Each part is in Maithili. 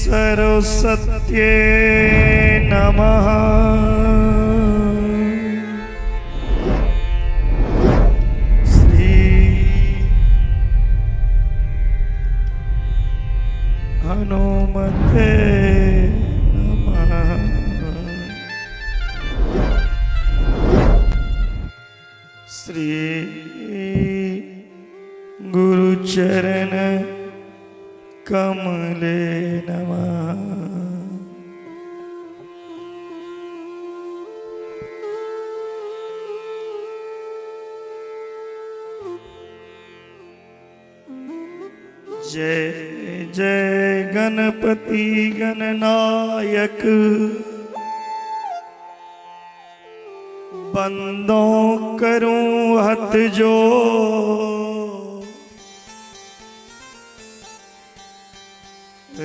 सरस्वत्यै नमः। श्री हनुमते नमः। श्री गुरुचरण कमले नमः। जय जय गणपति गणनायक, बंदों करूं हथ जो,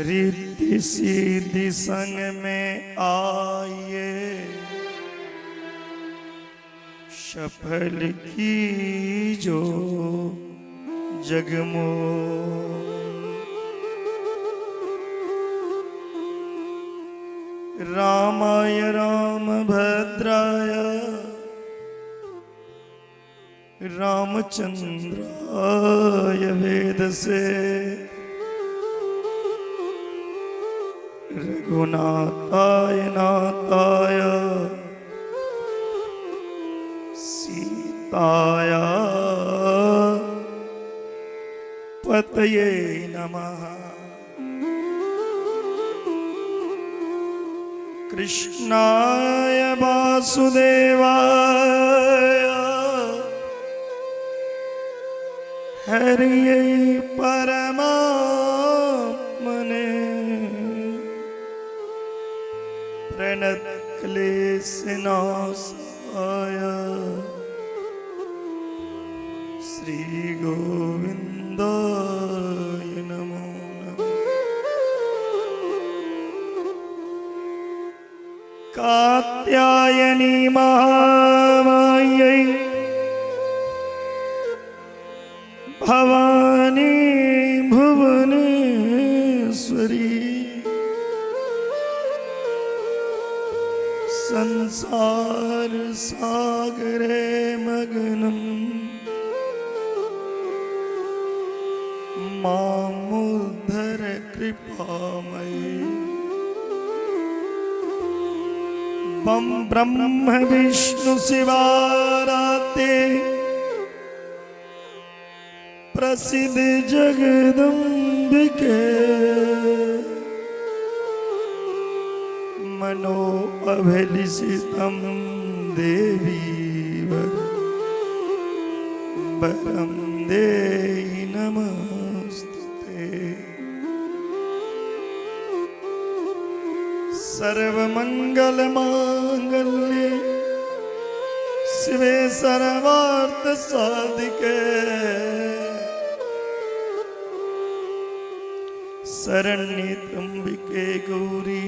रिद्धि सीधि संग में आइए, सफल की जो जगमो। रामाय राम भद्राय रामचंद्राय वेदसे, रघुनाथाय नाथाय सीताया पतये नमः। कृष्णाय वासुदेवाय हरियै परमात्मने, प्रणतक्लेशनाशाय श्री गोविंदाय नमो नमः। कात्यायनी महामायै भवानी भुवनेश्वरी, संसार सागरे मग्नम मामुद्धर कृपामयी। बम ब्रह्म विष्णु शिवाराते प्रसिद्ध जगदम्बिके, मनो अभिलषितं देवी वरं देहि नमस्ते। सर्वमंगल मांगल्ये शिवे सर्वार्थ साधिके, शरण्ये त्र्यंबिके गौरी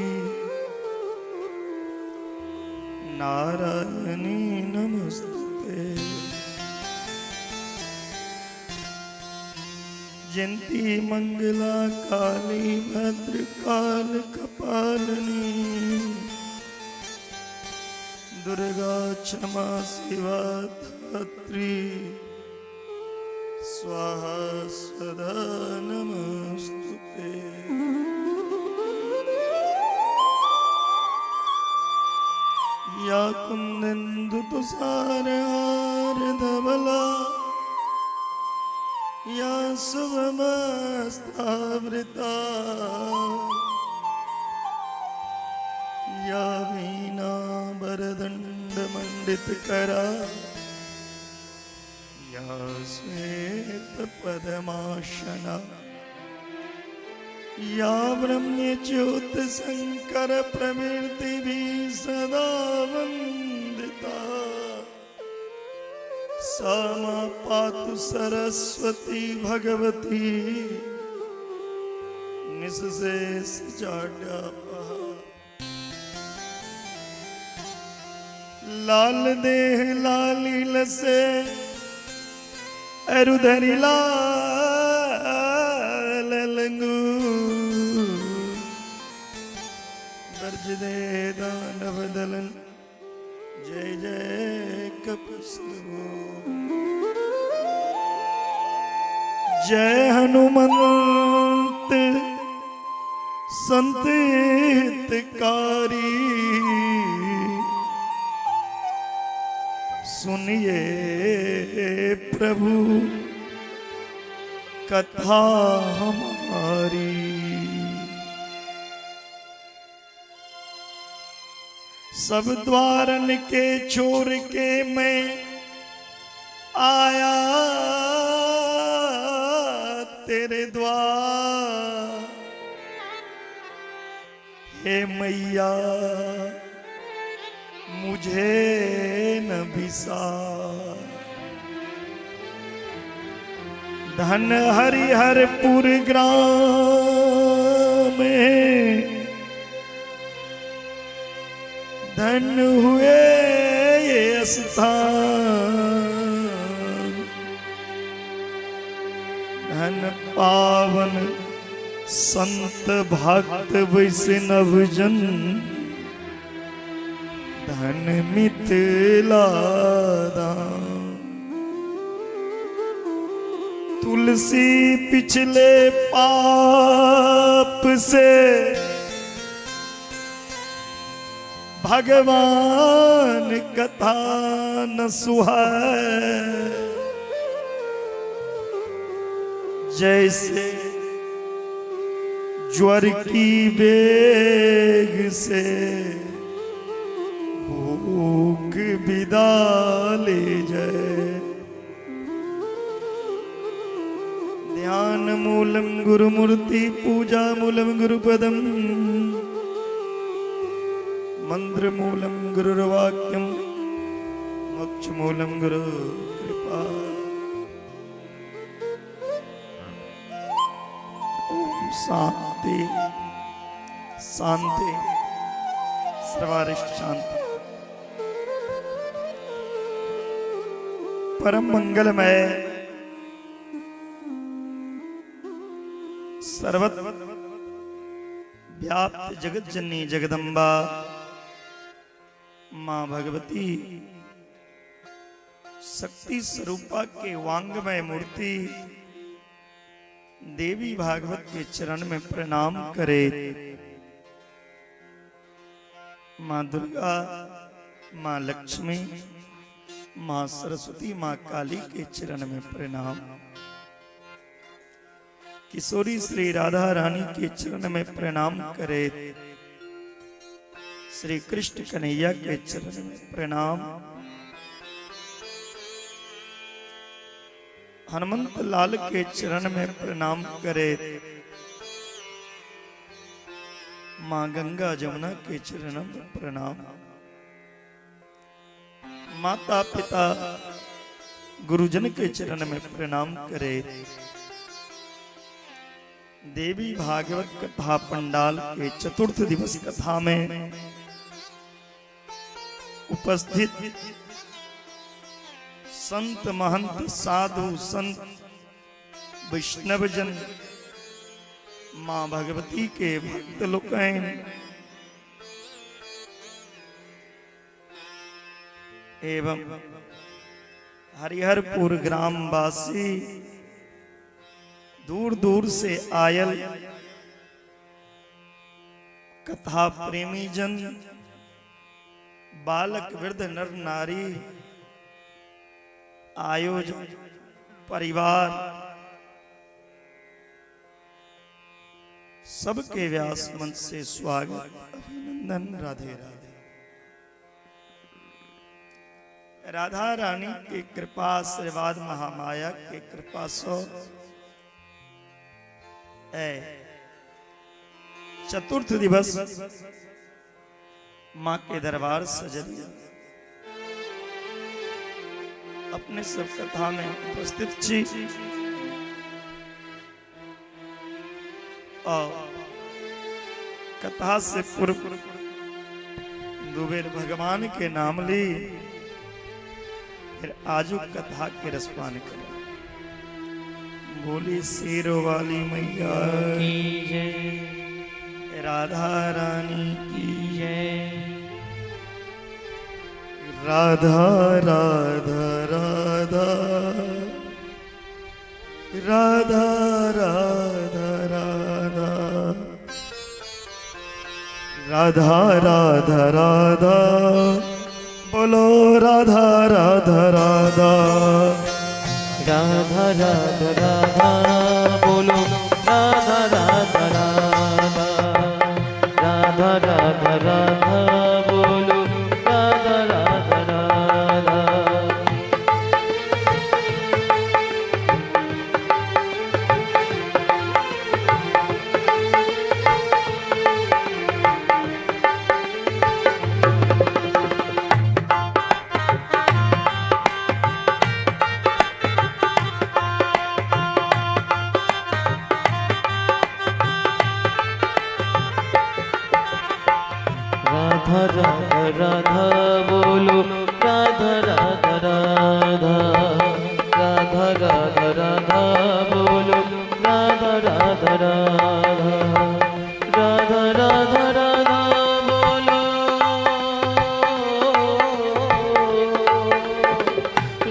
नारायणी नमस्ते। जयंती मंगला काली भद्रकाल कपालिनी, दुर्गा क्षमा शिवा धात्री, स्वाहा स्वधा नमस्तुते। या कुंदेन्दु तुषार हार धवला, या शुभमस्तावृता, या वीणा वरदंड मंडित करा, या श्वेत पद्मासना, या ब्रह्मच्युत शंकर प्रभृति भी सदा वंदिता, सा मां पातु सरस्वती भगवती निःशेष जाड्यापहा। लाल देह लाली लसे अरुधरि लाल लंगू। दे दानव दलन, जय जय कपिसु। जय हनुमंत संत हितकारी, सुनिए प्रभु कथा हमारी। सब द्वारन के छोड़ के मैं आया तेरे द्वार, हे मैया मुझे न बिसार। धन हरिहरपुर ग्राम धन हुए ये स्थान, धन पावन संत भक्त वैष्णव जन, धन मिथिला धाम। तुलसी पिछले पाप से भगवान कथा न सुहाए, जैसे ज्वर की बेग से भूख विदा ले जाए। ध्यान मूलम गुरुमूर्ति, पूजा मूलम गुरुपदम, मंत्र मूलम गुरुर्वाक्यम, मोक्ष मूलम गुरु कृपा। ओम शांति शांति सर्वारिष्ट शांति। परम मंगलमय सर्वत्र व्याप्त जगत जननी जगदम्बा माँ भगवती शक्ति स्वरूपा के वांगमय मूर्ति देवी भागवत के चरण में प्रणाम करे। माँ दुर्गा, माँ लक्ष्मी, माँ सरस्वती, माँ काली के चरण में प्रणाम। किशोरी श्री राधा रानी के चरण में प्रणाम करे। श्री कृष्ण कन्हैया के चरण में प्रणाम। हनुमंत लाल के चरण में प्रणाम करे। माँ गंगा जमुना के चरण में प्रणाम। माता पिता गुरुजन के चरण में प्रणाम करे। देवी भागवत कथा पंडाल के चतुर्थ दिवस कथा में उपस्थित संत महंत साधु संत वैष्णव जन माँ भगवती के भक्त लोग एवं हरिहरपुर ग्रामवासी दूर दूर से आयल कथा प्रेमी जन, बालक वृद्ध नर नारी, आयोजक परिवार, सबके व्यास मंच से स्वागत अभिनंदन। राधे राधे। राधा रानी के कृपा आशीर्वाद, महामाया के कृपा सो ए चतुर्थ दिवस माँ के दरबार सजलिया अपने सब कथा में उपस्थित छी और कथा से पूर्व दुबेर भगवान के नाम ली, फिर आजू कथा के रसपान करें। बोली शेरों वाली मैया की जय। राधा रानी की जय। राधा राधा राधा राधा राधा राधा राधा राधा राधा बोलो राधा राधा राधा राधा राधा राधा बोलो राधा राधा राधा राधा राधा राधा बोलो राधा राधा राधा। राधा राधा राधा बोलो राधा राधा राधा राधा राधा राधा बोलो राधा राधा राधा राधा राधा राधा बोलो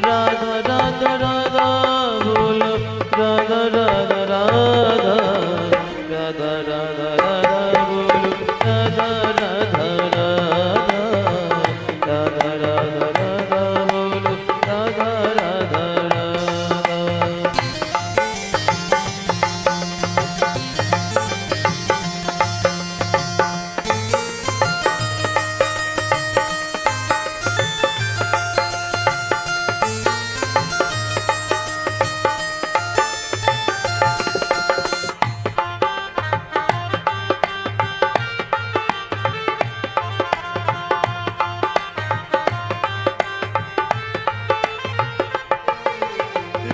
राधा राधा राधा बोलो राधा राधा राधा राधा राधा राधा बोलो राधा राधा राधा राधा राधा राधा बोलो राधा राधा राधा।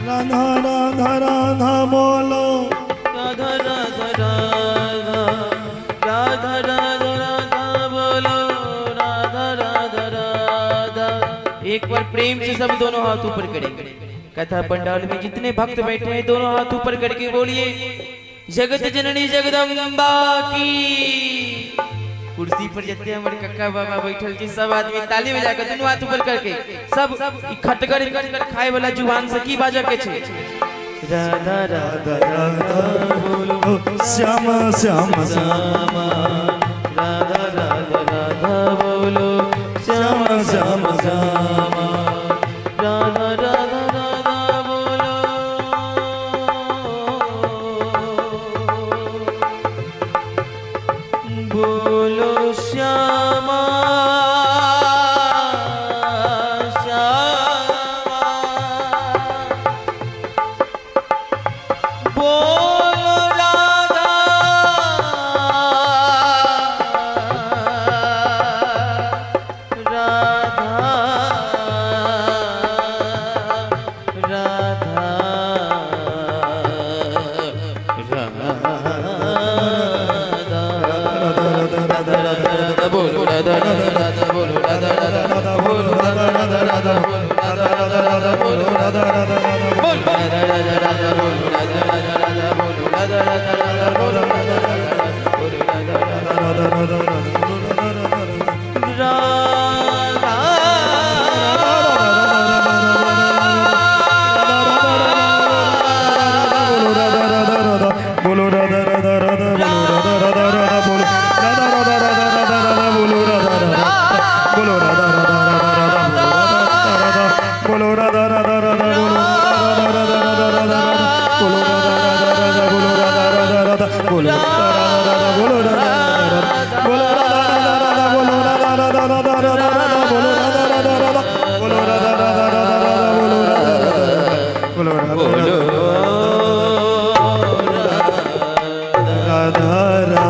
राधा राधा राधा बोलो राधा राधा राधा राधा राधा राधा बोलो राधा राधा राधा। एक बार प्रेम से सब दोनों हाथ ऊपर करेंगे। कथा पंडाल में जितने भक्त बैठे हैं दोनों हाथ ऊपर करके बोलिए जगत जननी जगदम्बा की। कुर्सी पर जितने हमारे कक्का बाबा बैठल छी सब आदमी ताली बजा के दोनों हाथ ऊपर करके सब ई खटगर खटगर खाए वाला जुबान से की बाजा के छे राधा राधा राधा बोलो श्याम श्याम श्याम श्यामा राधा राधा राधा बोलो श्याम श्याम श्यामा राधा राधा राधा बोलो बोलो श्यामा श्यामा बोलो राधा राधा राधा राधा राधा राधा बोलो राधा राधा राधा बोलो राधा राधा राधा बोलो राधा राधा राधा राधा राधा राधा बोलो राधा राधा राधा बोल राधा राधा राधा बोलो राधा राधा राधा बोलो राधा राधा राधा बोलो राधा राधा राधा बोलो राधा राधा राधा राधा राधा बोलो राधा राधा राधा राधा बोलो राधा राधा राधा बोलो राधा राधा राधा बोलो राधा राधा राधा बोलो राधा राधा राधा राधा राधा बोलो राधा राधा बोलो राधा राधा राधा राधा बोलो राधा राधा राधा बोलो राधा राधा राधा राधा राधा बोलो राधा राधा राधा बोलो राधा राधा राधा बोलो राधा राधा बोलो राधा राधा बोलो राधा राधा राधा बोलो राधा राधा राधा राधा राधा बोलो राधा राधा राधा बोलो राधा राधा राधा राधा बोलो राधा राधा बोलो राधा बोलो राधा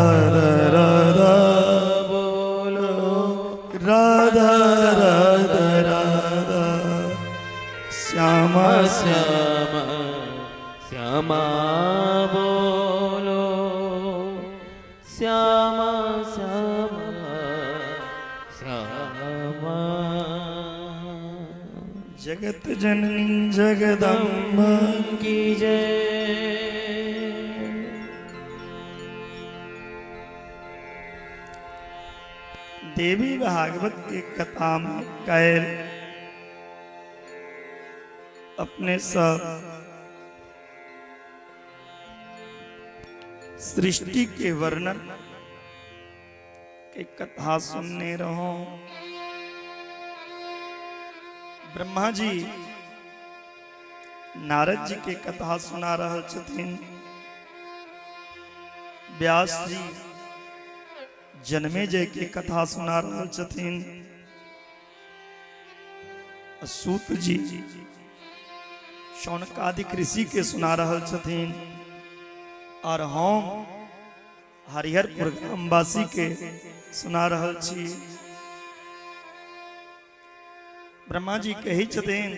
राधा राधा बोलो राधा राधा राधा श्यामा श्यामा श्यामा बोलो श्यामा श्यामा श्यामा जगत जननी जगदम्बा की जय। देवी भागवत के कथा में कैल अपने सब सृष्टि के वर्णन के कथा सुनने रहो। ब्रह्मा जी नारद जी के कथा सुना रहल छथिन, व्यास जी जनमेजय के कथा सुना रहल छथिन, सूत जी शौनकादिक ऋषि के सुना रहल छथिन, और हम हरिहरपुर ग्रामवासी के सुना रहल छी। ब्रह्मा जी कहै छथिन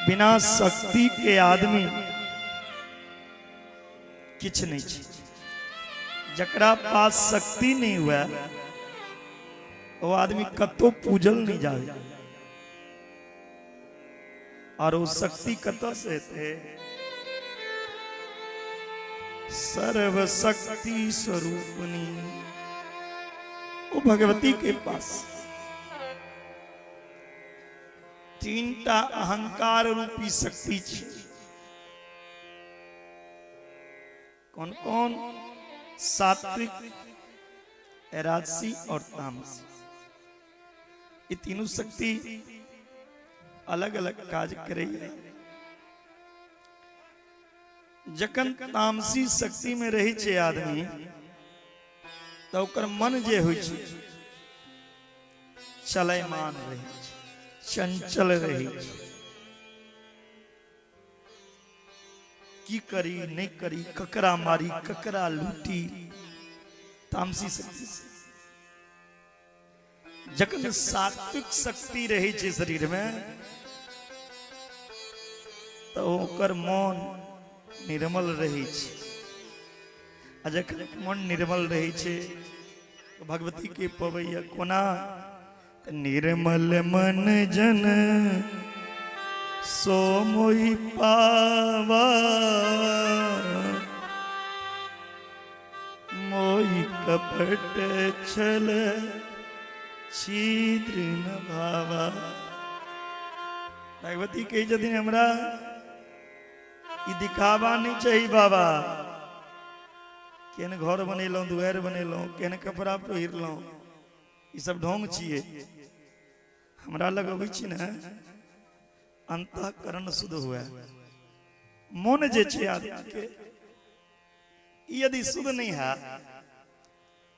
बिना शक्ति के आदमी किछु नहीं छै। जकरा पास शक्ति नहीं हुए वो आदमी कतो पूजल नहीं जाए। और वो शक्ति कत से हेतै? सर्वशक्ति स्वरूपनी वो भगवती के पास। तीन टा अहंकार रूपी शक्ति छै। कौन कौन? सात्विक, राजसी और तामसी। ये तीनों शक्ति अलग अलग काज करैया। जखन तामसी शक्ति में रहै छै आदमी तऽ ओकर मन जे होइ छै चलयमान रहै छै, चंचल रहै छै। की करी नहीं करी, ककरा मारी ककरा लूटी, तामसी शक्ति से। जखन सात्विक शक्ति रहै छै शरीर में तऽ ओकर मन निर्मल रहै छै, आ जखन मन निर्मल रहै छै तऽ भगवती के पबैया कोना? तऽ निर्मल मन जन सो मोहि पावा, मोहि कपट छल छिद्र न भावा। भगवती कहै छथिन हमरा ई दिखावा नहीं चाही बाबा। केहन घर बनेलहुँ, दुआरि बनेलहुँ, केहन कपड़ा पहिरलहुँ, ई सब ढोंग छियै। हमरा लग अबै छी ने, अंतःकरण शुद्ध हुए। मन जे छै आदमी के, ई यदि शुद्ध नहीं है,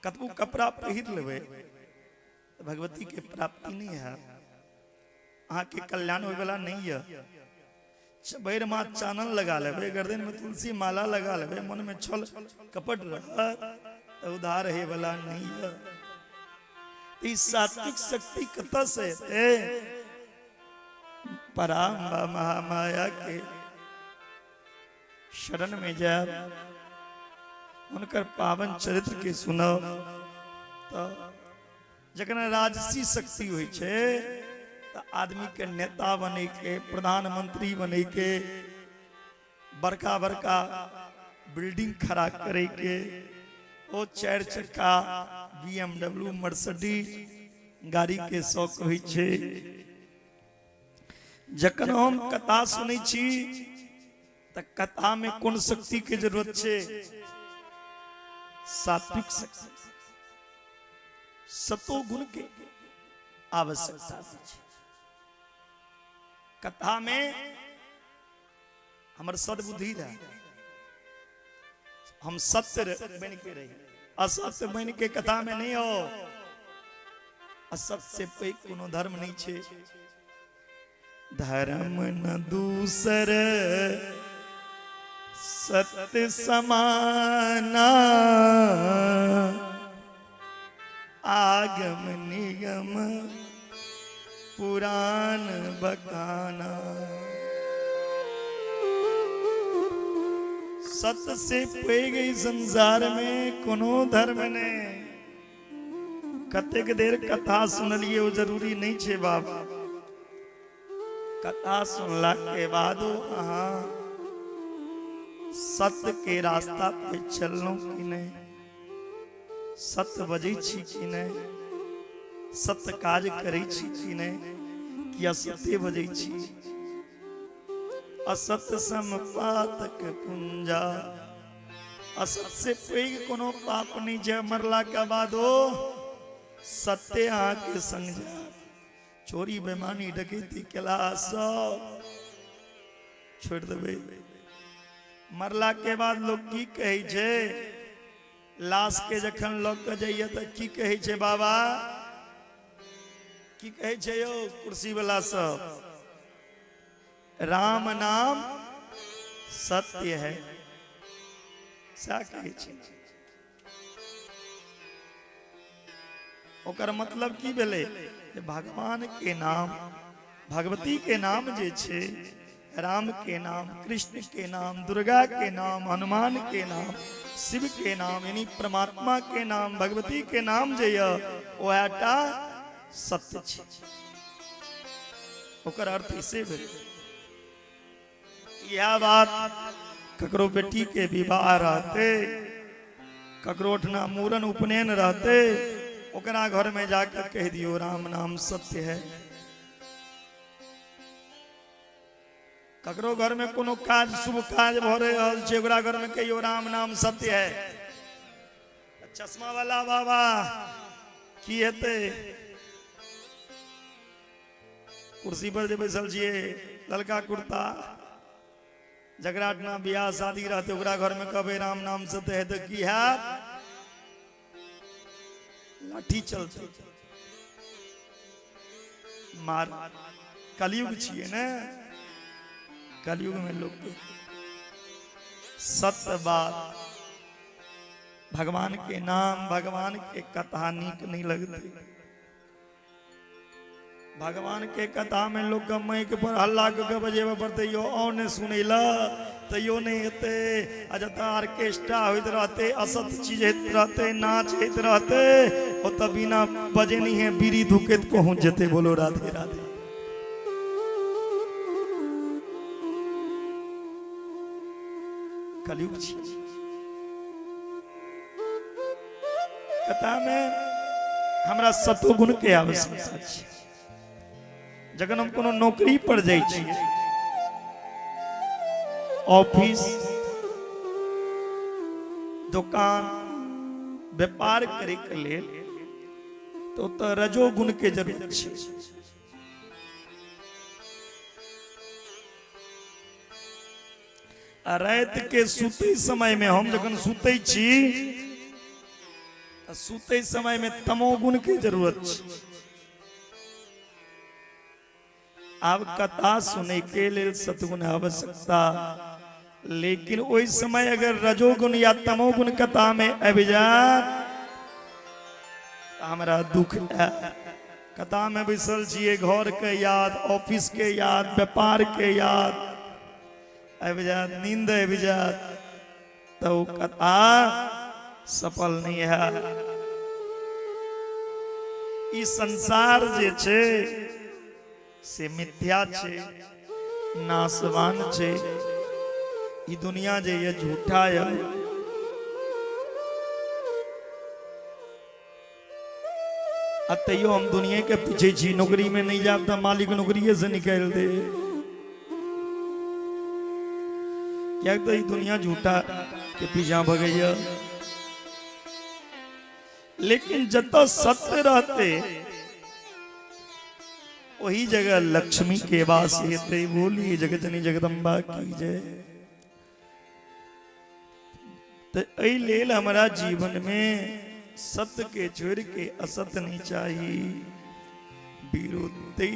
कतबो कपड़ा पहिर लेबै तऽ भगवती के प्राप्ति नहीं है, अहाँके कल्याण होयवला नहीं है। भरि माथ चानन लगा लेबै, गर्दन में तुलसी माला लगा लेबै, मन में छल कपट रहत तऽ उद्धार होयवला नहीं है। ई सात्विक शक्ति कतऽ से एतै? पराम्बा महामाया के शरण में जायब, हुनकर पावन चरित्र के सुनब। तऽ जखन राजसी शक्ति होइ छै तऽ आदमी के नेता बने के, प्रधानमंत्री बने के, बड़का बड़का बिल्डिंग खड़ा करे के, ओ चारि चक्का BMW मर्सिडीज गाड़ी के शौक होइ छै। जखन हम कथा सुनै छी तऽ कथा में कोन शक्ति के जरूरत छै? सात्विक शक्ति, सतो गुण के आवश्यकता छै। कथा में हमर सद्बुद्धि रहे, हम सत्य बन के रही, असत्य बन के कथा में नहीं हो। असत्य से पैघ कोनो धर्म नहीं छे। धर्म न दूसर सत्य समाना, आगम निगम पुराण बकाना। सत्य से पैघ ई संसार में कोनो धर्म नहीं। कतेक देर कथा सुनलिए ओ जरूरी नहीं छे बाबा। कथा सुनला के बादो अहाँ सत्य के रास्ता पे चललहुँ कि नहीं? सत्य बजै छी कि नहि, सत्य काज करै छी कि नहि, कि असत्य बजै छी। असत्य सम पातक पुंजा, असत्य से पैघ कोनो पाप नहि जे मरला के बाद ओ सत्य अहाँके संग जायत। चोरी बेमानी डकैती केला सब छोड़ि देबै। मरला के बाद लोग की कहै छै? लाश के जखन लऽ कऽ जाइए तऽ की कहै छै बाबा? की कहै छै यौ कुर्सी वाला सब? राम नाम सत्य है, सएह कहै छै। ओकर मतलब की भेलै? जे भगवान के नाम, भगवती के नाम जे छै, राम के नाम, कृष्ण के नाम, दुर्गा के नाम, हनुमान के नाम, शिव के नाम, यानी परमात्मा के नाम, भगवती के नाम जे यऽ वएह टा सत्य छै। ओकर अर्थ इसे भेलै। इएह बात ककरो बेटी के विवाह रहते, ककरो ओठना मूड़न उपनयन रहते, ओकरा घर में जाकर कह दियो राम नाम सत्य है। ककरो घर में कोनो काज शुभ काज भऽ रहल छै, ओकरा घर में कहियो राम नाम सत्य है। चश्मा वाला बाबा की हेतै? कुर्सी पर जे बैसल छियै ललका कुर्ता, जकरा अपना बियाह शादी रहतै ओकरा घर में कहबै राम नाम सत्य है तऽ की हैत? लाठी चलतै मार। कलयुग छियै ने, कलयुग में लोग के सत्य बात, भगवान के नाम, भगवान के कथा नीक नहीं लगते। भगवान के कथा में लोग के माइक पर हल्ला कऽ के बजेबऽ पड़तै, यो आउ नहि सुनै लए तैयो नहि हेतै। आ जतऽ ऑर्केस्ट्रा होइत रहतै, असत चीज होइत रहतै, नाच होइत रहतै, ओतऽ बिना बजेनिहे बीड़ी धुकैत पहुँच जेतै। बोलो राधे राधे। कलयुग छी। कथा में हमरा सतोगुण के आवश्यकता छै। जखन हम कोनो नौकरी पर जाइ छी, ऑफिस, दोकान, व्यापार करे के लेल, तऽ ओतऽ रजोगुण के जरूरत छै। आ राति के सुतै समय में हम जखन सुतै छी तऽ सुतै समय में तमोगुण के जरूरत छै। आब कथा सुनै के लेल सतगुण आवश्यकता, लेकिन ओहि समय अगर रजोगुण या तमोगुण कथा में आबि जाय तऽ हमरा दुख आयत। कथा में बैसल छियै, घर के याद, ऑफिस के याद, व्यापार के याद आबि जायत, नींद आबि जायत, तऽ ओ कथा सफल नहि हैत। ई संसार जे छै से मिथ्या छै, नाशवान छै। ई दुनिया जे ये झूठा ये। आ तैयो हम दुनिया के पीछे छी। नौकरी में नहीं जाब तऽ मालिक नौकरिए से निकालि दे, कियाक तऽ ई दुनिया झूठा के पीछा भगैया। लेकिन जतऽ सत्य रहते वही जगह लक्ष्मी के वास हेतै। बोलिए जगतनी जगदम्बा की जय। तऽ एहि लेल हमरा जीवन में सत्य के छोड़ के असत्य नहीं चाही। विरुद्धि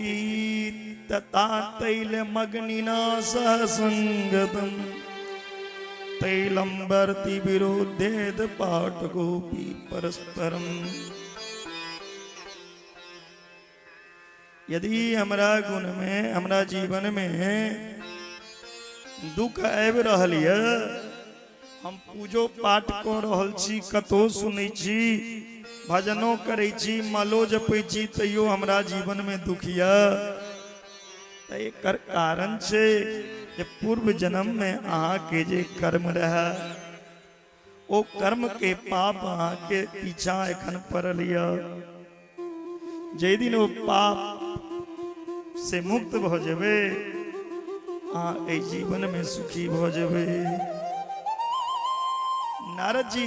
तथा तैल मग्निना सह संगतम तैलम वर्ति विरोधेद पाठ गोपी परस्परम। यदि हमरा गुण में, हमरा जीवन में दुख आबि रहल यऽ, हम पूजो पाठ कऽ रहल छी, कतहु सुनै छी, भजनो करै छी, मालो जपै छी, तैयो हमरा जीवनमे दुख यऽ, तऽ एकर कारण छै जे पूर्व जन्ममे अहाँके जे कर्म रहए ओ कर्म के पाप अहाँके पीछा एखन पड़ल यऽ। जाहि दिन ओ पाप से मुक्त भऽ जेबै, अहाँ एहि जीवन में सुखी भऽ जेबै। नारद जी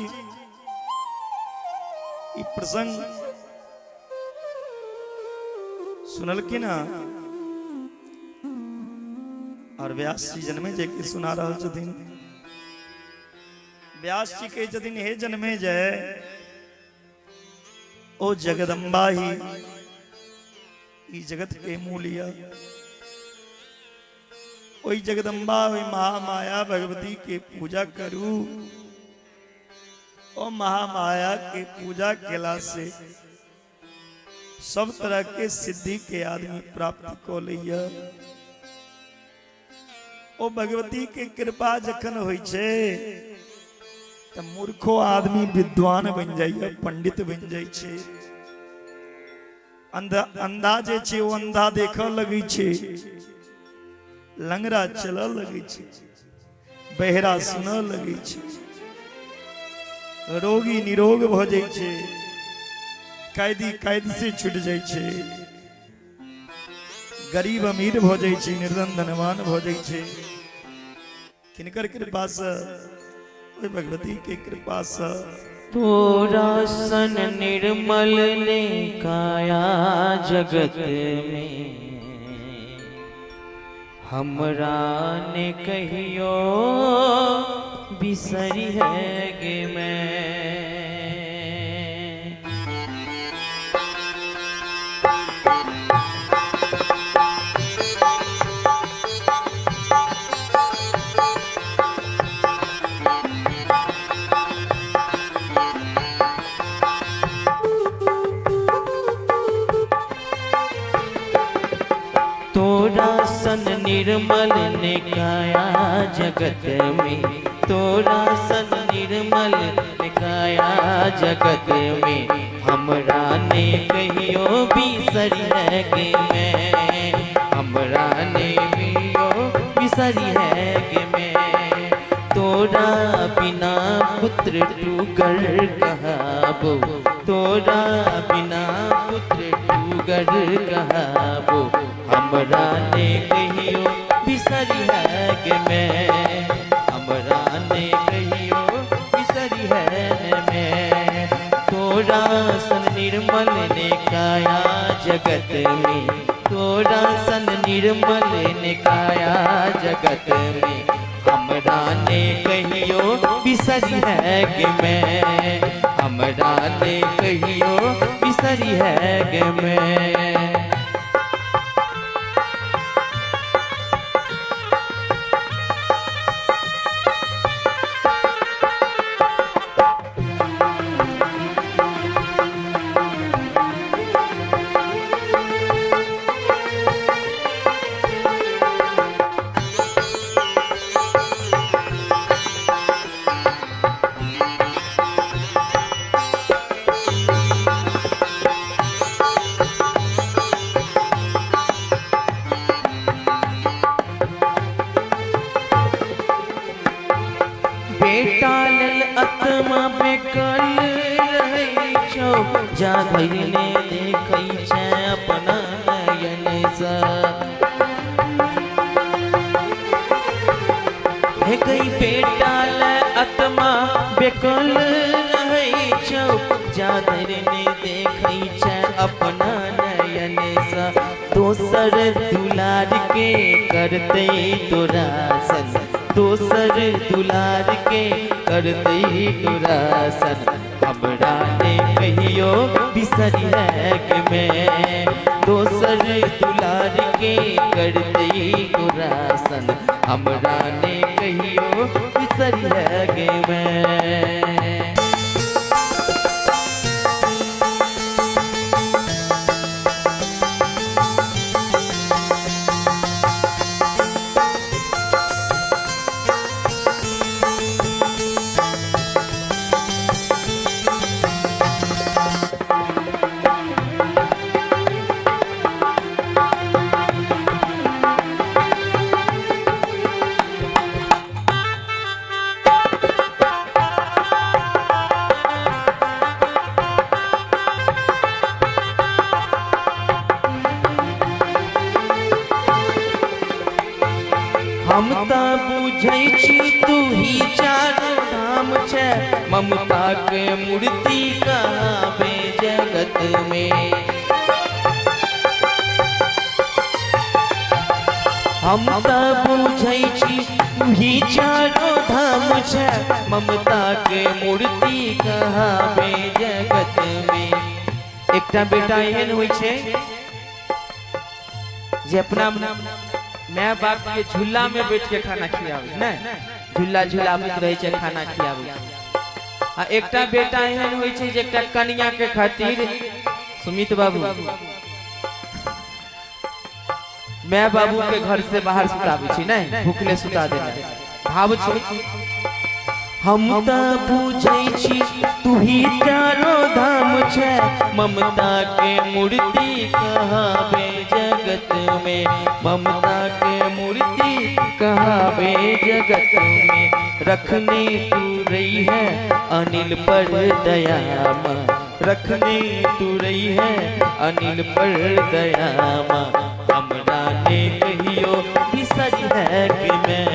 ई प्रसंग सुनलखिन हँ और व्यास जी जन्मे जय के सुना रहल छथिन। व्यास जी कहै छथिन, हे जन्मे जय, ओ जगदम्बा ही ई जगत के मूल यऽ। ओहि जगदम्बा, ओहि महामाया भगवती के पूजा करू। ओ महामाया के पूजा केला से सब तरह के सिद्धि के आदमी प्राप्त कऽ लैया। ओ भगवती के कृपा जखन होइ छै तऽ मूर्खो आदमी विद्वान बनि जाइए, पंडित बनि जाइ छै। अंधा अंधा जे छै ओ अंधा देखऽ लगै छै, लंगड़ा चलऽ लगै छै, बहरा सुनऽ लगै छै, रोगी निरोग भऽ जाइ छै, कैदी कैद से छूटि जाइ छै, गरीब अमीर भऽ जाइ छै, निर्धन धनवान भऽ जाइ छै। किनकर कृपासँ? ओहि भगवती के कृपासँ। तोरा सन निर्मल ने काया जगत में, हमरा ने कहियो बिसरी है गे मैं। तोरा सन निर्मल निकाया जगत में, तोरा सन निर्मल निकाया जगत में, हमरा ने कहियो बिसरी है गे मैं, हमरा ने कहियो बिसरी है गे मैं। तोरा बिना पुत्र टूगर कहाबो, तोरा बिना पुत्र टूगर कहाबो, हमरा ने कहियो बिसरी है गे मैं, हमरा ने कहियो बिसरी है मैं। तोरा सन निर्मल ने काया जगत में, तोरा सन निर्मल ने काया जगत में, हमरा ने कहियो बिसरी है गे मैं, हमरा ने कहियो बिसरी है गे मैं। बेटा लेल आत्मा बेकल रहै छौ, जा धरि ने देखै छै अपना नयन सँ। हे गई बेटा ले आत्मा बेकल रहै छौ, जा धरि ने देखै छै अपना नयन सँ। दोसर दुलार के करतै तोरा सन, दोसर दुलार के करतै तोरा सन, हमरा ने कहियो बिसरी है के मैं, दोसर दुलार के करतै तोरा सन, हमरा ने कहियो बिसरी है गे मैं। हम तऽ बुझै छी तू ही चारो धाम छै, ममता के मूर्ति कहाबे जगत में। हम तऽ बुझै छी तू ही चारो धाम छै, ममता के मूर्ति कहाबे जगत में। एकटा बेटा एहन होइ छै जे अपना माय बाप के झूला में बैठ के खाना खियाबै नहि, झूला झुलाबैत रहै छै, खाना खियाबै छै। आ एकटा बेटा एहन होइ छै जे एकटा कनिया के खातिर, सुमित बाबू, माय बाबू के घर से बाहर सुताबै छै, नहि भूखले सुता देना भाव छै। हम तऽ बुझै छी तू ही चारो धाम छै, ममता के मूर्ति कहाबे जगत में, ममता के मूर्ति कहाबे जगत में। रखने तू रही है अनिल पर दया माँ, रखने तू रही है अनिल पर दया माँ, हमरा ने कहियो बिसरी है कि मैं,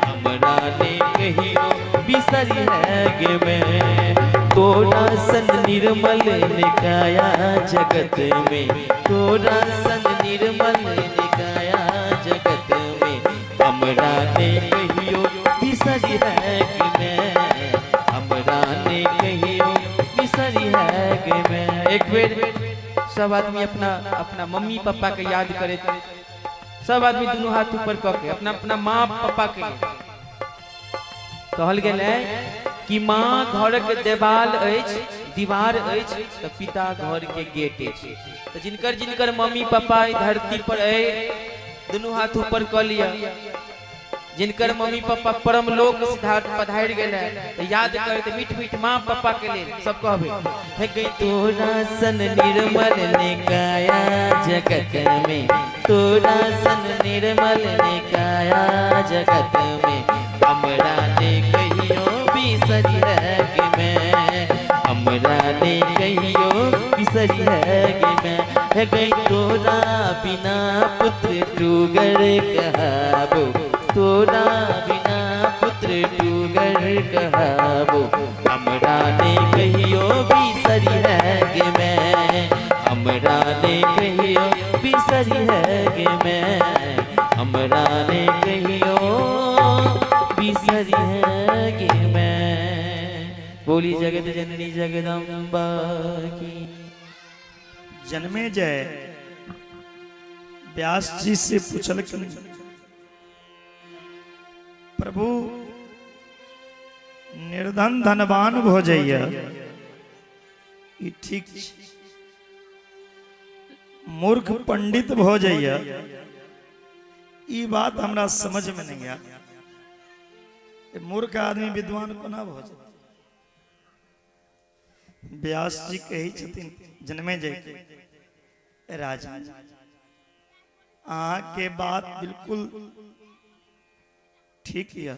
हमरा ने कहियो बिसरी है गे मैं। तोरा सन निर्मल निकाया जगत में, तोरा सन निर्मल निकाया जगत में, हमरा ने कहियो बिसरी है कि मैं, हमरा ने कहियो बिसरी है गे मैं। एक बेर सब आदमी अपना अपना मम्मी पापा के याद करे, सब आदमी दोनों हाथ ऊपर कऽ के अपना अपना माँ पापा के। कहल गेल है कि माँ घर के देवाल अछि, दीवार अछि, तऽ पिता घर के गेट अछि। तऽ जिनकर जिनकर मम्मी पापा एहि धरती पर अइ, दुनू हाथ ऊपर कऽ लिअ। जिनकर मम्मी पापा परम लोक सिद्धार्थ पधारि गेल है, तऽ याद करैत मीठ मीठ माँ पापा के लेल सब कहबै, हे गई तोरा सन निर्मल निकाया जगत में, तोरा सन निर्मल निकाया जगत में, हमरा ने कहियो बिसरी है कि मैं, हमरा ने कहियो बिसरी है कि मैं। हे गई तोरा बिना पुत्र टूगर कहाबो, तोरा बिना पुत्र टूगर कहाबो, हमरा ने कहियो बिसरी है गे मैं, हमरा ने कहियो बिसरी है गे मैं, हमरा ने कहियो बिसरी है गे मैं। बोली जगत जननी जगदम्बा की। जन्मे जय व्यास जी से पूछलखिन, प्रभु निर्धन धनवान भ जाइए ई ठीक छै, मूर्ख पंडित भ जाइए ई बात हमरा समझ में नहीं आयल। मूर्ख आदमी विद्वान कोना भ जाए? व्यास जी कहै छथिन जन्मे जय के, राजा अहाँके बात बिल्कुल ठीक यऽ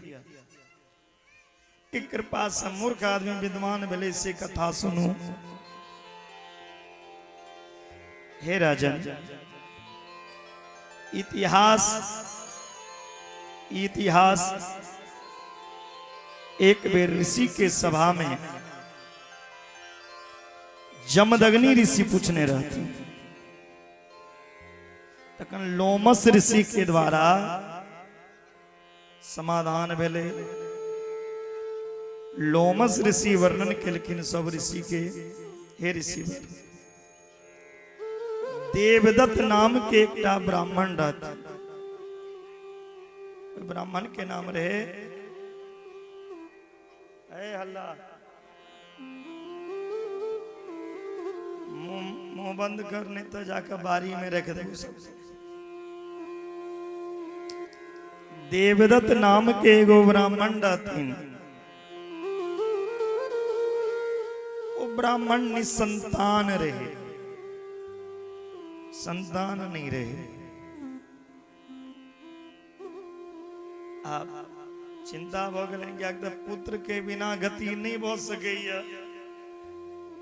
कि कृपा से मूर्ख आदमी विद्वान भेलै से कथा सुनू। हे राजन, इतिहास इतिहास एक बेर ऋषि के सभा में जमदग्नि ऋषि पूछने रहते, तखन लोमस ऋषि के द्वारा समाधान भेलै। लोमस ऋषि वर्णन केलखिन सब ऋषि के, हे ऋषि, देवदत्त नाम के एकटा ब्राह्मण रहथिन। ब्राह्मण के नाम रहे, ए हल्ला, मुंह बंद कर, नहीं तो जाकर बारी में रख देबो सब। देवदत्त नाम के एगो ब्राह्मण रहथिन। वो ब्राह्मण निसंतान रहे, संतान नहीं रहे। आब चिंता भऽ गेलनि किएक तऽ पुत्र के बिना गति नहि भऽ सकैया।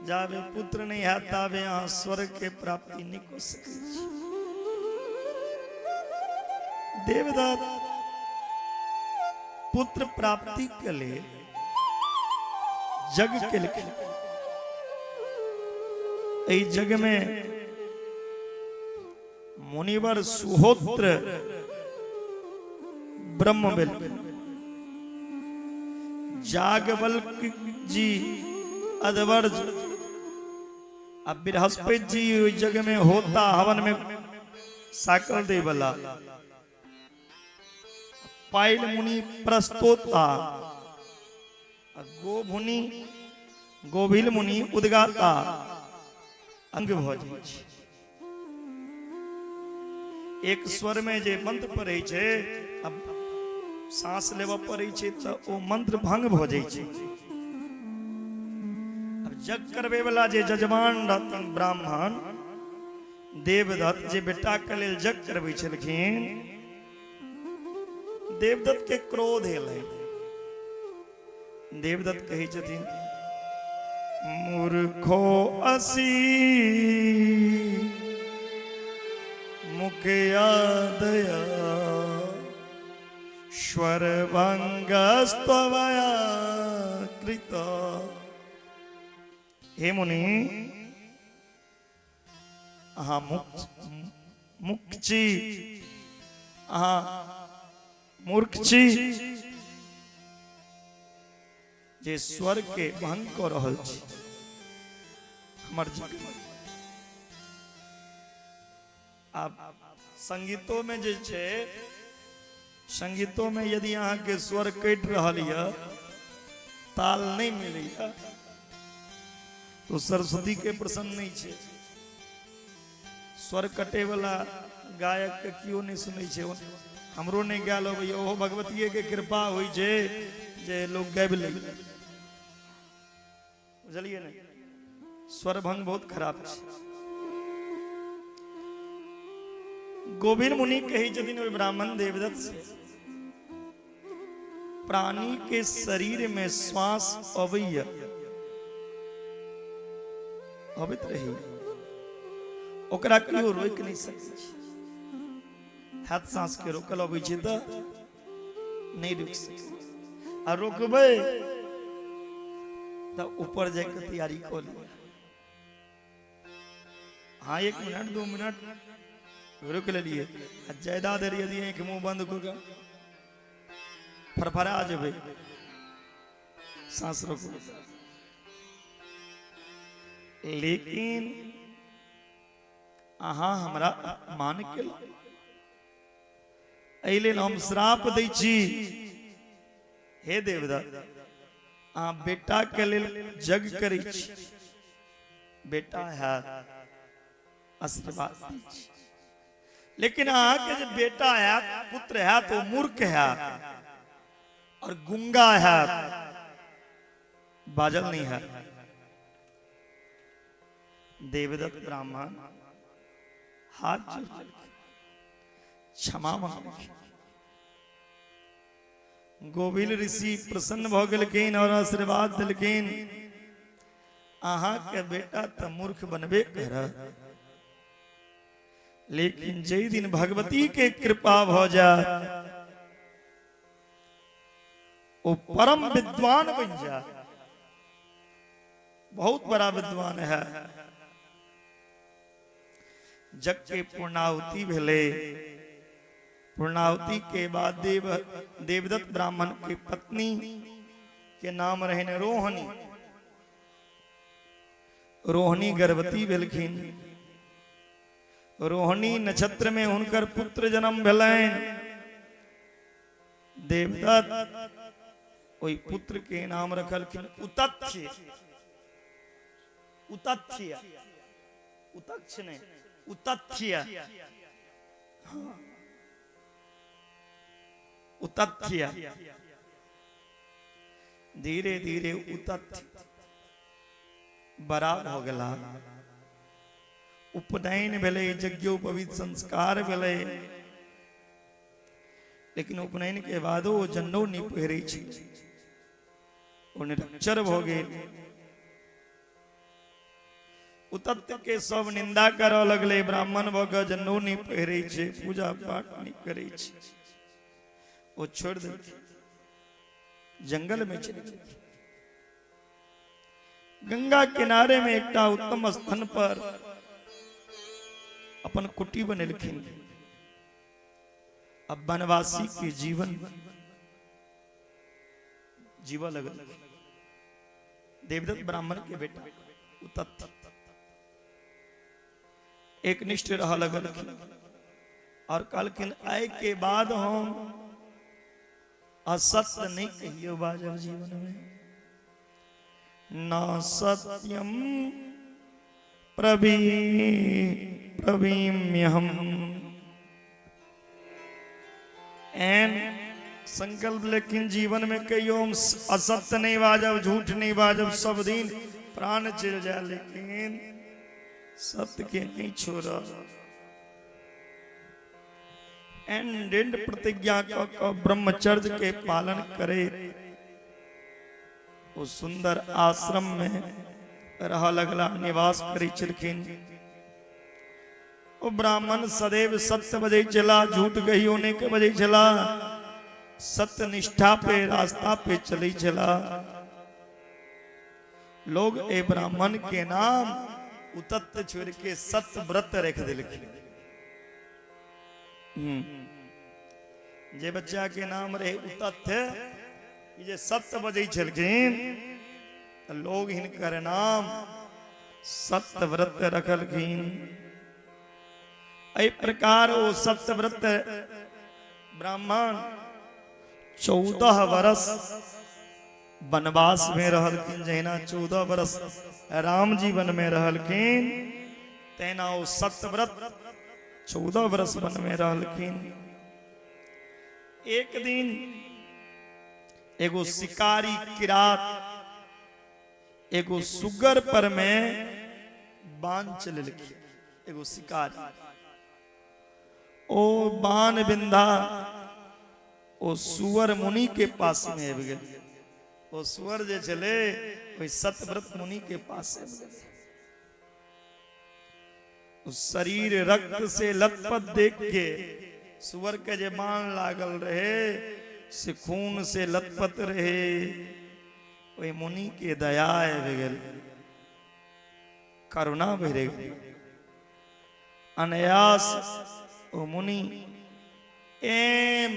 जाबे पुत्र नहि हैत ताबे अहाँ स्वर्ग के प्राप्ति नहि कऽ सकै छी। देवदत्त पुत्र प्राप्ति के लेल जग केलखिन। एहि जग में मुनिवर सुहोत्र ब्रह्म भेलखिन, जागवल्क जी अधवर्ज आ बृहस्पति जी ओहि जग में होता हवन में साकल दे वाला, पाइल मुनि प्रस्तोता, गोभुनि गोभिल मुनि उद्गाता अंग भऽ जाइ छै। एक स्वर में जे मंत्र पढ़ै छै आ सांस लेबऽ पड़ै छै तऽ ओ मंत्र भंग भऽ जाइ छै। आब यज्ञ करबै वाला जे जजमान रहथिन ब्राह्मण देवदत्त, जे बेटा के लेल यज्ञ करबै छलखिन, देवदत्त के क्रोध एलै। देवदत्त कहै छथिन, मूर्खो असी मुखया दया स्वरभंगस्त्वया कृत। हे मुनि, अहाँ मुक्त छी, अहाँ मूर्ख छी जे स्वर के भंग कऽ रहल छी हमर जीवन। आब संगीतो में जे छै, संगीतो में यदि अहाँके स्वर कटि रहल यऽ, ताल नहि मिलैया, तो सरस्वती के प्रसन्न नहि छै। स्वर कटे वाला गायक के केओ नहि सुनै छै। हमरो नहि गायल अबैया, ओहो भगवतीये के कृपा होइ छै जे लोग गाबि लै, बुझलियै ने? स्वर भंग बहुत खराब छै। गोविंद मुनि कहै छथिन ओहि ब्राह्मण देवदत्त से, प्राणी के शरीर में श्वास अबैया, अबैत रही, ओकरा केओ रोकि नहि सकै छै। हाथ सांस के रोकल अबै छै तऽ नहि रोकि सकै, आ रोकबै तऽ ऊपर जाइके तैयारी कऽ लिअ। हाँ, 1 मिनट 2 मिनट रोक लेलिए, आ ज्यादा देर यदि आँखि मुँह बंद कऽ के फरफरा जेबै, सांस रोकबै। लेकिन अहाँ हमरा अपमान केलहुँ, एहि लेल हम श्राप दै छी। हे देवदत्त, अहाँ बेटा के लेल जग करै छी, बेटा है आशीर्वाद दै छी, लेकिन अहाँके जे बेटा हैत, पुत्र हैत, ओ मूर्ख हैत और गुंगा हैत, बाजल नहीं हैत। देवदत्त ब्राह्मण हाथ जोड़ क्षमा मांगलखिन। गोविल ऋषि प्रसन्न भऽ गेलखिन और आशीर्वाद देलखिन, अहाँके बेटा तऽ मूर्ख बनबे करत, लेकिन जाहि दिन भगवती के कृपा भऽ जायत ओ परम विद्वान बनि जायत, बहुत बड़ा विद्वान है। जग के पूर्णाहुति भेले। पूर्णाहुति के बाद देवदत्त ब्राह्मण के पत्नी के नाम रहने रोहणी। रोहणी गर्भवती भेलखिन। रोहणी नक्षत्र में हुनकर पुत्र जन्म भेलनि। देवदत्त ओहि पुत्र के नाम रखलखिन उतथ्य। उतथ्य, उतक्ष नहीं, उतथ्य। हाँ। उतथ्य। धीरे धीरे उतथ्य बड़ा भ गेला। उपनयन भेलै, यज्ञोपवीत संस्कार भेलै, लेकिन उपनयन के बादो ओ जनेऊ नहि पहिरै छै, ओ निरक्षर भऽ गेल। उतत्य के सब निंदा करऽ लगलै, ब्राह्मण भऽ कऽ जनेऊ नहि पहिरै छै, पूजा पाठ नहि करै छै। ओ छोड़ि देलखिन। जंगल में चलि गेलखिन। गंगा किनारे में एकटा उत्तम स्थान पर अपन कुटी बनेलखिन। अब वनवासी के जीवन जीवा लगल। देवदत्त ब्राह्मण के बेटा उतथ्य एकनिष्ठ रह लगलखिन और कहलखिन आय के बाद हम असत्य नहीं कहियो बाजब जीवन में। न सत्यम प्रवीम्यहम। एन संकल्प लेकिन जीवन में कहियो हम असत्य नहीं बाजब, झूठ नहीं बाजब, सब दिन प्राण चल जाए लेकिन सत्य के नहीं छोड़ब। एन दृढ़ प्रतिज्ञा क ब्रह्मचर्य के पालन करे ओ सुंदर आश्रम में रह लगला, निवास करै छलखिन। ओ ब्राह्मण सदैव सत्य बजै छला, झूठ कहियो नहीं के बजै छला, सत्य निष्ठा पे रास्ता पे चलै छला। लोग ए ब्राह्मण के नाम उतत्य छोड़ के सत्य व्रत रख दिलखिन। जे बच्चा के नाम रहे उतथ्य, ई जे सत्य बजै छलखिन तऽ लोग हिनकर नाम सत्यव्रत रखलखिन। एहि प्रकार ओ सत्यव्रत ब्राह्मण 14 वर्ष वनवास में रहलखिन। जहिना 14 वर्ष राम जीवन में रहलखिन तहिना ओ सत्यव्रत 14 वर्ष वन में रहलखिन। एक दिन एगो शिकारी किरात एगो सुगर पर में बाण चलेलखिन। एगो शिकारी ओ बाण बिंधा ओ सुअर मुनि के पास में आबि गेल। ओ सुअर जे छलै ओहि सतव्रत मुनि के पास आबि गेल। शरीर रक्त से लथपथ देख के सुअर के जे बाण लागल रहे से खून से लथपथ रहे। ओहि मुनि के दया आबि गेल, करुणा भरि गेल। अनायास ओ मुनि एम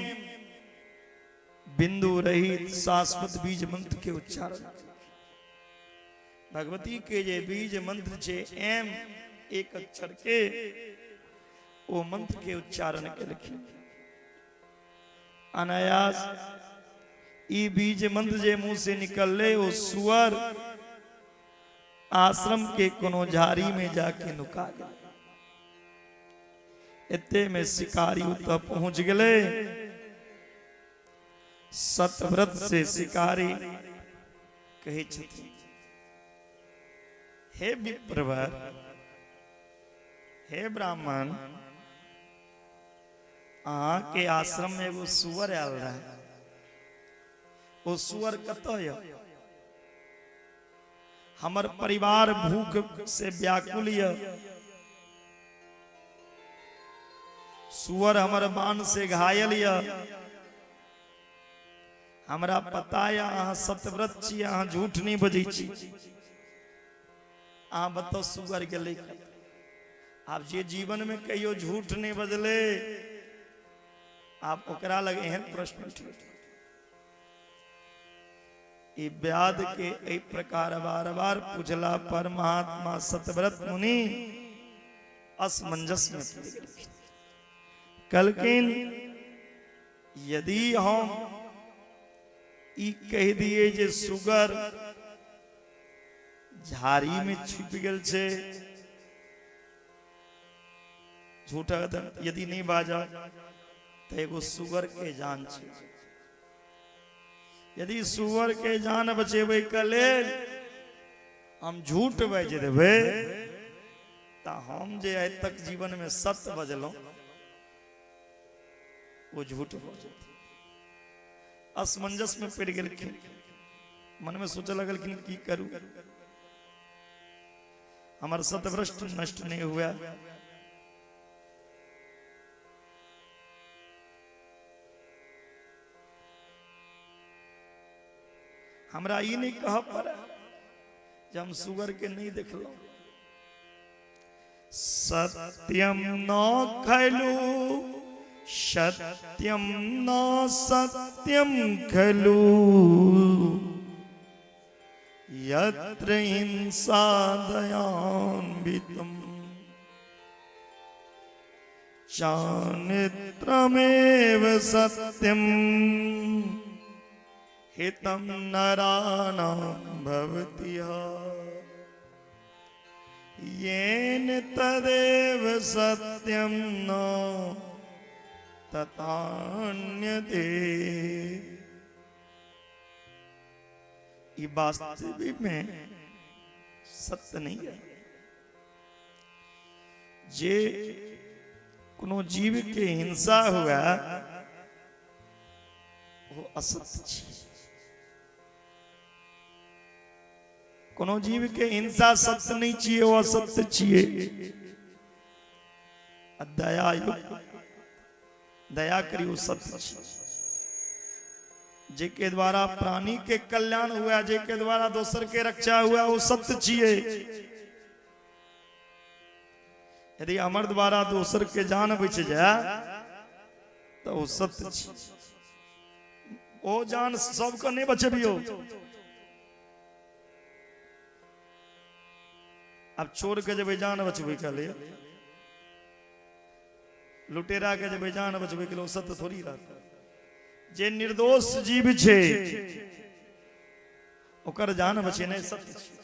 बिंदु रहित शाश्वत बीज मंत्र के उच्चारण। भगवती के जे बीज मंत्र छे एम एक अक्षर के ओ मंत्र के उच्चारण केलखिन। अनायास ई बीज मंत्र जे मुंह से निकलले ओ सुअर आश्रम के कोनो झाड़ी में जाके नुका गेल। एते में शिकारी ओतऽ पहुंच गेलै। सतव्रत से शिकारी कहै छथिन, हे विप्रवर, हे ब्राह्मण, अहाँ के आश्रम में एगो सुअर आयल रहे, ओ सुअर कतऽ यऽ? हमर परिवार भूख से व्याकुल यऽ, सुअर हमर बाण से घायल यऽ, हमरा पता यऽ अहाँ सत्यव्रत छी, अहाँ झूठ नहीं बजै छी, अहाँ बताउ सुअर गेलै कतऽ? आब जे जीवन में कहियो झूठ नहीं बजले, आब ओकरा लग एहन प्रश्न उठि ई व्याध के एहि प्रकार बार बार पूछला पर महात्मा सत्यव्रत मुनि असमंजस में पड़ गेलखिन। कहलखिन यदि हम ई कहि दिए जे सुगर झाड़ी में छुपि गेल छै, झूठ यदि नहीं बाजब तऽ एगो सुगर के जान छै, यदि सुअर के जान बचेबै के लेल हम झूठ बाजि देबै तऽ हम जे आइ तक जीवन में सत्य बजलहुँ ओ झूठ भऽ जेतै। असमंजस में पड़ि गेलखिन, मन में सोचऽ लगलखिन की करू, हमर सतभ्रष्ट नष्ट नहीं हुआ। हमरा ई नहि कहऽ पड़े जे हम सुगर के नहि देखलहुँ। सत्यम न खलु सत्यम न सत्यम खलु यत्र हिंसा दयान्वितम चानित्रमेव सत्यम हितम नराणां भवति येन तदेव सत्यम न तथान्यते। ई वास्तविक में सत्य नहीं है। जे कोनो जीव के हिंसा हुआ ओ असत्य छै। कोनो जीव के हिंसा सत्य नहीं छियै, ओ असत्य छियै। आ दया युक्त दया करी ओ सत्य छियै, जेके द्वारा प्राणी के कल्याण हुआ, जेके द्वारा दोसर के रक्षा हुआ, ओ सत्य छियै। यदि हमर द्वारा दोसर के जान बचि जाए तऽ ओ सत्य छी। ओ जान सबके नहि बचबियौ। आब चोर के जेबै जान बचबै के लिए, लुटेरा के जेबै जान बचबै के लिए, ओ सत्य थोड़ी रहतै। जे निर्दोष जीव छै ओकर जान बचेनाइ सत्य छै।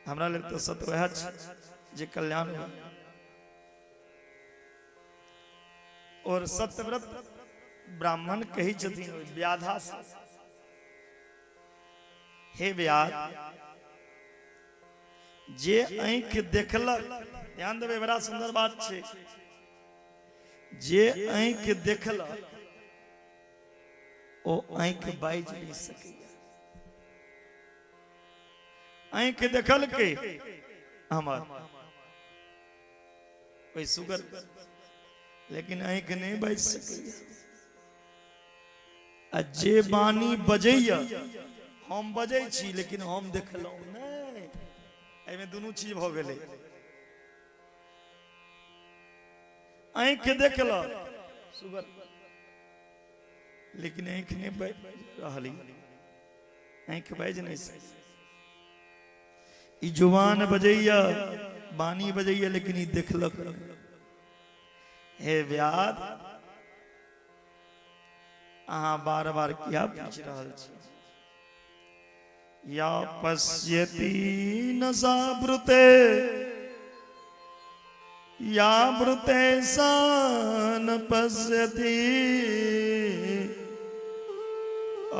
हमरा लेल तऽ सत्य वएह छै जे कल्याण हुए। और सत्यव्रत ब्राह्मण कहै छथिन ओहि व्याधा से, हे व्याध, जे आँखि देखलक, ध्यान देबै, बड़ा सुंदर बात छै, जे आँखि देखलक ओ आँखि बाजि नहि सकैया। आँखि देखलकै हमर ओहि सुगर, लेकिन आँखि नहि बाजि सकैया। आ जे वाणी बजैया, हम बजै छी लेकिन हम देखलहुँ नहि, एहिमे दुनू चीज भऽ गेलै। आँखि देखलक सुगर, लेकिन आँखि नहि बाजि रहल, आँखि बाजि नहि सकै। ई जुबान बजैया, वाणी बजैया, लेकिन ई देखलक। हे व्याध, अहाँ बार बार किया पूछि रहल छी? या पश्यति न सा ब्रुते, या ब्रुते सा न पश्यति,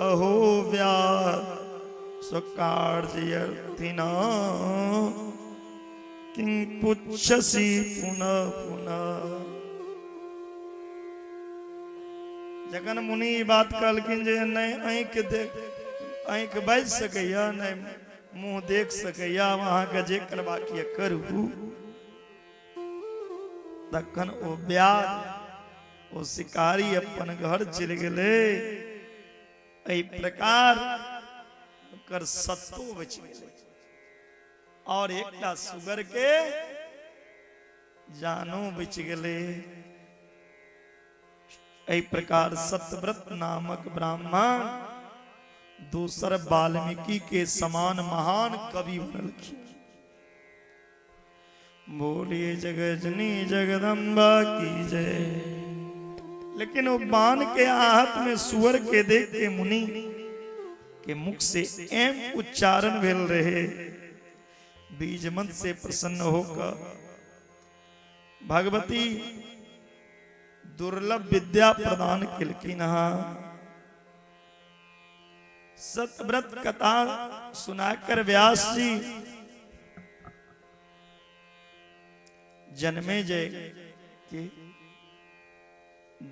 अहो व्याध स्वकार्यर्थिना किं पुच्छसि पुनः पुनः। जखन मुनि ई बात कहलखिन जे नहि आँखि देख, आँखि बाजि सकैया, नहि मुँह देख सकैया, आब अहाँके जे करबाक यऽ करू, तखन ओ व्याध, ओ शिकारी अपन घर चलि गेलै। एहि प्रकार ओकर सत्तो बचि गेलै और एकटा सुगर के जानो बचि गेलै। एहि प्रकार सत्यव्रत नामक ब्राह्मण दोसर वाल्मीकि के समान महान कवि बनलखिन। बोलिए जगजनी जगदम्बा की जय। लेकिन वो बाण के आहत में सुअर के देख के मुनि के मुख से एम उच्चारण भेल रहे, बीज मंत्र से प्रसन्न होकर भगवती दुर्लभ विद्या प्रदान केलखिन। हाँ, सतव्रत कथा सुनाकर व्यास जी जन्मे जय के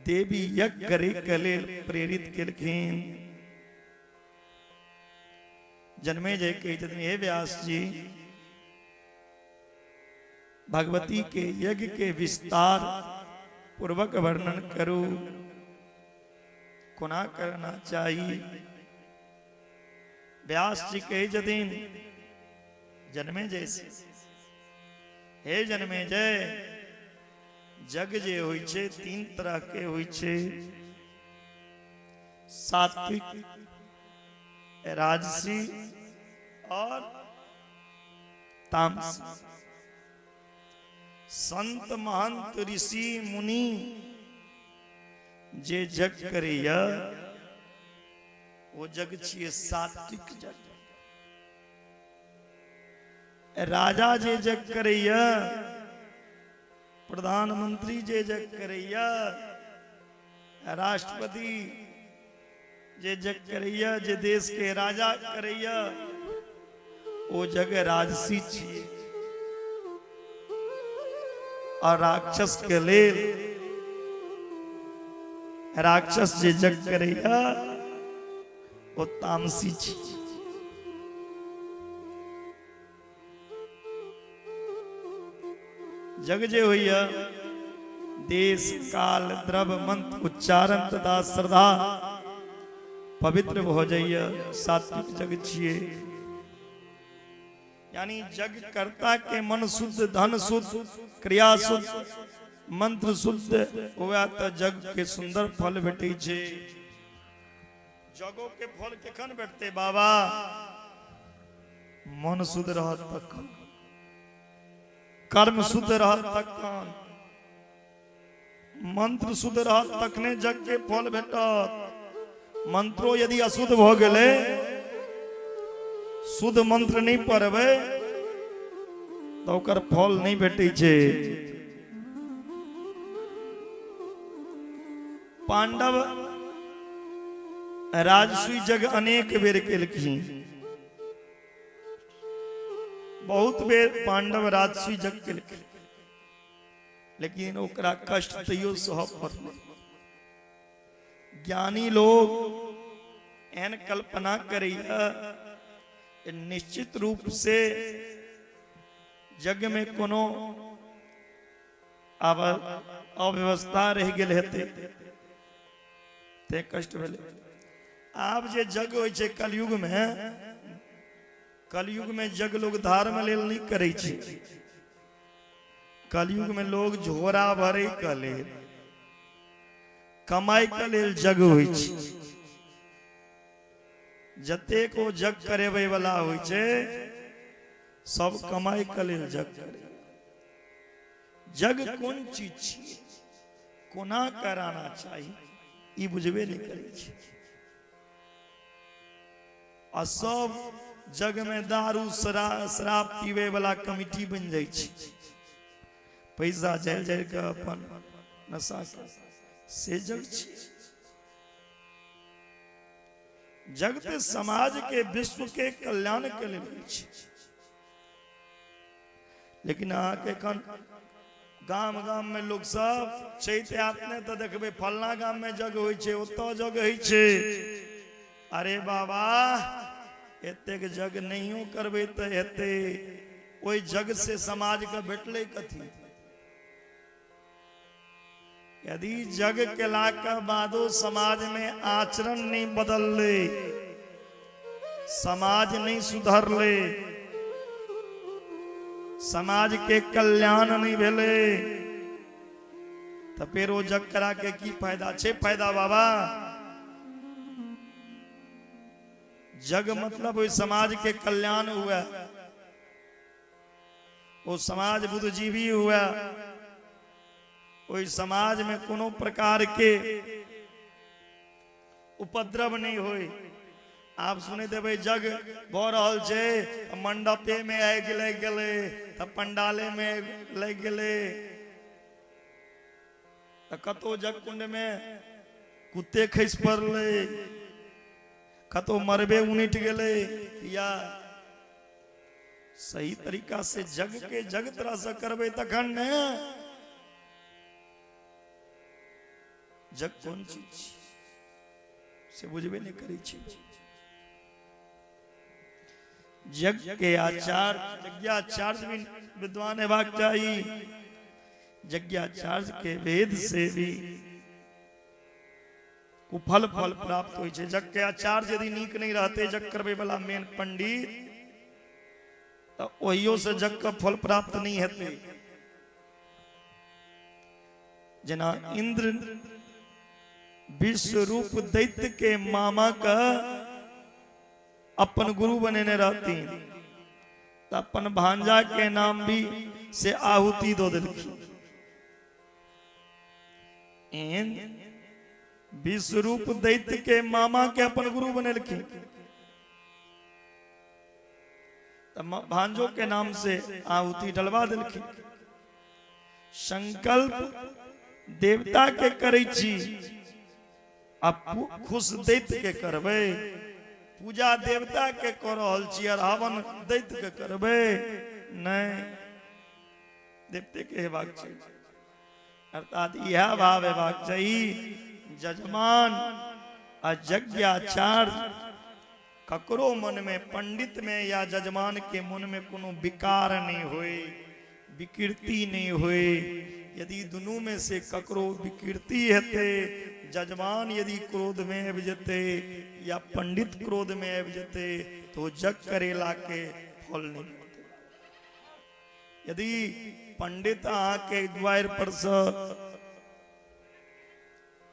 देवी यज्ञ करे के लेल प्रेरित केलखिन। जन्मे जय कहै छथिन, हे व्यास जी, भगवती के यज्ञ के विस्तार पूर्वक वर्णन करू। कोना करना चाही। व्यास जी कहै छथिन जन्मे जय से, हे जन्मे जय, जग जे होइ छै तीन तरह के होइ छै, सात्विक, राजसी और तामसी। संत महंत ऋषि मुनि जे जग करैया ओ जग छियै सात्विक जग। राजा जे जग करैया, प्रधानमंत्री जे जग करैया, राष्ट्रपति जे जग करैया, जे देश के राजा करैया, ओ जग राजसी छियै। और राक्षस के लेल राक्षस जे जग करैया ओ तामसी छियै। जग जे होइया देश काल द्रव्य मंत्र उच्चारण तथा श्रद्धा पवित्र भऽ जाइया, सात्विक जग छियै। यानी जग कर्ता के मन शुद्ध, धन शुद्ध, क्रिया शुद्ध, मंत्र शुद्ध हुए तऽ जग के सुंदर फल भेटै छै। जगो के फल केखन भेटतै बाबा? मन शुद्ध रहत तखन, कर्म शुद्ध रहत तखन, मंत्र शुद्ध रहत तखने जग के फल भेटत। मंत्रो यदि अशुद्ध भऽ गेलै, शुद्ध मंत्र नहि पढ़बै तऽ ओकर फल नहि भेटै छै। पांडव राजसूय जग अनेक बेर केलखिन, बहुत बेर पांडव राजसूय जग केलखिन, लेकिन ओकरा कष्ट तैयो सहऽ पड़लै। ज्ञानी लोग एहन कल्पना करैया निश्चित रूप से यज्ञ में कोनो आब अव्यवस्था रहि गेल हेतै ते कष्ट भेलै। आब जे जग होइ छै कलयुग में, कलयुग में जग लोग धर्म लेल नहि करै छै। कलयुग में लोग झोरा भरे के लेल, कमाई के लेल जग होइ छै। जतेक ओ जग करेबै वाला होइ छै सब कमाई के लेल जग करे। जग कोन चीज छियै, कोना कराना चाही, ई बुझबे नहि करै छै। आ सब जग में दारू शराब पीबै वाला कमिटी बनि जाइ छै। पैसा झाड़ि झाड़ि कऽ अपन नशा के से जग छियै। जग तऽ समाज के, विश्व के कल्याण के लेल होइ छै। लेकिन अहाँके एखन गाम गाम में लोग सब चैत आयत ने तऽ देखबै फलना गाम में जग होइ छै, ओतऽ जग होइ छै। अरे बाबा, एतेक जग नहियो करबै तऽ हेतै। ओहि जग से समाज के भेटलै कथी? यदि जग केला के बादो समाज में आचरण नहीं बदलले, समाज नहीं सुधरले, समाज के कल्याण नहीं भेले, तो फिर वो जग करा के की फायदा छे? फायदा बाबा, जग मतलब ओहि समाज के कल्याण हुआ, ओ समाज बुद्धिजीवी हुआ, ओहि समाज में कोनो प्रकार के उपद्रव नहीं होय। आप सुने देबै जग भऽ रहल छै, मंडपे में आगि लागि गेलै, तऽ पंडाले में आगि लागि गेलै, तऽ कतौ जग कुंड में कुत्ते खसि पड़लै, कतौ मरबे उनटि गेलै। या सही तरीका से जग के जग तरह से करबै तखन ने। जग कोन चीज छी से बुझबे नहि करै छी। जग के आचार यज्ञाचार्य भी विद्वान हेबाक चाही, यज्ञाचार्य के वेद से भी कुफल फल प्राप्त होइ छै। जग के आचार्य यदि नीक नहि रहते, जग करबै वाला मेन पंडित, तऽ ओहियो से जग के फल प्राप्त नहि हेतै। जेना इंद्र विश्व रूप दैत्य के मामा के अपन गुरु बनेने रहथिन, तऽ अपन भांजा के नाम भी से आहुति दऽ देलखिन। एहन विश्वरूप दैत्य के मामा के अपन गुरु बनेलखिन, तऽ भांजो के नाम से आहुति डलवा देलखिन। संकल्प देवता के करै छी आ खुश दैत्य के करबै। पूजा देवता के कऽ रहल छी और हवन दैत्य के करबै? नहि, देवते के हेबाक चाही। अर्थात इएह भाव हेबाक चाही, जजमान आ यज्ञाचार्य ककरो मन में, पंडित में या जजमान के मन में कोनो विकार नहीं होए, विकृति नहीं होए। यदि दुनू में से ककरो विकृति हेतै, जजमान यदि क्रोध में आबि जेतै या पंडित क्रोध में आबि जेतै, तो जग करेला के फल नहीं मिलतै। यदि पंडित अहाँके द्वार पर से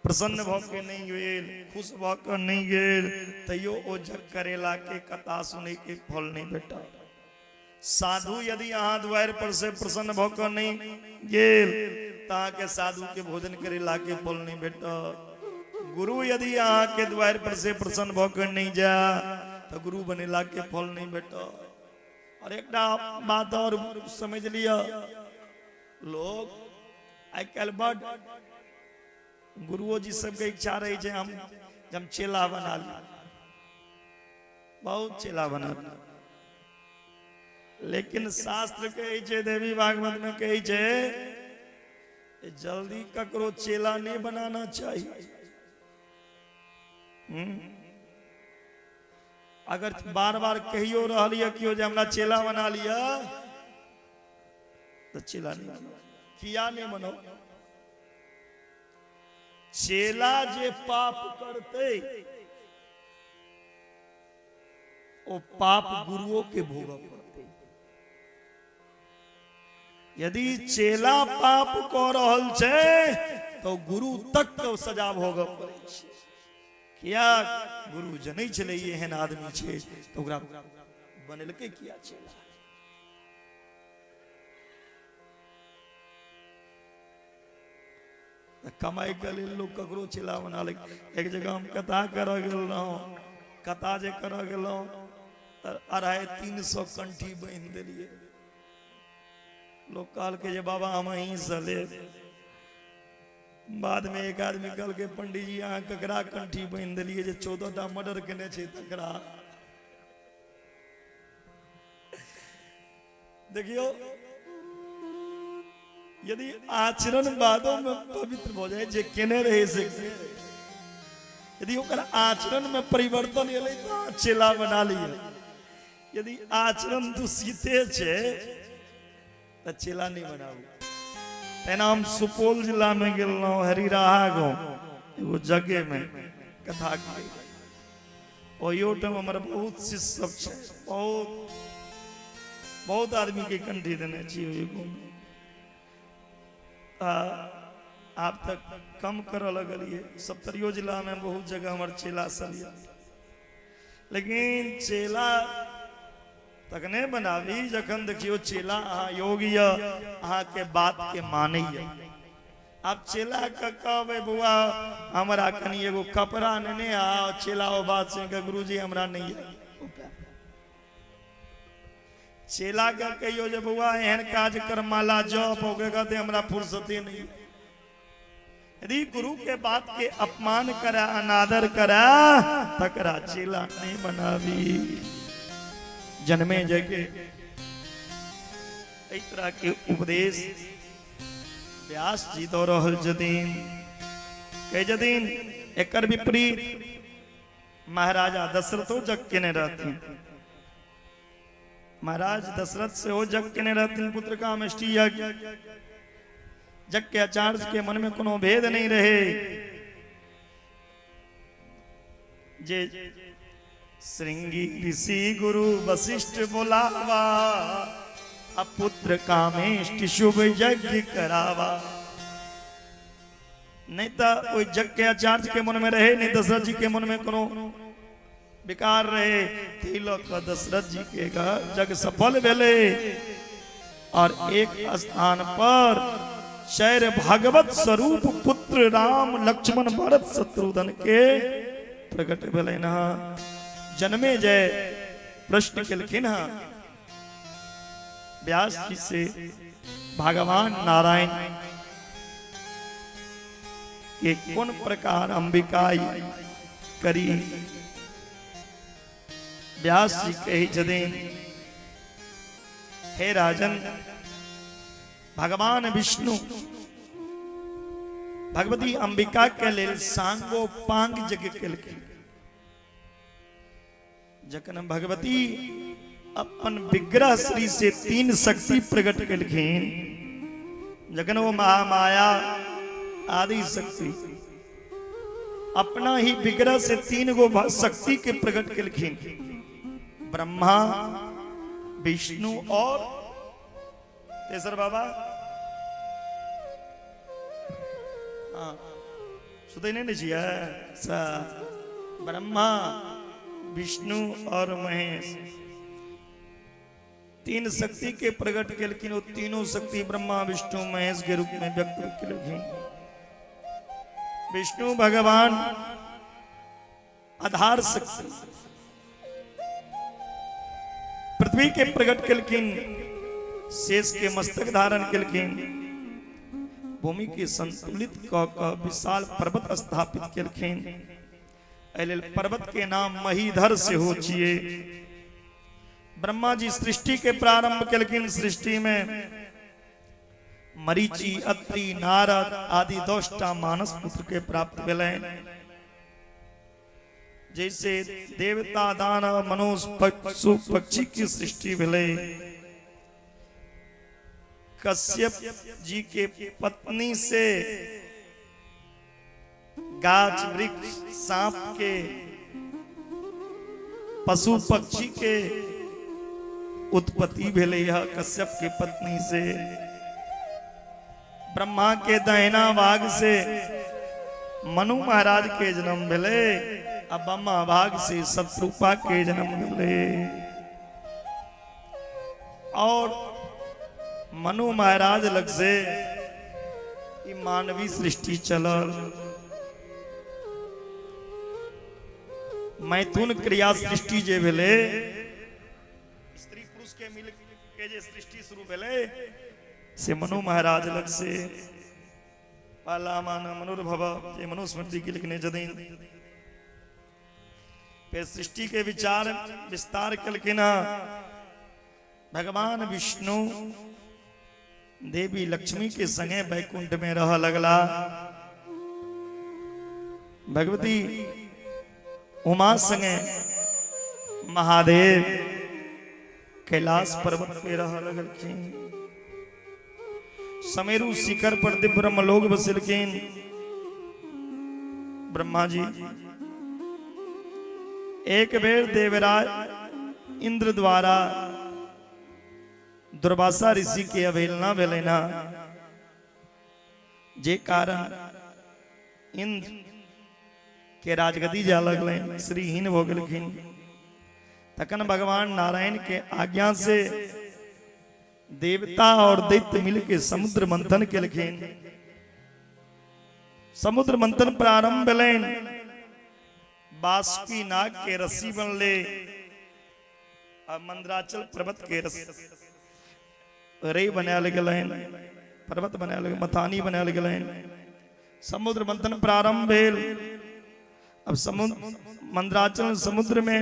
प्रसन्न भऽ के नहि गेल, खुश भऽ के नहि गेल, तैयो ओ जग करेला के कथा सुनै के फल नहि भेटत। साधु यदि अहाँ द्वार पर से प्रसन्न भऽ के नहि गेल, तऽ अहाँके साधु के भोजन करेला के फल नहि भेटत। गुरु यदि अहाँके द्वार पर से प्रसन्न भऽ के नहि जाय, तऽ गुरु बनेला के फल नहि भेटत। और एकटा बात और समझ लिअ, लोग आइ काल्हि बड गुरुओ जी सबके इच्छा रहे छै हम हम चेला बना ली, बहुत चेला बना ली। लेकिन शास्त्र कहै छै, देवी भागवत में कहै छै, जल्दी ककरो चेला नहीं बनाना चाहिए। अगर बार बार कहियो रहल यऽ केओ जे हमरा चेला बना लिअ, तऽ चेला नहीं बनाओ। किया नहीं बनाओ? चेला जे पाप करतै ओ पाप गुरुओं के भोगऽ पड़तै। यदि चेला पाप कऽ रहल छै तऽ गुरु तक के सजा भोगऽ पड़ै छै। किया? गुरु जनै छलै ई एहन आदमी छै, तऽ ओकरा बनेलकै किया चेला? तऽ कमाइ के लेल लोक ककरो चेला बना ले। एक जगह हम कथा करऽ गेल रहौं, कथा जे करऽ गेलहुँ तऽ 250-300 कंठी बान्हि देलियै। लोक कहलकै जे बाबा हम अहीँसँ लेब। बादमे एक आदमी कहलकै, पंडीजी अहाँ ककरा कंठी बान्हि देलियै जे 14 टा मर्डर केने छै तकरा? देखियौ, यदि आचरण बादो में पवित्र भऽ जाय, जे केने रहे से, यदि ओकर आचरण में परिवर्तन एलै तऽ अहाँ चेला बना लिअ। यदि आचरण दूषिते छै तऽ चेला नहि बनाबू। तेना हम सुपौल जिला में गेल रहौं, हरिराहा गाँव एगो जगह में कथा करै। ओहियो ठाम हमर बहुत शिष्य सब छै, बहुत बहुत आदमी के कंठी देने छी ओहि गाँव में। आ आब तक कम करऽ लगलियै। सप्तरियो जिला में बहुत जगह हमर चेला सब यऽ। लेकिन चेला तखने बनाबी जखन देखियौ चेला अहाँ योग्य यऽ, अहाँके बात के मानैया। आब चेला के कहबै, बौआ हमरा कनि एगो कपड़ा नेने आ, चेला ओ बात सुनि कऽ, गुरुजी हमरा नहि यऽ। चेला के कहियो जे बौआ एहन काज कर, माला जप, ओकरे कहते हमरा फुर्सते नहीं। यदि गुरु के बात के अपमान करे, अनादर करे, तकरा चेला नहीं बनाबी। जन्मे जगे एहि तरह के उपदेश व्यास जी दऽ रहल छथिन। कहै छथिन, एकर विपरीत महाराजा दशरथो जग केने रहथिन। महाराज दशरथ सेहो जग केने रहथिन, पुत्र कामेष्टि यज्ञ। जग के आचार्य के मन में कोनो भेद नहीं रहे। जे श्रृंगी ऋषि गुरु वशिष्ठ बोलावा, अपुत्र कामेष्ट शुभ यज्ञ करावा। नहीं तो ओहि यज्ञ के आचार्य के मन में रहे, नहीं दशरथ जी के मन में कोनो विकार रहे, ताहि लऽ कऽ दशरथ जी के यज्ञ सफल भेलै। और एक स्थान पर चारि भगवत स्वरूप पुत्र राम लक्ष्मण भरत शत्रुघ्न के प्रकट भेलनि हँ। जन्मे जय प्रश्न केलखिन हँ व्यास जी से भगवान नारायण के कोन प्रकार अंबिकाई करी। व्यास जी कहै छथिन, हे राजन, भगवान विष्णु भगवती अंबिका के लेल सांगो पांग यज्ञ केलखिन। जखन भगवती अपन विग्रह श्री से तीन शक्ति प्रकट केलखिन, जखन वो महामाया आदि शक्ति अपना ही विग्रह से तीन गो शक्ति के प्रकट केलखिन, ब्रह्मा विष्णु और तेसर बाबा, हाँ सुतै नहीं ने छियै, ब्रह्मा विष्णु और महेश तीन शक्ति के प्रकट केलखिन। वो तीनों शक्ति ब्रह्मा विष्णु महेश के रूप में व्यक्त केलखिन। विष्णु भगवान आधार शक्ति पृथ्वी के प्रकट केलखिन, शेष के मस्तक धारण केलखिन, भूमि के संतुलित क क विशाल पर्वत स्थापित केलखिन। एहि लेल पर्वत के नाम महीधर सेहो छियै। ब्रह्मा जी सृष्टि के प्रारंभ केलखिन। सृष्टि में मरीचि, अत्रि, नारद आदि 10टा मानस पुत्र के प्राप्त भेलनि। जैसे देवता, दानव, मनुष्य, पशु, पक्षी की सृष्टि भेलै। कश्यप जी के पत्नी से गाछ वृक्ष, सांप के, पशु पक्षी के उत्पत्ति भेलै है कश्यप के पत्नी से। ब्रह्मा के दहिना भाग से मनु महाराज के जन्म भेलै आ बामा भाग से शत्रुपा के जन्म भेलै। और मनु महाराज लग से ई मानवी सृष्टि चलल। मैथुन क्रिया सृष्टि जे भेलै, स्त्री पुरुष के मिल के जे सृष्टि शुरू भेलै से मनु महाराज लग से। पहला मान मनुर्भव जे मनुस्मृति के लिखने छथिन। फेर सृष्टि के विचार विस्तार केलखिन हँ। भगवान विष्णु देवी लक्ष्मी के संगे वैकुंठ में रह लगला। भगवती उमा संगे महादेव कैलाश पर्वत पे रह लगलखिन। समेरु शिखर पर दिव्य ब्रह्मलोक बसेलखिन ब्रह्मा जी। एक बेर देवराज इंद्र द्वारा दुर्वासा ऋषि के अवहेलना भेलनि हँ, जे कारण इंद्र के राजगद्दी जा लगलनि, श्रीहीन भऽ गेलखिन। तखन भगवान नारायण के आज्ञा से देवता और दैत्य मिलके समुद्र मंथन केलखिन। समुद्र मंथन प्रारंभ भेलनि। बासुकी नाग के रस्सी बनले आ मंदराचल पर्वत के रस्सी रे बनायल गेलनि, पर्वत बनायल गेल, मथानी बनायल गेलनि। समुद्र मंथन प्रारंभ भेल। अब समुद्र मंदराचल समुद्र में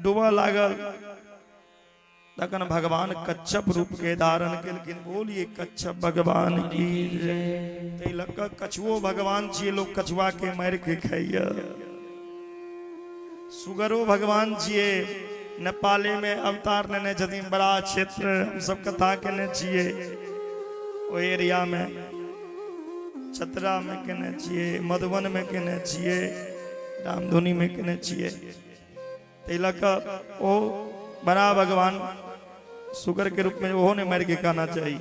डूबऽ लागल। तखन भगवान कच्छप रूप के धारण केलखिन। बोलिए कच्छप भगवान की जय। ताहि लऽ कऽ कछुओ भगवान छियै, लोक कछुआ के मारि के खाइया। सुगरो भगवान छियै, नेपाले में अवतार लेने छथिन, बड़ा क्षेत्र हमसब कथा केने छियै ओहि एरिया में, चतरा में केने छियै, मधुबन में केने छियै, रामधुनी में केने छियै। ताहि लऽ कऽ ओ बड़ा भगवान सुगर के रूप में ओहो नहि मारि के खाना चाही।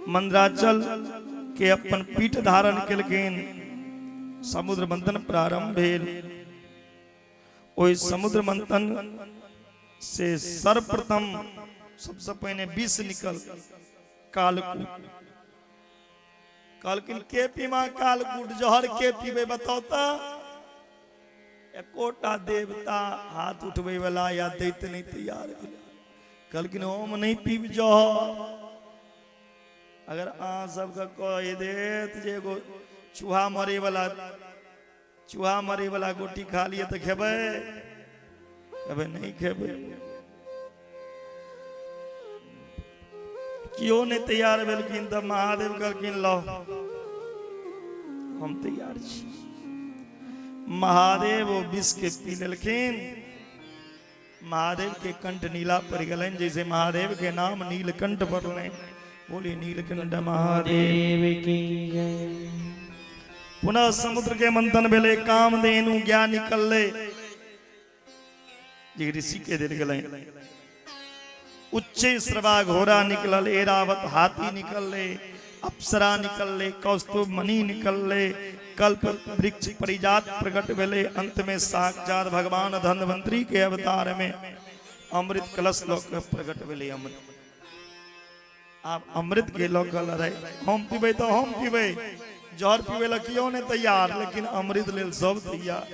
मंदराचल के अपन पीठ धारण केलखिन, समुद्र मंथन प्रारंभ भेल। ओहि समुद्र मंथन से सर्वप्रथम सबसे पहिने विष निकल कालकूट। कहलखिन के पीमा कालकूट जहर के पीबे बताओ त? एकोटा देवता हाथ उठबै वाला या दैत नहीं तैयार भेल। कहलखिन हम नहीं पीब जहर। अगर अहाँ सबके कहि देत जे एगो चूहा मरे वाला चूहा मरे वाला गोटी खा लिए तऽ खेबै? खेबै नहीं खेबै। केओ नहीं तैयार भेलखिन तऽ महादेव कहलखिन लो हम तैयार छी। महादेव ओ विष के पी लेलखिन। महादेव के कंठ नीला पड़ गेलनि, जैसे महादेव के नाम नीलकंठ पड़लनि। बोले नीलकंठ महादेव की जय। पुनः समुद्र के मंथन भेलै, कामधेनु ज्ञान निकललै जे ऋषि के देल गेलै। उच्चे श्रवा घोड़ा निकलल, एरावत हाथी निकललै, अप्सरा निकललै, कौस्तुभ मणि निकललै, कल्प वृक्ष परिजात प्रकट भेलै। अंत में साक्षात भगवान धन्वंतरी के अवतार में अमृत कलश लऽ के प्रकट भेलै। अमृत आब अमृत के लऽ के लड़ाई, हम पीबै तऽ हम पीबै, जहर पीबै लए केओ नहि तैयार, लेकिन अमृत लेल सब तैयार।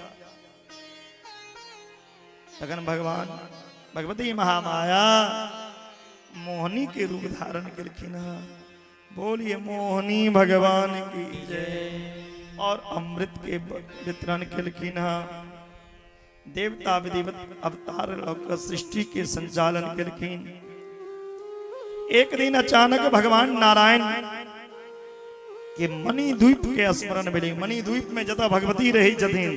तखन भगवान भगवती महामाया मोहनी के रूप धारण केलखिन हँ। बोलिए मोहनी भगवान की जय। और अमृत के वितरण केलखिन हँ। देवता विधिवत अवतार लऽ कऽ सृष्टि के संचालन केलखिन। एक दिन अचानक भगवान नारायण के मणिद्वीप के स्मरण भेलै। मणिद्वीप में जतऽ भगवती रहै छथिन,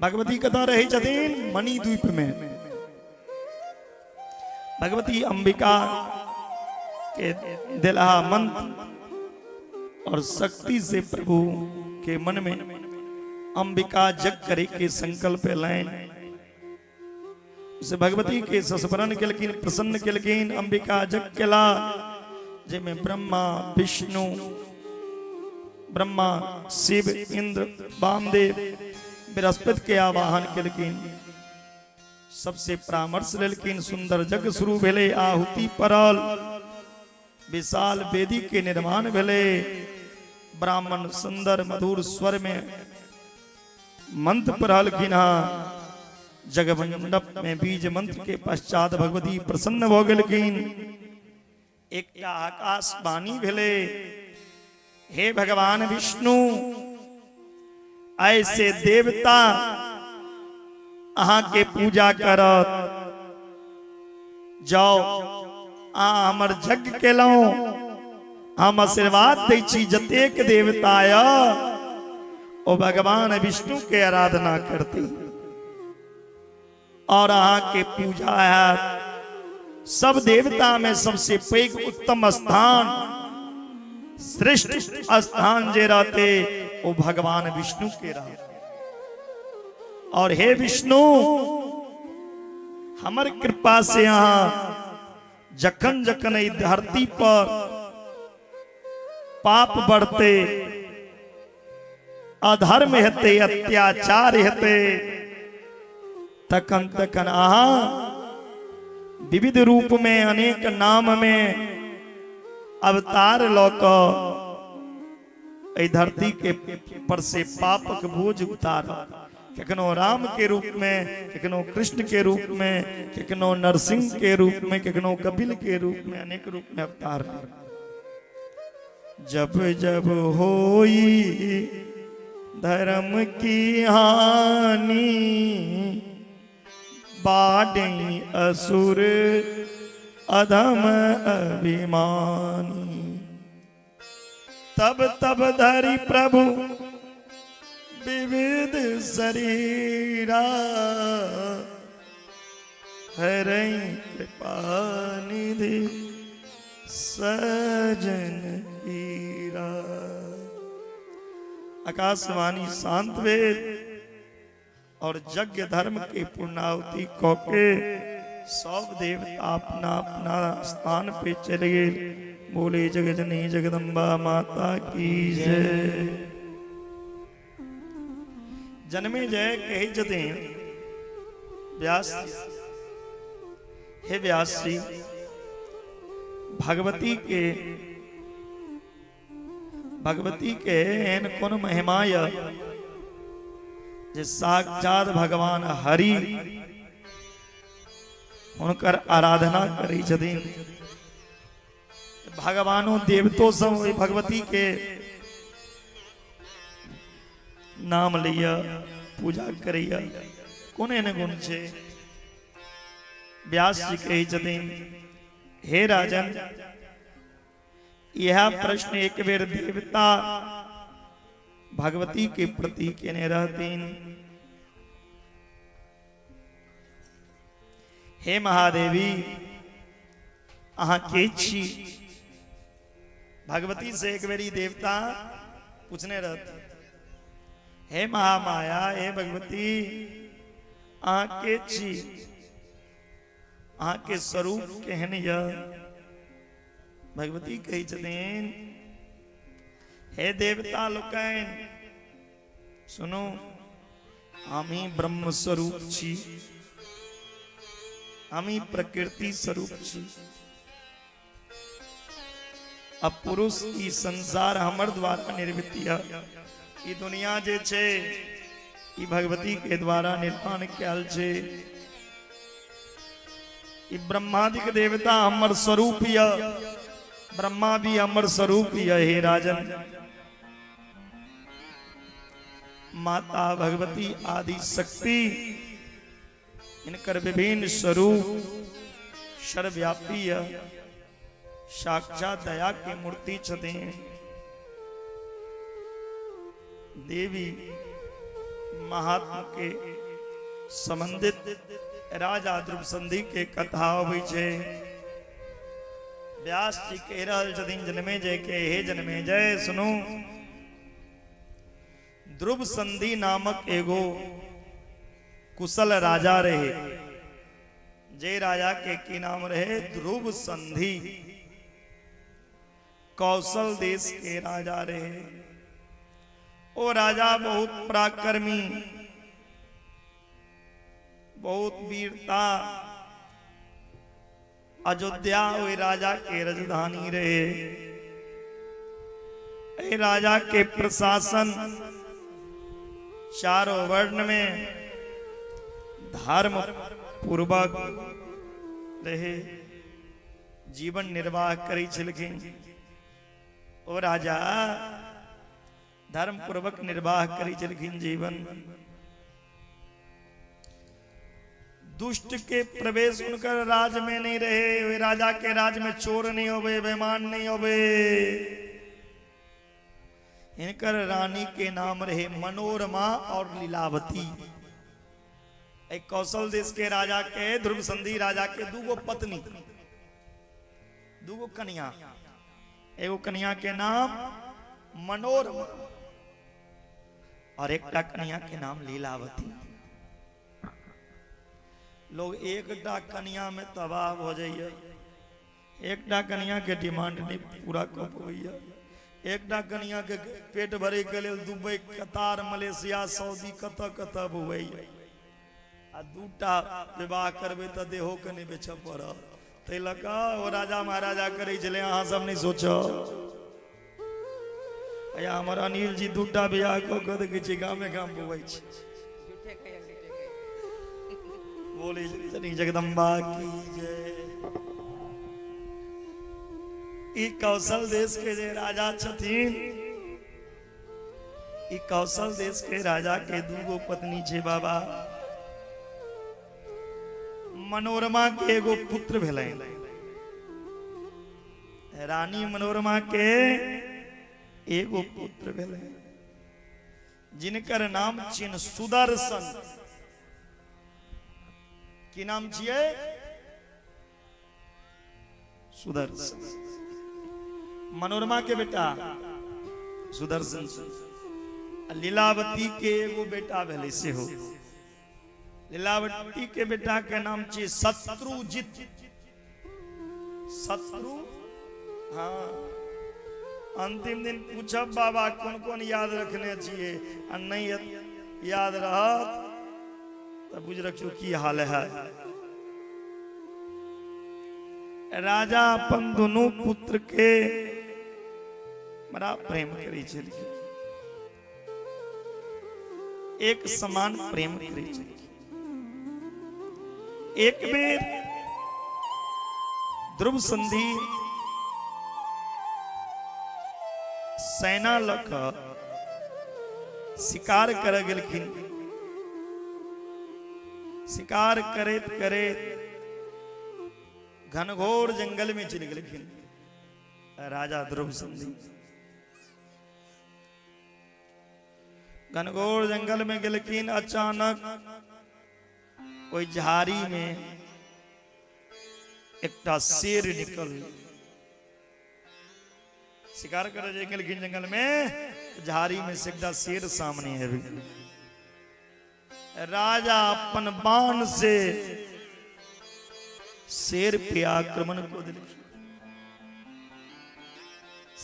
भगवती कतऽ रहै छथिन? मणिद्वीप में। भगवती अंबिका के दिलहा मंत्र और शक्ति से प्रभु के मन में अंबिका जग करे के संकल्प एलनि। से भगवती के स्मरण केलखिन, प्रसन्न केलखिन, अंबिका जग केला, जाहिमे ब्रह्मा विष्णु ब्रह्मा शिव इंद्र वामदेव बृहस्पति के आवाहन केलखिन, सबसे परामर्श लेलखिन। सुंदर जग शुरू भेलै, आहुति पड़ल, विशाल वेदी के निर्माण भेलै, ब्राह्मण सुंदर मधुर स्वर में मंत्र पढ़लखिन हँ। जग मंडप में बीज मंत्र के पश्चात भगवती प्रसन्न भऽ गेलखिन। एकटा आकाशवाणी भेलै, हे भगवान विष्णु, ऐसे देवता अहाँ के पूजा करत। जाओ, अहाँ हमर यज्ञ केलहुँ, हम आशीर्वाद दै छी जतेक देवता य ओ भगवान विष्णु के आराधना करती और अहाँ के पूजा हैत। सब देवता में सबसे पैघ उत्तम स्थान, श्रेष्ठ स्थान जे रहते वो भगवान विष्णु के रहते। और हे विष्णु, हमर कृपा से अहाँ जखन जखन एहि धरती पर पाप बढ़ते, अधर्म हेतै, अत्याचार हेतै, तखन तखन अहाँ विविध रूप में अनेक नाम में अवतार लऽ कऽ एहि धरती के पर से पापक बोझ उतारब। कखनो राम के रूप में, कखनो कृष्ण के रूप में, कखनो नरसिंह के रूप में, कखनो कपिल के रूप में, अनेक रूप में अवतार लेब। जब जब होई धर्म की हानि, बाडे असुर अधम अभिमानी, तब तब धरि प्रभु विविध शरीरा, हरई कृपा निधि सजन पीरा। आकाशवाणी शांत भेल और यज्ञ धर्म के पूर्णाहुति कऽ के सब देवता अपना अपना स्थान पे चले गेल। बोले जगजननी जगदम्बा माता की जय। जन्मे जय कहै छथिन व्यास जी, हे व्यास जी, भगवती के एहन कोन महिमा यऽ जे साक्षात भगवान हरि हुनकर आराधना करै छथिन। भगवानो देवतो सब ओहि भगवती के नाम लैया, पूजा करैया। कोन एहन गुण छै? व्यास जी कहै छथिन, हे राजन, यह प्रश्न एक बेर देवता भगवती के प्रति केने रहथिन। हे महादेवी, अहाँ के छी? भगवती से एक बेरी देवता पूछने रहते, हे महामाया, हे भगवती, अहाँ के छी? अहाँ के स्वरूप केहन यऽ? भगवती कहै छथिन, हे देवता लोकनि, सुनू, हम ही ब्रह्म स्वरूप छी, हम ही प्रकृति स्वरूप छी। अब पुरुष ई संसार हमर द्वारा निर्मित यऽ। ई दुनिया जे छै, ई भगवती के द्वारा निर्माण कयल छै। ई ब्रह्मादिक देवता हमर स्वरूप यऽ, ब्रह्मा भी हमर स्वरूप यऽ। हे राजन, माता भगवती आदि शक्ति, इनकर विभिन्न स्वरूप सर्वव्यापी यऽ, साक्षात दया के मूर्ति छथिन। देवी महात्मा के संबंधित राजा ध्रुव संधि के कथा अबै छै। व्यास जी कहि रहल छथिन जनमे जय के, हे जनमे जय, सुनू, ध्रुव संधि नामक एगो कुशल राजा रहे। जे राजा के की नाम रहे? ध्रुव संधि। कौशल देश के राजा रहे। ओ राजा बहुत पराक्रमी, बहुत वीरता। अयोध्या ओहि राजा के राजधानी रहे। एहि राजा के प्रशासन चारों वर्ण में धर्म पूर्वक रहे, जीवन निर्वाह करै छलखिन। ओ राजा धर्म पूर्वक निर्वाह करै छलखिन जीवन। दुष्ट के प्रवेश उनकर राज में नहीं रहे। ओहि राजा के राज में चोर नहीं होवे, बेमान नहीं होवे। इनकर रानी के नाम रहे मनोरमा और लीलावती। एक कौशल देश के राजा के, ध्रुव संधि राजा के दूगो पत्नी, दूगो कन्या। एगो कन्या के नाम मनोरमा और एकटा कन्या के नाम लीलावती। लोग एकटा कन्या में तबाह भ जाइए, एकटा कन्या के डिमांड नहीं पूरा कऽ पबैया, एकटा कन्या के पेट भरे के लेल दुबई, कतार, मलेशिया, सऊदी कतऽ कतऽ बौआइया। आ दूटा विवाह करबै तऽ देहो के नहि बेचऽ पड़त। ताहि लऽ कऽ ओ राजा महाराजा करै छलै, अहाँ सब नहि सोचब। अया हमर अनिल जी दूटा बियाह कऽ कऽ देखै छियै गामे गाम बौआइ छै। बोले जननी जगदम्बा की जय। ई कौशल देश के जे राजा छथिन, ई कौशल देश के राजा के दूगो पत्नी छै बाबा। मनोरमा के एगो पुत्र भेलनि। रानी मनोरमा के एगो पुत्र भेलनि, जिनकर नाम छियनि सुदर्शन। की नाम छियै? सुदर्शन। मनोरमा के बेटा सुदर्शन। आ लीलावती के एगो बेटा भेलै सेहो। लीलावती के बेटा के नाम छियै शत्रुजित। शत्रु, हाँ, अंतिम दिन पूछब बाबा कोन कोन याद रखने छियै, आ नहीं याद रहत तऽ बुझि रखियौ की हाल है। राजा अपन दुनू पुत्र के बड़ा प्रेम करै छलखिन, एक समान प्रेम करै छलखिन। एक बेर ध्रुव संधि सेना लऽ कऽ शिकार करऽ गेलखिन। शिकार करैत करैत घनघोर जंगल में चलि गेलखिन राजा ध्रुव संधि। घनघोर जंगल में गेलखिन, अचानक ओहि झाड़ी में एकटा शेर निकल। शिकार करे जे गेलखिन जंगल में, झाड़ी में से एकटा शेर सामने आबि गेल। राजा अपन बाण से शेर पे आक्रमण को देलखिन।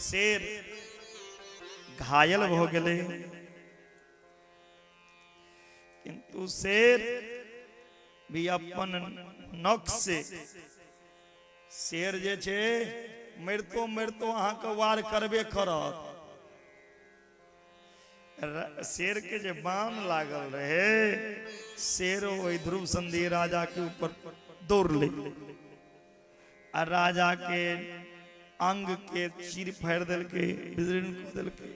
शेर घायल भ गेलै, किंतु शेर भी अपन नख से, शेर जे छै मरितो मरितो अहाँके वार करबे करत। शेर के जे बाण लागल रहे, शेर ओहि ध्रुव संधि राजा के ऊपर दौड़ले आ राजा के अंग के चीर फाड़ि देलकै, विदीर्ण कऽ देलकै।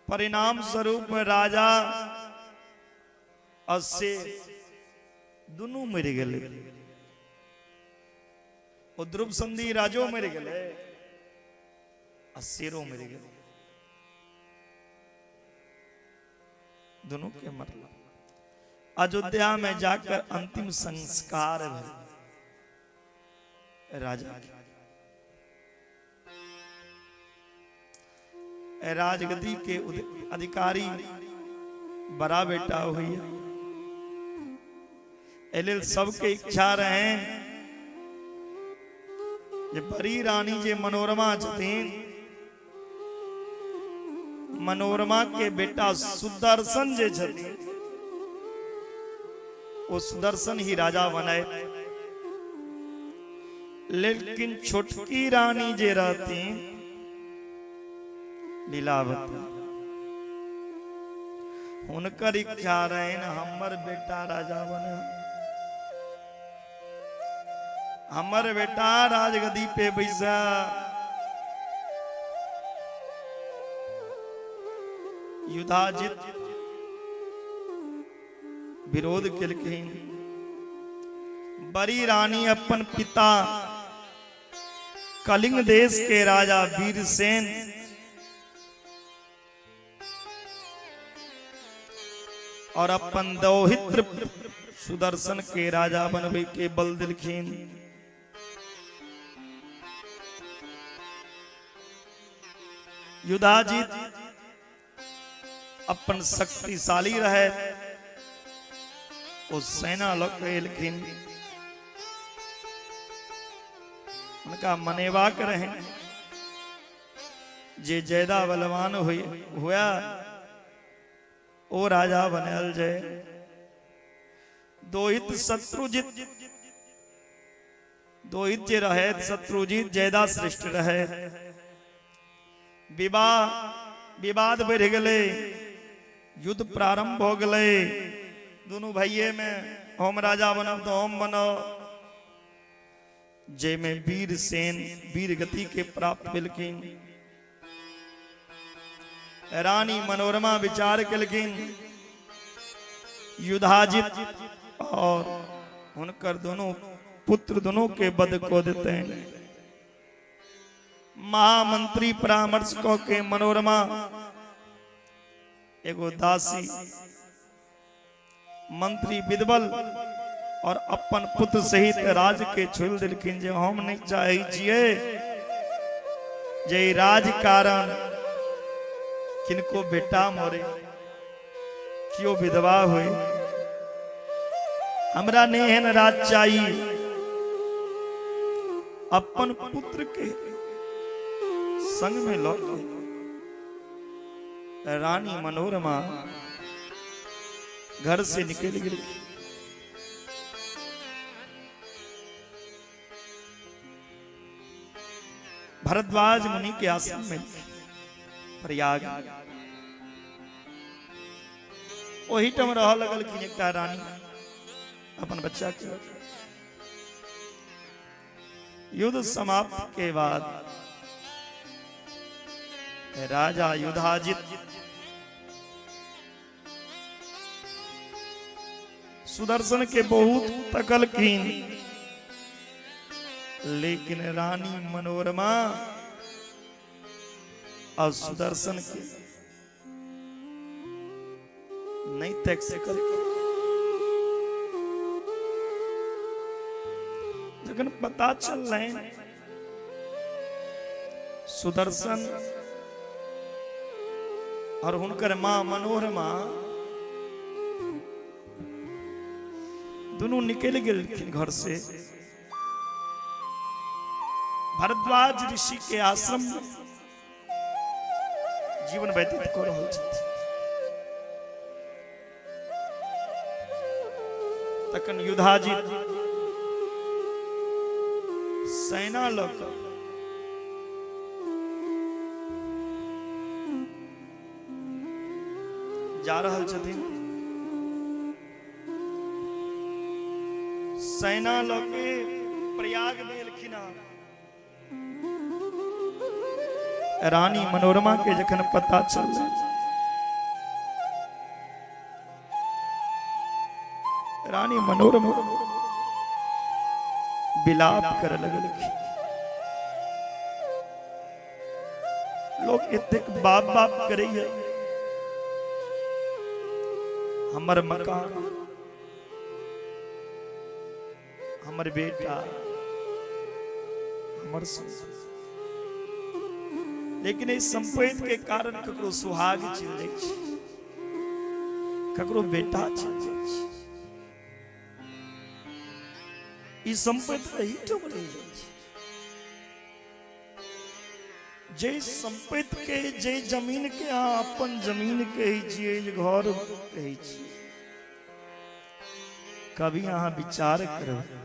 परिणाम स्वरूप राजा आ शेर दुनू मरि गेलै। ओ ध्रुव संधि राजो मरि गेलै आ शेरो मरि गेलै, दोनों के मरला। अयोध्या में जाकर अंतिम संस्कार भेल राजा के। राजगद्दी के अधिकारी बड़ा बेटा हुई, एहि सबके इच्छा रहे जे बड़ी रानी जे मनोरमा छथिन, मनोरमा के बेटा सुदर्शन जे छथिन, ओ सुदर्शन ही राजा बनाए। लेकिन छोटकी रानी जे रहती लीलावती, हुनकर इच्छा रहनि हमर बेटा राजा बने, हमर बेटा राजगद्दी पे बैसा। युधाजित विरोध केलखिन। बड़ी रानी अपन पिता कलिंग देश के राजा वीरसेन और अपन दौहित्र सुदर्शन के राजा बनबे के बल दिलखिन। युधाजित अपन शक्तिशाली रहे, ओ सेना लऽ के एलखिन, हुनका मनेबाक रहे जे ज्यादा बलवान हुआ ओ राजा बनायल जाय। दोहित शत्रुजित, दोहित जे रहे शत्रुजित ज्यादा श्रेष्ठ रहे। विवाह विवाद बढ़ि गेलै, युद्ध प्रारंभ हो गेलै। दुनू भाइये में हम राजा बनब तो हम बनब, जाहिमे वीर सेन वीर गति के प्राप्त भेलखिन। रानी मनोरमा विचार केलखिन, युधाजित और हुनकर दोनों पुत्र दोनों के वध कऽ देतनि। महामंत्री परामर्श कऽ के मनोरमा एगो दासी, मंत्री विदबल और अपन पुत्र सहित राज के छोड़ दिलखिन जे हम नहीं चाहे छियै जे राज कारण किनको बेटा मरे, केओ विधवा होय, हमरा नहि एहन राज चाही। अपन पुत्र के संग में लऽ के रानी मनोरमा घर से निकल गेल। भरद्वाज मुनि के आश्रम में प्रयाग ओहिठाम रह लगलखिन एकटा रानी अपन बच्चा के। युद्ध समाप्त के बाद राजा युधाजित सुदर्शन के बहुत तकलखिन, लेकिन रानी मनोरमा और सुदर्शन के नहीं तक सकल। जखन पता चललनि सुदर्शन और हुनकर मां मनोरमा दोनों निकल गेलखिन घर से, भरद्वाज ऋषि के आश्रम में जीवन व्यतीत कऽ रहल छथि। तखन युधाजी सेना लऽ कऽ जा रहल छथिन। सेना लऽ के प्रयाग में एलखिन। रानी मनोरमा के जखन पता चलल, रानी मनोरमा विलाप करे लगलखिन। लोग एतेक बाप बाप करैया, हमर मकान, हमर बेटा, हमर संपत्ति, लेकिन एहि संपत्ति के कारण ककरो सुहाग चलि जाइ छै, ककरो बेटा चलि जाइ छै। ई संपत्ति एहिठाम रहि जाइ छै। जे संपत्ति के, जे जमीन के अहाँ अपन जमीन कहै छियै, जे घर कहै छियै, कभी अहाँ विचार करबै,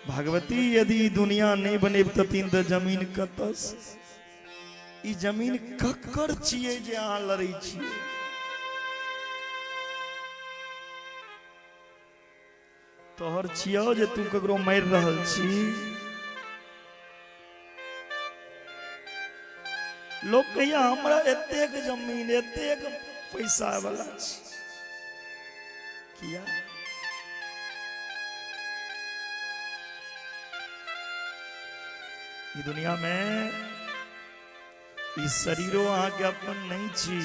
भगवती यदि ई दुनिया नहि बनेबतथिन तऽ जमीन कतऽ? ई जमीन ककर छियै जे अहाँ लड़ै छियै? तोहर छियौ जे तू ककरो मारि रहल छी? लोक कहिया हमरा एतेक जमीन, एतेक पैसा वाला छी किया? ई दुनिया में ई शरीरो अहाँके अपन नहीं छी।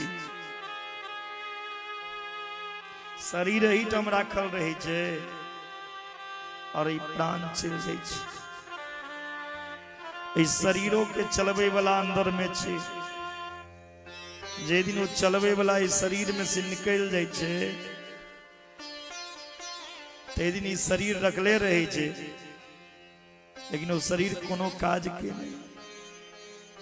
शरीर एहिठाम राखल रहै छै और ई प्राण चलि जाइ छै। एहि शरीरो के चलबै वाला अंदर में छै। जे दिन ओ चलबै वाला एहि शरीर में से निकलि जाइ छै, ताहि दिन ई शरीर रखले रहै छै, लेकिन ओ शरीर कोनो काज के नहीं।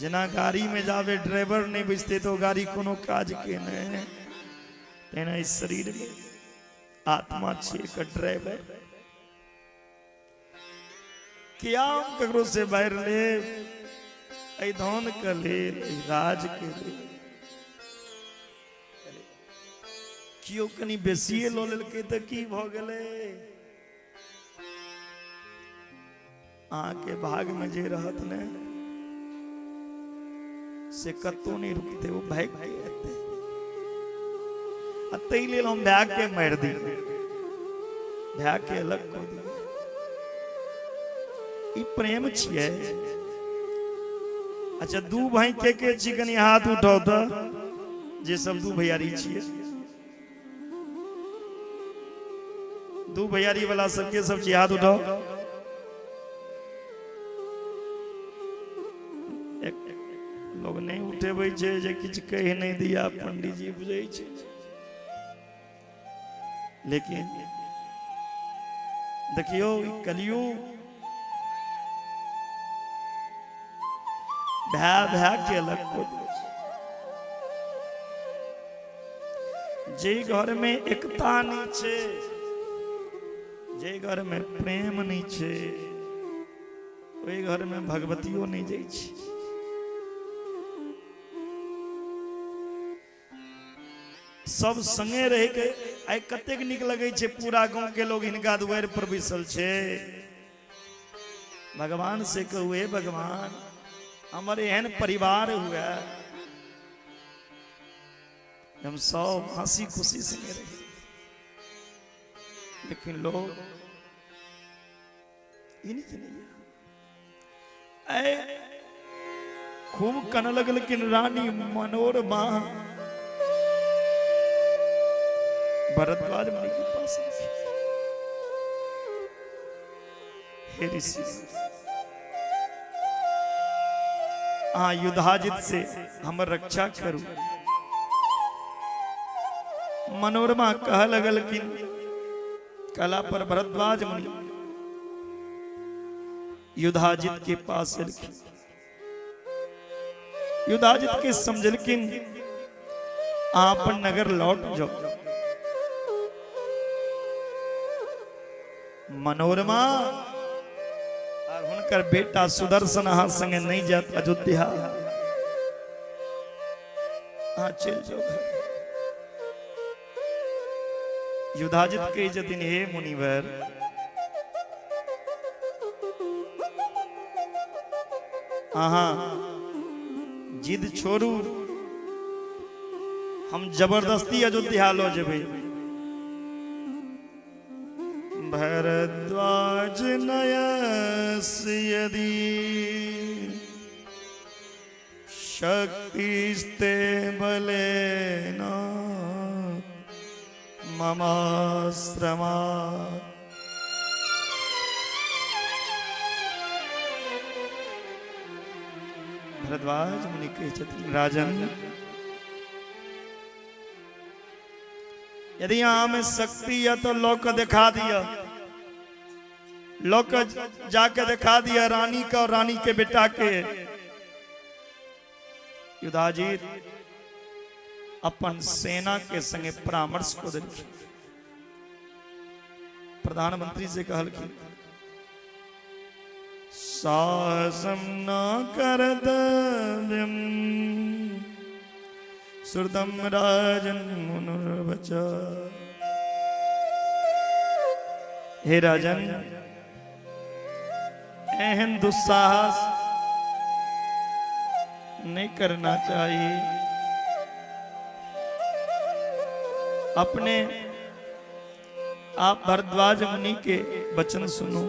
जेना गाड़ी में जाबे ड्राइवर नहीं बैसते तो गाड़ी कोनो काज के नहीं, तेना इस शरीर में आत्मा छे एकर ड्राइवर। किया हम ककरो से बैर ले एहि धन के लेल, एहि राज के लेल? केओ कनि बेसिए लऽ लेलकै तऽ की भऽ गेलै? अहाँके भाग में जे रहत ने से कतौ नहीं रुकते, वो भागि के एतै। आ ताहि लेल हम भाय के मारि दी, भाय के अलग कऽ दी, ई प्रेम छियै? अच्छा, दू भाई के के छी, कनि हाथ उठाउ तऽ, जे सब दू भैयारी छियै। दू भैयारी वाला सबके सब छी, हाथ उठाओ। उठबै छै जे किछु कहि नहि दिया पंडीजी बुझै छै। लेकिन देखियौ ई कलयुग भाय भाय के अलग कऽ दै छै। जे घर में एकता नहि छै, जे घर में प्रेम नहि छै, ओहि घर में भगवतियो नहि जाइ छै। सब संगे रहि के आइ कतेक नीक लगै छै, पूरा गांव के लोग हिनका दुआरि पर बैसल छै। भगवान से कहू, हे भगवान, हमर एहन परिवार हुए, हम सब हंसी खुशी संगे रही। लेकिन लोग ई नहि जनैया। ऐ खूब कन लगलखिन रानी मनोरमा भरद्वाज मुनि के पास। हे ऋषि, अहाँ युद्धाजित से हमर रक्षा करू। मनोरमा कह लगलखिन, कला पर भरद्वाज मुनि युधाजित के पास एलखिन। युधाजित के समझलखिन, अहाँ अपन नगर लौट जाओ। मनोरमा और हुनकर बेटा सुदर्शन अहाँ संगे नहीं जात अयोध्या, अहाँ चलि जाओ घर। युधाजित कहै छथिन, हे मुनिवर, अहाँ जिद छोड़ू, हम जबरदस्ती अयोध्या लऽ जेबै। भरद्वाज नयस यदि शक्तिस्ते बलेन ममाश्रमा। भरद्वाज मुनि कहै छथिन, राजन, यदि अहाँ में शक्ति यऽ तऽ लऽ कऽ देखा दिअ, लऽ कऽ जाके देखा दिअ रानी के और रानी के बेटा के। युधाजीत अपन सेना के संगे परामर्श को देलखिन। प्रधानमंत्री से कहलखिन, साहसम न कर्तव्यम श्रुतम राजन मुनुर्वच। हे राजन, एहन दुस्साहस नहीं करना चाहिए। अपने आप भरद्वाज मुनि के वचन सुनो।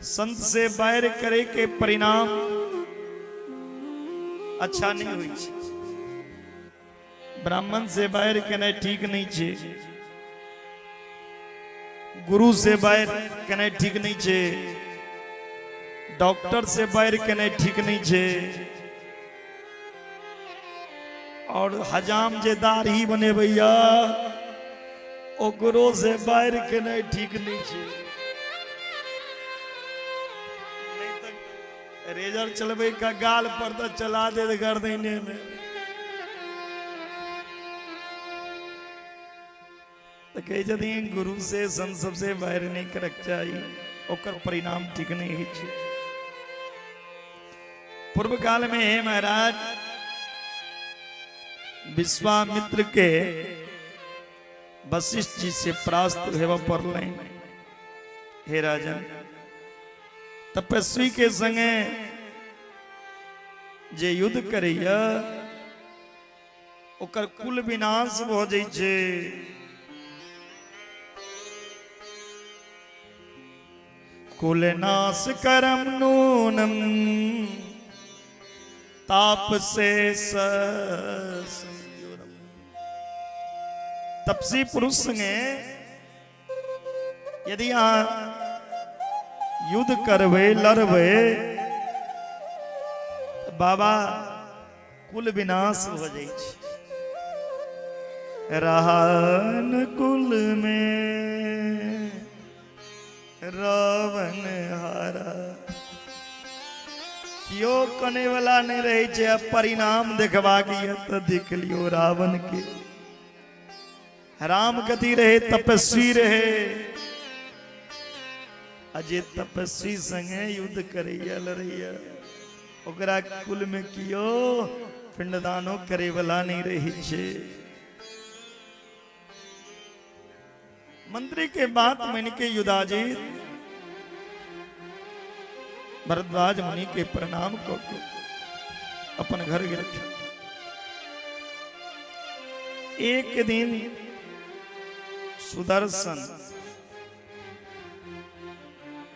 संत से बैर करे के परिणाम अच्छा नहीं हुई छै। ब्राह्मण से बैर केनाइ ठीक नहीं छै, गुरु से बैर केनाइ ठीक नहीं छै, डॉक्टर से बैर केनाइ ठीक नहीं छै, और हजाम जे दाढ़ी बनेबैया ओकरो से बैर केनाइ ठीक नहीं छै। नहीं तऽ रेजर चलबै का गाल पर तऽ चला देत गर्दने में। तऽ कहै छथिन, गुरु से संत सबसे बैर नहि करक चाही, ओकर परिणाम ठीक नहि होइ छै। पूर्व काल में हे महाराज, विश्वामित्र के वशिष्ठ जी से परास्त हेबऽ पड़लनि। हे राजन, तपस्वी के संगे जे युद्ध करैया ओकर कुल विनाश भऽ जाइ छै। कुल नाश करम नूनम ताप से संयोरम। तपसी पुरुष संगे यदि अहाँ युद्ध करबै, लड़बै, बाबा कुल विनाश भऽ जाइ छै। रहन कुल में रावण हारा, केओ कने वाला नहि रहै छै। आ परिणाम देखबाक यऽ तऽ देख लियौ रावण के। राम कथी रहे? तपस्वी रहे। आ जे तपस्वी संगे युद्ध करैया लड़ैया, ओकरा कुल में कियो पिंडदानो करे वाला नहीं रही छै। मंत्री के बात मान के युधाजित भरद्वाज मुनि के प्रणाम कऽ के अपन घर गेलखिन। एक दिन सुदर्शन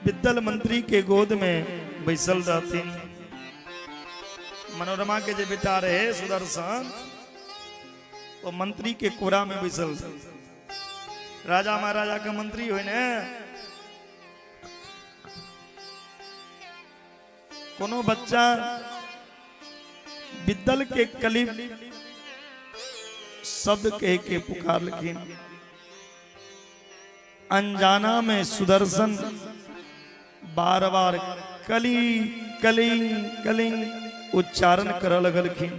विद्दल मंत्री के गोद में बैसल रहथिन। मनोरमा के जे बेटा रहे सुदर्शन, वो मंत्री के कोरा में बैसल रहे। राजा महाराजा के मंत्री होइ ने। कोनो बच्चा विद्दल के कलिप शब्द कह के पुकारलखिन। अनजाना में सुदर्शन बार बार कली कली कली उच्चारण करऽ लगलखिन।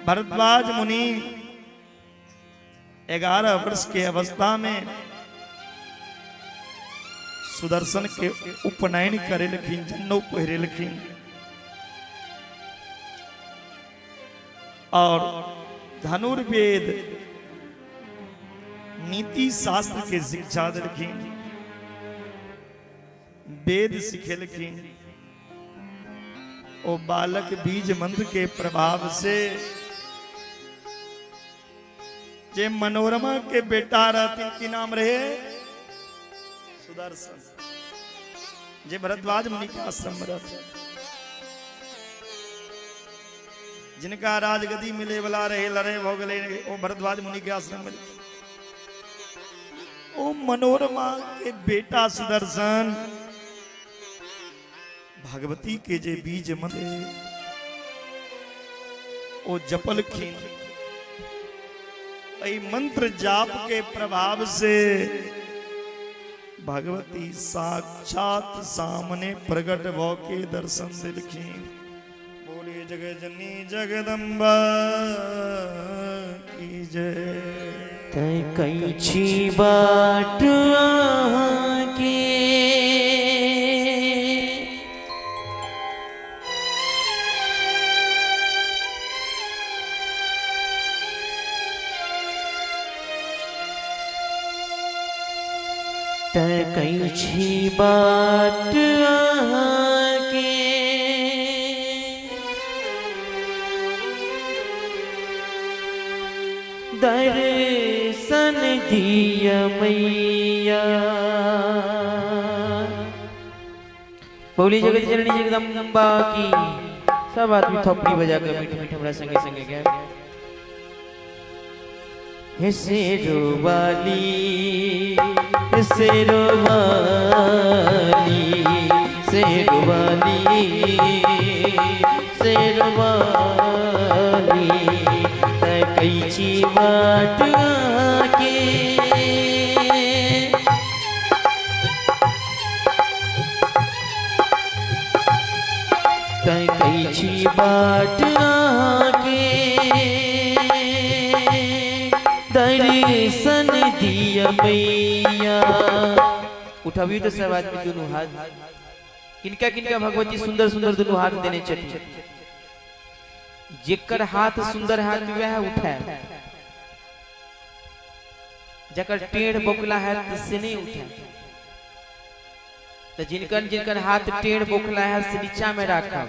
भरद्वाज मुनि 11 वर्ष के अवस्था में सुदर्शन के उपनयन करेलखिन, जनेऊ पहिरेलखिन और धनुर्वेद नीति शास्त्र के शिक्षा देलखिन, वेद सिखेलखिन। ओ बालक बीज मंत्र के प्रभाव से जे मनोरमा के बेटा रहथिन, की नाम रहे? सुदर्शन, जे भरद्वाज मुनि के आश्रम में रहते, जिनका राजगद्दी मिले वाला रहे, लड़े भऽ गेलै, ओ भरद्वाज मुनि के आश्रम में। ओ मनोरमा के बेटा सुदर्शन भगवती के जे बीज मंत्र ओ जपलखिन, एहि मंत्र जाप के प्रभाव से भगवती साक्षात सामने प्रकट भ के दर्शन देलखिन। बोलिए जगत जननी जगदम्बा की जय। तैं कैची बाट अहाँके, तकै छी बाट अहाँके, दर्शन दिय मैया। बोली जगत जननी जगदम्बा की। सब आदमी थोपड़ी बजा के मीठ मीठ हमरा संगे संगे गए। हे शेरो वाली, शेरो वाली, शेरो वाली, शेरो वाली, तकै छी बाट के, तकै छी बाट के, दर्शन दिय मैया। उठबियौ तऽ सब आदमी दुनू हाथ। किनका किनका भगवती सुंदर सुंदर दुनू हाथ देने छथिन? जेकर हाथ सुंदर हाथ वएह उठाए, जकर टेढ़ बोकला है से नहीं उठाए। तो जिनकर जिनकर हाथ टेढ़ बोखला है से नीचा में राखब,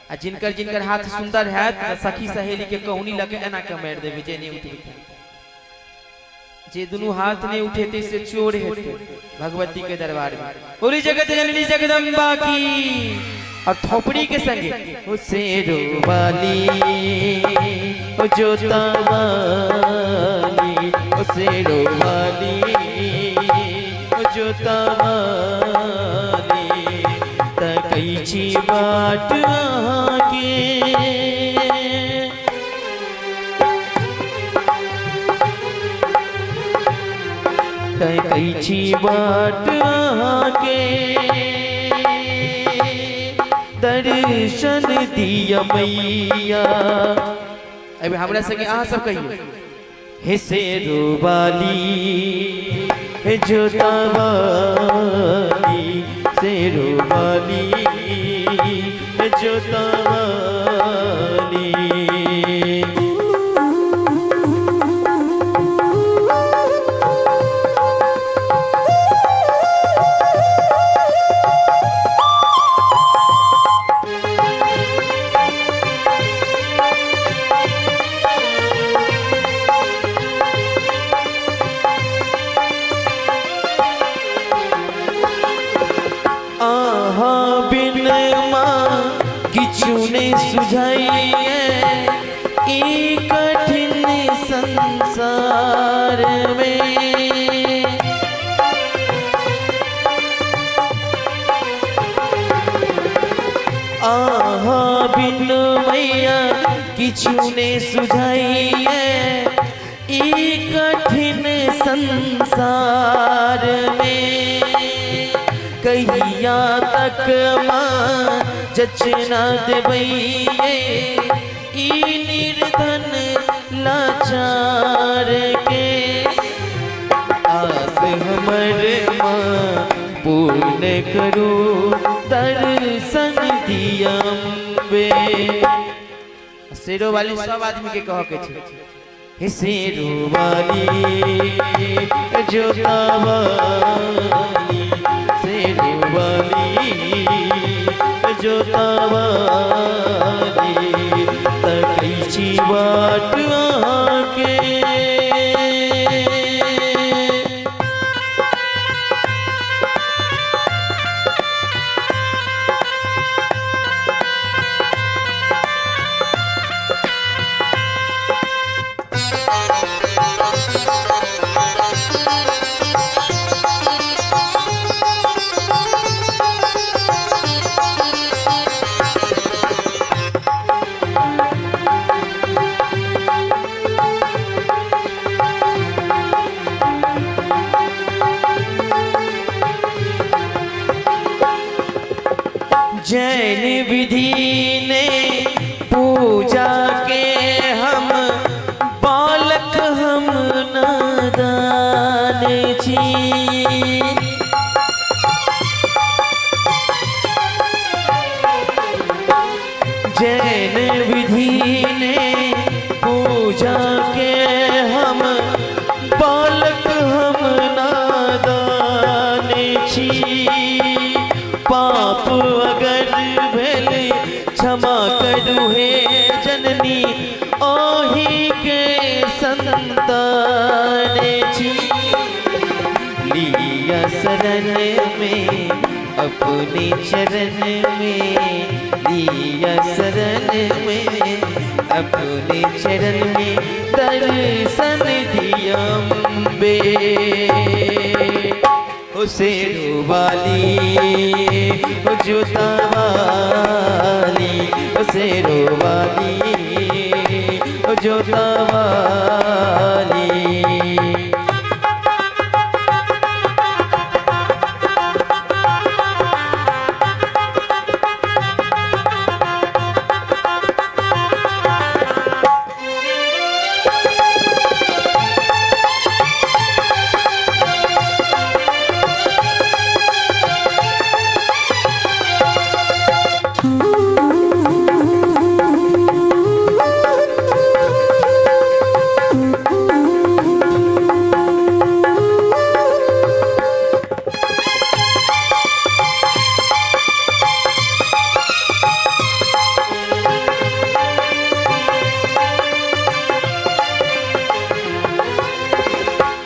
आ जिनकर जिनकर हाथ सुंदर है तो सखी सहेली के कहुनी लके एना के मारि देबै जे नहीं उठेतै। जे दुनू हाथ नहीं उठेतै से चोर हेतै भगवती के दरबार में। बोली जगत जननी जगदम्बा की। और थोपड़ी के संगे ओ शेरो वाली, ओ जोता वाली, ओ शेरो वाली, ओ जोता वाली, बाट अहाँके। तकै छी बाट अहाँके, दर्शन दिया मैया। अभी हमरा संगे अहाँ सब कहियो, हे शेरोवाली हे जोतावाली, शेरोवाली हे जोतावाली। आहा बिन माँ किछु ने सुझाइए ई कठिन संसार में। आहा बिन मैया किछु ने सुझाइए ई कठिन संसार में। कहिया तक माँ जचना देबैये ई निर्धन लाचार के। आस हमर माँ पूर्ण करू दर्शन दियम्बे। शेरो वाली सब आदमी के कह के छै, हे शेरो वाली जोतावाली, शेरो वाली जोतावाली, तकै छी बाट अहाँके। जैन विधि ने पूजा के हम बालक हम नादान छी। जैन विधि ने पूजा के हम बालक हम नादान छी। पाप अगर भेल क्षमा करू हे जननी, ओही के संतान छी। लिया शरण में अपने चरण में, लिया शरण में अपने चरण में, दर्शन दियम्बे। ओ शेरो वाली ओ जोता वाली, ओ शेरो वाली ओ जोता वाली।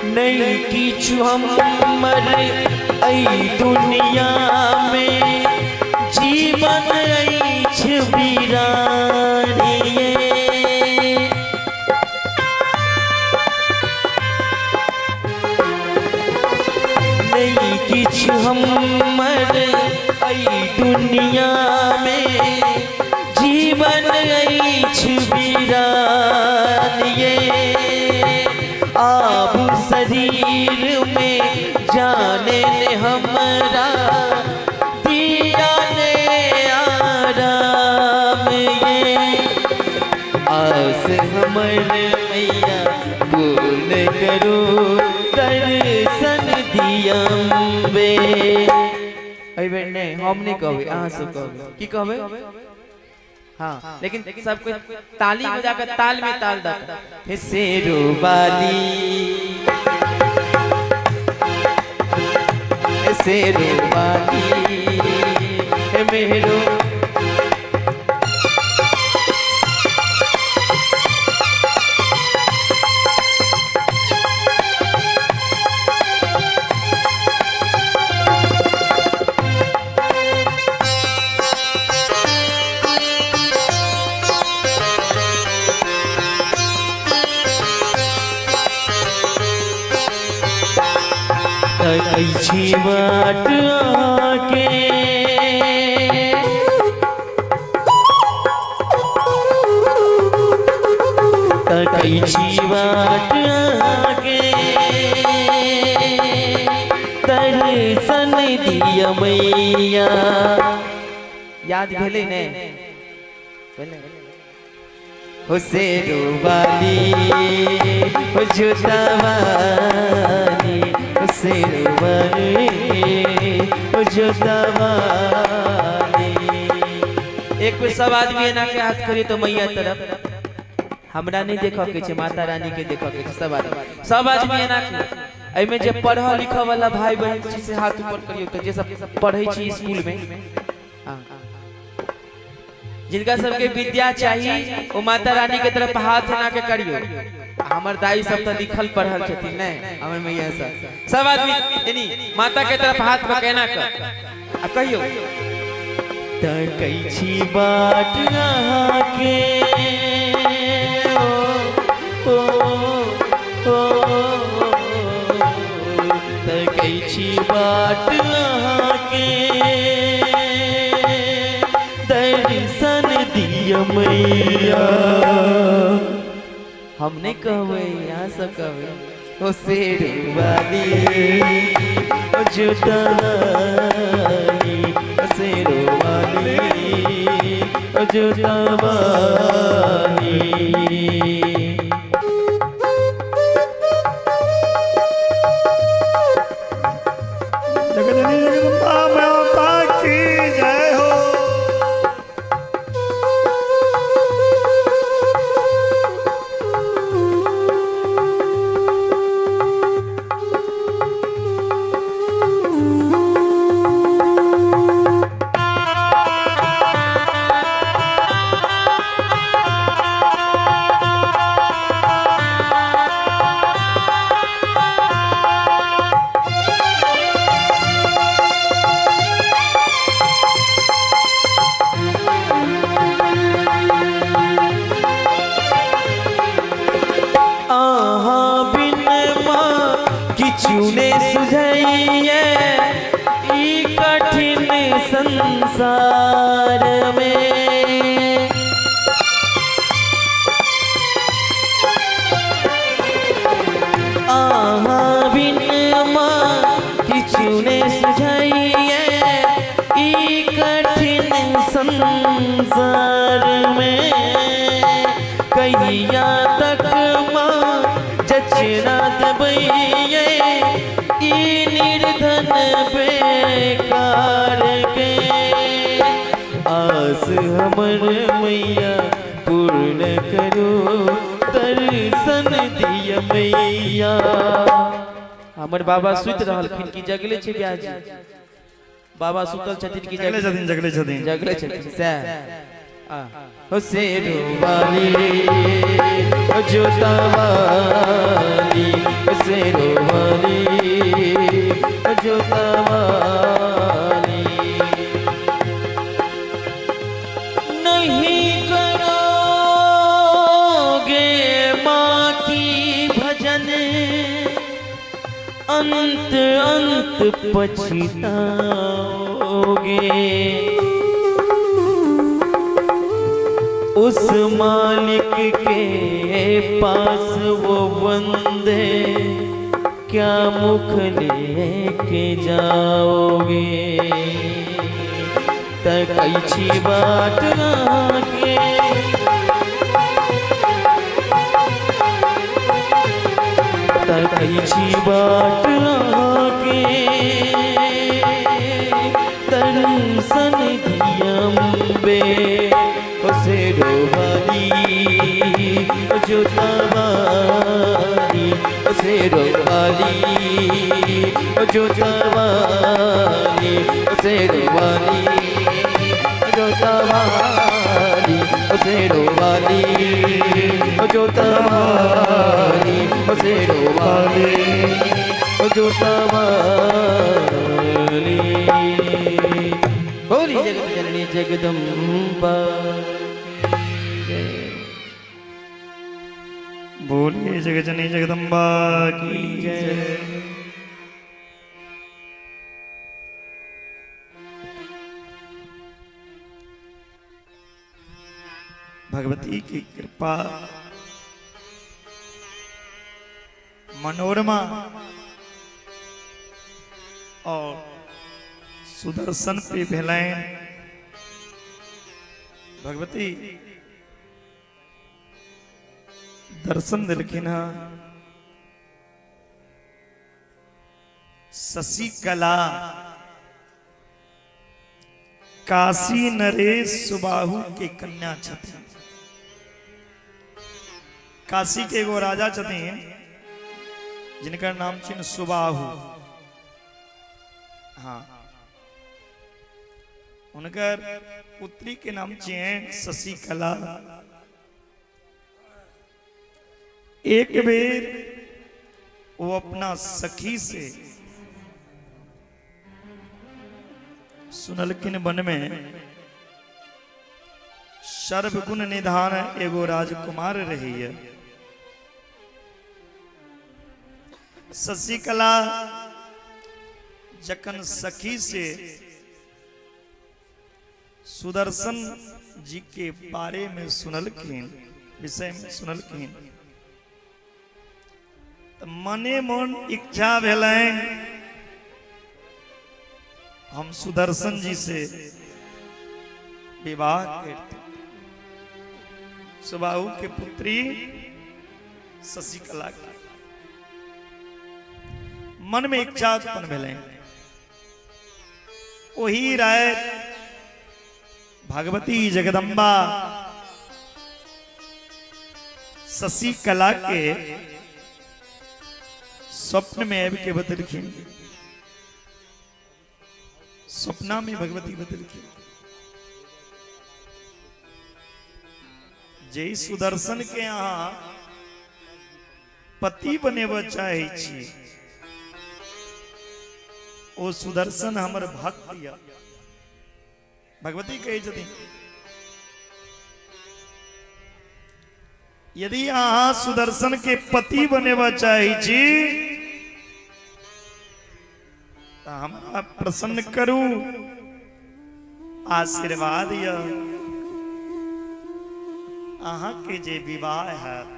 नहीं किछु हमर ऐ दुनिया में, जीवन अछि वीरानिये। नहीं किछु हमर ऐ दुनिया में, शरीर में जाने ने हमरा दिया ने आराम ये। आस हमर मैया पूर्ण करो दर्शन दियम्बे। एहि बेर नहि, हम नहि कहबै, अहाँ सब कहबै। की कहबै? हाँ, लेकिन सबको ताली बजा कर ताल में ताल दऽ हे शेरो वाली, हे शेरो वाली, हे मेरो। तकै छी बाट अहाँके, तकै छी बाट अहाँके, दर्शन दिय मैया। याद भेलै ने? भेलै। हो शेरो वाली, हो जोता वाली, हो शेरो वाली, हो जोता वाली। एक बेर सब आदमी एना के हाथ करिए तो मैया तरफ। हमरा नहीं देखऽ के छै, माता रानी के देखऽ के छै। सब आदमी, सब आदमी एना के। एहिमे जे पढ़ऽ लिखऽ वाला भाई बहन छी से हाथ ऊपर करियौ तऽ, जे सब पढ़ै छी स्कूल में। हाँ, जिनका सबके विद्या चाही ओ माता रानी के तरफ हाथ एना के करियौ। आ हमर दाई सब तऽ लिखल पढ़ल छथिन ने, हमर मैया सब। सब आदमी एनी माता के तरफ हाथ पर एना कर आ कहियौ, तकै छी बाट अहाँके, ओ ओ ओ, तकै छी बाट अहाँके, दर्शन दिय मैया। हम नहि कहबै, अहाँ सब कहबै। ओ शेर वाली, ओ जोता वाली, ओ शेरो वाली, ओ जोता वाली। जगजननी जगदम्बा माता की जय हो। अहाँ बिन माँ किछु ने सुझैये ई कठिन संसार में। अहाँ बिन माँ किछु ने सुझैये ई कठिन संसार में। कहिया तक माँ जचना देबैये ई निर्धन बेकार के। आस हमर मैया पूर्ण करो दर्शन दिय मैया। हमर बाबा सुति रहलखिन कि जगले छै? ब्याजी बाबा सुतल छथिन कि जगले छथिन, जगले छथिन। जगले छथिन सएह। हो शेरो वाली, हो जोता वाली, हो शेरो वाली, हो जोता वाली। नहीं करोगे माँ की भजन, अंत अंत पछताओगे। उस मालिक के पास वो बंदे क्या मुख लेके जाओगे तकै छी बाट अहाँके तकै छी बाट अहाँके दर्शन दियम्बे ओ शेरोवाली ओ जोतावाली ओ शेरोवाली ओ जोतावाली ओ शेरोवाली ओ जोतावाली ओ शेरोवाली ओ जोतावाली ओ शेरोवाली ओ जोतावाली। बोली जगत जननी जगदम्बा जय। बोलिए जगत जननी जगदम्बा की जय। भगवती की कृपा मनोरमा और सुदर्शन पे भेलनि। भगवती दर्शन दिलखिन हँ। शशिकला काशी नरेश सुबाहु के कन्या छथिन। काशी के एगो राजा छथिन जिनकर नाम छिन सुबाहु। हाँ, हुनकर पुत्री के नाम छियनि शशिकला। एक बेर वो अपना सखी से सुनलखिन वन में सर्वगुण निधान एगो राजकुमार रही है। शशिकला जखन सखी से सुदर्शन जी के बारे में सुनलखिन, विषय में सुनलखिन, तऽ मने मन इच्छा भेलनि हम सुदर्शन जी से विवाह करते। सुबाहु के पुत्री शशिकला के मन में इच्छा उत्पन्न भेलनि। ओही राति भगवती जगदम्बा शशिकला के स्वप्न में आबि के बतलखिन। सपना में भगवती बतलखिन जे सुदर्शन के अहाँ पति बनेबऽ चाहै छी ओ सुदर्शन हमर भक्त यऽ। भगवती कहै छथिन यदि अहाँ सुदर्शन के पति बनेबऽ चाहै छी तऽ हमरा प्रसन्न करू, आशीर्वाद यऽ अहाँके जे विवाह हैत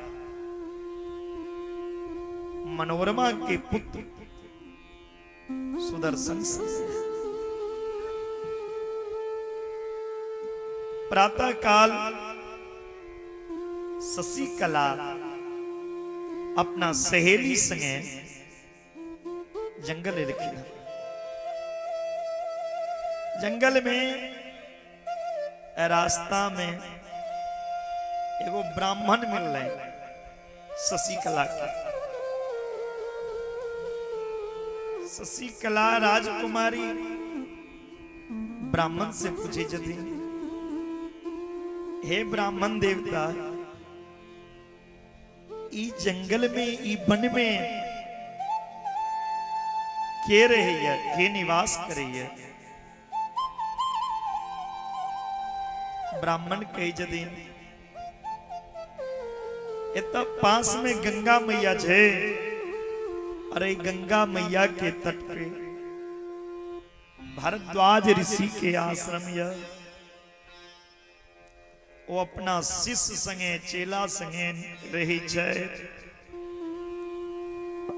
मनोरमा के पुत्र सुदर्शन से। प्रातः काल शशिकला अपना सहेली संगे जंगल एलखिन। जंगल में रास्ता में एगो ब्राह्मण मिललै शशिकला के। शशिकला राजकुमारी ब्राह्मण से पूछे छथिन, हे ब्राह्मण देवता, ई जंगल में ई वन में के रहैया, के निवास करैया? ब्राह्मण कहै छथिन एतऽ पास में गंगा मैया छै, अरे गंगा मैया के तट पे भारद्वाज ऋषि के आश्रम यऽ। ओ अपना शिष्य संगे चेला संगे रहै छथि।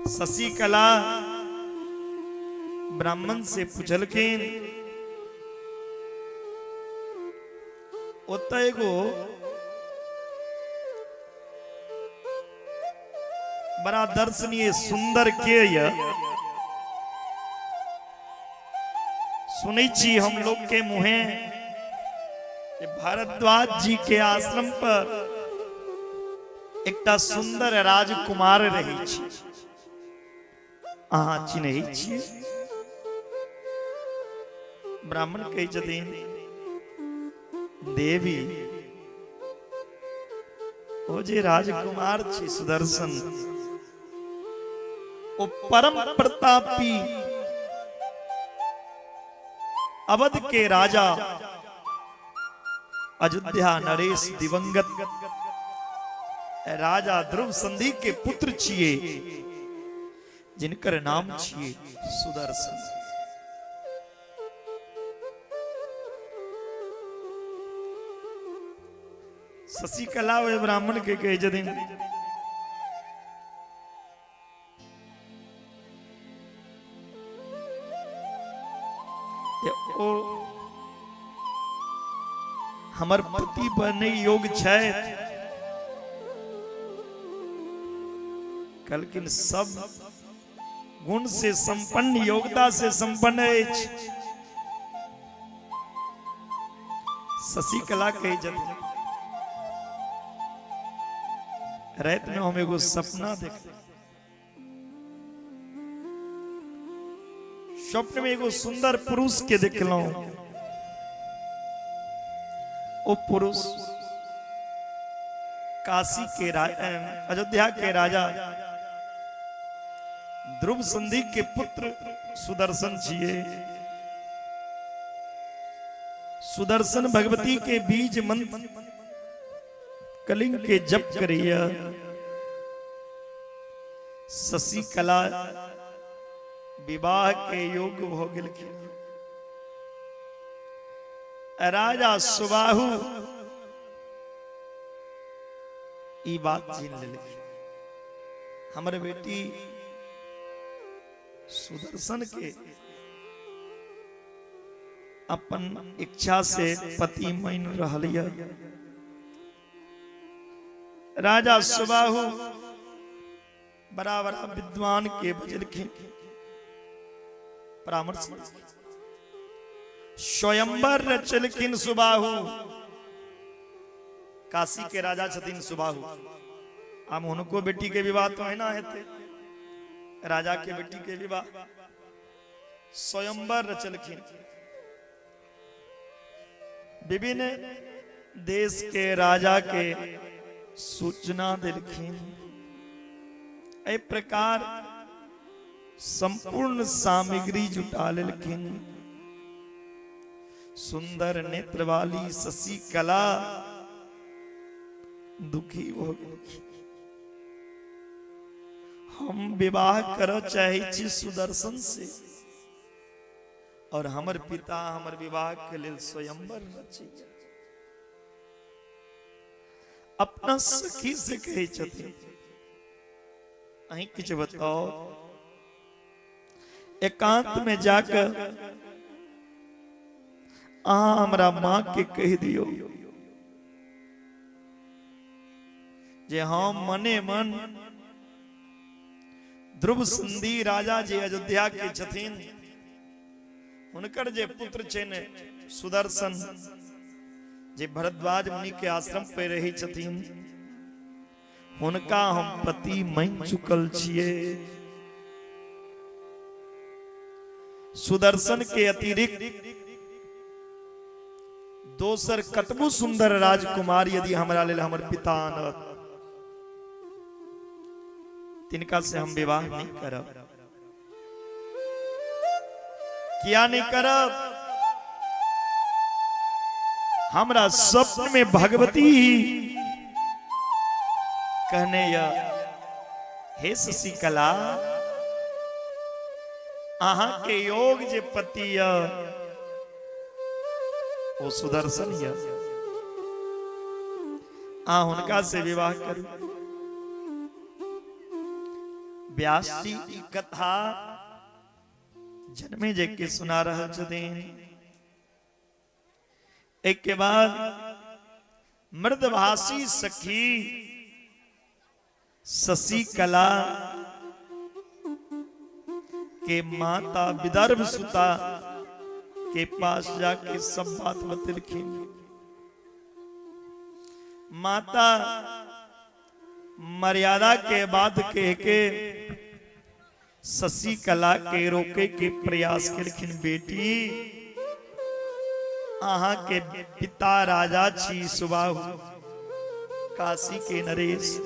शशिकला ब्राह्मण से पुछलखिन, ओतऽ एगो बड़ा दर्शनीय सुंदर के य सुनै छी हम लोग के मुहे जे भारद्वाज जी के आश्रम पर एकटा सुंदर राजकुमार रहै छी, अहाँ चिन्है छी? ब्राह्मण कहै छथिन, देवी, ओ जे राजकुमार छी सुदर्शन, ओ परम प्रतापी अवध के राजा अयोध्या नरेश दिवंगत राजा ध्रुव संधि के पुत्र छिए, जिनकर नाम छिए सुदर्शन। शशिकला ओहि ब्राह्मण के कहै छथिन, ओ हमर पति बने योग्य छथि? कहलखिन, सब गुण से संपन्न, योग्यता से संपन्न अछि। शशिकला कहै छथिन, राति में हम एगो सपना देख, स्वप्न में एगो सुंदर पुरुष के देखलहुं। ओ पुरुष काशी के अयोध्या के राजा ध्रुव संधि के पुत्र सुदर्शन छिए। सुदर्शन भगवती के बीज मंत्र कलिंग के जप करिया। शशिकला विवाह के योग्य भ गेलखिन। राजा सुबाहु ई बात चिन्ह लेलखिन, हमर बेटी सुदर्शन के अपन इच्छा से पति मान रहल यऽ। राजा सुबाहु बड़ा बड़ा विद्वान के बजलखिन, परामर्श, स्वयंवर रचलखिन सुबाहु। काशी के राजा छथिन सुबाहु, आब हुनको बेटी के विवाह तो एना हेतै, राजा के बेटी के विवाह। स्वयंवर रचलखिन, विभिन्न देश के राजा के सूचना देलखिन। एहि प्रकार संपूर्ण सामग्री जुटा लेलखिन। सुंदर नेत्र वाली शशिकला दुखी हो गेलखिन। हम विवाह करऽ चाहै छी सुदर्शन से और हमर पिता हमर विवाह के लेल स्वयंवर रचै। अपना सखी से कहै छथिन, अहीं किछु बताओ। एकांत में जाकर अहाँ हमरा माँ के कहि दियौ जे हम मने मन ध्रुव संधि राजा जे अयोध्या के छथिन, हुनकर जे पुत्र छनि सुदर्शन, जे भरद्वाज मुनि के आश्रम पे रहै छथिन, हुनका हम पति मानि चुकल छियै। सुदर्शन के अतिरिक्त दोसर कतबो सुंदर राजकुमार यदि हमरा लेल हमर पिता आनत, तिनका से हम विवाह नहीं करब। किया नहीं करब? हमरा स्वप्न में भगवती ही कहने या, हे शशिकला, अहाँ के योग जे पति य ओ सुदर्शन य, अहाँ हुनका से विवाह करू। व्यास जी ई कथा जन्मे के सुना रहल छथिन। एक के बाद मृदभाषी सखी शशिकला के माता विदर्भ सुता के पास जाके सब बात बतलखिन। माता मर्यादा के बात कह के शशिकला के रोके के प्रयास केलखिन। बेटी, अहाँ के पिता राजा छी सुबाहु, काशी के नरेश,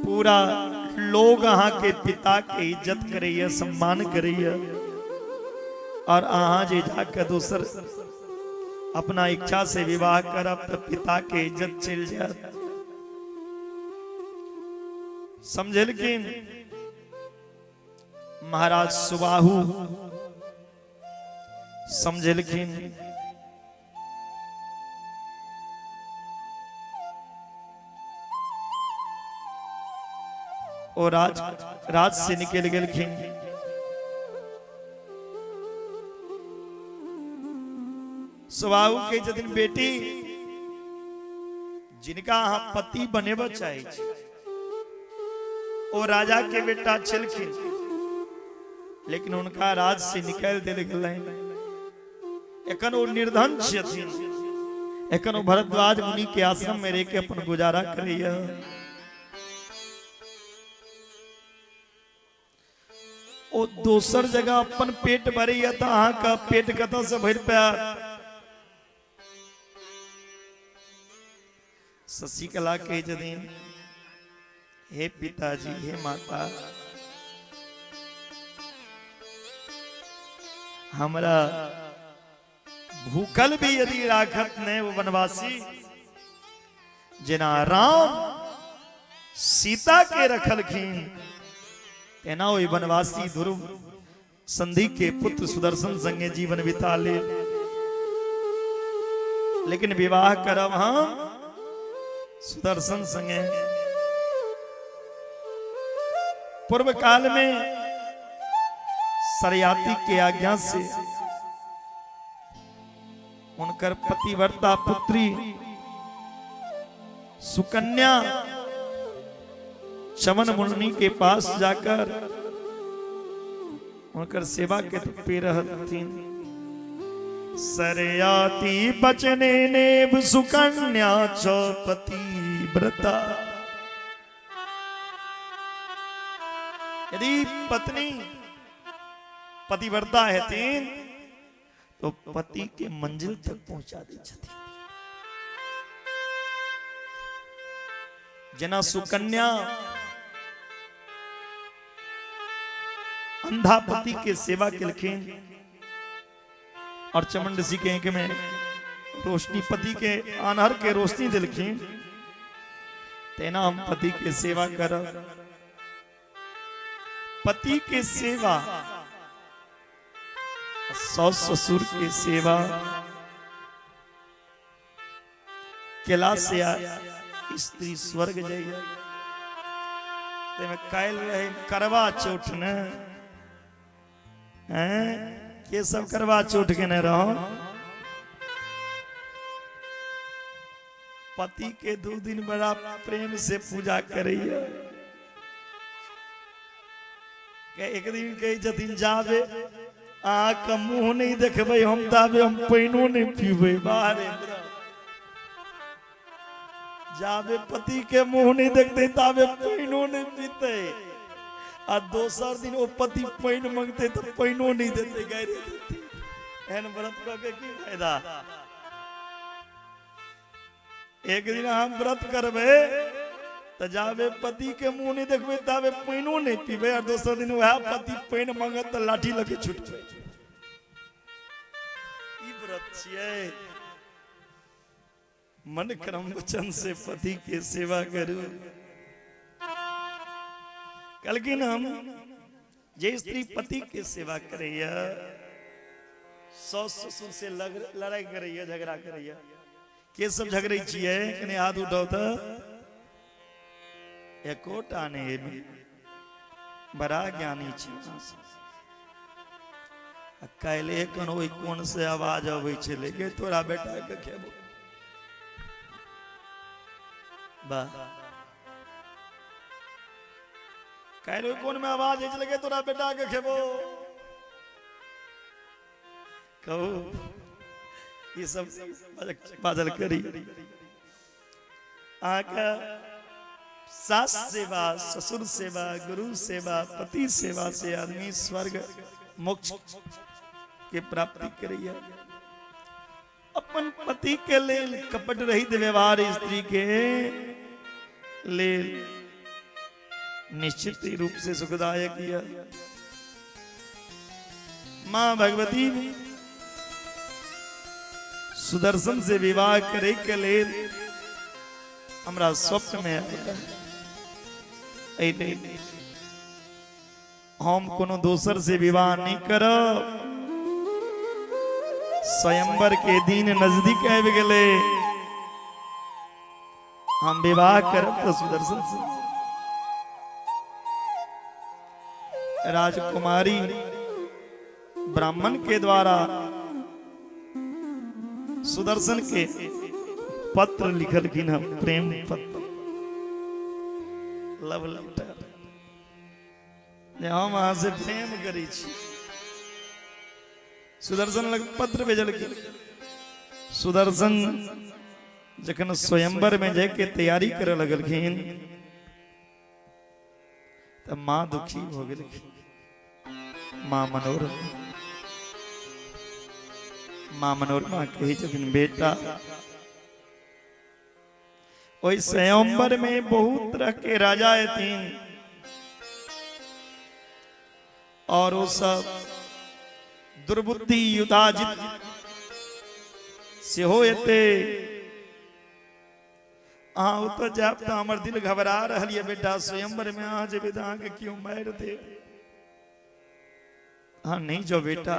पूरा लोग अहाँ के पिता के इज्जत करैया, सम्मान करैया, और अहाँ जे जाके दोसर अपना इच्छा से विवाह करब तो पिता के इज्जत चलि जायत। समझेलखिन महाराज सुबाहु, समझेलखिन। ओ राज राज से निकल गेलखिन। सुबाहु के जदिन बेटी, जिनका अहाँ पति बनेबऽ चाहै छी ओ राजा के बेटा छलखिन, लेकिन हुनका राज से निकालि देल गेलनि। एखन ओ निर्धन छथिन, एखन ओ भरद्वाज मुनि के आश्रम में रह के अपन गुजारा करैया। ओ दोसर जगह अपन पेट भरैया तऽ अहाँके पेट कतऽ से भरि पायत? शशिकला कहै छथिन, हे पिताजी, हे माता, हमरा भूखल भी यदि राखत नहीं वो वनवासी, जेना राम सीता के रखलखिन तेना ओहि वनवासी ध्रुव संधि के पुत्र सुदर्शन संगे जीवन बिता ले, लेकिन विवाह करब हम सुदर्शन संगे। पूर्व काल में सरयाती के आज्ञा से उनकर पतिव्रता पुत्री सुकन्या चमन मुनि के पास जाकर उनकर सेवा के पे रहथिन। सरयाती बचने नेब सुकन्या चौपति व्रता। यदि पत्नी पतिव्रता हेथिन तो पति के मंजिल तक पहुंचा दै छथिन। जेना सुकन्या अंधा पति के सेवा केलखिन और चमन ऋषि के आंख में रोशनी, पति के आन्हर के रोशनी दिलखिन, तेना हम पति के सेवा करब। पति के सेवा, सास ससुर के सेवा केला से स्त्री स्वर्ग जाइए। ताहिमे काल्हि रहे करवा चौथ ने, हैं के सब करवा चौथ केने रहो? पति के 2 दिन बड़ा प्रेम से पूजा करैया। एक दिन कहै छथिन, जाबे अहाँके मुँह नहि देखबै हम ताबे हम पानिओ नहि पीबै। बाहरे जाबे पति के मुँह नहि देखतै ताबे पानिओ नहि पीतै, आ दोसर दिन ओ पति पानि मंगतै तऽ पानिओ नहि देतै, गारि देतै। एहन व्रत कऽ के की फायदा? एक दिन हम व्रत करबै तऽ जाबे पति के मुंह नहि देखबै ताबे पानिओ नहि पीबै, आ दोसर दिन वएह पति पानि मंगत तऽ लाठी लऽ के छुटबै। ई व्रत छियै? मन क्रम वचन से पति के सेवा करू। कहलखिन, हम जे स्त्री पति के सेवा करैया, सास ससुर से लड़ाई करैया, झगड़ा करैया, के सब झगड़ै छियै? कनि हाथ उठाउ तऽ। एकोटा नहि एहिमे। बड़ा ज्ञानी छी अहाँ सब। आ काल्हि एखन ओहि कोन से आवाज अबै छलै गे तोरा बेटा के खेबो। वाह, काल्हि ओहि कोन में आवाज होइ छलै गे तोरा बेटा के खेबो। कहू ई सब बाजल करी। अहाँके सास सेवा, ससुर सेवा, गुरु सेवा, पति सेवा से आदमी स्वर्ग मोक्ष के प्राप्ति करैया। अपन पति के लेल कपट रहित व्यवहार स्त्री के लेल निश्चित रूप से सुखदायक यह। माँ भगवती सुदर्शन से विवाह करे के लेल हमरा स्वप्न में आयल। हम कोनो दोसर से विवाह नहीं करब। स्वयंवर के दिन नजदीक आबि गेलै, हम विवाह करब तऽ सुदर्शन से। राजकुमारी ब्राह्मण के द्वारा सुदर्शन के पत्र लिखलखिन हन, प्रेम पत्र, लव लेटर, जे हम अहाँ से प्रेम करै छी। सुदर्शन लग पत्र भेजलखिन। सुदर्शन जखन स्वयंवर में जाके तैयारी करे लगलखिन तऽ माँ दुखी भऽ गेलखिन। माँ मनोरमा, माँ मनोरमा कहै छथिन, बेटा, ओहि स्वयंवर में बहुत तरह के राजा एथिन और वो सब दुर्बुद्धि युधाजित सेहो एते। अहाँ ओतऽ जायब तऽ हमर दिल घबरा रहल यऽ बेटा। स्वयंवर में अहाँ जेबै तऽ अहाँके केओ मारि देत। अहाँ नहि जाउ बेटा,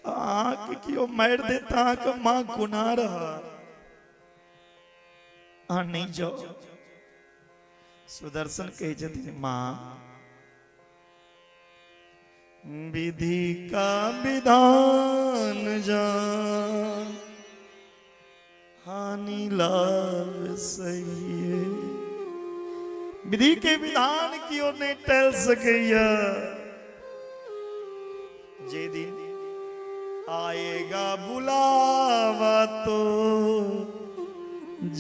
अहाँके केओ मारि देत तऽ अहाँके माँ कोना रहत? अहाँ नहि जाउ। सुदर्शन कहै छथिन, माँ, विधि का विधान जान हानि लाभ सही। विधि के विधान केओ नहि टलि सकैया। जे दिन आएगा बुलावा तो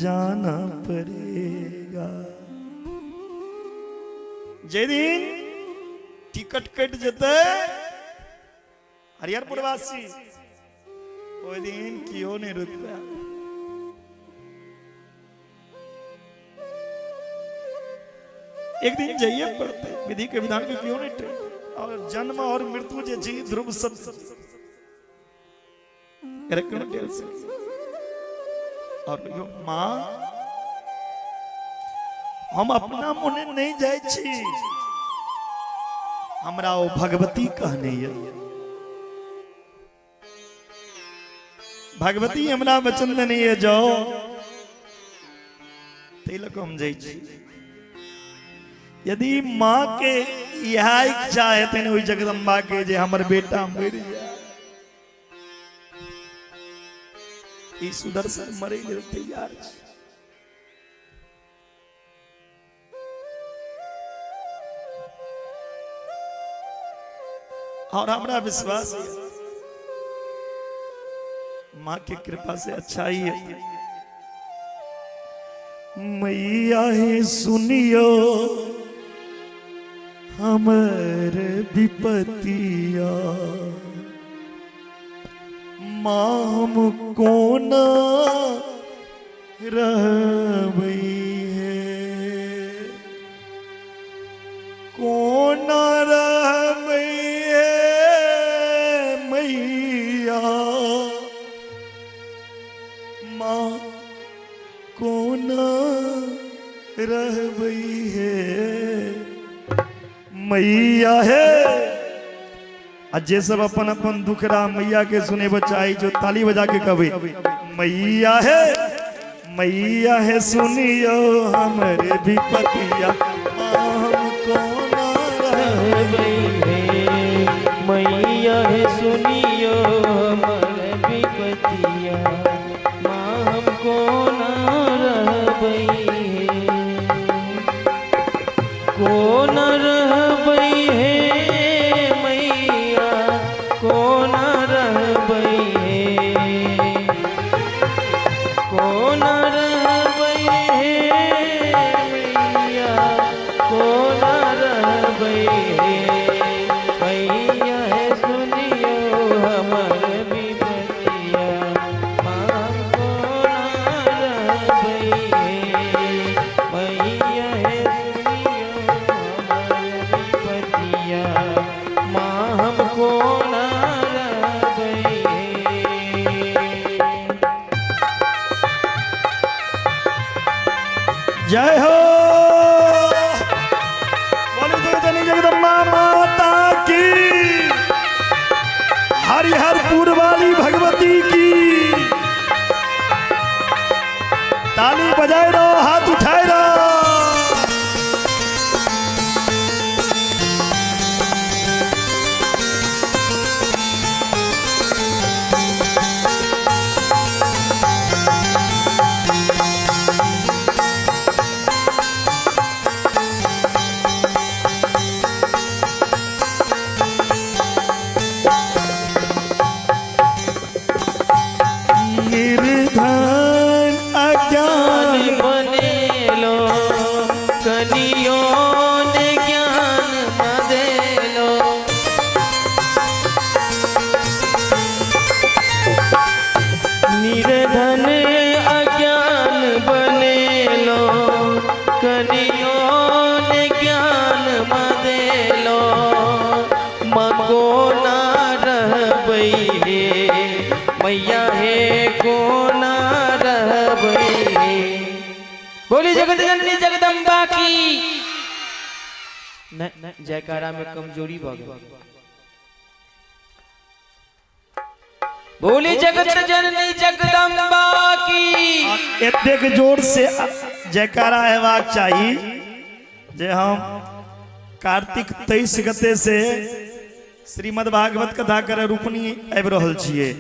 जाना पड़ेगा। जे दिन टिकट कटि जेतै हरिहरपुरवासी, ओहि दिन केओ नहि रोकि पायत। एक दिन जाइए पड़तै। विधि के विधान के क्यों नहीं टेल। और जन्म और मृत्यु जे छी ध्रुव सत्य, एकरा क्यों टेल सकै? और यो माँ, हम अपना मोने नहीं जाइ छी, हमरा ओ भगवती कहने ये। भगवती हमरा वचन देने ये, जाओ, ताहि लऽ कऽ हम जाइ छी। यदि माँ के इएह इच्छा हेतनि ओहि जगदम्बा के जे हमर बेटा मरि जाय, ई सुदर्शन मरै लेल तैयार छै। और हमरा विश्वास है माँ के कृपा से अच्छा ही है। मैया हे सुनियो हमर विपतिया, माँ हम कोना रहबै हे, कोना रहबै हे मैया, माँ कोना रहबै हे मैया हे। आ जे सब अपन अपन दुखड़ा मैया के सुनेबो चाही जो ताली बजा के कहबै, मैया हे, मैया हे सुनियो हमरे विपतिया, हम कोना कोन रहबै हे मैया, कोन रहबै हे, कोन रहबै हे मैया, कोन रहबै हे मैया, हे सुनियो हमर विपतिया, माँ कोन रहबै हे मैया, हे सुनियो हमर विपतिया, माँ हम कोन रहबै हे। जय हो, बोलो जगदनी जगदम्बा माता की, हरिहरपुर वाली भगवती की। ताली बजाए रहो, हाथ उठाए रहो। निर्धन अज्ञान ज्ञान बनेलो, कनियो ने ज्ञान मदेलो, निर्धन अज्ञान बनेलो, कनियो ने ज्ञान मदेलो, मको ना रहबै हे मैया, हे कोना रहबै हे। बोली जगत जननी जगदम्बा की। न जयकारा में कमजोरी भऽ गेल। बोली जगत जननी जगदम्बा की। एतेक जोर से जयकारा हेबाक चाही जे हम कार्तिक 23 गते से श्रीमद् भागवत कथा करे रूपनी आबि रहल छियै।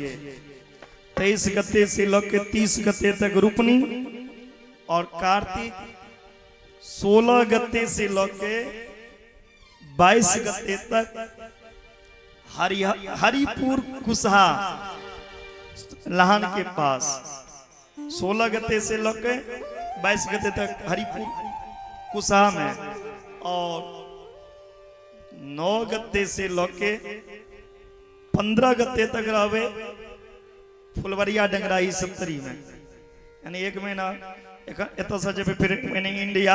23 गते से लऽ के 30 गते तक रूपनी, और कार्तिक 16 गते से लऽ के 22 गते तक हरिपुर कुशहा लहान के पास, 16 गते से लऽ के 22 गते तक हरिपुर कुशहा में, और 9 गते से लऽ के 15 गते तक रहबे फुलवरिया डंगराही सप्तरी में। यानी एक महीना एतऽ से जेबै, फिर यानी इंडिया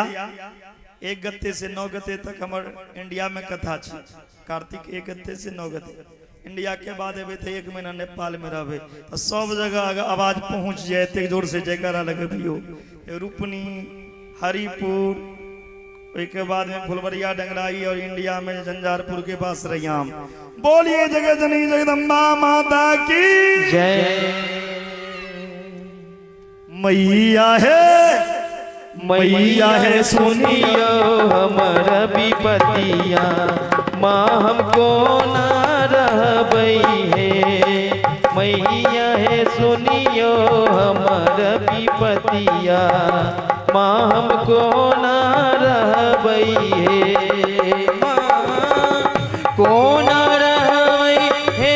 1 गते से 9 गते तक हमर इंडिया में कथा छै। कार्तिक 1 गते से 9 गते इंडिया के बाद एबै तऽ 1 महीना नेपाल में रहबै। तऽ सब जगह अगर आवाज पहुंच जाए, एतेक जोर से जयकारा लगबियौ। रूपनी, हरिपुर, ओहिके बाद में फुलवरिया डंगराही और इंडिया में झंझारपुर के पास रैयाम। बोलिए जगत जननी जगदम्बा माता की जय। मैया है, मैया है सुनियो हमर विपतिया, माँ हमको ना रहबै हे मैया, हे सुनियो हमर विपतिया, माँ हमको ना रहबै हे, माँ कोना रहबै हे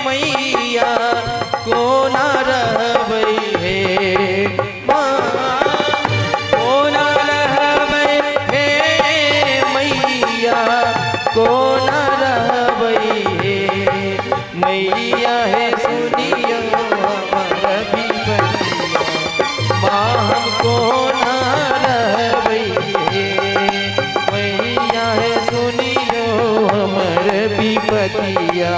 मैया, कोना रहबै हे माँ, कोना रहबै हे मैया, कोना रहबै हे मैया, हे सुनियो हमर विपतिया, माँ हम कोना रहबै हे मैया, हे सुनियो हमर विपतिया,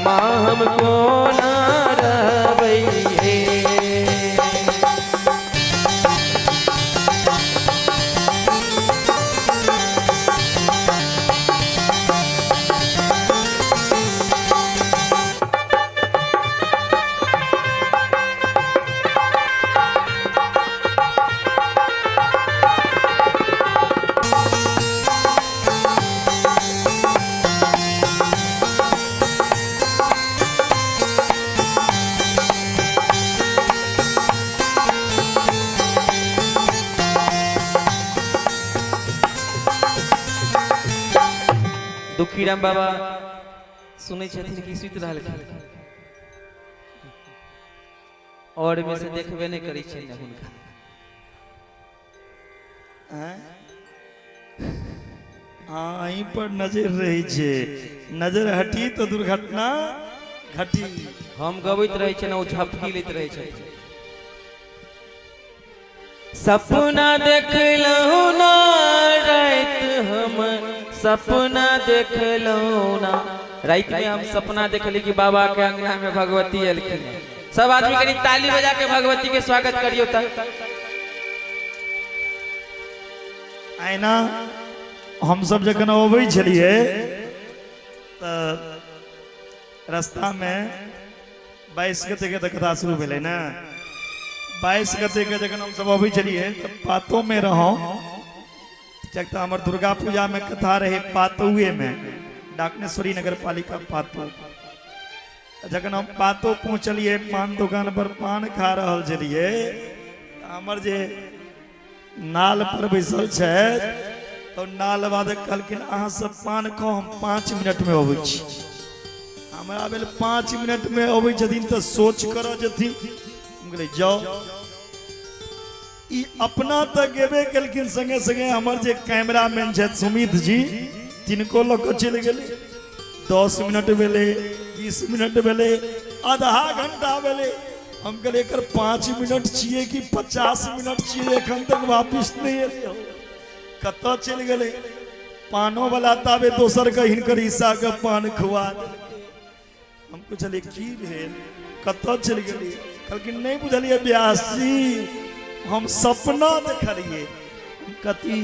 माँ हम कोना रहबै हे। दुखीराम बाबा सुनै छथिन कि सुति रहलखिन? और में से देखबे नहि करै छै ने हुनका। हाँ, अहीं पर नजर रहै छै, नजर हटी तऽ दुर्घटना घटी। हम गबैत रहै छै ने, ओ झपकी लैत रहै छथिन। सपना देखलहुँ ना राति हम, सपना देखलहुँ ना राति में। हम सपना देखली कि बाबा के अंगना में भगवती एलखिन। सब आदमी कनि ताली बजा के भगवती के स्वागत करियौ। तऽ आइना हमसब जखन अबै छलियै तऽ रास्तामे 22 गते के तऽ कथा शुरू भेलै ने। 22 गते के जखन हमसब अबै छलियै तऽ पातोमे रहौं, किएक तऽ हमर दुर्गा पूजामे कथा रहै पातौएमे, डाकनेश्वरी नगर पालिका पातो। जखन हम पातो पहुँचलियै, पान दोकान पर पान खा रहल छलियै, हमर जे नाल पर बैसल छथि तऽ नाल वादक कहलखिन, अहाँ सब पान खाउ, हम 5 मिनटमे अबै छी। हमरा भेल 5 मिनटमे अबै छथिन तऽ सोच करऽ जेथिन। हम कहलियै जाउ। ई अपना तऽ गेबे केलखिन, संगे संगे हमर जे कैमरामैन छथि सुमित जी, तिनको लऽ कऽ चलि गेलै। 10 मिनट भेलै, 20 मिनट भेलै, आधा घंटा भेलै। हम कहलियै एकर 5 मिनट छियै कि 50 मिनट छियै, एखन तक वापिस नहि एलै हौ, कतऽ चलि गेलै? पानो वाला ताबे दोसर के हिनकर हिस्सा के पान खुआ देलकै। हम पुछलियै की भेल, कतऽ चलि गेलियै? कहलखिन नहि बुझलियै व्यास जी, हम सपना देखलियै। कथी?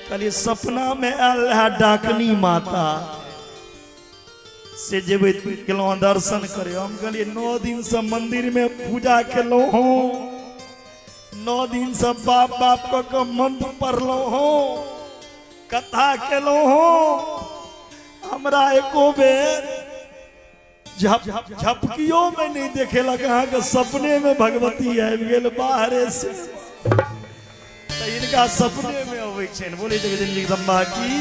कहलियै सपनामे आयल रहए डाकनी माता, से जेबै गेलहुँ दर्शन करे। हम कहलियै 9 दिनसँ मंदिरमे पूजा केलहुँ हँ, 9 दिनसँ बाप बाप कऽ कऽ मंत्र पढ़लहुँ हँ, कथा केलहुँ हँ, हमरा एको बेर झपकियो में नहीं देखेलक, अहाँके सपने में भगवती आबि गेल बाहरे से। तऽ हिनका सपने में अबै छनि। बोले जगदीश जगदम्बा की।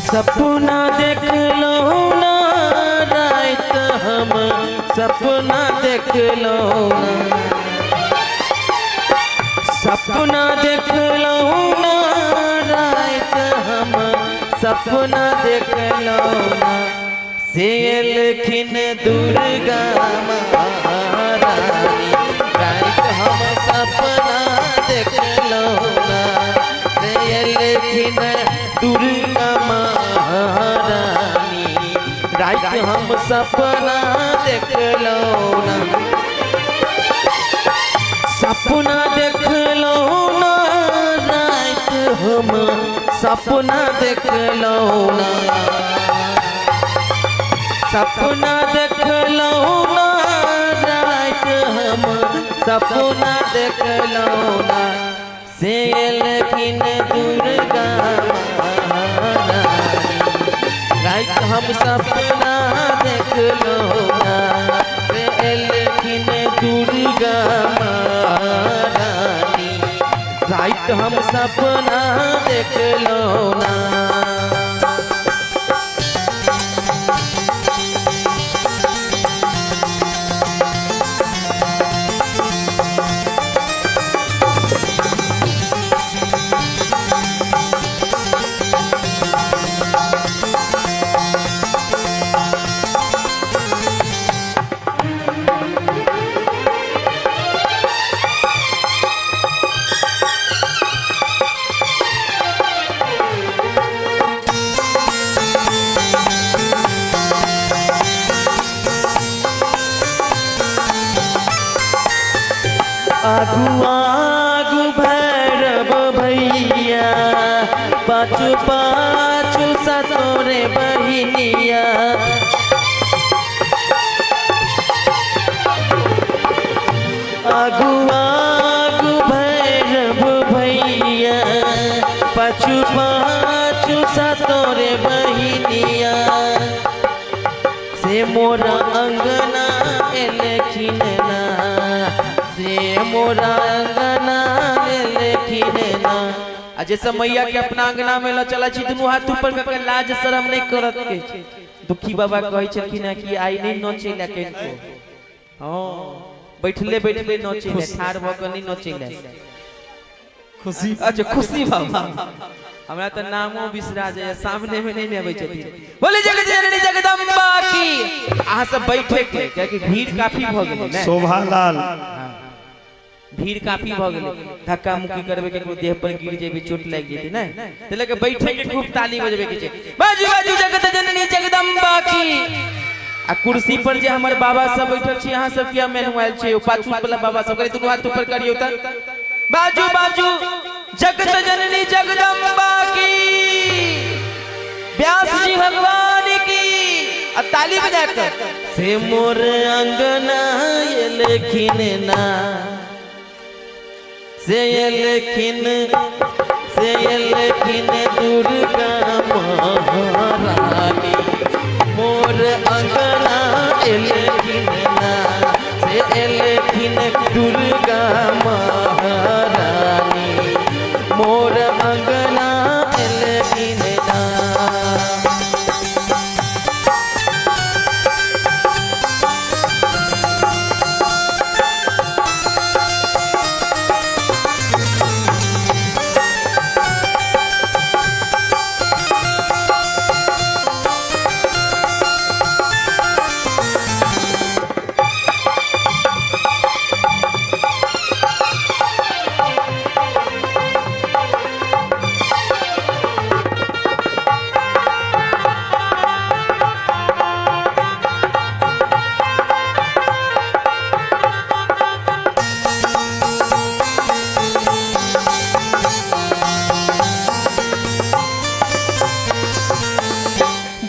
सपना देखलहुँ ना राति हम, सपना देखलहुँ ना, सपना देखलहुँ ना राति हम, सपना देखलहुँ ना, से एलखिन दुर्गा महारानी, राति हम सपना देखलहुँ ना, से एलखिन दुर्गा महारानी, राति हम सपना देखलहुँ ना। सपना देखलहुँ ना राति हम, सपना देखलहुँ ना, सपना देखलहुँ ना राति हम, सपना देखलहुँ ना, से एलखिन दुर्गा महारानी, राति हम सपना देखलहुँ ना, से एलखिन दुर्गा महारानी, राति हम सपना देखलहुँ ना। आगू आगू भैरव भैया, पाछू पाछू सतोरे बहिनिया। आगू आगू भैरव भैया, पाछू पाछू सतोरे बहिनिया। से मोरा अंगना एलखिन ना, से मोरा अंगना एलखिन ना। आ जे सब मैया के अपना अंगना में ल चला छी, दुनू हाथ ऊपर कऽ के लाज शरम नहीं करत के। दुखी बाबा कहै छलखिन हँ कि आइ नहीं नचै ला केनको। हाँ, बैठले बैठले नचै ला, ठाढ़ भऽ कऽ नहीं नचै ला। खुशी। अच्छा खुशी बाबा, हमरा तऽ नामो बिसरा जाइए, सामने में नहीं ने अबै छथिन। बोले जगत जननी जगदम्बा की। अहाँ सब बैठे के, कियाकि भीड़ काफी भऽ गेलै ने। शोभा लाल। भीड़ काफी भऽ गेलै, धक्का मुक्की करबै ककरो देह पर गिर जेबै, चोट लागि जेतै ने, तऽ लऽ के बैठे के खूब ताली बजबै के छै। बाजू बाजू जगत जननी जगदम्बा की। आ कुर्सी पर जे हमर बाबा सब बैठल छी, अहाँ सब किया मेनुआल छै? ओ पाछू वाला बाबा सब करी दुनू हाथ ऊपर करियौ तऽ। बाजू बाजू जगत जननी जगदम्बा की, व्यास जी भगवान की। आ ताली बजा कर से मोर अंगना एलखिन ना, से एलखिन, से एलखिन दुर्गा महारानी। मोर अंगना एलखिन ना, से एलखिन दुर्गा महारानी। मोर अंगना एलखिन ना।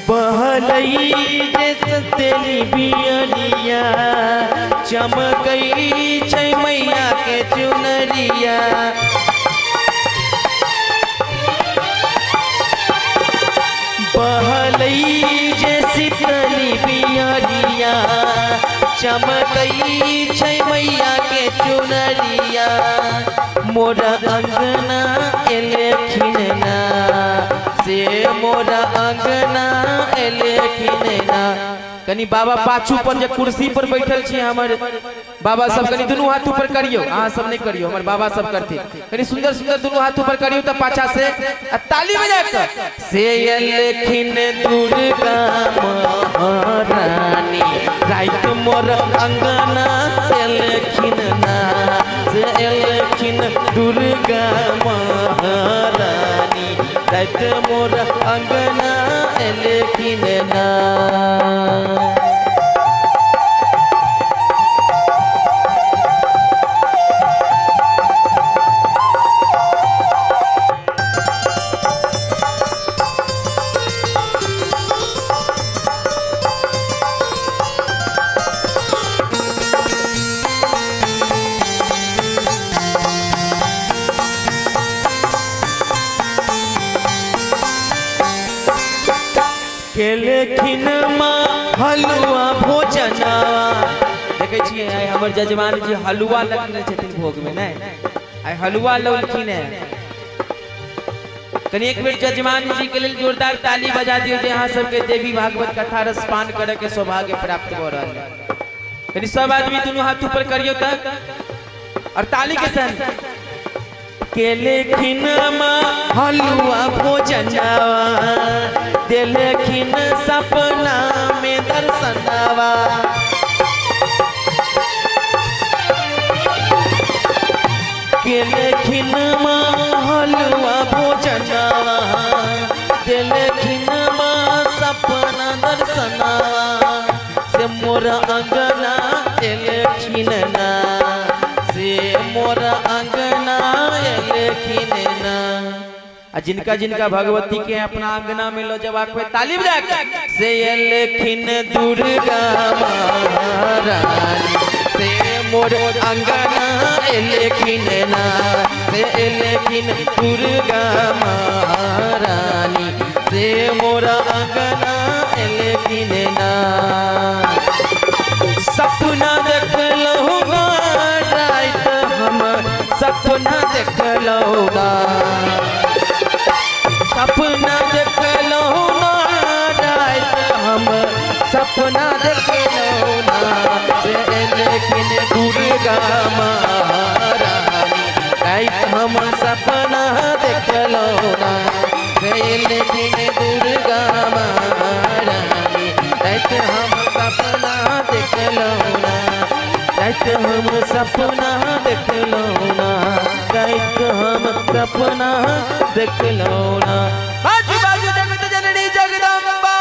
बहलई जे सतेली बियरिया, चमकई छै मैया के चुनरिया। बहलई जे शीतली बियरिया, चमकई छै मैया के चुनरिया। मोरा अंगना एलखिन ना, से मोरा अंगना एलखिन ना। कनी बाबा पाछू पर जे कुर्सी पर बैठल छी हमर बाबा सब, कनी दुनू हाथ ऊपर करियौ। अहाँ सब नहीं करियौ, हमर बाबा सब करथिन। कनी सुंदर सुंदर दुनू हाथ ऊपर करियौ तऽ पाछा से आ ताली बजा कऽ से एलखिन दुर्गा महारानी। राति मोर अंगना एलखिन ना, से एलखिन दुर्गा महारानी। राति मोर अंगना एलखिन ना। केलखिन माँ हलुआ भोजना। देखै छियै आइ हमर जजमान जी हलुआ लगने छथिन भोग में, नहि आइ हलुआ लौलखिन है। कनी एक बेर जजमान जी के लेल जोरदार ताली बजा दियौ जे अहाँ सबके देवी भागवत कथा रस पान करे के सौभाग्य प्राप्त भऽ रहल है। कनी सब आदमी दुनू हाथ ऊपर करियौ तक और ताली के संग। केलखिन माँ हलुआ भोजनवा, देलखिन सपना में दर्शनवा। केलखिन माँ हलुआ भोजनवा, देलखिन माँ सपना दर्शनवा। से मोर अंगना एलखिन ना, से मोर अंगना एलखिन ना। आ जिनका जिनका भगवती के अपना अंगना में लो जब पे ताली बजा के से एलखिन दुर्गा महारानी, से मोर अंगना एलखिन ना, से एलखिन दुर्गा महारानी, से मोर अंगना एलखिन ना। सपना देखलहुँ ना राति हम, सपना देखलहुँ ना, सपना देखलहुँ ना राति हम, सपना देखलहुँ ना, से एलखिन दुर्गा महारानी, राति हम सपना देखलहुँ ना, से एलखिन दुर्गा महारानी, राति हम सपना देखलहुँ ना, राति हम सपना देखलहुँ ना, राति हम सपना देखलहुँ ना। बाजू बाजू जगत जननी जगदम्बा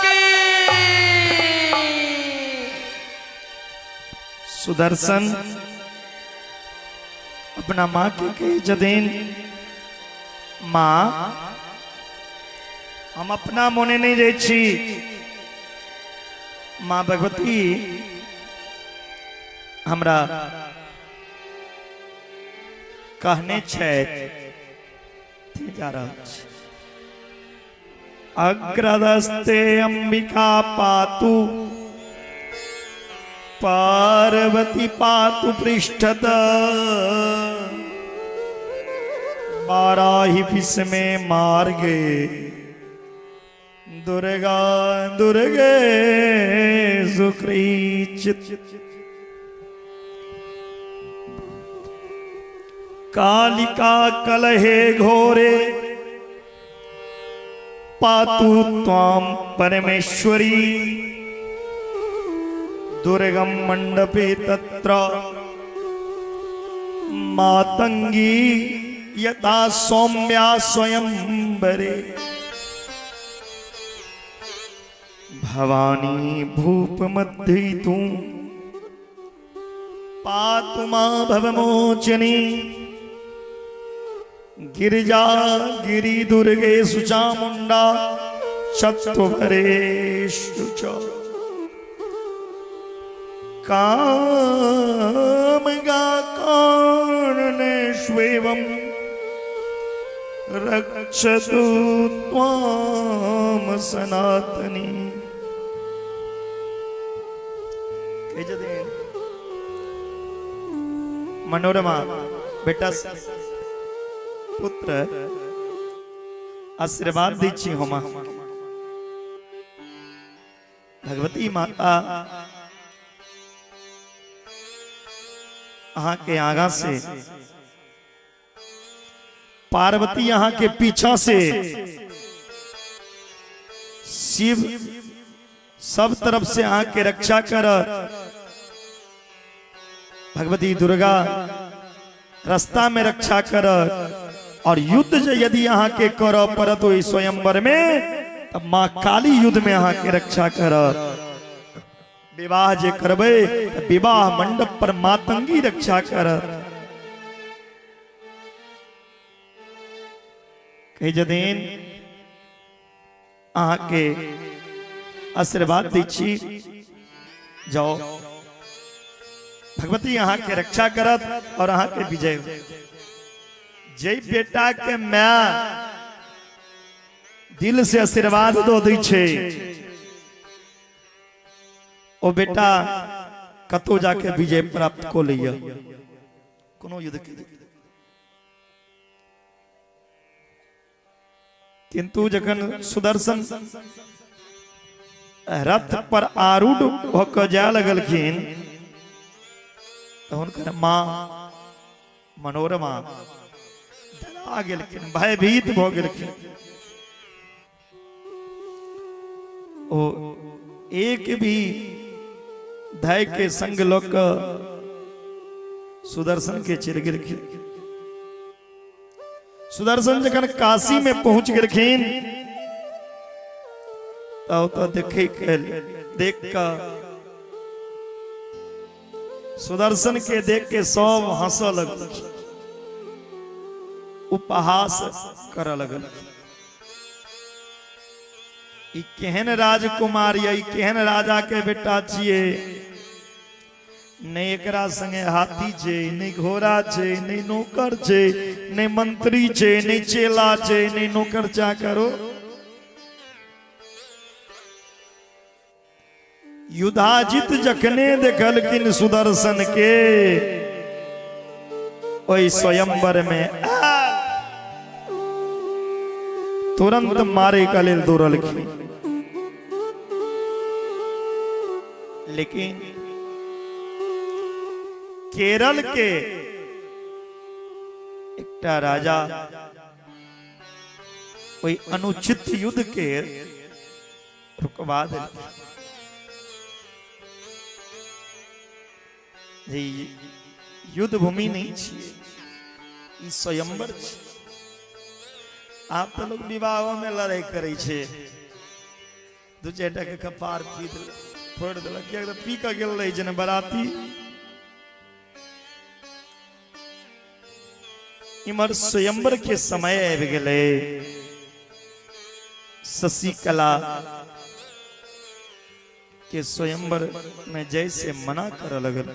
की। सुदर्शन अपना माँ के कहै छथिन, माँ हम अपना मोने नहीं जाइ छी, माँ भगवती हमरा कहने छथि जा रहल छी। अग्रदस्ते अंबिका पातु पार्वती पातु पृष्ठत, बाराही विषमे मार्गे दुर्गा दुर्गे सुकृचित। कालिका कलहे घोरे पातु त्वाम परमेश्वरी, दुर्गम मंडपे तत्र मातंगी यथा सौम्या स्वयंवरे। भवानी भूप मध्ये तू पातु मां भवमोचनी, गिरिजा गिरि दुर्गे सुचामुंडा चत्वरेषु च। कामगा कारणेष्वेवं रक्षतु त्वाम सनातनी। कहै छथिन मनोरमा, बेटा पुत्र आशीर्वाद दै छी हम भगवती माता अहाँ के आगा से, पार्वती अहाँ के पीछा से, शिव सब तरफ से अहाँ के रक्षा करत, भगवती दुर्गा रास्ता में रक्षा करत, और युद्ध जे यदि अहाँ के करऽ पड़त ओहि स्वयंवर में तब माँ काली युद्ध में अहाँ के रक्षा करत। विवाह जे करबै तऽ विवाह मंडप पर मातंगी रक्षा करत। कहै छथिन अहाँ के आशीर्वाद दै छी, जाओ भगवती अहाँ के रक्षा करत और अहाँ के विजय हो। जय बेटा के my दिल से आशीर्वाद दो दै छै, ओ बेटा कतौ जाके विजय प्राप्त कऽ लैया कोनो युद्ध के। किंतु जखन सुदर्शन रथ पर आरूढ़ भऽ कऽ जाय लगलखिन तऽ हुनकर माँ मनोरमा डरा गेलखिन, भयभीत भऽ गेलखिन। ओ एक भी धय के संग लऽ कऽ सुदर्शन के चलि गेलखिन। सुदर्शन जखन काशी में पहुंच गेलखिन तऽ ओतऽ देखे के देख कऽ सुदर्शन के देख के सब हंसऽ लगलखिन। उपहास करऽ लगल। ई केहन राजकुमार ये, ई केहन राजा के बेटा छियै, नहि एकरा संगे हाथी छै, नहि घोड़ा छै, नहि नौकर छै, नहि मंत्री छै, नहि चेला छै, नहि नौकर चाकरो। युधाजित जखने देखलखिन सुदर्शन के ओहि स्वयंवर में तुरंत मारे का लेल दौड़लखिन, लेकिन केरल के एकटा राजा ओहि अनुचित युद्ध के रुकवा देलखिन जे ई युद्ध भूमि नहीं छियै, ई स्वयंवर छै। आब तऽ लोग विवाहो में लड़ाई करै छै, दू चारिटा के कपार पी देलक, फोड़ि देलक, किएक तऽ पी कऽ गेल रहै छै ने बराती। इम्हर स्वयंवर के समय आबि गेलै। शशिकला के स्वयंवर में जैसे मना करऽ लगल।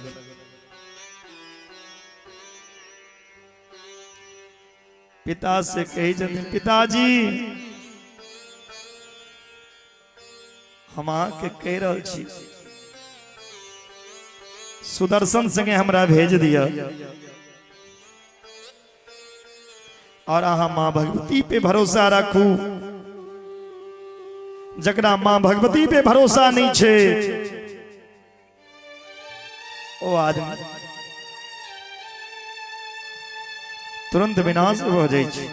पिता से कही छथिन, पिताजी हम अहाँके कहि रहल छी, सुदर्शन संगे हमरा भेज दिअ और अहाँ माँ भगवती पे भरोसा राखू। जकरा माँ भगवती पे भरोसा नहीं छे ओ आदमी तुरंत विनाश भऽ जाइ छै।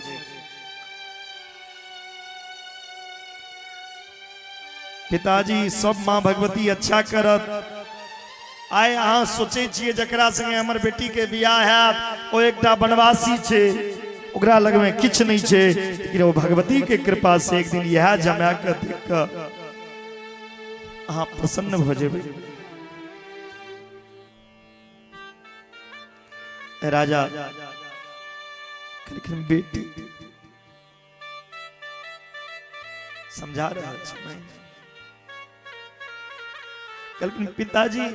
पिताजी सब माँ भगवती अच्छा करत। आइ अहाँ सोचै छियै जकरा संगे हमर बेटी के बियाह हैत ओ एकटा बनवासी छै, ओकरा लगमे किछु नहि छै, लेकिन ओ भगवती के कृपा से एक दिन इएह जमा कऽ देख कऽ अहाँ प्रसन्न भऽ जेबै। राजा कहलखिन बेटी समझा रहल छी। नहीं, कहलखिन पिताजी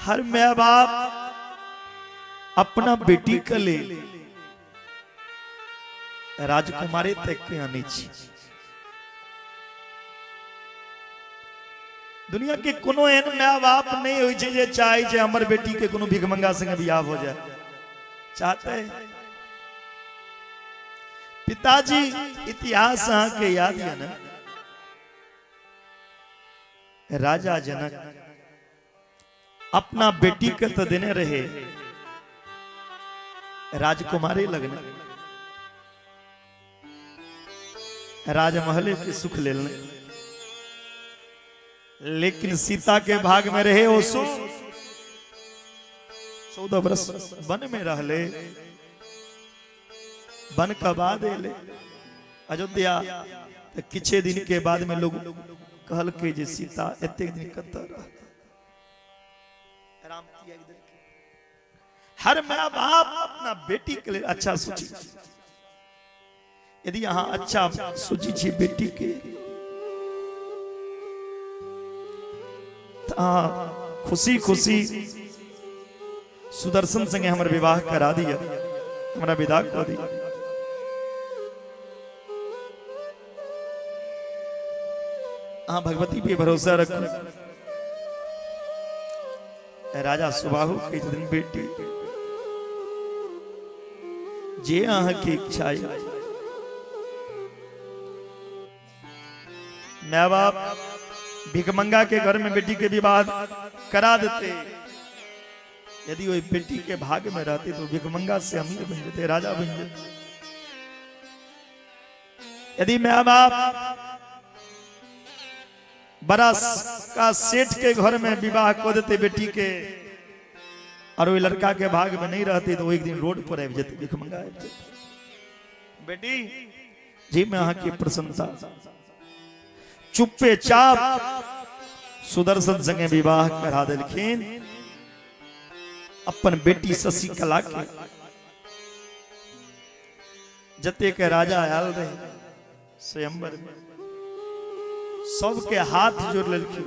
हर my बाप अपना बेटी के लेल राजकुमारी तक के आनै छी। दुनिया के कोनो एहन my बाप नहीं होइ छै जे चाहे छै हमर बेटी के कोनो भिखमंगा संगे बियाह हो जाए। चाहते हैं पिताजी इतिहास अहाँ के याद है ना, राजा जनक अपना बेटी के तो देने रहे राजकुमारी लगने, राजमहले के सुख लेने, लेकिन सीता के भाग में रहे ओ सुख 14 बरस वन में रहले, वन के बाद एले अयोध्या। तो किछे दिन के बाद में लोग कहलकै जे सीता एतेक दिन कतऽ रहल, राम त्याग देलकै। हर माँ बाप अपना बेटी के लिए अच्छा सोची। यदि अहाँ अच्छा सोची छी बेटी के तऽ अहाँ खुशी खुशी सुदर्शन संगे हमर विवाह करा दिया, हमरा विदा कऽ दिया। अहाँ भगवती पे भरोसा रखू। राजा सुबाहु कहै छथिन बेटी जे अहाँके इच्छा यऽ। माय बाप भिखमंगा के घर में बेटी के विवाह करा देते, यदि वही बेटी के भाग में रहते तो भिखमंगा से अमीर बन जाते, राजा बन जाते। यदि माय बाप बड़ा का सेठ के घर में विवाह कर देते बेटी के और वही लड़का के भाग में नहीं रहते तो वो एक दिन रोड पर आबि जेते, भिखमंगा आबि जेते। बेटी जी में अहाँ की प्रशंसा। चुप्पे चाप सुदर्शन संगे विवाह करा देलखिन अपन बेटी शशिकला के। जतेक राजा आयल रहे स्वयंवर में सबके हाथ जोड़ लेलखिन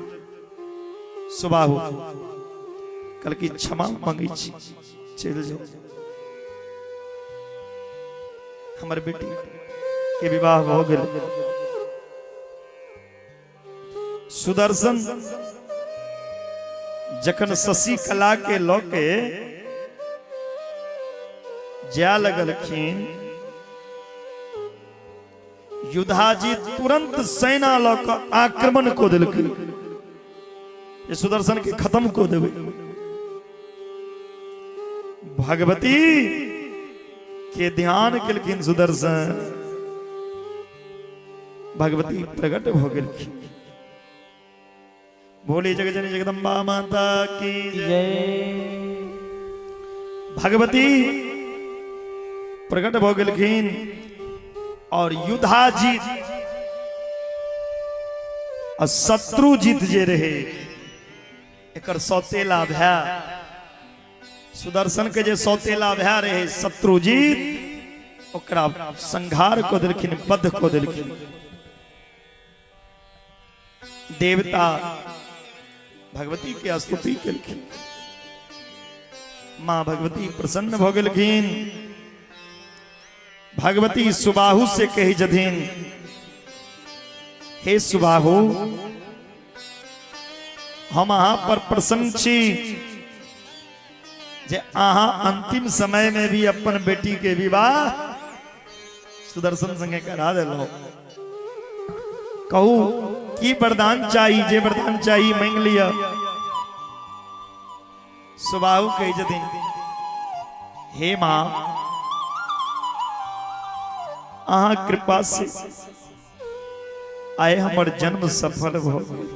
सुबाहु। कहलखिन क्षमा मांगै छी, चलि जाउ, हमर बेटी के विवाह भऽ गेल। सुदर्शन जखन शशिकला के लऽ के जाय लगलखिन, युधाजी तुरंत सेना लऽ कऽ आक्रमण कऽ देलखिन जे सुदर्शन के खत्म कऽ देबै। भगवती के ध्यान केलखिन सुदर्शन, भगवती प्रकट भऽ गेलखिन। बोली जगजनी जगदम्बा माता की जय। भगवती प्रकट भऽ गेलखिन और युधाजीत आ शत्रुजीत जे रहे एकर सौतेला भाय, सुदर्शन के जे सौतेला भाय रहे शत्रुजीत, ओकरा संहार कऽ देलखिन, वध कऽ देलखिन। देवता भगवती के स्तुति केलखिन, माँ भगवती प्रसन्न भऽ गेलखिन। भगवती सुबाहु से कही छथिन, हे सुबाहु, हम अहाँ पर प्रसन्न छी जे अहाँ अंतिम समय में भी अपन बेटी के विवाह सुदर्शन संगे करा देलहुँ। कहू की वरदान चाही? जे वरदान चाही मांगि लिअ। सुबाहु कहै छथिन, हे माँ, अहाँ कृपा से आइ हमर जन्म सफल भऽ गेल।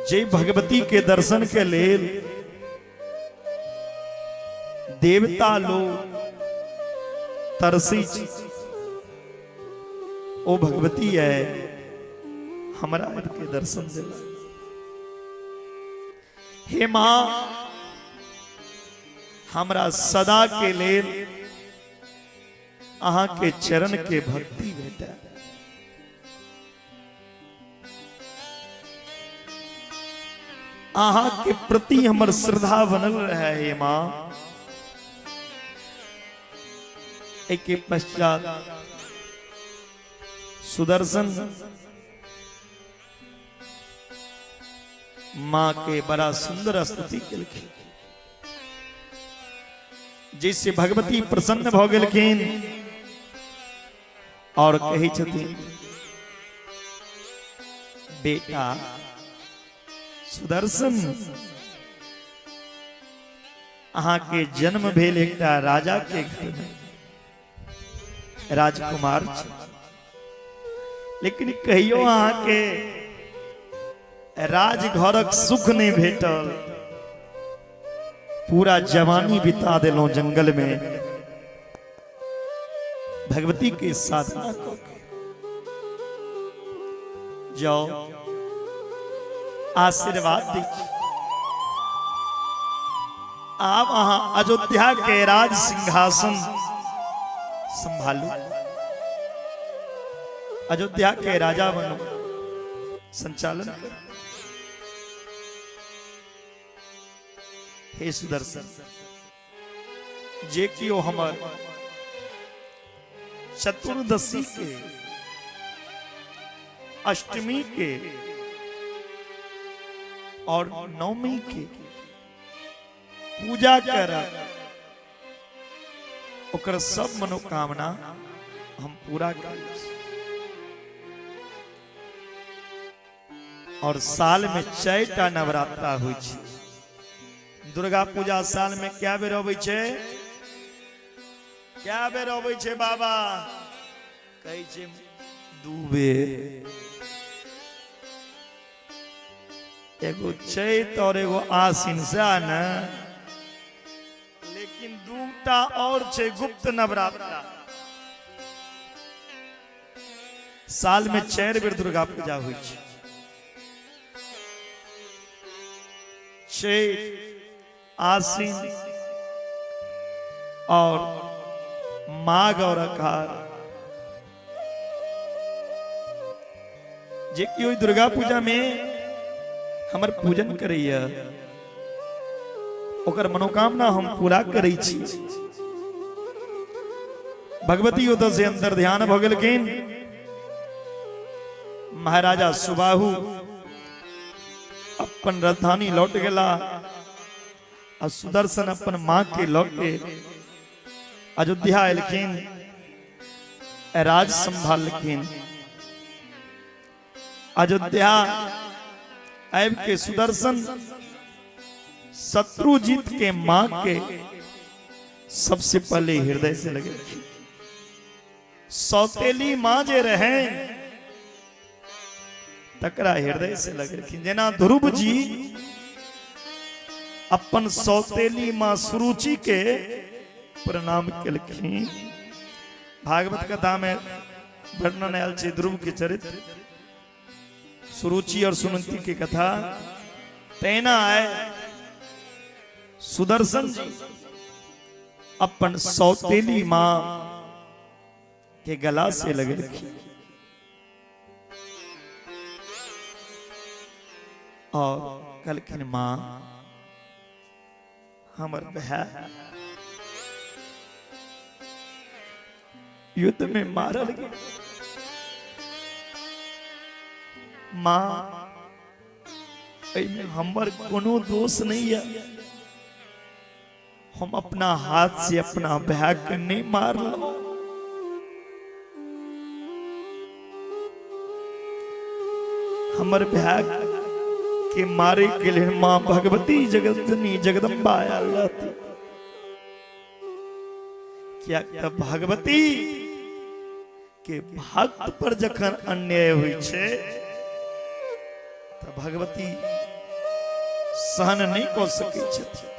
जे भगवती के दर्शन के लेल देवता लोग तरसी छी, ओ भगवती है हमरा के दर्शन दिला। हे माँ, हमरा सदा के लेल अहाँ के चरण के भक्ति भेटे। अहाँ के प्रति हमर श्रद्धा बनल रहे हे माँ। एहि के पश्चात सुदर्शन माँ के बड़ा सुंदर स्तुति केलखिन, जैसे भगवती प्रसन्न भऽ गेलखिन और कहै छथिन, बेटा सुदर्शन, अहाँ के जन्म भेल एकटा राजा के घर में, राजकुमार छी, लेकिन कहियो अहाँ के राजघरक सुख नहीं भेटल। पूरा जवानी बिता देलहुं जंगल में भगवती के साधना कऽ के। जाओ, आशीर्वाद दी छी। आब अहाँ अयोध्या के राज सिंहासन संभालू, अयोध्या के राजा बनो, संचालन करो। हे सुदर्शन, जे कियो हमर चतुर्दशी के, अष्टमी के और नवमी के पूजा करत, ओकर सब मनोकामना हम पूरा करै छी। और साल में चारिटा नवरात्रा होइ छै। दुर्गा पूजा साल में कै बेर अबै छै? कै बेर अबै छै बाबा? कहै छै 2 बेर, एगो चैत और एगो आसिन, सएह ने? लेकिन दूटा और छै गुप्त नवरात्रा। साल में 4 बेर दुर्गा पूजा होइ छै, चैत, आसिन और माघ और अखार जे कि ओहि दुर्गा पूजा में हमर पूजन करैया ओकर मनोकामना हम पूरा करै छी। भगवती ओतऽ से अंतर ध्यान भऽ गेलखिन। महाराजा सुबाहु अपन राजधानी लौट गेला आ सुदर्शन अपन माँ के लऽ के अयोध्या एलखिन, राज संभालखिन। अयोध्या आबि के सुदर्शन शत्रुजीत के मां के सबसे पहले हृदय से लगे। सौतेली मां जे रहे तकरा हृदय से लगेलखिन। जेना ध्रुव जी अपन सौतेली मां सुरुचि के प्रणाम केलखिन। भागवत कथा में वर्णन आयल छै ध्रुव के चरित्र, सुरुचि और सुनंती के कथा। तेना आए सुदर्शन जी अपन सौतेली मां के गला से लगेलखिन और कहलखिन, मां हमर भाई युद्ध में मारल गेल। मां एहिमे हमर कोनो दोष नहीं है, हम अपना हाथ से अपना भाई के नहीं मारलहुं। हमर भाई के मारे के लिए मां भगवती जगतनी जगदम्बा आयल रहती। किया त भगवती के भक्त पर जखन अन्याय होइ छै त भगवती सहन नहीं कऽ सकै छथिन।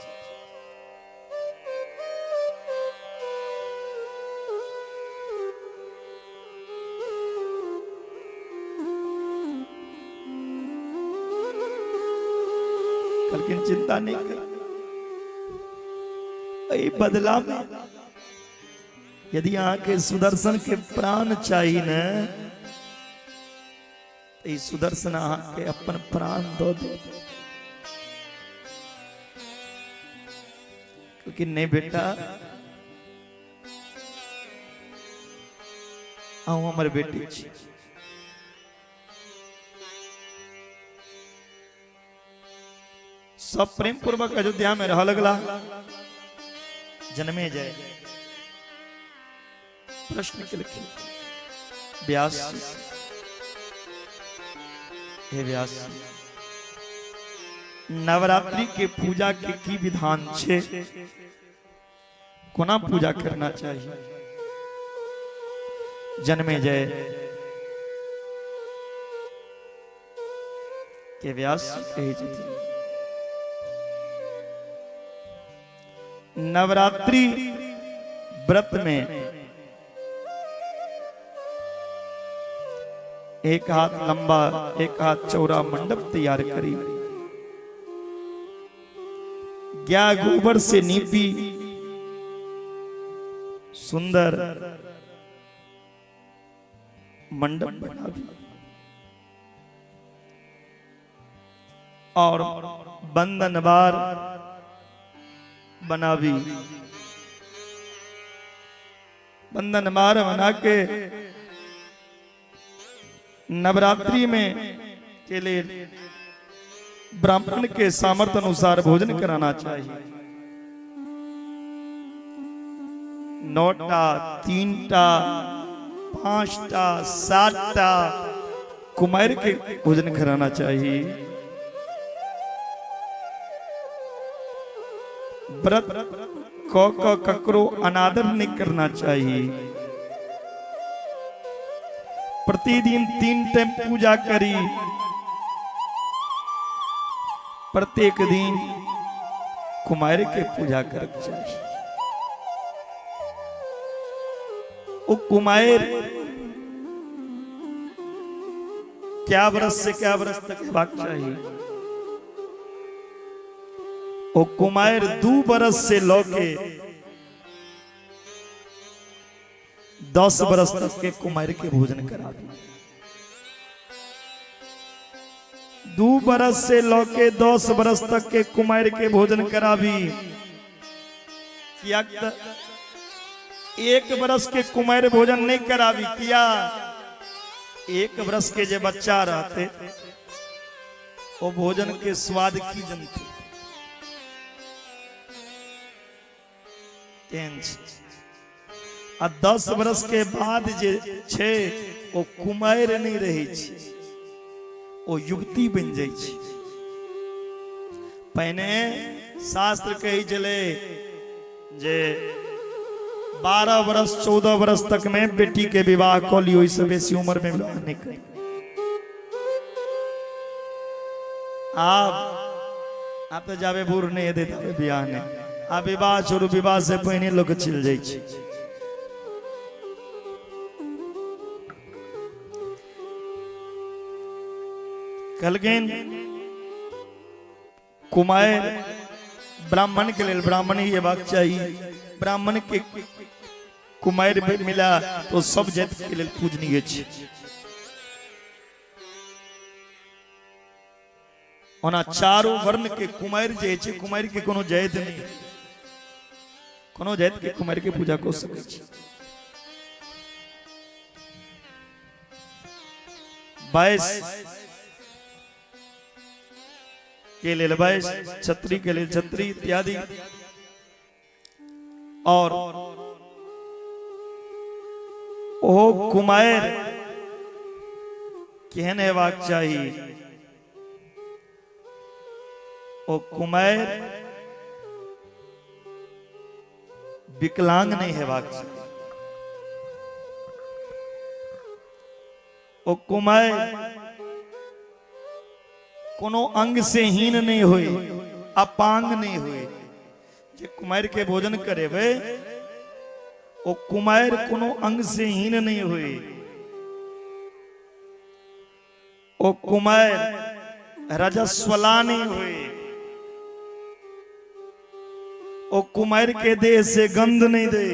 कहलखिन चिंता नहीं कर, एहि बदला में यदि अहाँके सुदर्शन के प्राण चाही ने तऽ ई सुदर्शन अहाँके अपन प्राण दऽ दे। कहलखिन नहीं बेटा, अहूँ हमर बेटी छी। सब प्रेम पूर्वक अयोध्या में रह लगला। जन्मे जय प्रश्न केलखिन व्यास जी, हे व्यास जी, नवरात्रि के पूजा के की विधान छे, कोना पूजा करना चाहिए? जन्मे जय के व्यास जी कहै छथिन, नवरात्रि व्रत में एक हाथ लंबा एक हाथ चौड़ा मंडप तैयार करी, गाय गोबर से नीपी सुंदर मंडप बनावी और बंदनवार बनावी। बंदनवार बना के नवरात्रि में के लिए ब्राह्मण के सामर्थ्य अनुसार भोजन कराना चाहिए। 9टा 3टा 5टा 7टा कुमार के भोजन कराना चाहिए। व्रत क क ककरो अनादर नहीं करना चाहिए। प्रतिदिन 3 टाइम पूजा करी, प्रत्येक दिन कुमार के पूजा करके चाहिए। वो कुमार क्या वर्ष से क्या वर्ष तक हेबाक चाहिए? ओ कुमार 2 बरस से लऽ के 10 बरस तक के कुमारि के भोजन कराबी। 2 बरस से लऽ के 10 बरस तक के कुमारि के भोजन कराबी। किया तऽ 1 बरस के कुमारि भोजन नहीं कराबी। किया? 1 बरस के जे बच्चा रहते ओ भोजन के स्वाद की जनते। तेहन छै। आ 10 बरस के बाद जे छै ओ कुमारि नहि रहै छै, ओ युवती बनि जाइ छै। पहिने शास्त्र कहै छलै जे 12 बरस 14 बरस तक में बेटी के विवाह कऽ लियौ, ओहिसँ बेसी उम्र में विवाह नहि करी। आब आब तऽ जाबे बूढ़ नहि हेतै ताबे बियाह नहि। आ विवाह छोड़ू, विवाह से पहिने लोक चलि जाइ छै। कहलखिन कुमारि ब्राह्मण के लेल ब्राह्मण ही हेबाक चाही। ब्राह्मण के कुमारि मिला तो सब जाति के लेल पूजनीय छै। ओना चारू वर्ण के कुमारि जे छै, कुमारि के कोनो जाति नहि, कोनो जाति के कुमारि के पूजा कऽ सकै छै। 22 के लेल 22, छत्री के लेल छत्री इत्यादि। और ओ कुमारि केहन हेबाक चाही? ओ कुमारि विकलांग नहि हेबाक चाही। ओ कुमारि कोनो अंग से हीन नहीं होई, अपांग नहीं होई। जे कुमारि के भोजन करेबै ओ कुमारि कोनो अंग से हीन नहीं होई। ओ कुमारि रजस्वला नहीं होई। ओ कुमारि के देह से गंध नहीं दे।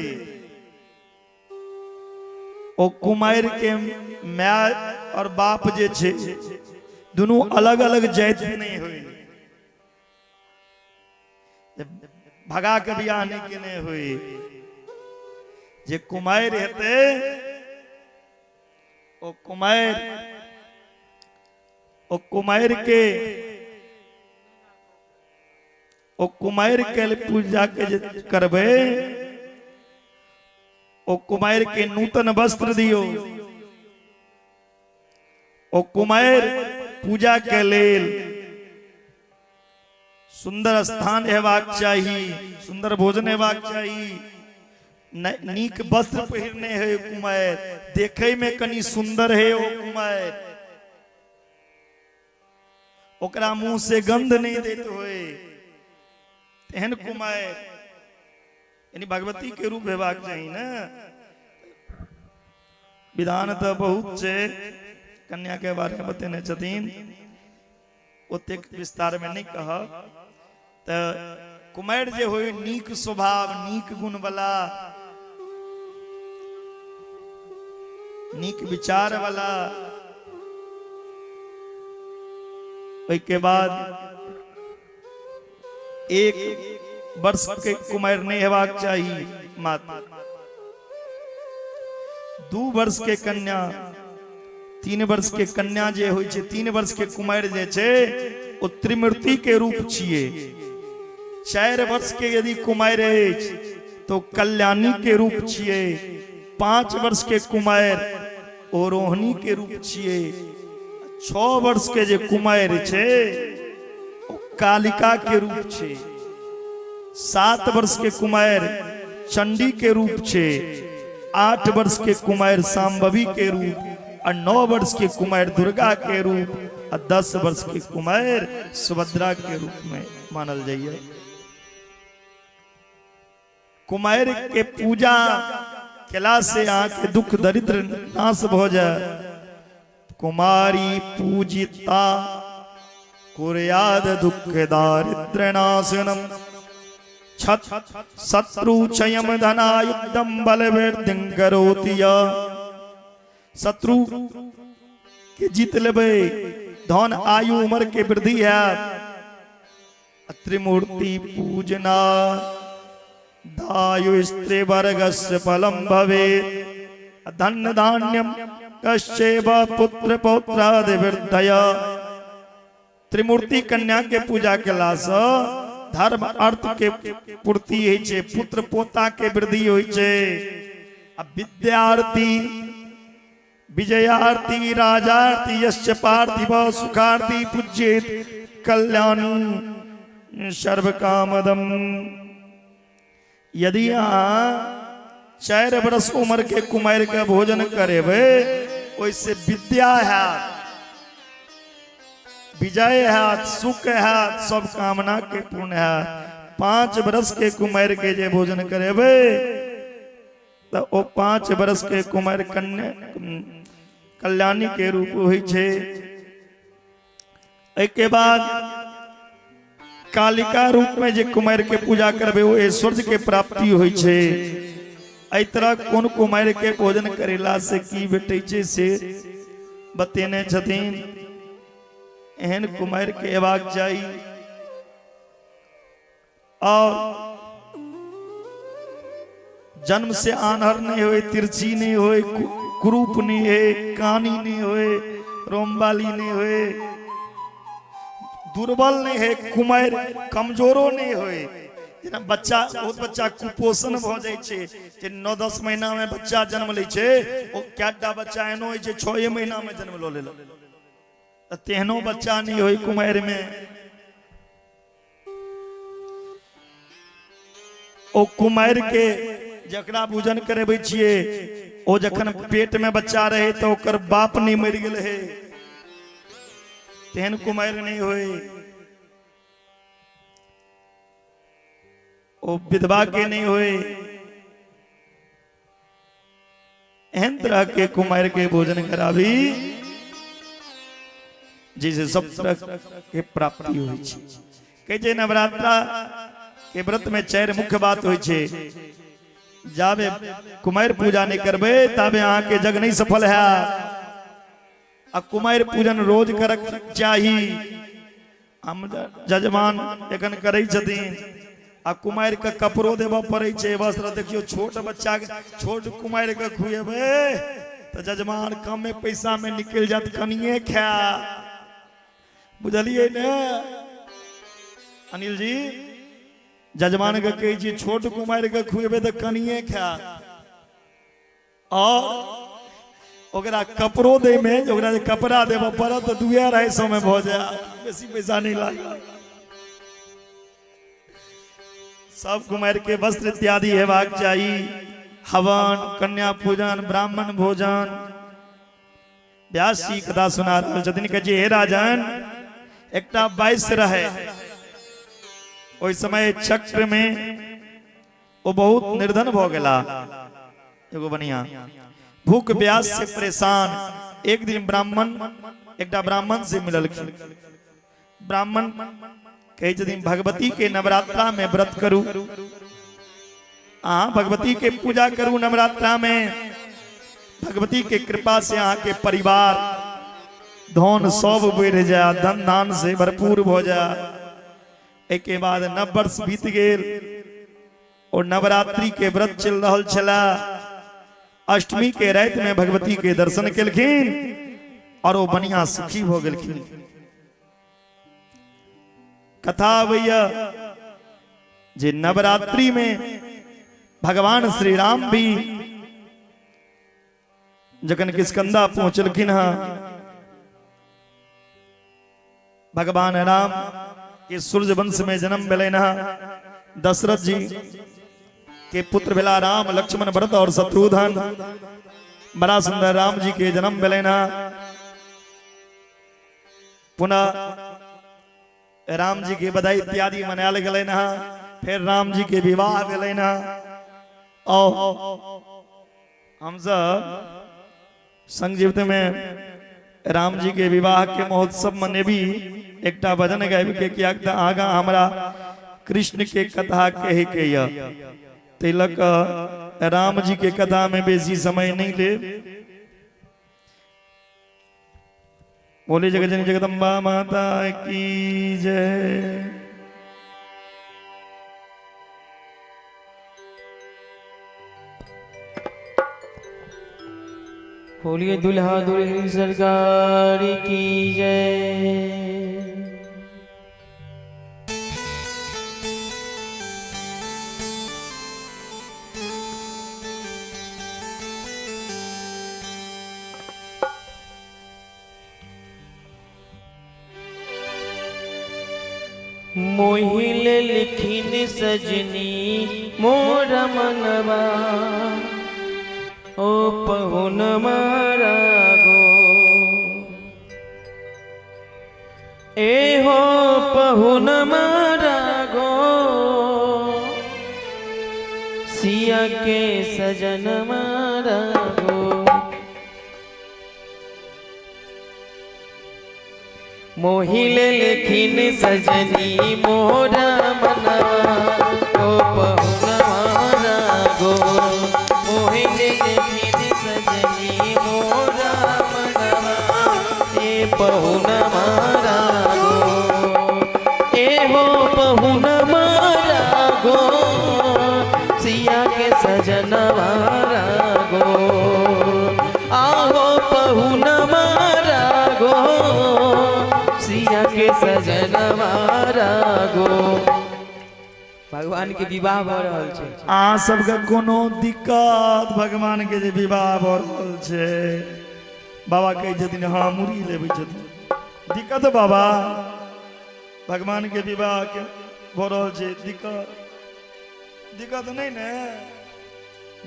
ओ कुमारि के my और बाप जे छै दुनू अलग अलग जाति नहीं होई। भगा के बियाह नहीं केने हुई। जे कुमारि हेतै ओ कुमारि, ओ कुमारि के, ओ कुमारि के पूजा के जे करबै ओ कुमारि के नूतन वस्त्र दियौ। ओ कुमारि पूजा के लेल सुंदर स्थान हेबाक चाही, सुंदर भोजन हेबाक चाही, नीक वस्त्र पहिरने है कुमारि, देखे में कनी सुंदर है ओ कुमारि, ओकरा मुंह से गंध नहीं देत होए, तेहन कुमारि यानी भगवती के रूप हेबाक चाही ने। विधान तऽ बहुत छै कन्या के बारे में बतेने छथिन, ओतेक विस्तार में नहीं कहब। तऽ कुमारि जे होय नीक स्वभाव, नीक गुण वाला, नीक विचार वाला। ओहिके बाद 1 वर्ष के कुमारि नहीं हेबाक चाही मात्र, 2 वर्ष के कन्या, 3 वर्ष के कन्या जे होइ छै, 3 वर्ष के कुमारि जे छै ओ त्रिमूर्ति के रूप छियै। 4 वर्ष के यदि कुमारि अछि तो कल्याणी के रूप छियै। 5 वर्ष के कुमारि ओ रोहिणी के रूप छियै। 6 वर्ष के जे कुमारि छै ओ कालिका के रूप छै। 7 वर्ष के कुमारि चंडी के रूप छै। 8 वर्ष के कुमारि सांभवी के रूप, आ 9 वर्ष के कुमारि दुर्गा के रूप, आ 10 वर्ष के कुमारि सुभद्रा के रूप में मानल जाइए। कुमारि के पूजा केला से अहाँ के दुख दरिद्र नाश भ जाए। कुमारी पूजिता कुर्याद दुख दारिद्र नाशनम। छत शत्रु क्षयम धनायुद्धम बलवृद्धिं करोति य। शत्रु के जीत लेबै, धन आयु उम्र के वृद्धि हैत। त्रिमूर्ति पूजना दायु स्त्री वर्गस्य फलम भवेत् धन धान्यम कश्चैव पुत्र पौत्रादि वृद्धय। त्रिमूर्ति कन्या के पूजा केलासँ धर्म अर्थ के पूर्ति होइ छै, पुत्र पोता के वृद्धि होइ छै। आ विद्यार्थी विजयार्थी राजार्थी यश्च पार्थिव सुखार्थी पूज्येत कल्याणी सर्वकामदम। यदि अहाँ 4 बरस उम्र के कुमारि के भोजन करेबै, ओहिसे विद्या हैत, विजय हैत, सुख हैत, सब कामना के पूर्ण हैत। 5 बरस के कुमारि के जे भोजन करेबै तऽ ओ 5 बरस के कुमारि कन्या कल्याणी के रूप होइ छै। एहिके बाद कालिका रूप में जे कुमारि के पूजा करबै ओ ऐश्वर्य के प्राप्ति होइ छै। एहि तरह कोन कुमारि के भोजन करेला से की भेटै छै से बतेने छथिन। एहन कुमारि के एबाक चाही। और जन्म से आन्हर नहीं होए, तिरछी नहीं होए, कुरूप नहीं होए, कानी नहीं होए, रोमबाली नहीं होए, दुर्बल नहीं है कुमार, कमजोरो नहीं होए। जेना बच्चा, बहुत बच्चा कुपोषण भऽ जाइ छै, जे 9-10 महीना में बच्चा जन्म लै छै, ओ कएटा बच्चा एहनो होइ छै 6 महीना में जन्म लऽ लेलक, तऽ तेहनो बच्चा नहि होय कुमारि में। ओ कुमारि के जकरा भोजन करेबै छियै, ओ जखन पेट में बच्चा रहे तऽ ओकर बाप नहीं मरि गेल है, तेहन कुमारि नहीं होय। ओ विधवा के नहीं होय। एहन तरह के कुमारि के भोजन कराबी जैसे सब तरह के प्राप्ति होइ छै। कहै छै नवरात्रा के व्रत में 4 मुख्य बात होइ छै। जाबे कुमारि पूजा नहीं करबै ताबे अहाँ के जग नहीं सफल है। आ कुमारि पूजन रोज करक चाही। हम जजमान एखन करै छथिन। आ कुमारि के कपड़ो देबऽ पड़ै छै, वस्त्र। देखियौ छोट बच्चा के, छोट कुमारि के खुएबै तऽ जजमान कमे पैसा में निकलि जायत, कनिए खाय। बुझलियै ने अनिल जी? जजमान के कहै छियै छोट कुमारि के खुएबै तऽ कनिए खाय, और ओकरा कपड़ो दै में ओकरा जे कपड़ा देबऽ पड़त तऽ 2-250 में भऽ जायत, बेसी पैसा नहीं लागत। सब कुमारि के वस्त्र इत्यादि हेबाक चाही। हवन, कन्या पूजन, ब्राह्मण भोजन। व्यास जी कथा सुना रहल छथिन। कहै छै हे राजन, एकटा वैश्य रहे ओहि समय चक्र में, ओ बहुत निर्धन भऽ गेला, एगो बढ़िया भूख प्यास से परेशान। एक दिन ब्राह्मण, एकटा ब्राह्मण से मिललखिन। ब्राह्मण कहै छथिन भगवती के नवरात्रा में व्रत करू, अहाँ भगवती के पूजा करू नवरात्रा में, भगवती के कृपा से अहाँ के परिवार धन सब बढ़ि जाए, धन धान से भरपूर भऽ जाए। एहिके बाद 9 वर्ष बीत गेल और नवरात्रि के व्रत चल रहल छला। अष्टमी के राति में भगवती के दर्शन केलखिन और ओ बढ़िया सुखी हो गेलखिन। कथा अबैया जे नवरात्रि में भगवान श्री राम भी जखन किष्किंधा पहुंचलखिन हँ, भगवान राम के सूर्य वंश में जन्म भेलनि हँ। दशरथ जी के पुत्र भेला राम, लक्ष्मण, भरत और शत्रुघ्न। बड़ा सुंदर राम जी के जन्म भेलनि हँ। पुनः राम जी के बधाई इत्यादि मनायल गेलनि हँ। फिर राम जी के विवाह भेलनि हँ। और हमसब संजीवित में राम जी के विवाह के महोत्सव मनेबी एकटा भजन गाबि के, कियाक तऽ आगाँ हमरा कृष्ण के कथा कहे के यऽ, ताहि लऽ कऽ राम जी के कथा में बेसी समय नहीं लेब। बोले जगत जननी जगदम्बा माता की जय। बोलिए दुल्हा दुल्हन सरकार की जय। मोहिल लिखिन सजनी मोर मनवा, ओ पहुन मारा गो, ए हो पहुन मारा गो, सिया के सजन मारा गो। मोहिल लिखिन सजनी मोरा मनवा, ओ पहुन मारा गो। मोहिल लिखिन सजनी मोरा मनवा, ए पहुन मारा गो, ए हो पहुन मारा गो, सिया के सजन मारा गो। आहो पहुन मारा गो, सिया के सजन मारा गो। भगवान के विवाह भऽ रहल छै। अहाँ सबके कोनो दिक्कत? भगवान के जे विवाह भऽ रहल छै, बाबा कहै छथिन हँ, मुड़ी लेबै छथिन। दिक्कत बाबा? भगवान के विवाह के भऽ रहल छै, दिक्कत? दिक्कत नहि ने?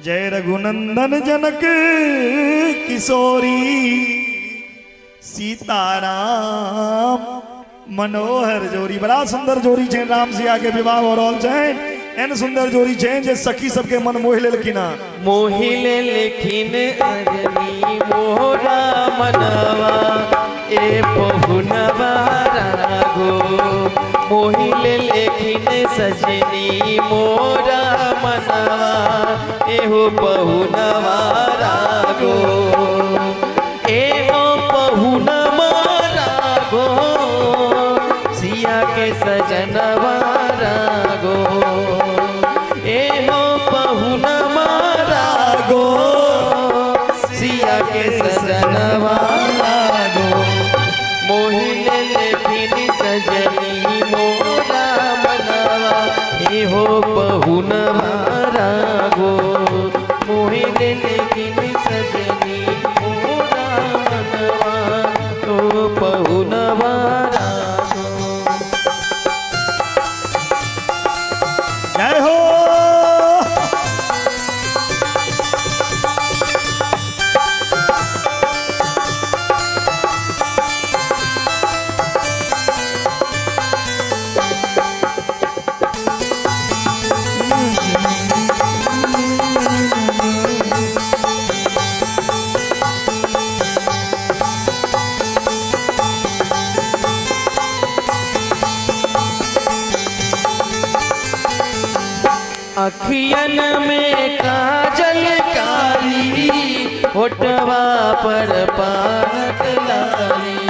जय रघुनंदन जनक किशोरी, सीताराम मनोहर जोड़ी। बड़ा सुंदर जोड़ी छै, राम सिया के विवाह हो रहल छै। एहन सुंदर जोड़ी छै जे सखी सबके मन मोहि लेलखिन हँ। मोहि लेलखिन अजनी मोरा मनवा, ए पहुनवा राघो। मोहि लेलखिन सजनी मोरा मनवा, एहो पहुनवा राघो, एहो पहुनवा राघो, सिया के सजनवा राघो। एहो पहुनवा राघो, सिया के सजनवा राघो। मोहि लेलखिन सजनी मोरा मनवा, एहो पहुनवा राघो। मोहि लेलखिन सजनी मोरा मनवा, ओ पहुनवा राघो। जय हो। अखियन में काजल कारी, होठवा पर पानक लाली।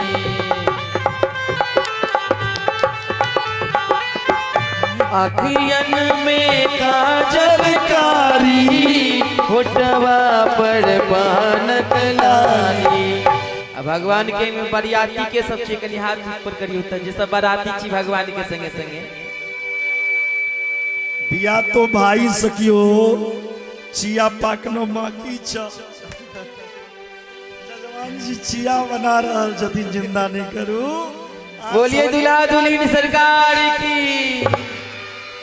अखियन में काजल कारी, होठवा पर पानक लाली। आ भगवान के में बरियाती के सब छै, कनि हाथ ऊपर करियौ तऽ जे सब बराती छी भगवान के संगे संगे। बिया तो भाई सकियो चिया पाकनो बाकी छ। जजमान जी चिया बना रहल छथिन, चिंता नहीं करू। बोलिए दुल्हा दुल्हन सरकार की।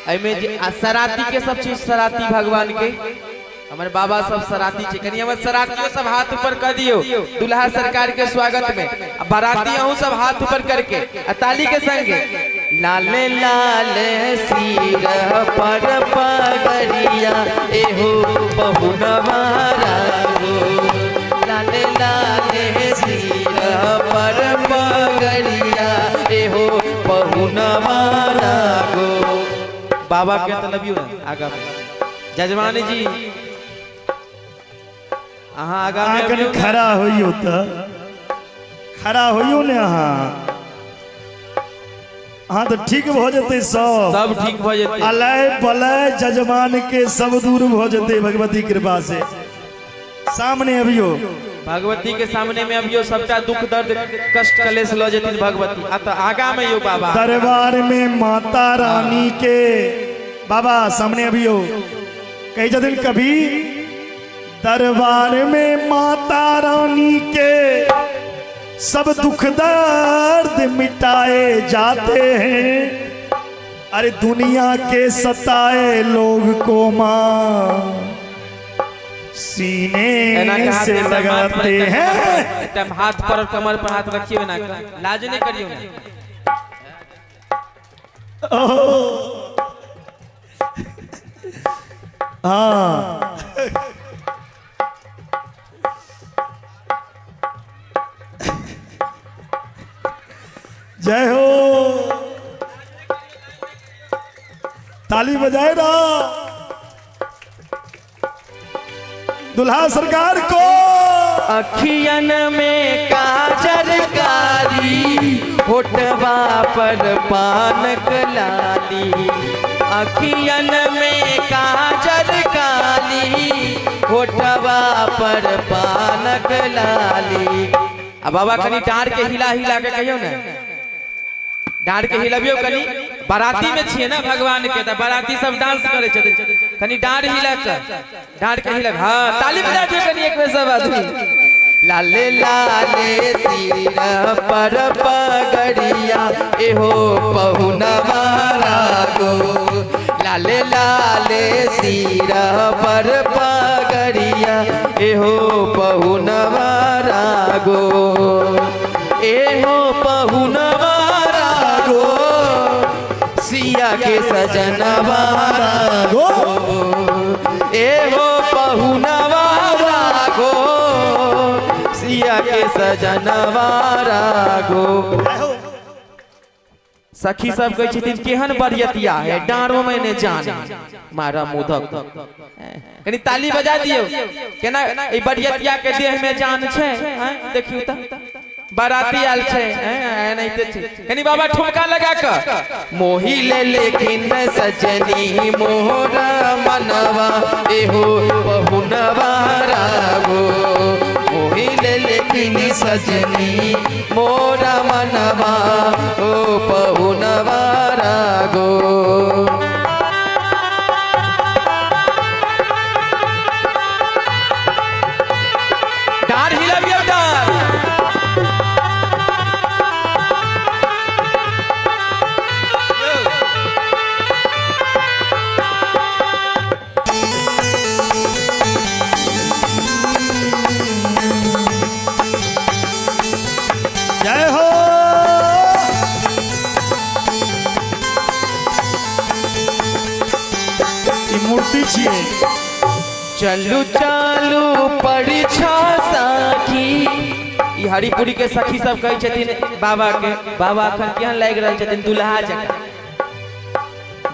एहिमे जे आ सराती के सब चीज, सराती भगवान के, हमर बाबा सब सराती छै, कनि हमर सरातियो सब हाथ ऊपर कर दियौ दुल्हा सरकार के स्वागत में। आ बाराती अहूँ सब हाथ ऊपर करके आ ताली के संगे। लाल लाल सिर पर पगड़िया, एहो पहुनवा राघो। लाल लाल सिर पर पगड़िया, एहो पहुनवा राघो। बाबा के तऽ लबियौ ने आगा में। जजमान जी अहाँ आगा में अहाँ कनि अबियौ ने। खड़ा होइयौ तऽ, खड़ा होइयौ ने अहाँ, अहाँ तऽ ठीक भऽ जेतै सब। सब ठीक भऽ जेतै। अलय बलय जजमान के सब दूर भऽ जेतै भगवती कृपा से। सामने अबियौ, भगवती के सामने में अबियौ, सबटा दुख दर्द कष्ट कलेश लऽ जेथिन भगवती। आ तऽ आगा में यौ बाबा, दरबार में माता रानी के बाबा सामने अबियौ। कहै छथिन कभी, दरबार में माता रानी के सब दुख दर्द मिटाए जाते हैं, अरे दुनिया के सताए लोग को माँ सीने एना के हाथ से एकटा माथ पर, लगाते एकटा हैं। कमर पर, एकटा हाथ पर और कमर पर हाथ रखियो ना, लाज नहीं करियो ना। हाँ जय हो, ताली बजाए ना दुल्हा सरकार को। अखियन में काजर कारी, होठवा पर पानक लाली। अखियन में काजर काली, होठवा पर पानक लाली। आ बाबा कनी डाँर के हिला हिला के कहियौ ने, डाँर के हिलबियौ कनी। बाराती में छियै ने भगवान के, तऽ बाराती सब डांस करै छथिन। कनी डाँर हिला के, डाँर के हिला, हाँ ताली बजा दियौ कनी एक बेर सब आदमी। लाले लाले सिर पर पगड़िया, एहो पहुनवा रागो। लाले लाले सिर पर पगड़िया, एहो पहुनवा रागो। एहो पहुनवा रागो, सिया के सजनवा रागो। एहो पहुनवा रागो, सिया के सजनवा रागो। सखी सब कहै छथिन केहन बरियतिया है, डाँरो में ने जान मारा मुधक। कनी ताली बजा दियौ। केना ई बरियतिया के देह में जान छै? देखियौ तऽ बाराती आयल छै, एनाहिते छै। कनी बाबा ठुमका लगा कऽ। मोही ले लेकिन सजनी मोरा मनवा, एहो पहुनवा रागो। मोही ले लेकिन सजनी मोरा मनवा, ओ पहुनवा रागो। डाँर हिलबियौ डाँर। जय हो। ई मूर्ति छियै। चलू चलू परीक्षा सखी। ई हरिपुरी के सखी सब कहै छथिन बाबा के, बाबा अखन केहन लागि रहल छथिन दुल्हा जकाँ,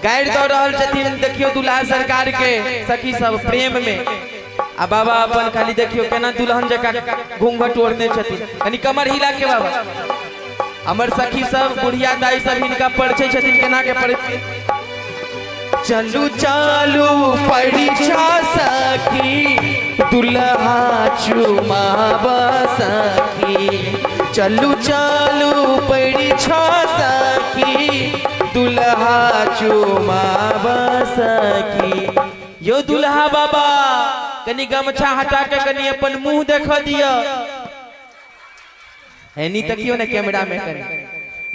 गारि दऽ रहल छथिन। देखियौ दुल्हा सरकार के सखी सब प्रेम में, आ बाबा अपन खाली देखियौ केना दुल्हन जकाँ घूंघट ओढ़ने छथिन। कनी कमर हिला के बाबा। हमर सखी सब बुढ़िया दाई सब हिनका परिचय छथिन, केना के परिचय। चलू चलू परीक्षा सखी, दुल्हा चुमाब सखी। चलू चलू परीक्षा सखी, दुल्हा चुमाब सखी। यो दुल्हा बाबा कनी गमछा हटा के कनी अपन मुंह देख दिया। एनी तकियो ने कैमरा में, कनी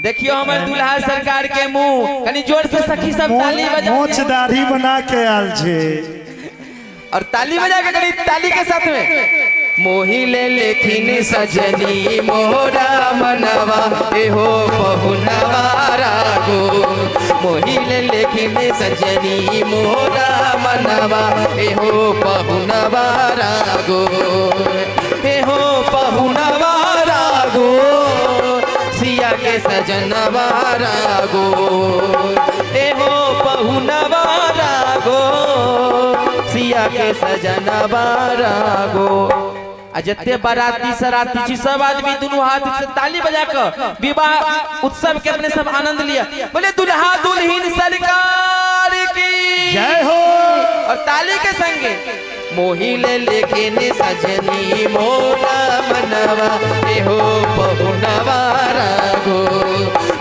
देखियो हमर दुल्हा सरकार के मुंह। कनी जोर से सखी सब ताली बजा। मोछ दाढ़ी बना के आयल छै। और ताली बजा के कनी ताली के साथ में। मोही ले लेथिन सजनी मोरा मनवा, एहो पहुनवा रागो। मोही ले लेथिन सजनी मोरा मनवा, एहो पहुनवा रागो। एहो पहुनवा रागो, सिया के सजनवा रागो। एहो पहुनवा राघो, सिया के सजनवा राघो। आ जते बाराती सराती छी सब आदमी दुनू हाथ से ताली बजा के विवाह उत्सव के अपने सब आनंद लिया। बोले दुल्हा दुल्हिन सरकार की जय हो। और ताली के संगे मोहिले लेकिन सजनी मोरा मनवा ए हो पहुनवा राघो,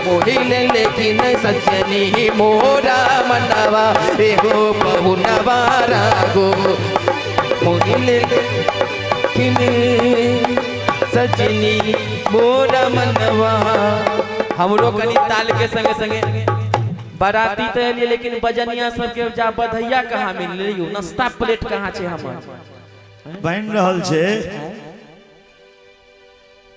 मोहिले लेकिन सजनी मोरा मनवा ए हो पहुनवा राघो, मोहिले लेकिन सजनी मोरा मनवा। हमरो कनी ताल के संगे संगे बाराती तो एलियै, लेकिन बजनिया सबके जा बधैया कहाँ मिललै यौ? नाश्ता प्लेट कहाँ छै हमर? बनि रहल छै।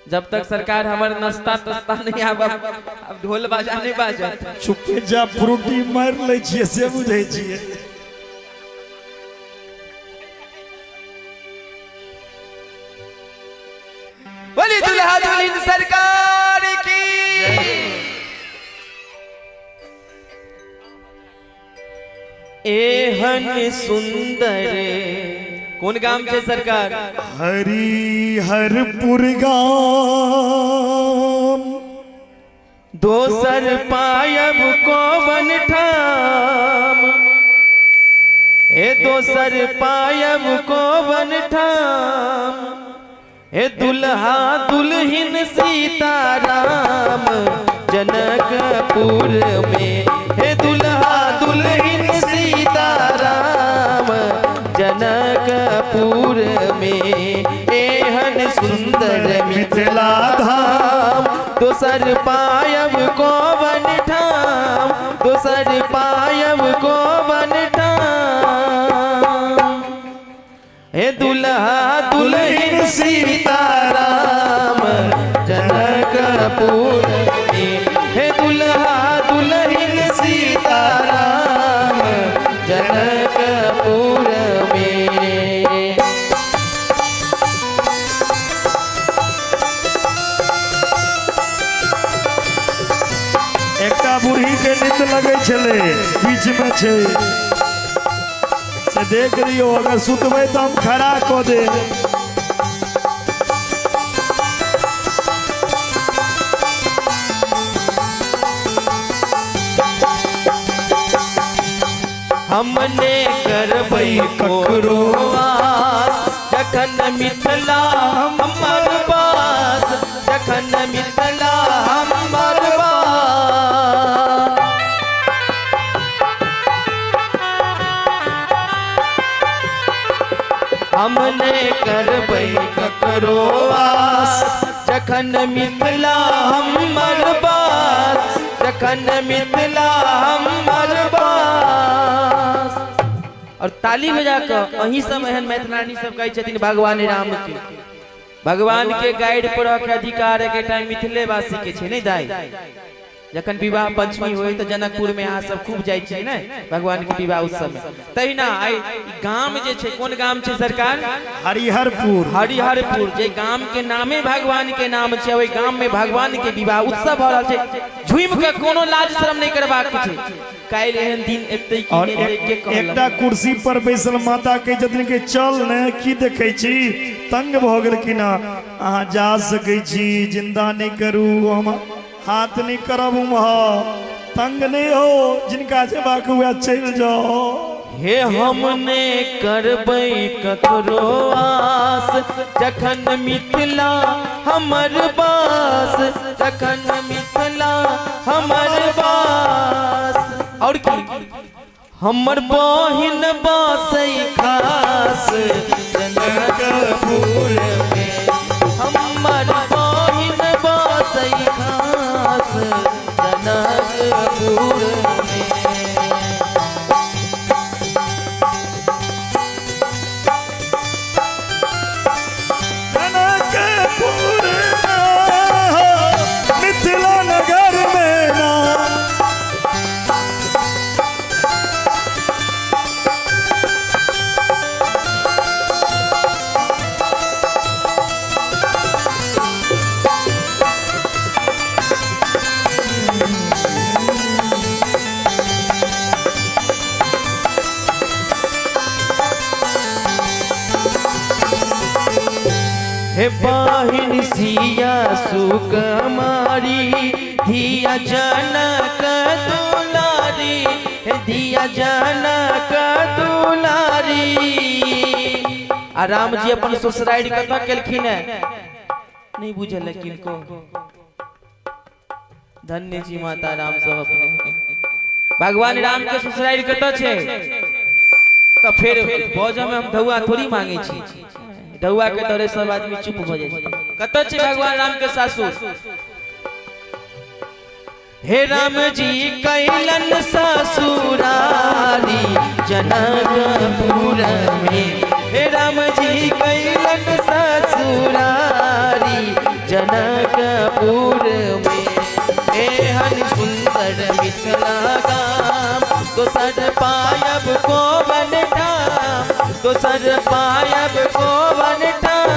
जब तक सरकार हमर नाश्ता तस्ता नहीं आब, अब ढोल बाजा नहीं बाजत। चुपे जा फ्रूटी मारि लै छियै से बुझै छियै। बोली दुल्हा दुल्हन सरकार की। एहन सुंदर कोन गाम छै सरकार? हरिहरपुर गाम। दोसर पायब कोवन ठाम, हे दोसर पायब कोवन ठाम, हे दुल्हा दुल्हिन सीताराम जनकपुर में, हे दुल्हा दुल्हिन सीताराम जनकपुर में, एहन सुंदर मिथिला धाम, दोसर पायब कोवन ठाम, दोसर पायब कोवन ठाम, हे दुल्हा दुल्हिन सीताराम जनकपुर में, हे दुल्हा दुल्हिन सीताराम जनकपुर में। एकटा बूढ़ी के नींद लगै छलै, बीच में छै से देख लियौ, अगर सुतबै तऽ हम खड़ा कऽ देब। हमने करबै ककरो आस, जखन मिथिला हमर बास, जखन मिथिला हमर बास। हमने करबै ककरो आस, जखन मिथिला हमर बास, जखन मिथिला हमर बास। और ताली बजा कऽ अहीं सब एहन मैथिलानी सब कहै छथिन भगवान राम के, भगवान के गाइड पर के अधिकार के टाइम मिथिले वासी के छै नहीं दाई? जखन विवाह पंचमी होय तऽ जनकपुर में अहाँ सब खूब जाइ छियै ने भगवान के विवाह उत्सव में, तहिना आइ ई गाम जे छै, कोन गाम छै सरकार? हरिहरपुर। हरिहरपुर, जे गाम के नामे भगवान के नाम छै, ओहि गाम में भगवान के विवाह उत्सव भऽ रहल छै। झुमि के कोनो लाज शरम नहि करबाक छै। काल्हि एहन दिन एतै कि और नहि एतै, के कहलक? एकटा कुर्सी पर बैसल माता कहै छथिन कि चल ने, की देखै छी, तंग भऽ गेलखिन हँ, अहाँ जा सकै छी, जिंदा नहि करू, हम हाथ नहि करब उम्हर, तंग नहि हो, जिनका जेबाक हुए चलि जाओ। हे हमने करबै ककरो आस, जखन मिथिला हमर बास, जखन मिथिला हमर बास। और की हमर बहिन बासै खास जनकपुर में, हमर बहिन बासै खास जनकपुर में। जनकपुर में हो, मिथिला नगर में ना। हे बहिन सिया सुकुमारी, धिया जनक दुलारी, हे धिया जनक दुलारी। आ राम जी अपन ससुरारि कतऽ केलखिन है? नहीं बुझल है किनको? धन्य जी माता राम सब अपने। भगवान राम के ससुरारि कतऽ छै? तऽ फेर बजऽ में हम ढौआ थोड़ी मांगे छी, ढौआ के डरे सब आदमी चुप भऽ जाइ छै। कतऽ छै भगवान राम के सासुर? हे राम जी कैलन ससुरारी जनकपुर में, हे राम जी कैलन ससुरारी जनकपुर में। एहन सुंदर मिथिला गाम, दोसर पायब को ठाम, दोसर पायब को ठाम।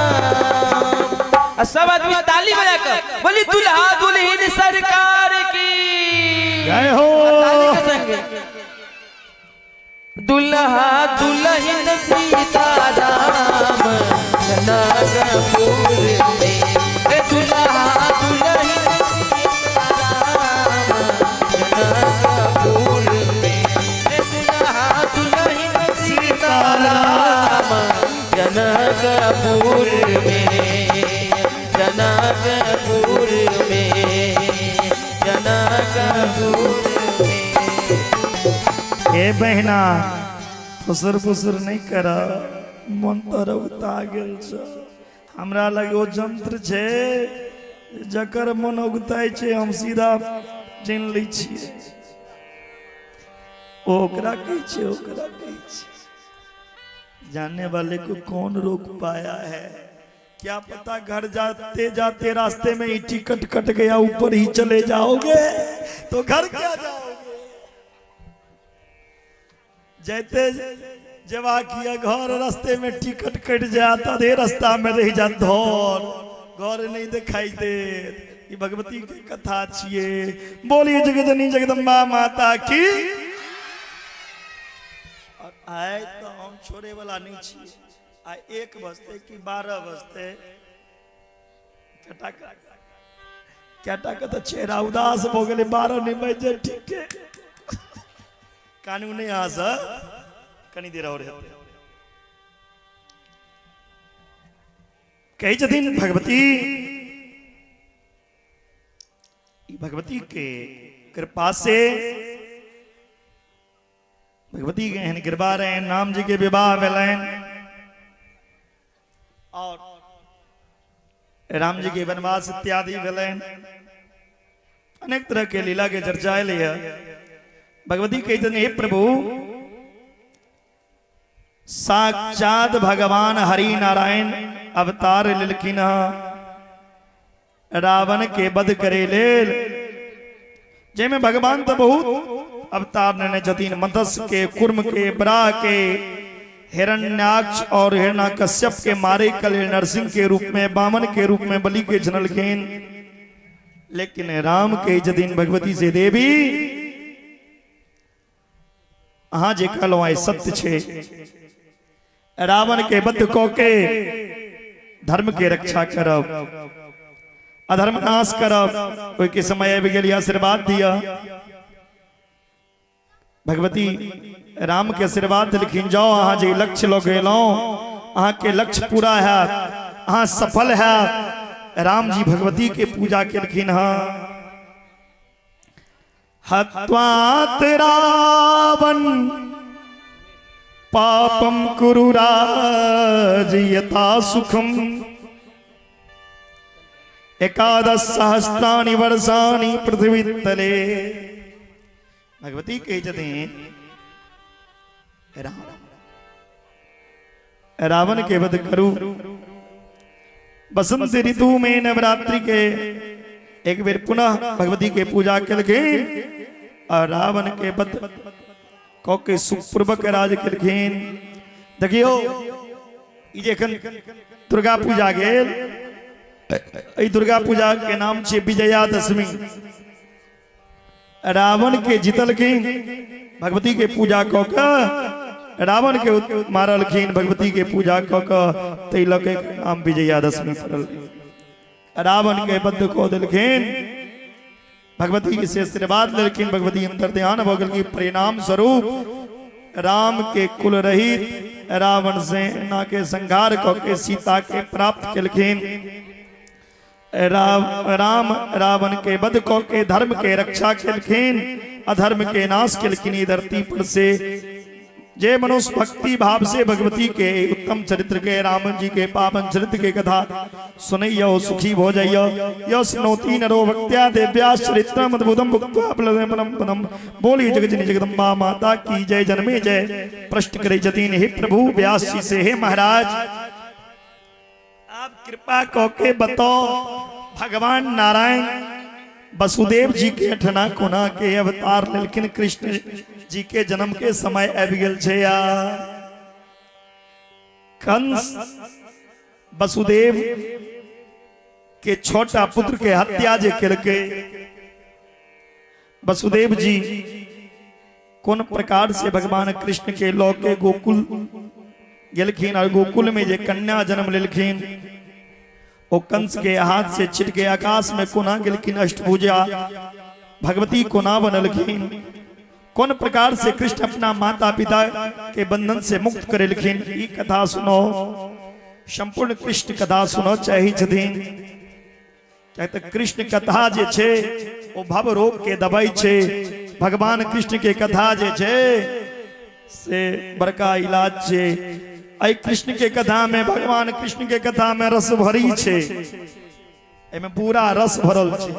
आ सब आदमी ताली बजा कर बोली दुल्हा दुल्हन सरकार की जय हो। ताली के संगे दुल्हा दुल्हन सीता राम जनकपुर में, ए दुल्हा दुल्हन सीता राम जनकपुर में, ए दुल्हा दुल्हन सीता राम जनकपुर में, जनकपुर में, जनकपुर में। हे बहिना, फुसुर फुसुर नहि कर, मन तऽ रौता गेल छ। हमरा लग ओ यंत्र छै, जकर मन उगताइ छै हम सीधा जानि लै छियै। ओ ओकरा कहै छै, ओकरा कहै छै। जानने वाले को कौन रोक पाया है? क्या पता घर जाते जाते रास्ते में ही टिकट कट गया, ऊपर ही चले जाओगे तो घर क्या जाओगे? जाते जवा किया घर, रास्ते में टिकट कट जात, आधे रास्ता में रह जात, घर घर नहीं दिखाई दे। ई भगवती के कथा छिए। बोलिए जगदनी जगदम्बा माता की। और आए तो हम छोड़े वाला नहीं छिए। आ 1 बजते कि 12 बजते, केटा के तऽ चेहरा उदास भऽ गेलै। 12 नहि बजे, ठीक है, कानू नहीं अहाँ से, कनी देर और हेतै। कहै छथिन भगवती, ई भगवती के कृपा से भगवती के एहन कृपा रहनि, राम जी के विवाह भेलनि और राम जी के वनवास इत्यादि भेलनि। अनेक तरह के लीला के चर्चा एलै है। भगवती कहै छथिन, हे प्रभु, साक्षात भगवान हरि नारायण अवतार लेलखिन हँ रावण के वध करे लेल, जाहिमे भगवान तऽ बहुत अवतार लेने छथिन, मत्स्य के, कुर्म के, बराह के, हिरण्याक्ष और हिरण्यकश्यप के मारे के लेल नरसिंह के रूप में, वामन के रूप में बलि के जनलखिन। लेकिन राम के छथिन भगवती से, देवी, अहाँ जे कहलहुँ आइ सत्य छै, रावण के वध कऽ के धर्म के रक्षा करब, अधर्म नाश करब, ओहिके समय आबि गेल, आशीर्वाद दिअ। भगवती राम के आशीर्वाद देलखिन, जाओ, अहाँ जे लक्ष्य लऽ गेलहुँ, अहाँके लक्ष्य पूरा हैत, अहाँ सफल हैत। राम जी भगवती के पूजा केलखिन हँ। हत्वात रावण पापम कुरु राज यथा सुखम, एकादश सहस्राणि वर्षाणि पृथ्वी तले। भगवती कहै छथिन, राम, रावण के वध करू। बसंत ऋतु में नवरात्रि के एक बेर पुनः भगवती के पूजा केलखिन और रावण के वध कऽ के सुखपूर्वक राज केलखिन। देखियौ, ई जे एखन दुर्गा पूजा गेल, एहि दुर्गा पूजा के नाम छै विजयादशमी। रावण के जीतलखिन भगवती के पूजा कऽ के। रावण के मारलखिन भगवती के पूजा कऽ कऽ, ताहि लऽ के नाम विजयादशमी पड़ल। रावण के बद्ध कऽ देलखिन, भगवती से आशीर्वाद लेलखिन, भगवती अंतर ध्यान भऽ गेलखिन। परिणाम स्वरूप राम के कुल रहित रावण सेना के संहार कऽ के सीता के प्राप्त केलखिन। राम रावण के वध कऽ के धर्म के रक्षा केलखिन, अधर्म के नाश केलखिन ई धरती पर से। जे मनुष्य भक्ति भाव से भगवती के उत्तम चरित्र के, राम जी के पावन चरित्र के कथा सुनैयो, सुखी भो जाइयो। यो सुनोती नरो भक्त्या देव्या चरित्रम अद्भुतम भुक्त्वा पलम पदम। बोली जगजनी जगदम्बा माता की जय। जन्मे जय प्रश्न करे छथिन हे प्रभु व्यास जी से, हे महाराज आप कृपा कऽ के बताओ, भगवान नारायण वसुदेव जी के अठना कोना के अवतार लेलखिन? कृष्ण जी के जन्म के समय आबि गेल छै। या कंस वसुदेव के छोटा पुत्र के हत्या जे केलकै, वसुदेव जी कोन प्रकार से भगवान कृष्ण के लऽ के गोकुल गेलखिन और गोकुल में जे कन्या जन्म लेलखिन ओ कंस के हाथ से छिट के आकाश में कोना गेलखिन, अष्टभुजा भगवती कोना बनलखिन, कोन प्रकार से कृष्ण अपना माता पिता के बंधन से मुक्त करेलखिन, ई कथा सुनो। संपूर्ण कृष्ण कथा सुनो चाही छथिन। किया तऽ कृष्ण कथा जे छै ओ भव रोग के दवाई छै। भगवान कृष्ण के कथा जे छै से बड़का इलाज छै। एहि कृष्ण के कथा में, भगवान कृष्ण के कथा में रस भरी छै, एहिमे पूरा रस भरल छै।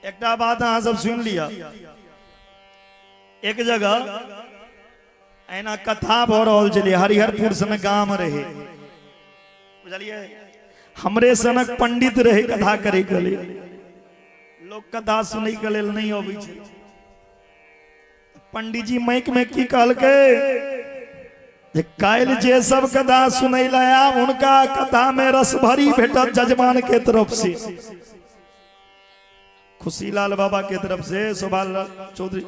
एकटा बात अहाँ सब सुनि लिअ। एक जगह एना कथा भऽ रहल छलै, हरिहरपुर सन गाम रहे, बुझलियै? हमरे सनक पंडित रहे कथा करे के लेल। लोक कथा सुनै के लेल नहि अबै छै। पंडित जी माइक में की कहलकै जे काल्हि जे सब कथा सुनै लए आयब हुनका कथा में रस भरी भेटत जजमान के तरफ से, खुशीलाल बाबा के तरफ से, शोभा चौधरी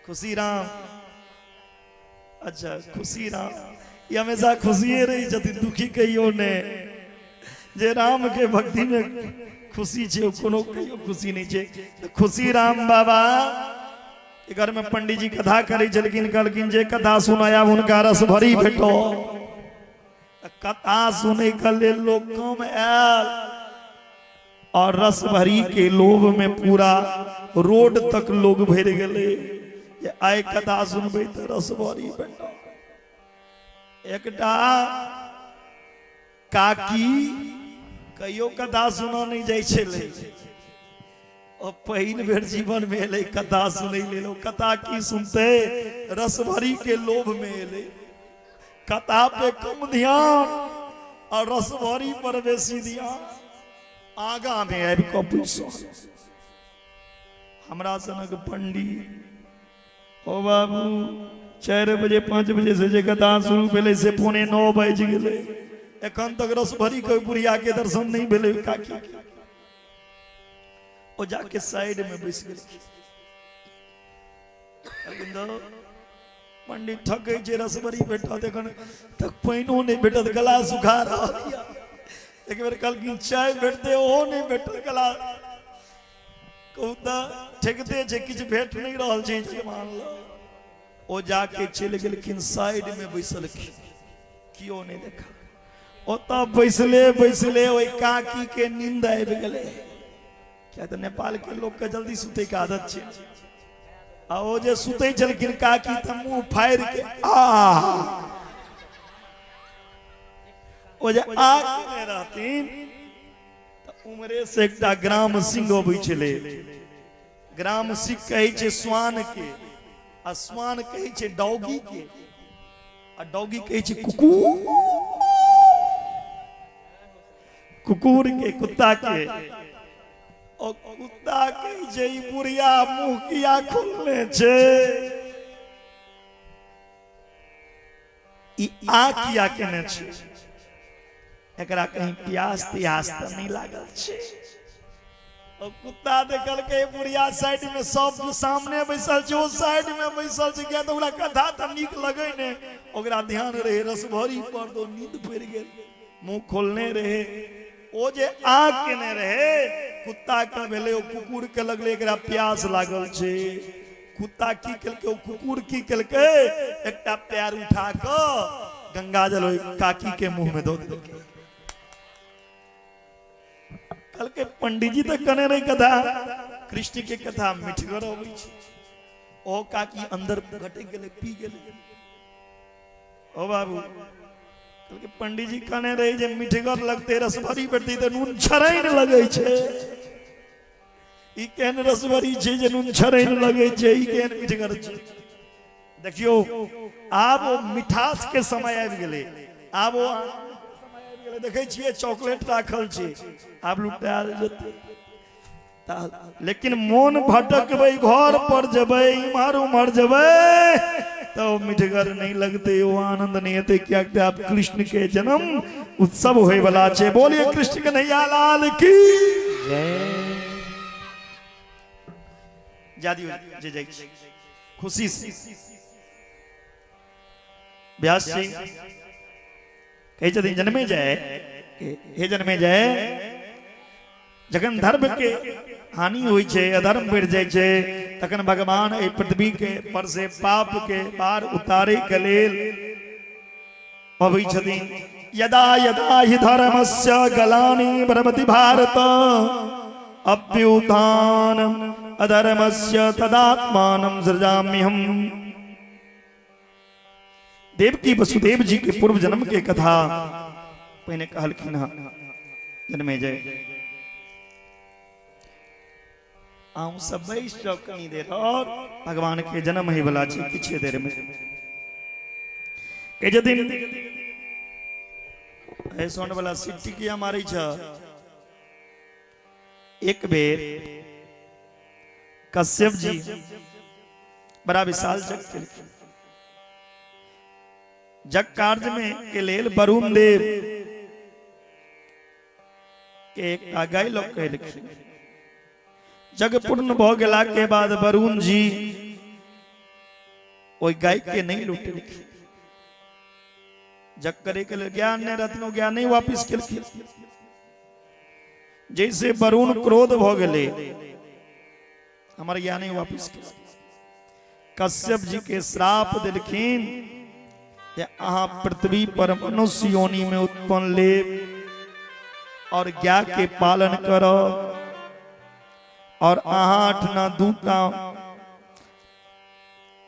खुशी राम। अच्छा, खुशी राम, ई हमेशा खुशिये रही छथिन, दुखी कहियो नहि। जे राम के भक्ति में खुशी छै ओ कोनो कहियो खुशी नहि छै। तऽ खुशी राम बाबा के घर में पंडित जी कथा करै छलखिन। कहलखिन जे कथा सुनाया हुनका रस भरी भेटो। तऽ कथा सुनै के लेल लोक कम आयल और रस भरी के लोभ में पूरा रोड तक लोग भरि गेलै जे आइ कथा सुनबै तऽ रस भरी भेटत। एकटा काकी कहियो कथा सुनऽ नहि जाइ छलै, ओ पहिल बेर जीवन में एलै कथा सुनै लेल। ओ कथा की सुनतै, रस भरी के लोभ में एलै। कथा पे कम ध्यान और रसभरी पर बेसी ध्यान। आगा में आबि कऽ बैसल। हमरा सनक पंडित, ओ बाबू, 4 बजे 5 बजे से जे कथा शुरू भेलै से 8:45 बाजि गेलै, एखन तक रसभरी के बुढ़िया के दर्शन नहि भेलै काकी के। ओ जाके साइड में बैस गेलखिन। पंडित ठकै छै, रसभरी भेटत, एखन तक पानिओ नहि भेटत, गला सुखा रहल यऽ। एक बेर कहलखिन चाय भेटतै, ओहो नहि भेटल। गला कहू तऽ ठकिते छै, किछु भेट नहि रहल छै जजमान लग। ओ जाके चलि गेलखिन, साइड मे बैसलखिन, केओ नहि देखल। ओतऽ बैसले बैसले ओहि काकी के नींद आबि गेलै। किया तऽ नेपाल के लोक के जल्दी सुतै के आदत छै। आ ओ जे सुतै छलखिन काकी तऽ मुंह फाड़ि के आ ओ जे आ केने रहथिन तऽ उमरे से एकटा ग्राम सिंह अबै छलै। ग्राम सिंह कहै छै स्वान के, आ स्वान कहै छै डॉगी के, आ डॉगी कहै छै कुकुर कुकुर के, कुत्ता के। ओ कुत्ता कहै छै ई बुढ़िया मुंह किया खोलने छै, ई आ किया केने छै, एकरा कहीं प्यास तियास तऽ नहि लागल छै? ओ कुत्ता देखलकै बुढ़िया साइड में सब सामने बैसल छै, ओ साइड में बैसल छै, किया तऽ ओकरा कथा तऽ नीक लगै ने, ओकरा ध्यान रहे रसभरी पर, तो नींद पड़ि गेल, मुंह खोलने रहे। ओ जे आग केने रहे कुत्ता के भेलै, ओ कुकुर के लगलै एकरा प्यास लागल छै। कुत्ता की केलकै, ओ कुकुर की केलकै, एकटा पैर उठा कऽ गंगाजल ओहि काकी के मुंह में दऽ देलकै। कहलकै पंडीजी तऽ कने रहे कथा, कृष्ण के कथा मिठगर अबै छै। ओ काकी अंदर घटक गेलै, पी गेलै। ओ बाबू कहलकै पंडीजी कहने रहे जे मिठगर लगते रसभरी बढ़ती तऽ नून छरैन लगै छै। ई केहन रसभरी छै जे नून छरैन लगै छै, ई केहन मिठगर छै। देखियौ आब ओ मिठास के समय आबि गेलै, आब ओ समय आबि गेलै। देखै छियै चॉकलेट राखल छै, आब लुटायल जेतै। लेकिन मोन भटकबै, घर पर जेबै, इम्हर उम्हर जेबै तऽ ओ मिठगर नहि लगतै, ओ आनंद नहि हेतै, कियाक तऽ आब कृष्ण के जन्म उत्सव होय वाला छै। बोलिए कृष्ण कन्हैया लाल की जय। जा दियौ जे जाइ छी खुशी से। व्यास जी कहै छथिन जन्मे जाय, हे जन्मे जाय, जखन धर्म के हानि होइ छै, अधर्म बढ़ि जाइ छै, तखन भगवान एहि पृथ्वी के पर से पाप के पार उतारे के लेल अबै छथिन। यदा यदा हि धर्मस्य गलानि भवति भारत अभ्युत्थान अधर्मस्य तदात्मानं सृजाम्यहम्। देवकी वसुदेव जी के पूर्व जन्म के कथा पहिने कहलखिन हँ जन्मे जय। अहूँ सब बैस जाउ कनी देर, और भगवान के जन्म होय वाला छै किछे देर में। कहै छथिन ए सोन वाला सिट्टी किया मारै छ। एक बेर कश्यप जी बड़ा विशाल जग केलखिन। जग कार्य में के लेल वरुण देव के एकटा गाय लऽ के एलखिन। जग पूर्ण भऽ गेला के बाद वरुण जी ओहि गाय के नहीं लुटेलखिन। जग करे के लेल ज्ञान नहि रहथिन, ओ ज्ञान नहीं वापिस केलखिन। जैसे वरुण क्रोध भऽ गेलै, हमर ज्ञान नहीं वापिस केलखिन। कश्यप जी के श्राप देलखिन जे अहाँ पृथ्वी पर मनुष्य योनि में उत्पन्न लेब और गाय के पालन करब और अहाँ अठना दूटा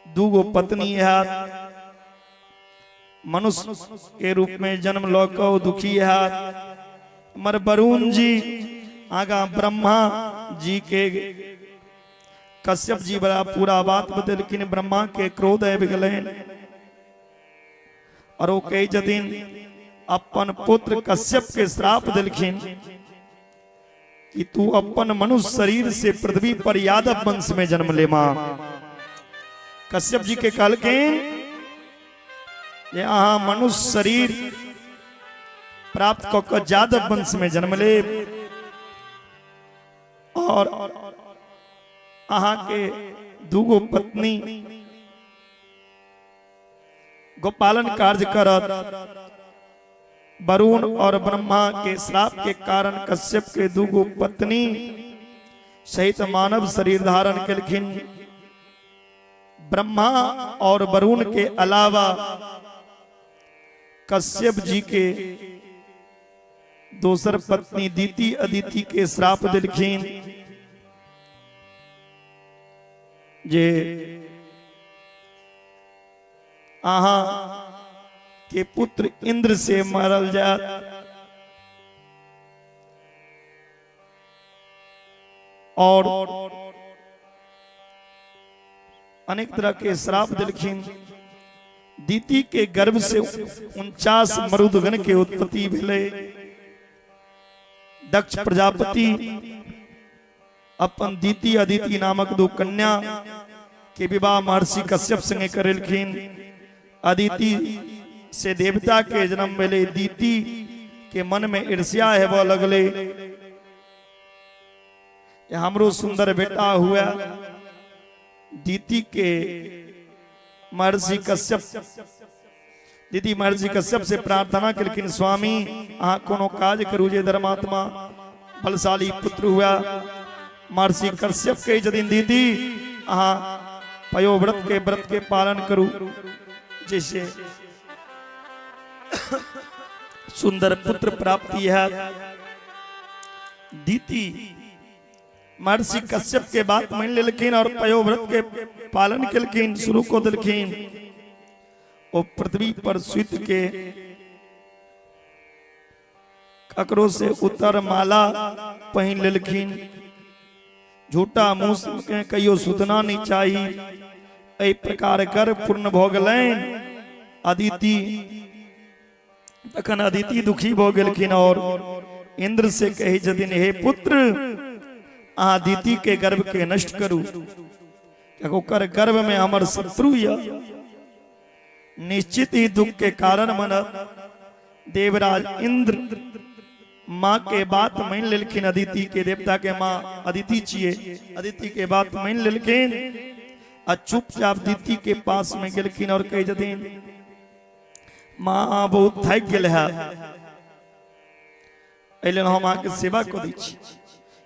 दूगो पत्नी हैत, मनुष्य के रूप में जन्म लऽ कऽ ओ दुखी हैत। हमर वरुण जी आगा ब्रह्मा जी के कश्यप जी बड़ा पूरा बात बतेलखिन। ब्रह्मा के क्रोध आबि गेलनि और ओ कहै छथिन अपन पुत्र कश्यप के श्राप देलखिन कि तू अपन मनुष्य शरीर से पृथ्वी पर यादव वंश में जन्म लेमा। कश्यप जी के कहलखिन जे अहाँ मनुष्य शरीर प्राप्त कऽ कऽ यादव वंश में जन्म लेब और अहाँके दूगो पत्नी गोपालन कार्य करत। वरुण और ब्रह्मा के श्राप के कारण कश्यप के दूगो पत्नी सहित मानव शरीर धारण केलखिन। ब्रह्मा और वरुण के अलावा कश्यप जी के दोसर पत्नी दीति अदिति के श्राप देलखिन जे अहाँ के पुत्र इंद्र से मारल जात। और अनेक तरह के श्राप देलखिन। दीति के गर्भ से 49 मरुदगण के उत्पत्ति भेलै। दक्ष प्रजापति अपन दीति अदिति नामक दू कन्या के विवाह महर्षि कश्यप संगे करेलखिन। अदिति से देवता के जन्म भेलै। दीति के मन में ईर्ष्या हेबऽ लगलै। जे हमरो सुंदर बेटा हुए। दीदी के महर्षि कश्यप, दीदी महर्षि कश्यप से प्रार्थना केलखिन, स्वामी अहाँ कोनो काज करू जे धर्मात्मा बलशाली पुत्र हुआ। महर्षि कश्यप कहै छथिन, दीदी अहाँ पयोव्रत के व्रत के पालन करू, जैसे सुंदर पुत्र प्राप्ति है। दीदी महर्षि कश्यप के बात मान लेलखिन और पयोव्रत के पालन केलखिन, शुरू को देलखिन। ओ पृथ्वी पर सुत के ककरो से उतर माला पहिन लेलखिन। झूठा मुंह के कहियो सुतना नहीं चाही। एहि प्रकार गर्भ पूर्ण भऽ गेलनि अदिति। तखन अदिति दुखी भऽ गेलखिन और इंद्र से कहै छथिन, हे पुत्र, अहाँ अदिति के गर्भ के नष्ट करू, कियाकि ओकर गर्भ में हमर शत्रु यऽ, निश्चित ही दुख के कारण बनत। देवराज इंद्र माँ के बात मान लेलखिन। अदिति के देवता के माँ अदिति छिए, अदिति के बात मान लेलखिन आ चुपचाप दीति के पास में गेलखिन और कह छथिन, माँ बहुत थाकि गेल है, एहि लेल हम अहाँके सेवा कऽ दै छी।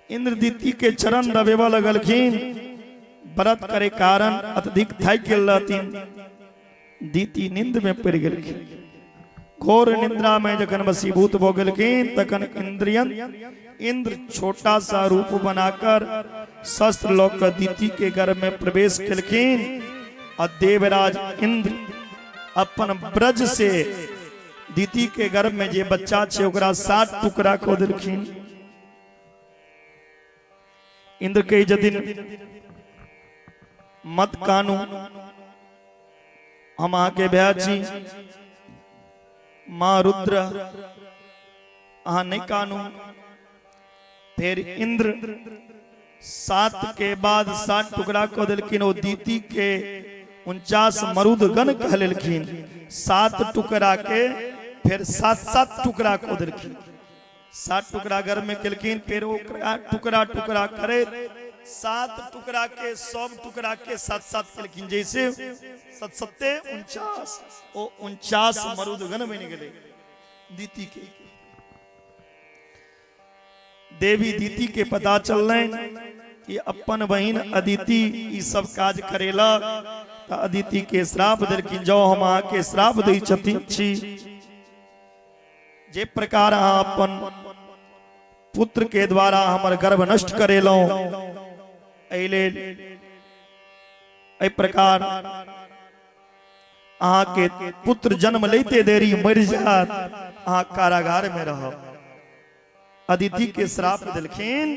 इंद्र दीति के चरण दबेबऽ लगलखिन। व्रत करे कारण अत्यधिक थाकि गेल रहथिन। दीति नींद में पड़ि गेलखिन। घोर निद्रा में जखन वशीभूत भऽ गेलखिन तखन इंद्रियन इंद्र छोटा सा रूप बनाकर शस्त्र लऽ कऽ दीति के गर्भ में प्रवेश केलखिन आ देवराज इंद्र अपन ब्रज से दीति के गर्भ में जे बच्चा छै ओकरा 7 टुकड़ा कऽ देलखिन। इंद्र कहै छथिन, मत कानू, हम अहाँके भाय छी, माँ रुद्र, अहाँ नहीं कानू। फिर इंद्र 7 के बाद 7 टुकड़ा कऽ देलखिन। ओ दीति के 49 मरुदगण कह लेलखिन। 7 टुकड़ा के फिर 7-7 टुकड़ा कऽ देलखिन। 7 टुकड़ा गर्भ में केलखिन, फिर ओकरा टुकड़ा टुकड़ा करे 7 टुकड़ा के सब टुकड़ा के 7-7 केलखिन, जैसे 7 सत्ते 49, ओ 49 मरुदगण बनि गेलै दीति के। देवी दीति के पता चललनि कि अपन बहिन अदिति ई सब काज करेलक, तऽ अदिति के श्राप देलखिन, जौ हम अहाँ के श्राप दै छथिन छी, जे प्रकार अहाँ अपन पुत्र के द्वारा हमर गर्भ नष्ट करेलहुँ, एहि लेल एहि प्रकार अहाँ के पुत्र जन्म लेते देरी मरि जात, अहाँ कारागार में रहब। अदिति के श्राप देलखिन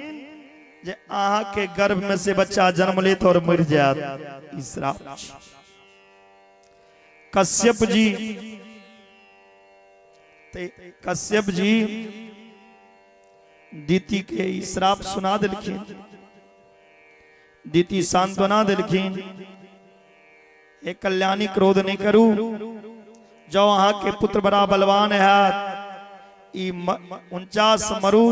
जे अहाँ के गर्भ में से बच्चा जन्म लेत और मरि जात, ई श्राप। कश्यप जी ते कश्यप जी दीति के ई श्राप सुना देलखिन। दीति सांत्वना देलखिन, हे कल्याणी, क्रोध नहीं करू, जौ अहाँ के पुत्र बड़ा बलवान हैत, ई 49 मरु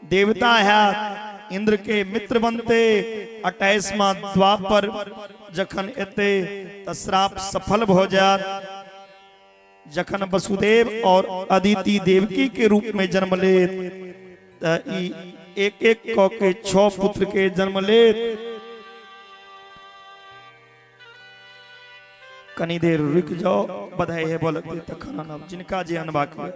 देवता हैत, इंद्र के मित्र बनते, 28वां द्वापर जखन एते त श्राप सफल भ जायत। जखन वसुदेव और अदिति देवकी के रूप में जन्म लेत त ई एक एक क के 6 पुत्र के जन्म लेत। कनी देर रुक जाओ, बधाई है बोलते तखन आनब जिनका जे अनबाक यऽ।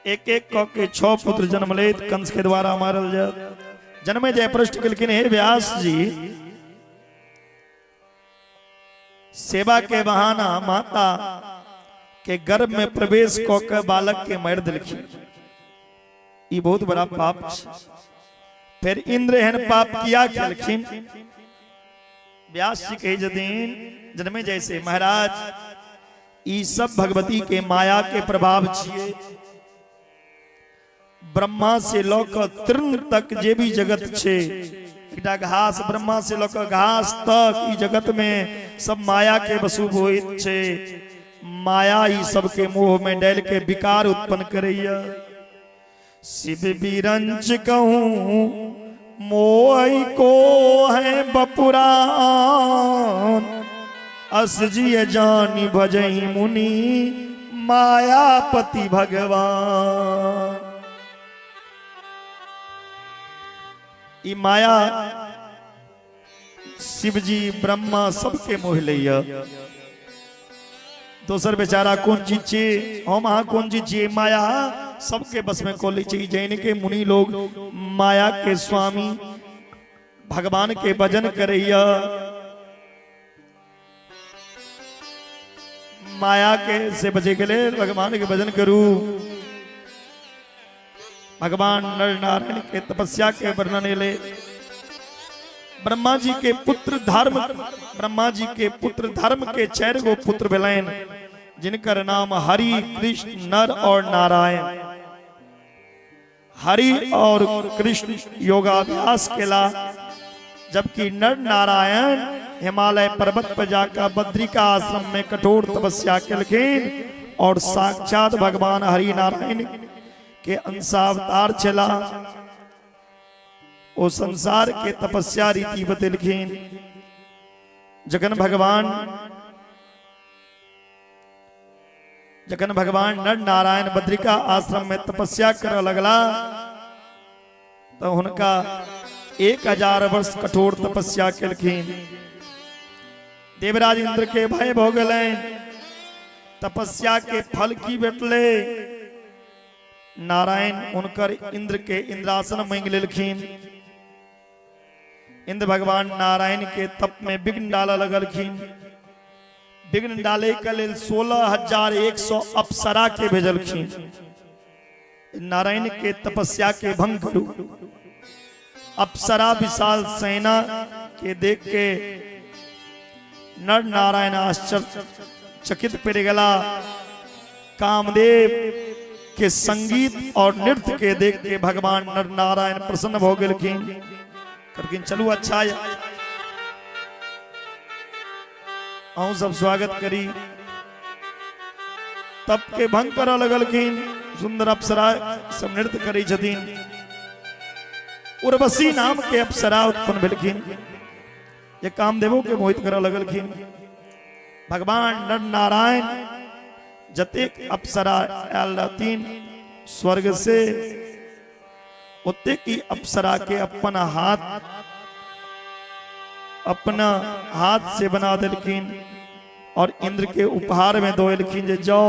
एक एक क के 6 पुत्र जन्म लेत, कंस के द्वारा मारल जात। जन्मे जय प्रश्न केलखिन, हे व्यास जी, सेवा के बहाना माता के गर्भ में प्रवेश क के बालक के मारि देलखिन, ई बहुत बड़ा पाप छै। फिर इंद्र एहन पाप किया केलखिन? व्यास जी कहै छथिन जन्मे जैसे, महाराज ई सब भगवती के माया के प्रभाव छिए। ब्रह्मा से लऽ कऽ तृण तक जे भी जगत छै, एकटा घास, ब्रह्मा से लऽ कऽ घास तक ई जगत में सब माया के वसूब होइत छै। माया ई सबके मोह में डाल के विकार उत्पन्न करैया। शिव बिरंच कहूँ मोह को है बपुरान, अस जिय जानी भजही मुनि मायापति भगवान। ई माया शिवजी ब्रह्मा सबके मोह लैया। दोसर बेचारा कोन चीज छी, हम अहाँ कोन चीज छियै? माया सबके बस में कऽ लै छै। जैन के मुनि लोग माया के स्वामी भगवान के भजन करैया, माया के से बचे के लेल भगवान के भजन करू। भगवान नर नारायण के तपस्या के वर्णन एले। ब्रह्मा जी के पुत्र धर्म, ब्रह्मा जी के पुत्र धर्म के 4 गो पुत्र भेलनि, जिनकर नाम हरि, कृष्ण, नर और नारायण। हरि और कृष्ण योगाभ्यास केला, जबकि नर नारायण हिमालय पर्वत पर जाकर बद्रिका आश्रम में कठोर तपस्या केलखिन और साक्षात भगवान हरि नारायण के अंशावतार छला। ओ संसार के तपस्या रीति बतेलखिन। जखन भगवान नर नारायण बद्रिका आश्रम में तपस्या करऽ लगला तो हुनका 1000 वर्ष कठोर तपस्या केलखिन। देवराज इंद्र के भय भऽ गेलनि। तपस्या के फल की भेटलै? नारायण हुनकर इंद्र के इंद्रासन मांगि लेलखिन। इंद्र भगवान नारायण के तप में विघ्न डालऽ लगलखिन। विघ्न डाले के लेल 16,100 अप्सरा के भेजलखिन, नारायण के तपस्या के भंग करू। अप्सरा विशाल सेना के देख के नर नारायण आश्चर्यचकित पड़ गला। कामदेव के संगीत और नृत्य के देख के भगवान नर नारायण प्रसन्न भ गेलखिन। कहलखिन चलू अच्छा, अहूँ सब स्वागत करी। तप के भंग करऽ लगलखिन। सुंदर अप्सरा सब नृत्य करै छथिन। उर्वशी नाम के अप्सरा उत्पन्न भेलखिन, जे कामदेवो के मोहित करऽ लगलखिन। भगवान नर नारायण जतेक अप्सरा आयल रहथिन स्वर्ग से, ओतेक ही अप्सरा के अपना हाथ से बना देलखिन और इंद्र के उपहार में दो एलखिन जे जाओ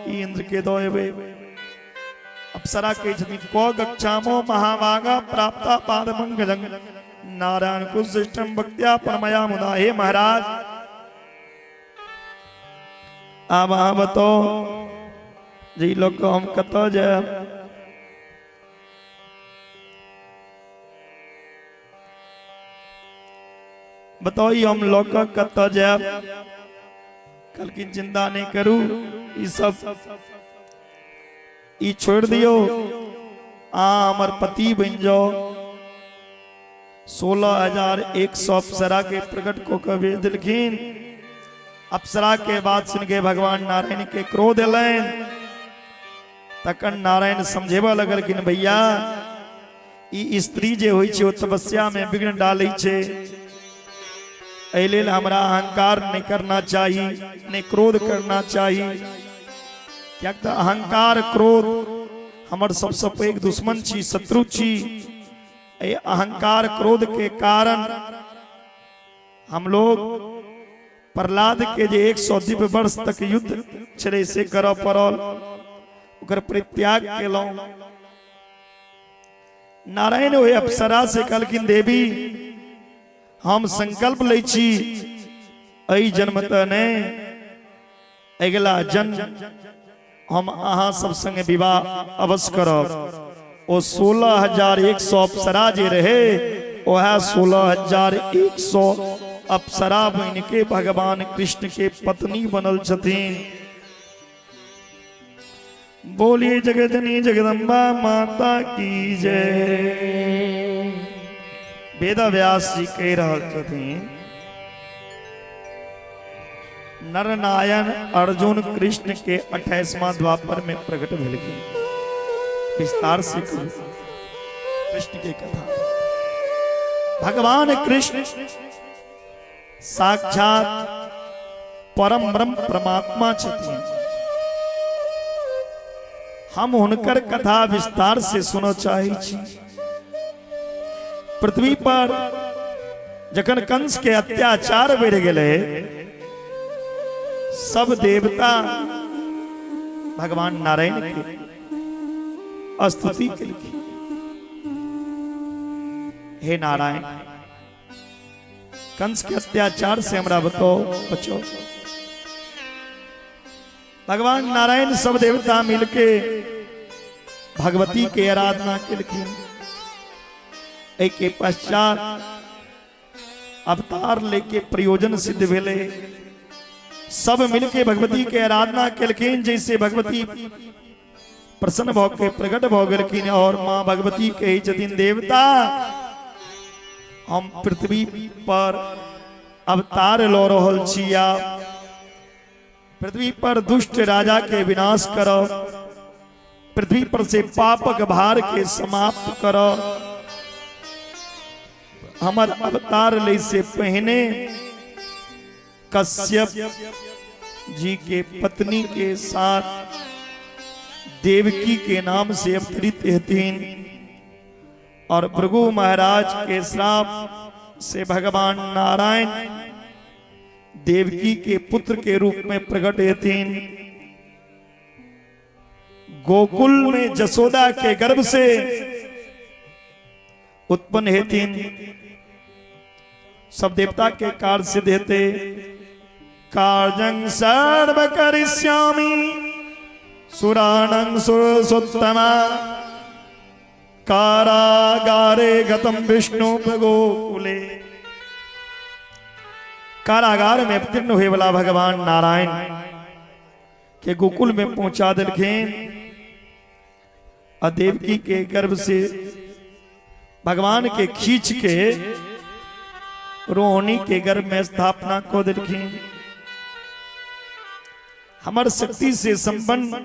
ई इंद्र के दो एबै। अप्सरा कहै छथिन को गच्छामो महाभागा प्राप्ता पाद पंकजं नारायण कुशिष्टम भक्त्या परमया मुदा। हे महाराज, आब अहाँ बताओ जे ई लोग हम कतऽ जायब? बताओ ई हम लऽ कऽ कतऽ जायब? कहलखिन चिंता नहि करू, ई सब ई छोड़ि दियौ, अहाँ हमर पति बनि जाओ। 16,100 अप्सरा के प्रकट कऽ के भेज देलखिन। अप्सरा के बात सुन के भगवान नारायण के क्रोध एलनि। तखन नारायण समझेबऽ लगलखिन, भैया ई स्त्री जे होइ छै ओ तपस्या में विघ्न डालै छै, एहि लेल हमरा अहंकार नहि करना चाही, नहि क्रोध करना चाही, किएक तऽ अहंकार क्रोध हमर सबसँ पैघ दुश्मन छी, शत्रु छी। एहि अहंकार क्रोध के कारण हम लोग प्रहलाद के जे 100 दिव्य वर्ष तक युद्ध छलै से करऽ पड़ल, ओकर परित्याग केलहुँ। नारायण ओहि अप्सरा से कहलखिन, देवी हम संकल्प लै छी एहि जन्म तऽ नहि, अगिला जन्म हम अहाँ सब संगे विवाह अवश्य करब। ओ 16,100 अप्सरा जे रहे वएह 16,100 अप्सरा बनि के भगवान कृष्ण के पत्नी बनल छथिन। बोलिए जगजनी जगदम्बा माता की जय। वेद व्यास जी कह रहल छथिन, नरनारायण अर्जुन कृष्ण के 28वां द्वापर में प्रकट भेलखिन। विस्तार से कहू कृष्ण के कथा। भगवान कृष्ण साक्षात परम ब्रह्म परमात्मा छथिन। हम हुनकर कथा विस्तार से सुनऽ चाहै छी। पृथ्वी पर जखन कंस के अत्याचार बढ़ि गेलै, सब देवता भगवान नारायण के स्तुति केलखिन। हे नारायण, कंस के अत्याचार से हमरा बताओ, बचो। भगवान नारायण सब देवता मिलके भगवती के आराधना केलखिन। एहि के पश्चात अवतार लेके प्रयोजन सिद्ध भेलै। सब मिलके भगवती के आराधना केलखिन, जैसे भगवती प्रसन्न भऽ के प्रकट भऽ गेलखिन। और माँ भगवती कहै छथिन, देवता, हम पृथ्वी पर अवतार लऽ रहल छी, आ पृथ्वी पर दुष्ट राजा के विनाश करब, पृथ्वी पर से पापक भार के समाप्त करब। हमर अवतार लै से पहिने कश्यप जी के पत्नी के साथ देवकी के नाम से अवतरित हेथिन और भृगु महाराज के श्राप से भगवान नारायण देवकी के पुत्र के रूप में प्रकट हेथिन। गोकुल में जसोदा के गर्भ से उत्पन्न हेथिन। सब देवता के कार्य सिद्ध हेते। कार्यं सर्व करिष्यामि सुराणं सुरसोत्तमा कारागारे गतम विष्णु गोकुले। कारागार में अवतीर्ण हुए वाला भगवान नारायण के गोकुल में पहुंचा दिलखिन आ देवकी के गर्भ से भगवान के खींच के रोहिणी के गर्भ में स्थापना को दिलखिन। हमर शक्ति से संपन्न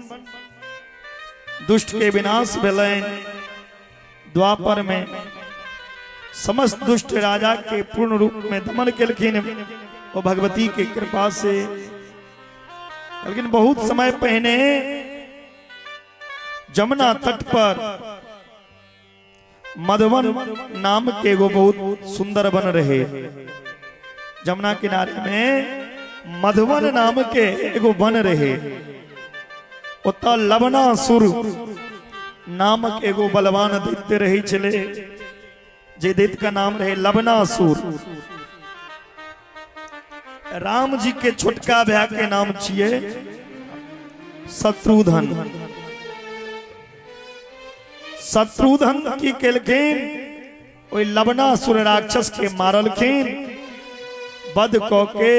दुष्ट के विनाश भेलनि। द्वापर में समस्त दुष्ट राजा के पूर्ण रूप में दमन केलखिन ओ भगवती के कृपा से। लेकिन बहुत समय पहले जमुना तट पर मधुबन नाम के एगो बहुत सुंदर वन रहे। जमुना किनारे में मधुबन नाम के एगो वन रहे। ओतऽ लवणासुर नामक एगो बलवान दैत्य रहे छलै, जे दैत्य का नाम रहे लवणासुर। राम जी के छोटका भाई के नाम छियै शत्रुघ्न। शत्रुघ्न की केलखिन, ओहि लवणासुर राक्षस के मारलखिन, वध क के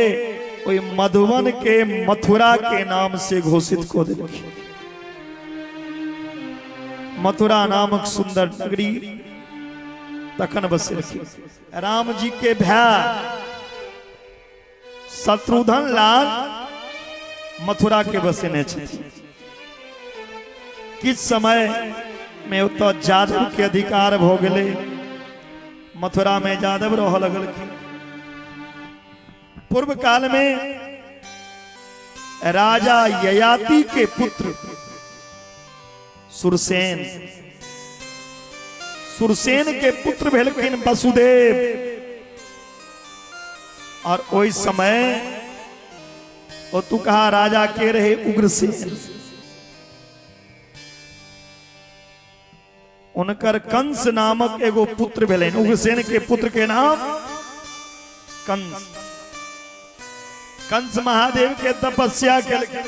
ओहि मधुबन के मथुरा के नाम से घोषित कऽ देलखिन। मथुरा नामक सुंदर नगरी तखन बसेलखिन। राम जी के भाई शत्रुघ्न लाल मथुरा के बसेने छथिन। किछु समय में ओतऽ जादव के अधिकार भऽ गेलै। मथुरा में जादव रहऽ लगलखिन। पूर्व काल में राजा ययाति के पुत्र सुरसेन, सुरसेन के पुत्र भेलखिन वसुदेव। और ओहि समय ओतुका राजा के रहे उग्रसेन। उनकर कंस नामक एगो पुत्र भेलनि। उग्रसेन के पुत्र के नाम कंस। कंस महादेव के तपस्या केलखिन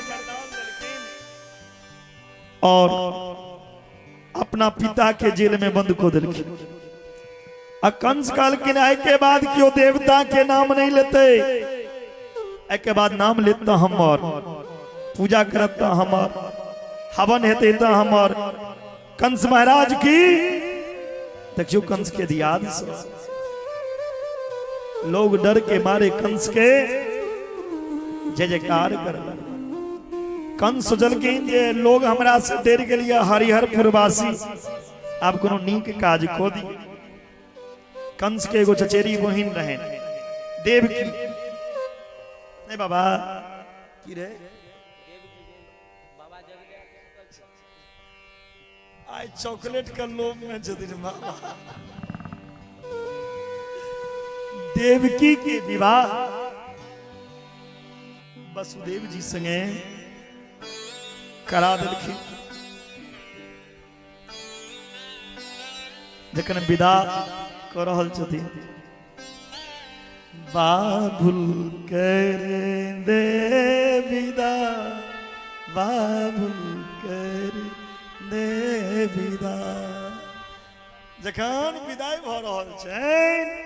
और अपना पिता के जेल में बंद कऽ देलखिन। आ कंस कहलखिन, एहि के बाद केओ देवता के नाम नहीं लेते, एहि के बाद नाम लेत तऽ हमर, पूजा करत तऽ हमर, हवन हेतै तऽ हमर। कंस महाराज की देखियो, कंस के दियाद से लोग डर के मारे कंस के जय जयकार कर। कंस सोचलखिन जे लोग हमरा से डरि गेलियै हरिहरपुरवासी, आब कोनो नीक काज कऽ दी। कंस के एगो चचेरी बहिन रहनि देवकी। नहीं बाबा की रे आइ चॉकलेट के लोभ में छथिन बाबा। देवकी के विवाह वसुदेव जी संगे करा देलखिन। जखन विदा कऽ रहल छथिन, बाबुल कर दे विदा, बाबुल कर दे विदा। जखन विदाई भऽ रहल छनि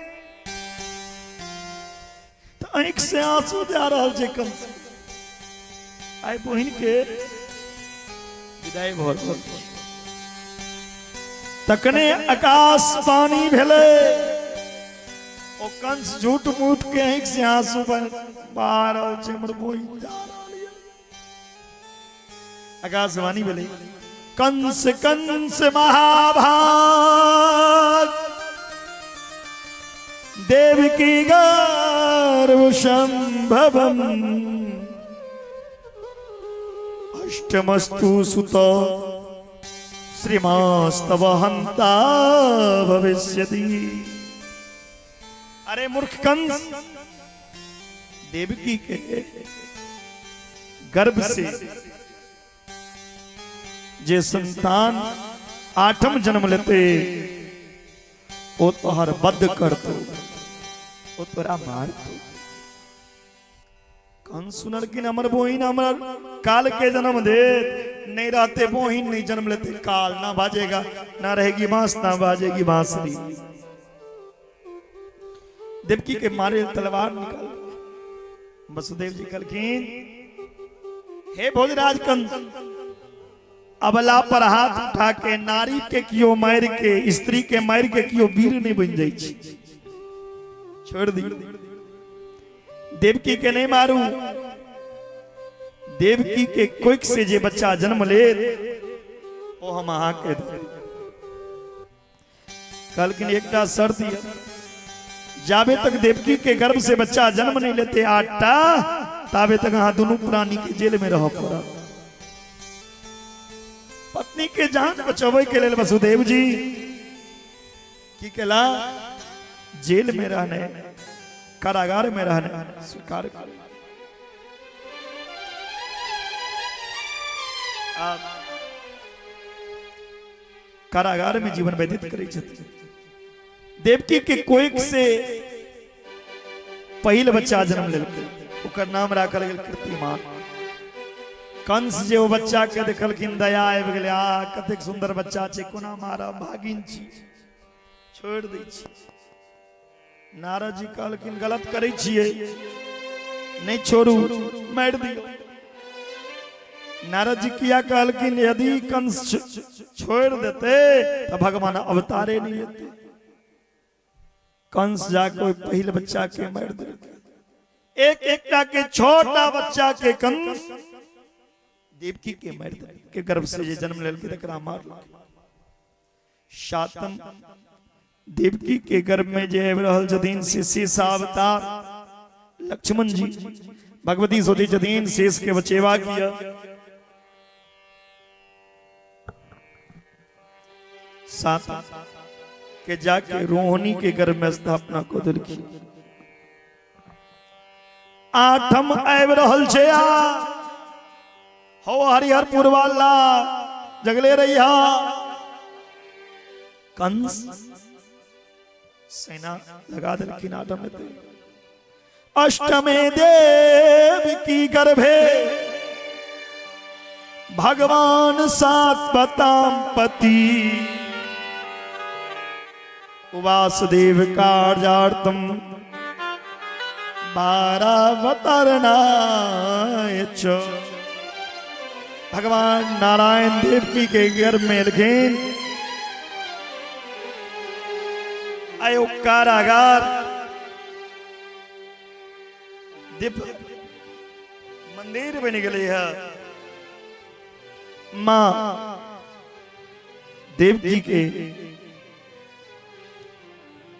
तऽ आँखि से आंसू जा रहल छै कंस। आइ बहिन के विदाई भऽ रहल छै। तखने आकाश पानी भेलै। ओ कंस झूठ मूठ के आँखि से आंसू बहा रहल छै, हमर बहिन जा रहल यऽ। आकाशवाणी भेलै, कंस कंस महाभाग, देवकी गर्भ संभवम, अष्टमस्तु सुत श्रीमास्तव हंता भविष्यति। अरे मूर्ख कंस, देवकी के गर्भ से जे संतान आठम जन्म लेते ओ तोहर बद्ध करतो, ओ तोरा मारतो। कंस सुनलखिन हमर बहिन हमर काल के जन्म दे, नहीं रहते बहिन नहीं जन्म लेते काल, ना बाजेगा ना रहेगी बांस ना बाजेगी बांसुरी। देवकी के मारे तलवार निकाल वसुदेव जी कहलखिन, हे भोजराज कंस, अबला पर हाथ उठा के नारी के कियो मार के, स्त्री के मार के कियो वीर नहीं बन जाइ छै, छोड़ दी देवकी के नहीं मारू। देवकी के कोख से जे बच्चा जन्म ले ओ हम अहाँ के दे। कहलखिन एकटा शर्त यऽ, जाबे तक देवकी के गर्भ से बच्चा जन्म नहीं लेते आठटा, ताबे तक अहाँ दुनू प्राणी के जेल में रहऽ पड़त। पत्नी के जान बचबै के लेल वसुदेव जी की केला, जेल में रहने, कारागार में रहने स्वीकार कर। कारागार में जीवन व्यतीत करै छथिन। देवकी के कोख से पहिल बच्चा जन्म लेलकै, ओकर नाम राखल गेल कीर्तिमान। कंस जे ओ बच्चा के देखलखिन दया आबि गेलै, आ कतेक सुंदर बच्चा छै, कोना मारब, भागिन छी, छोड़ि दै छी। नारद जी कहलखिन गलत करै छियै, नहि छोड़ू, मारि दियौ। नारद जी किया कहलखिन, यदि कंस छोड़ि देतै तऽ भगवान अवतारे नहि हेतै। कंस जाके ओहि पहिल बच्चा के मारि देलकै। एक एकटा के छटा बच्चा के कंस देवकी के मारि देलकै, के गर्भ से जे जन्म लेलकै तकरा मारलकै। सातम देवकी के गर्भ में जे आबि रहल छथिन से शेषावतार लक्ष्मण जी। भगवती सोचै छथिन शेष के बचेबाक यऽ। सात के जाके रोहिणी के गर्भ में स्थापना कऽ देलखिन। आठम आबि रहल छै, आ हौ हरिहरपुर वाला जगले रहिया। कंस सेना लगा देलखिन आठम एतै। अष्टमे देव की गर्भे भगवान सात्वताम पति वासुदेव कार्यार्थम बारावतरणाय च। भगवान नारायण देवकी के गर्भ में एलखिन। आयो कारागार दिव्य मंदिर बनि गेलै है। माँ देवकी के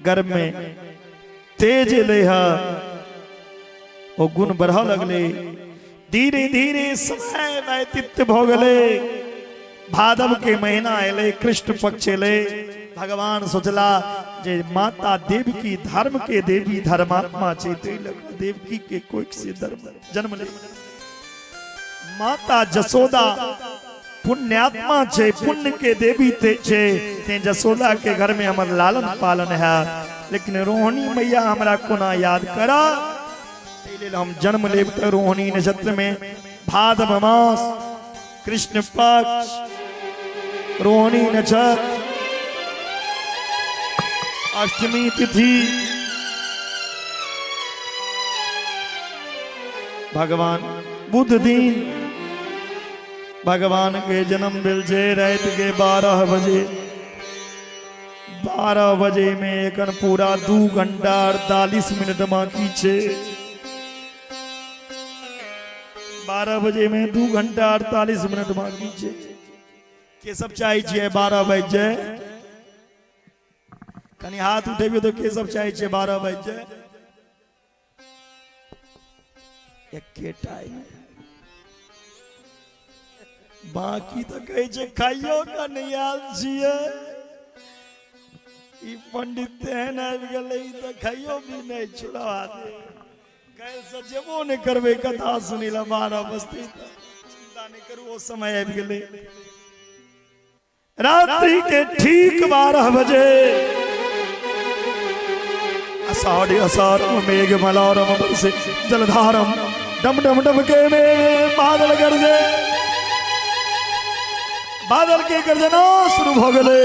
गर्भ में तेज एलै है, ओ गुण बढ़ऽ लगलै। धीरे धीरे समय व्यतीत भऽ गेलै। भादव के महीना एलै, कृष्ण पक्ष एलै। भगवान सोचला जे माता देवकी धर्म के देवी धर्मात्मा छै, ताहि लऽ कऽ देवकी के कोख से धर्म जन्म ले। माता जसोदा पुण्यात्मा छै, पुण्य के देवी ते छै, ते जसोदा के घर में हमर लालन पालन है। लेकिन रोहिणी मैया हमरा कोना याद करा, ताहि लेल हम जन्म लेब तऽ रोहिणी नक्षत्र में, भादव मास, कृष्ण पक्ष, रोहिणी नक्षत्र, अष्टमी तिथि। भगवान बुध दिन भगवान के जन्म भेल छै राति के 12 बजे। 12 बजे में एखन पूरा 2 घंटा 48 मिनट बाकी छै। 12 बजे में 2 घंटा 48 मिनट बाकी छै। के सब चाहै छियै 12 बाजि जाय? कनि हाथ उठेबियौ तऽ के सब चाहै छियै 12 बाजि जाय? एकेटा बाकी तऽ कहै छै खाइयो कऽ नहि आयल छियै। ई पंडित तेहन आबि गेलै, ई तऽ खाइयो भी नहि छोड़वा दे। काल्हिसँ जेबो नहि करबै कथा सुनै लए 12 बजतै तऽ। चिन्ता नहि करू, ओ समय आबि गेलै। रात्रि के ठीक 12 बजे अषाढ़ अषाढ़ मेघ मलारम बरसे जलधारम, डम डम डम के मेघ बादल गरजे। बादल के गर्जना शुरू भऽ गेलै।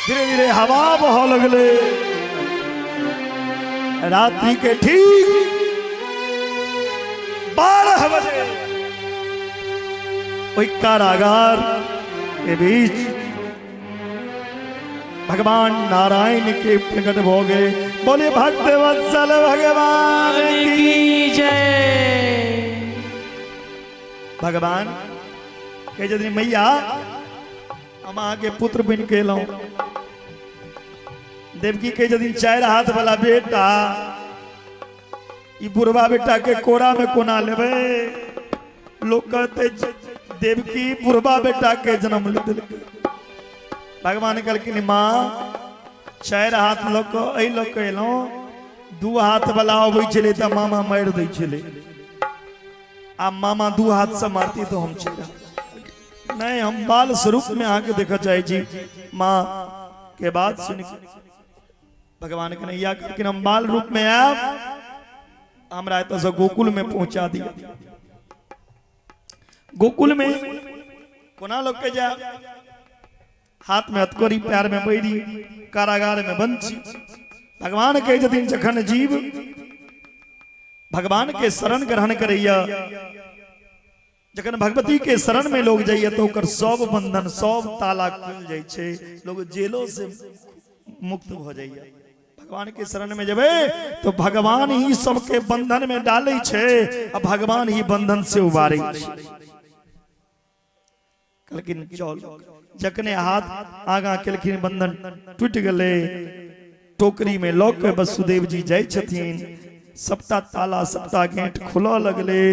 धीरे धीरे हवा बहऽ लगलै। रात्रि के ठीक 12 बजे ओहि कारागार के बीच भगवान नारायण के प्रकट भऽ गए। बोले भक्त वत्सल भगवान की की जय। भगवान कहै छथिन, मैया, हम अहाँके पुत्र बनि के एलहुँ। देवकी कहै छथिन, 4 हाथ वाला बेटा, ई बुढ़वा बेटा के कोरा में कोना लेबै? लोग कहते देवकी बुढ़वा बेटा के जन्म ले देलकै। भगवान कहलखिन, माँ, 4 हाथ लऽ कऽ एहि लऽ कऽ एलहुँ। 2 हाथ वाला अबै छलै तऽ मामा मारि दै छलै, आ मामा 2 हाथ से मारती तऽ हम 4 हाथ नहीं, हम बाल स्वरूप में अहाँके देखऽ चाहै छी। माँ के बात सुनि भगवान कन्हैया कहलखिन, हम बाल रूप में आयब, हमरा एतऽ गोकुल में पहुंचा दिया। गोकुल में कोना लोग के जायब? हाथ में हथकड़ी, पैर में बैरी, कारागार में बंद छी। भगवान कहै छथिन, जखन जीव भगवान के शरण ग्रहण करैया, जखन भगवती के शरण में लोग जाइए, तो ओकर सब बंधन, सब ताला खुल जाइ छै। लोग जेलो से मुक्त भऽ जाइए। भगवान के शरण में जेबै तो भगवान ही सबके बंधन में डालै छै आ भगवान ही बंधन से उबारै छै। कहलखिन चल। जखने हाथ आगा केलखिन, बंधन टूटि गेलै। टोकरी में लऽ के वसुदेव जी जाइ छथिन। सबटा ताला, सबटा गेट खुलऽ लगलै।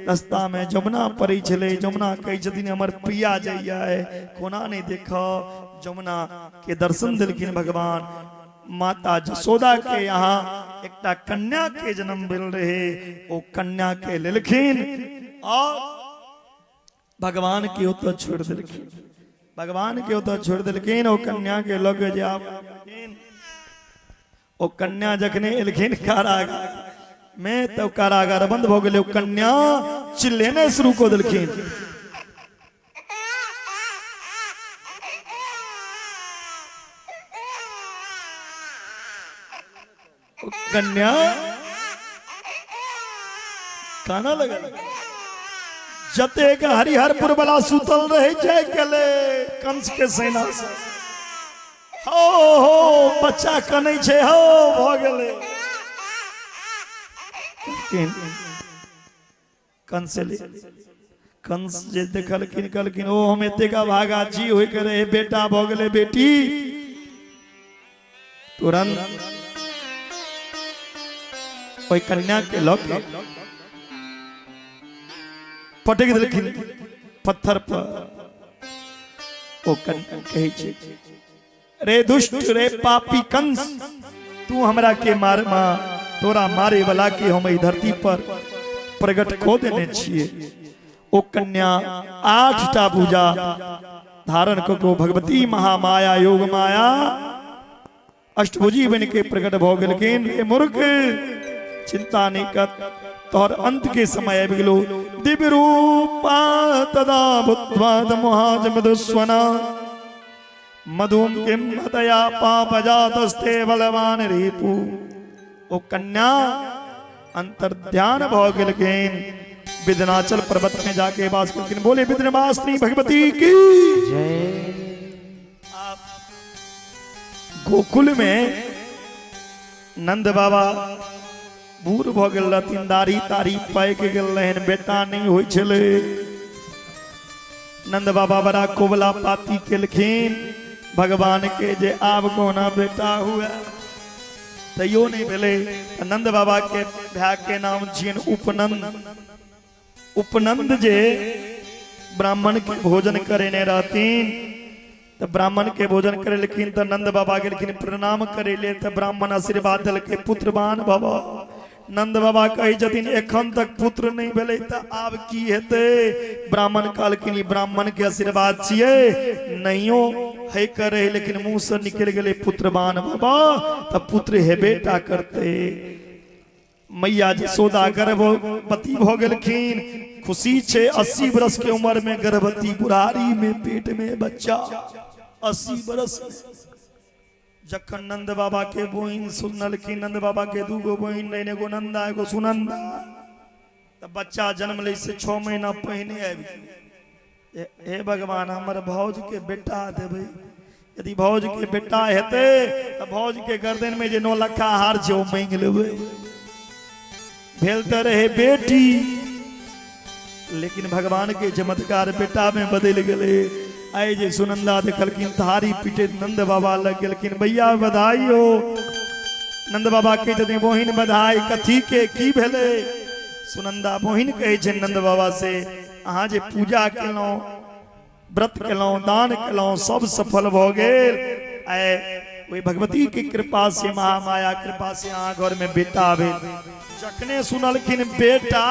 रास्ता में जमुना पड़ै छलै। जमुना कहै छथिन, हमर प्रिया जाइया, कोना नहि देखब? जमुना के दर्शन देलखिन भगवान। माता जसोदा के यहाँ एकटा कन्या के जन्म भेल रहे, ओ कन्या के लेलखिन और भगवान के ओतऽ छोड़ि देलखिन। भगवान के ओतऽ छोड़ि देलखिन। ओ कन्या के लऽ के जे आब ओ कन्या जखने एलखिन कारागार में, तऽ कारागार बंद भऽ गेलै। ओ कन्या चिल्लेने शुरू कऽ देलखिन। ओ कन्या काना लगल। जतेक हरिहरपुर वाला सुतल रहे जाय गेलै कंस के सेना से। हो हो, बच्चा कनै छै, हो भऽ गेलै। लेकिन कंस एलै। कंस जे देखलखिन, कहलखिन, ओ हम एतेक अभागा छी, होय के रहे बेटा भऽ गेलै बेटी। तुरंत ओहि कन्या के लऽ के पटकि देलखिन पत्थर पर। ओ कन्या कहै छै, रे दुष्ट, रे पापी कंस, तू हमरा के मार, मा तोरा मारे वाला के हम एहि धरती पर प्रकट कऽ देने छियै। ओ कन्या 8टा भुजा धारण कऽ के भगवती महामाया योग माया अष्टभुजी बन के प्रकट भऽ गेलखिन। रे मूर्ख, चिंता नहीं कर, तोहर अंत के समय आबि गेलो। दिव्य रूपा तदा भूत्वा मोहाज मधुस्वना मधुम किम हतया पाप जातस्ते बलवान रिपु। ओ कन्या अंतर्ध्यान भऽ गेलखिन, विंध्याचल पर्वत में जाके वास केलखिन। बोले विंध्यवासिनी भगवती की जय। गोकुल में नंद बाबा बूढ़ भऽ गेल रहथिन, दाढ़ी ताढ़ी पाकि गेल रहनि, बेटा नहि होइ छलै। नंद बाबा बड़ा कोबला पाती केलखिन भगवान के जे आब कोना बेटा हुए, तैयो नहि भेलै। तऽ नंद बाबा के भाय के नाम छियनि उपनंद। उपनंद जे ब्राह्मण के भोजन करेने रहथिन, तऽ ब्राह्मण के भोजन करेलखिन, तऽ नंद बाबा गेलखिन प्रणाम करे ले, तऽ ब्राह्मण आशीर्वाद देलकै, पुत्रवान भव। नंद बाबा कहै छथिन, एखन तक पुत्र नहि भेलै तऽ आब की हेतै? ब्राह्मण कहलखिन, ई ब्राह्मण के आशीर्वाद छियै, नहियो है के रहै, लेकिन मुँह से निकलि गेलै पुत्रवान भव, तऽ पुत्र हेबे टा करतै। मैया जसोदा गर्भवती भऽ गेलखिन, खुशी छै। 80 बरस के उम्र में गर्भवती, बुढ़ारी में पेट में बच्चा, 80 बरस में। जखन नंद बाबा के बहिन सुनलखिन, नंद बाबा के दूगो बहिन रहनि, एगो नंदा एगो सुनंदा, तऽ बच्चा जन्म लै से 6 महीना पहिने आबि गेल। हे भगवान, हमर भौज के बेटा देबै, यदि भौज के बेटा हेतै तऽ भौज के गर्दन में जे 9 लखा हार छै ओ मांगि लेबै। भेल तऽ रहे बेटी, लेकिन भगवान के चमत्कार बेटा में बदलि गेलै। आइ जे सुनंदा देखलखिन, थारी पीटैत नंद बाबा लग गेलखिन, भैया बधाई हो। नंद बाबा कहै छथिन, बहिन बधाई कथी के, की भेलै? सुनंदा बहिन कहै छै नंद बाबा से, अहाँ जे पूजा केलहुँ, व्रत केलहुँ, दान केलहुँ, सब सफल भऽ गेल। आइ ओहि भगवती के कृपा से, महामाया कृपा से अहाँ घर में बेटा भेल। जखने सुनलखिन बेटा,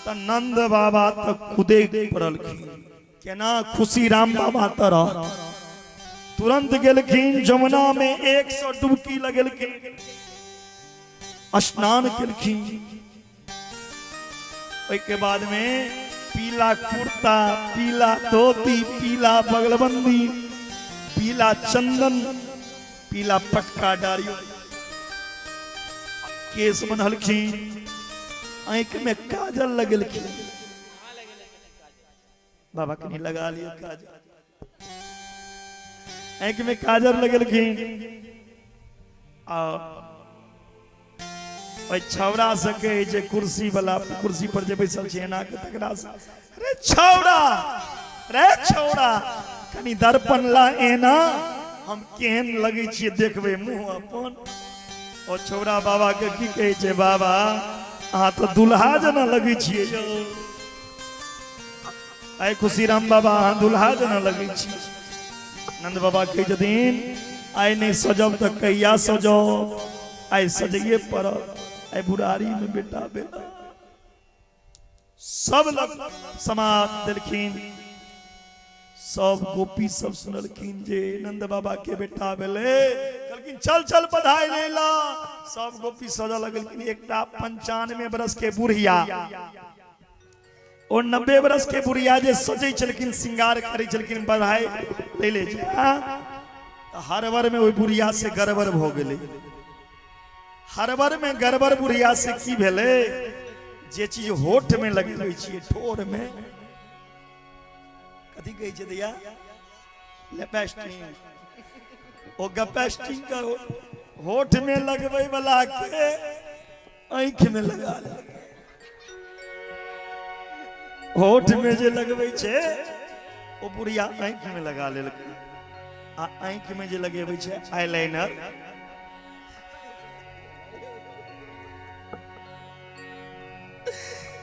तऽ नंद बाबा तऽ कुदे पड़लखिन। केना खुशी राम बाबा तरह तुरंत गेलखिन जमुना में, 100 डुबकी लगेलखिन, स्नान केलखिन। ओहिके बाद में पीला कुर्ता, पीला धोती, पीला बगलबंदी, पीला चंदन, पीला पटका डारी, केस बनलखिन, आँखि में काजल लगेलखिन। बाबा कनि लगा लियौ काजल। आँखि में काजल लगेलखिन आ ओहि छौड़ा से कहै छै, कुर्सी वाला कुर्सी पर जे बैसल छै एना के तकरा से, रे छौड़ा, रे छौड़ा, कनि दर्पण ला एना, हम केहन लगै छियै देखबै मुँह अपन। ओ छौड़ा बाबा के की कहै छै, बाबा अहाँ तऽ दुल्हा जेना लगै छियै यौ। आइ खुशी राम बाबा, अहाँ दुल्हा जेना लगै छी। नंद बाबा कहै छथिन, आइ नहि सजब तऽ कहिया सजब? आइ सजैए पड़त, आइ बुढ़ारी में बेटा बेटा। सब लग समाज देलखिन। सब गोपी सब सुनलखिन जे नंद बाबा के बेटा भेलै, कहलखिन चल चल बधाई ले ला। सब गोपी सजऽ लगलखिन। एकटा 95 बरस के बुढ़िया, ओ 90 बरस के बुढ़िया जे सजै छलखिन, श्रृंगार करै छलखिन, बधाई ले ले जा, तऽ हड़बड़ में ओहि बुढ़िया से गड़बड़ भऽ गेलै। हड़बड़ में गड़बड़ बुढ़िया से की भेलै, जे चीज होठ में लगेबै छियै, ठोर में, कथी कहै छै दैया, लिपस्टिक, ओ गपेस्टिंग का होठ में लगबै वाला के आँखि में लगा लेलकै। होठ में जे लगबै छै ओ बुढ़िया आँखि में लगा लेलकै, आ आँखि में जे लगेबै छै आईलाइनर,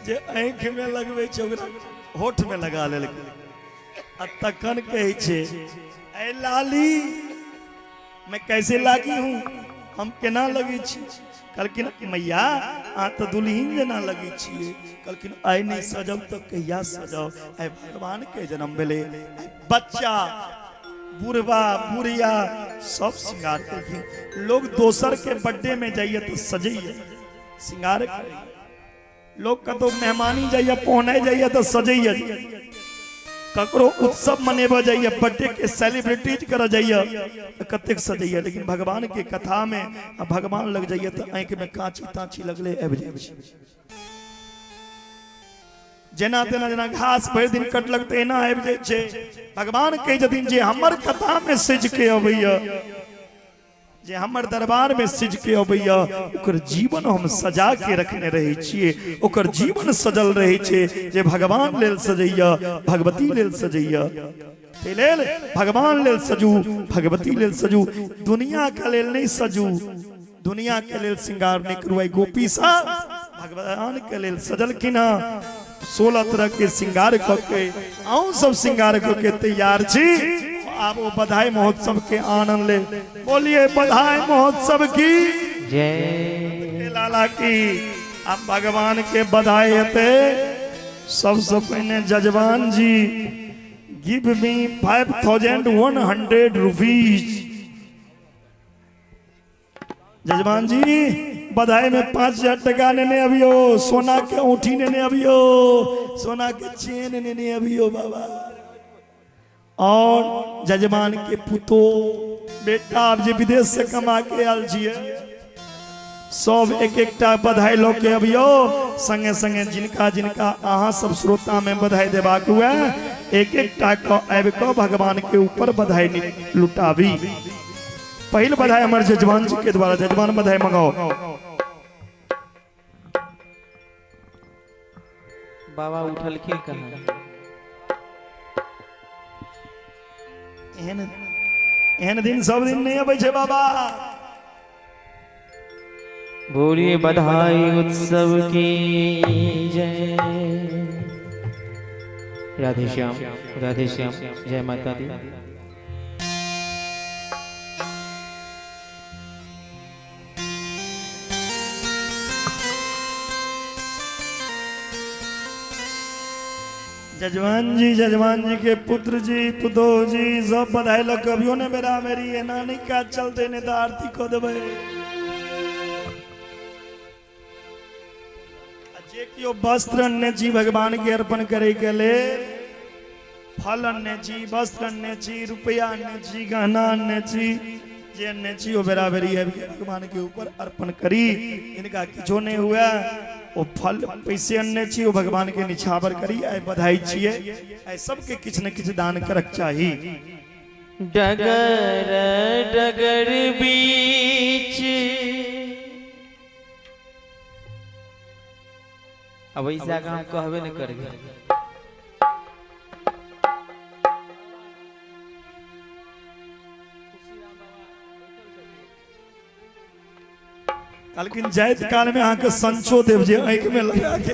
जे आँखि में लगबै छै ओकरा होठ में लगा लेलकै। आ तखन कहै छै, ऐ लाली मैं कैसे लागी हूँ, हम केना लगै छी? कहलखिन, मैया अहाँ तऽ दुल्हिन जेना लगै छियै। कहलखिन, आइ नहि सजब तऽ कहिया सजब? आइ भगवान के जन्म भेलै। आइ बच्चा बुढ़बा बुढ़िया सब श्रृंगार केलखिन। लोग दोसर के बर्थडे में जाइए तऽ सजैए, श्रृंगार करैए। लोग कतौ मेहमानी जाइए, पहुँचने जाइए तऽ सजैए। ककरो उत्सव मनेबऽ जाइए, बर्थडे के सेलिब्रिटीज करऽ जाइए तऽ कतेक सजैए। लेकिन भगवान के कथा में आ भगवान लग जाइए तऽ आँखि में काँची ताँची लगले आबि जाइ छै। जेना तेना जेना घास भरि दिन कटलक तऽ एना आबि जाइ छै। भगवान कहै छथिन, जे हमर कथा में सजि के अबैया, जे हमर दरबार में सिज के अबैया, ओकर जीवन हम सजा के रखने रहै छियै, ओकर जीवन सजल रहै छै। जे भगवान लेल सजैया, भगवती लेल सजैया, ताहि लेल भगवान लेल सजू, भगवती लेल सजू, दुनिया के लेल नहि सजू, दुनिया के लेल श्रृंगार नहि करू। आई गोपी सब भगवान के लेल सजलखिन हँ 16 तरह के श्रृंगार कऽ के। अहूँ सब श्रृंगार कऽ के तैयार छी। आब ओ बधाई महोत्सव के आनंद ले। बोलिए बधाई महोत्सव की जय, लाला की। अब भगवान के बधाई हेतै। सबसे पहिने जजवान जी गिव मी 5100 रुपीज। जजमान जी बधाई में 5000 टका नेने अबियो, सोना के औंठी नेने अबियो, सोना के चेन नेने अबियो बाबा। और जजमान के पुतो बेटा आब जे विदेश से कमा के आयल छियै, सब एक एकटा बधाई लऽ के अबियो। संगे संगे जिनका जिनका अहाँ सब श्रोता में बधाई देबाक हुए, एक एकटा के आबि कऽ भगवान के ऊपर बधाई लुटाबी। पहिल बधाई हमर जजमान जी के द्वारा। जजमान बधाई मंगाओ। बाबा उठलखिन कहाँ? एहन एहन दिन सब दिन नहीं अबै छै बाबा। बोलिए बधाई उत्सव की जय। राधे श्याम राधे श्याम, जय माता दी। जजमान जी, जजमान जी के पुत्र जी, पुतोह जी सब बधाई लग कभियो ने बेरा मेरी एना नहीं काज चलते, नहीं तो आरती कऽ देबै। आ जे केओ वस्त्र अनने छी भगवान के अर्पण करे के लेल, फल अनने छी, वस्त्र अनने छी, रुपया अनने छी, गहना अनने छी, जे अनने छी ओ बेरा बेरी आबि के भगवान के ऊपर अर्पण करी। जिनका किछो नहीं हुए ओ फल पैसे अनने छी, ओ भगवान के निछावर करी। आइ बधाई छियै, आइ सबके किछु ने किछु दान करक चाही। डगर डगर बीच अब ऐसा काम कहबे न करबे। कहलखिन जाइत काल में अहाँके संचो देव जे आँखि में लगा के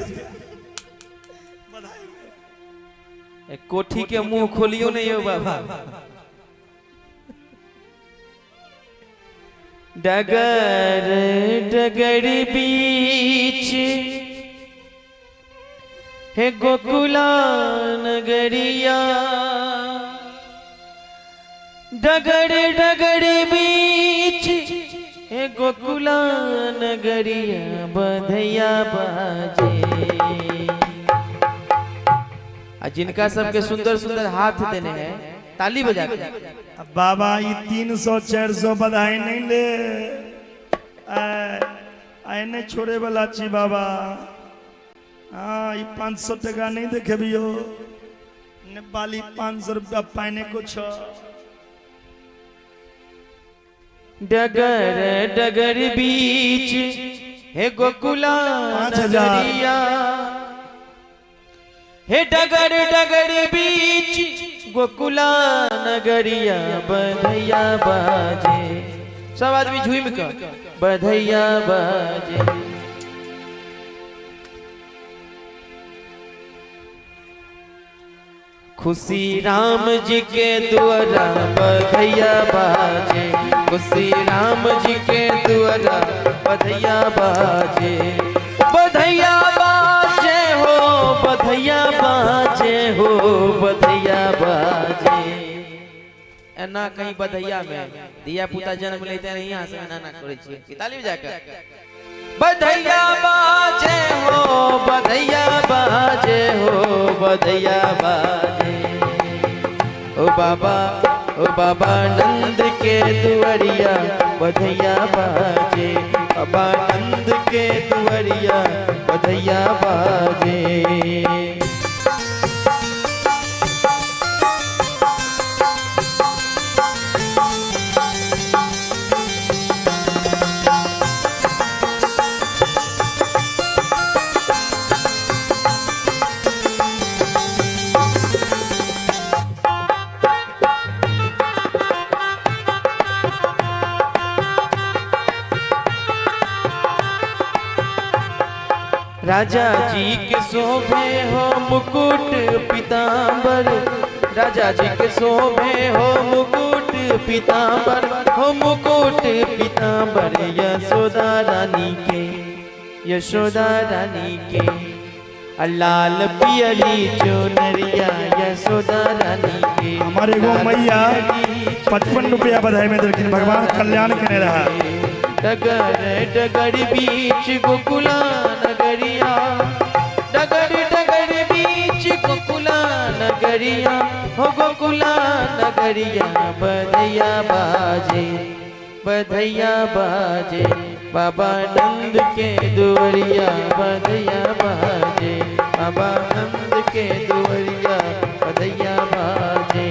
बधाई में। ए, कोठी के मुंह खोलियो नहीं हो बाबा। डगर डगर बीच हे गोकुला नगरिया, डगर डगर बीच हे गोकुला नगरिया, बधैया बाजे। आ जिनका सबके सुंदर सुंदर हाथ देने हैं, ताली बजा के। अब बाबा ई 300 400 बधाई नहीं ले, आय आय नहीं छोड़े वाला छी बाबा। हाँ, ई 500 टका नहीं देखेबियो, नेपाली 500 रुपया पाइने को छ। डगर डगर बीच हे गोकुला 5000। नगरिया, हे डगर डगर बीच गोकुला नगरिया बधैया बाजे। सब आदमी झूम के बधैया बाजे। खुशी राम जी के दुआरा बधैया बाजे। खुशी राम जी के दुआरा बधैया बाजे। बधैया बाजे हो बधैया बाजे हो बधैया बाजे। एना कहीं बधैया में धिया पुता जन्म लेते नहीं, यहाँ से एना ना करै छियै। ताली बजा के बधैया बाजे हो बधैया बाजे हो बधैया बाजे। ओ बाबा नंद के दुआरिया बधैया बाजे। बाबा नंद के दुआरिया बधैया बाजे। राजा जी के शोभे हो मुकुट पीताम्बर। राजा जी के शोभे हो मुकुट पीताम्बर। हो मुकुट पीताम्बर यशोदा रानी के, यशोदा रानी के। लाल पियरी चुनरिया यशोदा रानी के। हमारे एगो मैया 55 रुपया बधाई में देलखिन, भगवान कल्याण केने रहा। डगर डगर बीच गोकुला नगरिया, डगर डगर बीच गोकुला नगरिया, हो गोकुला नगरिया बधैया बाजे बधैया बाजे। बाबा नंद के दुआरिया बधैया बाजे। बाबा नंद के दुआरिया बधैया बाजे।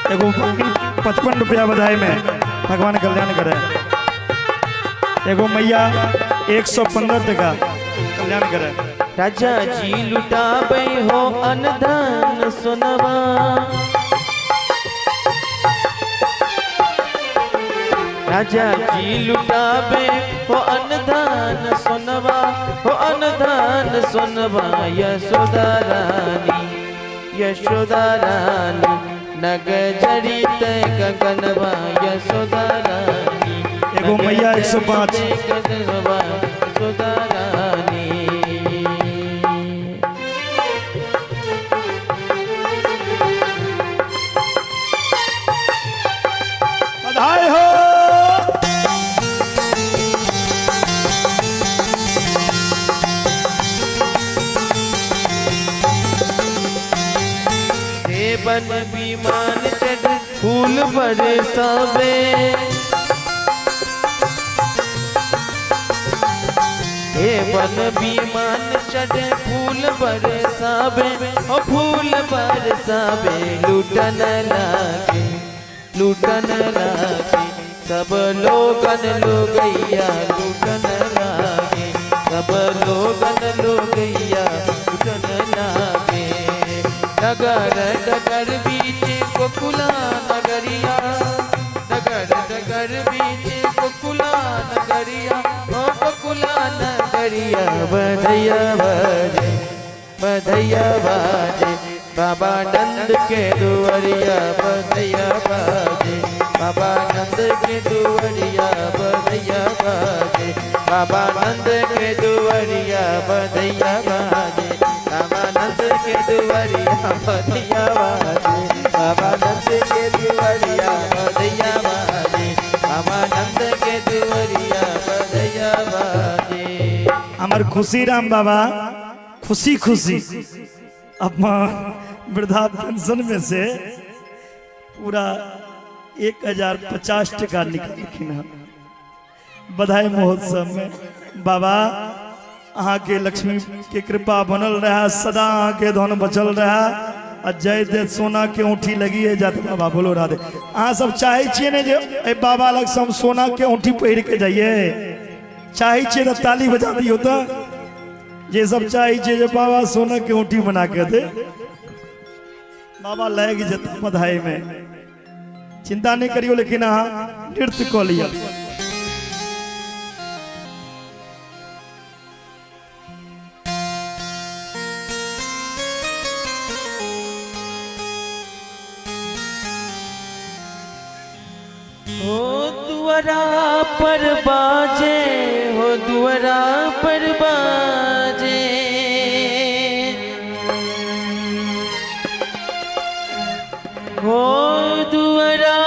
एगो 55 रुपया बधाई में भगवान कल्याण करे। एगो मैया 115 टका कल्याण करे। राजा जी लुटाबै हो अनधन सोनवा, राजा जी लुटाबे हो अनधन सोनवा, हो अनधन सोनवा यशोदा रानी, यशोदा रानी। नग जड़ित गगनवा यशोदा रानी। एगो मैया 105। गगनवा यशोदा रानी। बधाई हो। बन विमान चढ़ फूल बरसावे, हे बन विमान चढ़ फूल बरसावे, ओ फूल बरसावे। लूटन लागे लूटन लागे सब लोगन लोगैया लूटन लागे, सब लोगन लोगैया लूटन लागे। डगर डगर बीच गोकुला नगरिया, डगर डगर बीच गोकुला नगरिया, ओ गोकुला नगरिया बधैया बाजे बधैया बाजे। बाबा नंद के दुआरिया बधैया बाजे। बाबा नंद के दुआरिया बधैया बाजे। बाबा नंद के दुआरिया बधैया बाजे। बाबा नंद के दुआरिया बधैया बाजे। बाबा नंद के दुआरिया बधैया बाजे। बाबा नंद के दुआरिया बधैया बाजे। हमार खुशी राम बाबा खुशी खुशी अपना वृद्धा पेंशन में से पूरा 1050 टका निकालखिन हन बधाई महोत्सव में। बाबा अहाँ के लक्ष्मी के कृपा बनल रहे, सदा अहाँ के धन बचल रहे आ जय दे सोना के औंठी लगी है जात बाबा। बोलो राधे। अहाँ सब चाहे छियै ने जे एहि बाबा लग से हम सोना के औंठी पहिर के जाइए, चाहे छियै तऽ ताली बजा दियौ। तऽ जे सब चाहे छियै जे बाबा सोना के औंठी बना के दे, बाबा लागि जेता बधाई में, चिंता नहीं करियो, लेकिन अहाँ नृत्य कऽ लिअ। हो दुआरा पर बाजे, हो दुआरा पर बाजे, हो दुआरा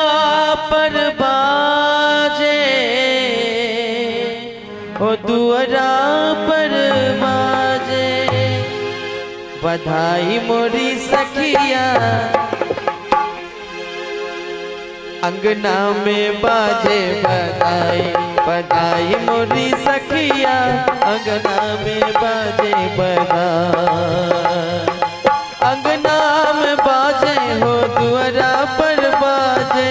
पर बाजे, हो दुआरा पर बाजे, बधाई मोरी सखिया अंगना में बाजे बधाई, बधाई मोरी सखिया अंगना में बाजे बधाई, अंगना में बाजे हो दुआरा पर बाजे,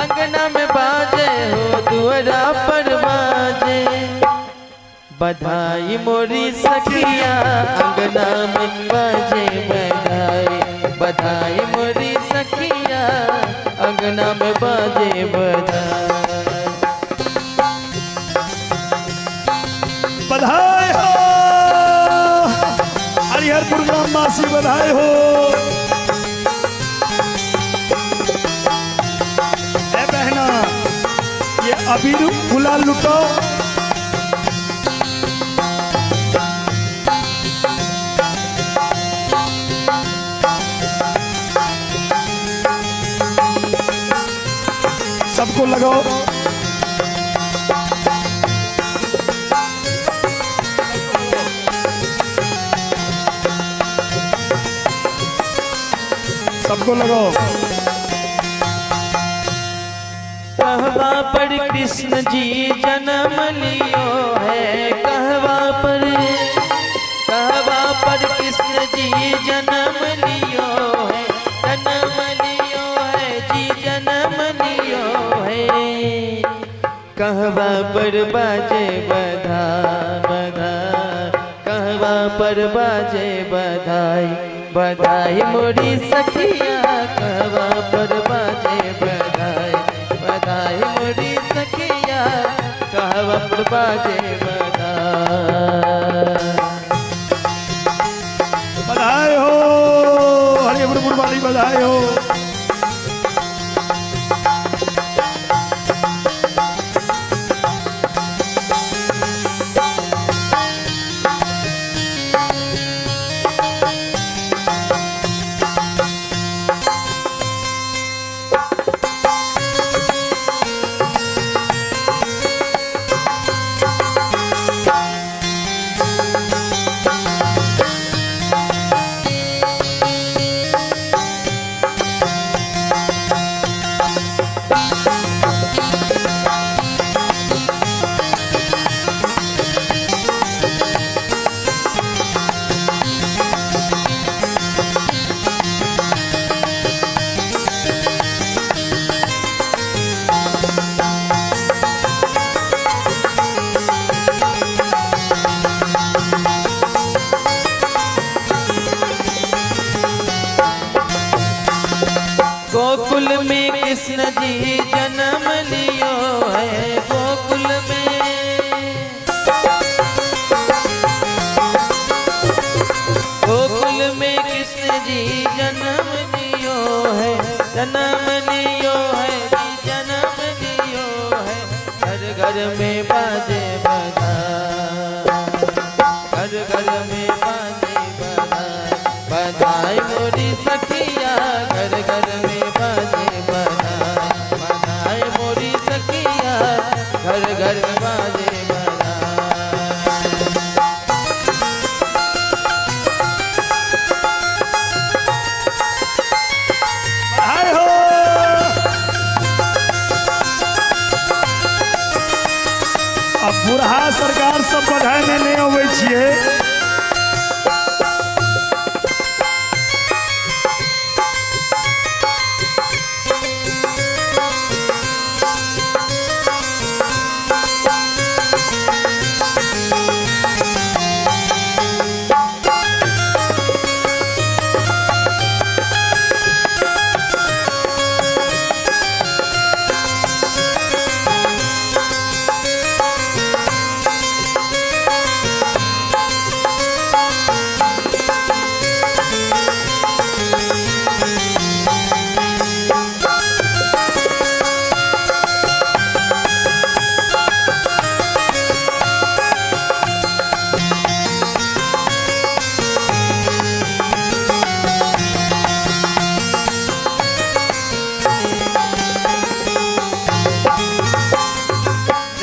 अंगना में बाजे हो दुआरा पर बाजे, बधाई मोरी सखिया अंगना में बाजे बधाई, बधाई मोरी सखिया अंगना में बाजे बधाई। बधाई हो हरिहरपुर ग्रामवासी, बधाई हो। ए बहना, ये अबीर गुलाल लुटाओ। सबको लगाओ। सबको लगाओ। कहवा पर कृष्ण जी जन्म लियो है, कहवा पर, कहवा पर कृष्ण जी जन्म लियो है, जन्म लियो है जी जन्म लियो है, कहवा पर बाजे बधा बधा, कहवा पर बाजे बधाई, बधाई मोरी सखिया, कहवा पर बाजे बधाई, बधाई मोरी सखिया, कहवा पर बाजे बधाई। बधाई हो हरिहरपुर वाली, बधाई हो। गोकुल में कृष्ण जी जन्म लियो है, गोकुल में, गोकुल में कृष्ण जी जन्म लियो है, जन्म लियो है जी जन्म लियो है, घर घर में बाजे बधाई, घर घर में बाजे बधाई, बधाई मोरी सखिया, घर घर में बाजे बधाई, बधाई मोरी सखिया, घर घर में बाजे बधाई। बधाई हो। अब बूढ़ा सरकार सब बधाई में नहीं अबै छियै।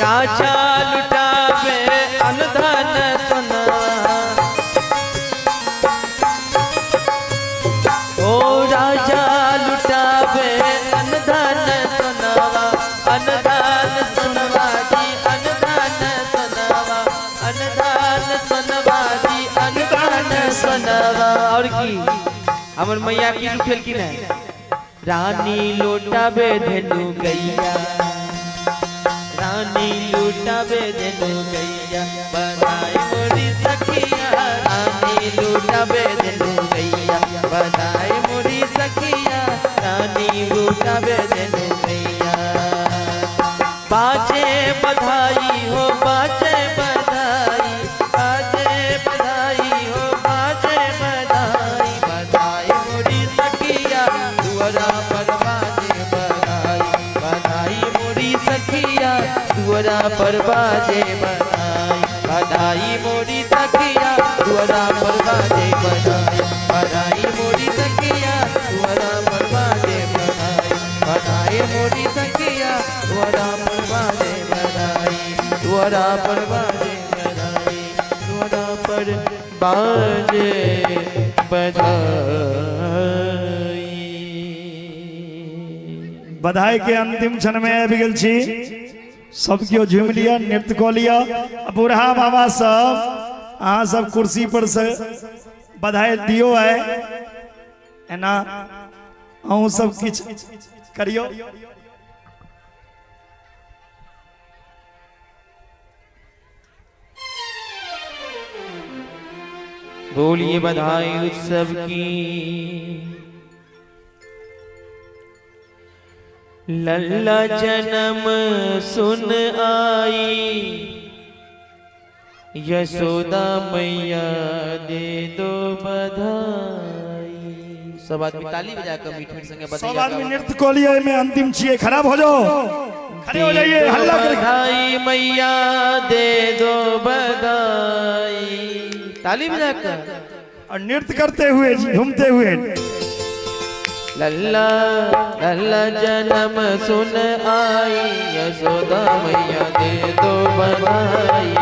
राजा लुटावे अनधन सोना, ओ राजा लुटावे अनधन सोनावा, अनधन सोनवा जी, अनधन सोनावा, अनधन सोनवा जी, अनधन सोनावा। और की हमर मैया की लुटेलखिन है? रानी लुटावे धेनु गैया, रानी लुटावे धेनु गैया, बधाई मोरी सखिया, रानी लुटावे धेनु गैया, बधाई मोरी सखिया, रानी लुटावे धेनु गैया। बाजे बधाई हो बाजे बधाई, बाजे बधाई हो बाजे बधाई, बधाई मोरी सखिया, दुआरा पर बाजे बधाई, बधाई मोरी सखिया, दुआरा पर बाजे बधाई, बधाई मोरी सखिया, दुआरा पर बाजे बधाई, बधाई मोरी सखिया, दुआरा पर बाजे बधाई, बधाई मोरी सखिया, दुआरा पर बाजे बधाई, दुआरा पर बाजे बधाई, दुआरा पर बाजे बधाई। बधाई के अंतिम क्षण में आबि गेल छी। सब केओ झूमि लिअ, नृत्य कऽ लिअ। आ बूढ़ा बाबा सब, अहाँ सब कुर्सी पर से बधाई दियो है, एना अहूँ सब किछु करियो। बोलिए बधाई उत्सव की। लल्ला जन्म सुन आई यशोदा मैया दे दो बधाई। सब आदमी ताली बजा कर मीठ मीठ संगे सब बधाई। आदमी नृत्य कऽ लिअ, एहिमे अंतिम छियै। खराब हो जाओ, खड़े हो जाइए, हल्ला करके। बधाई मैया दे दो बधाई, ताली बजाकर और नृत्य करते हुए, झूमते हुए। लल्ला लल्ला जन्म सुन आई यशोदा मैया दे दो बधाई,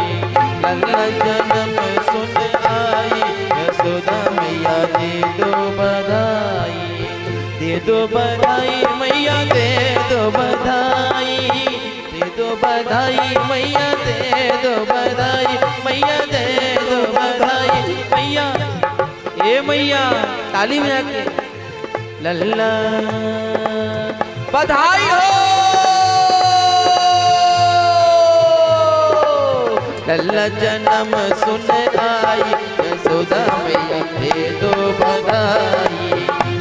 लल्ला जन्म सुन आई यशोदा मैया दे दो बधाई, दे दो बधाई मैया दे दो बधाई, दे दो बधाई मैया दे दो बधाई, मैया दे दो बधाई मैया, ए मैया ताली बजा के लल्ला बधाई हो। लल्ला जन्म सुन आई यशोदा मैया दे दो बधाई,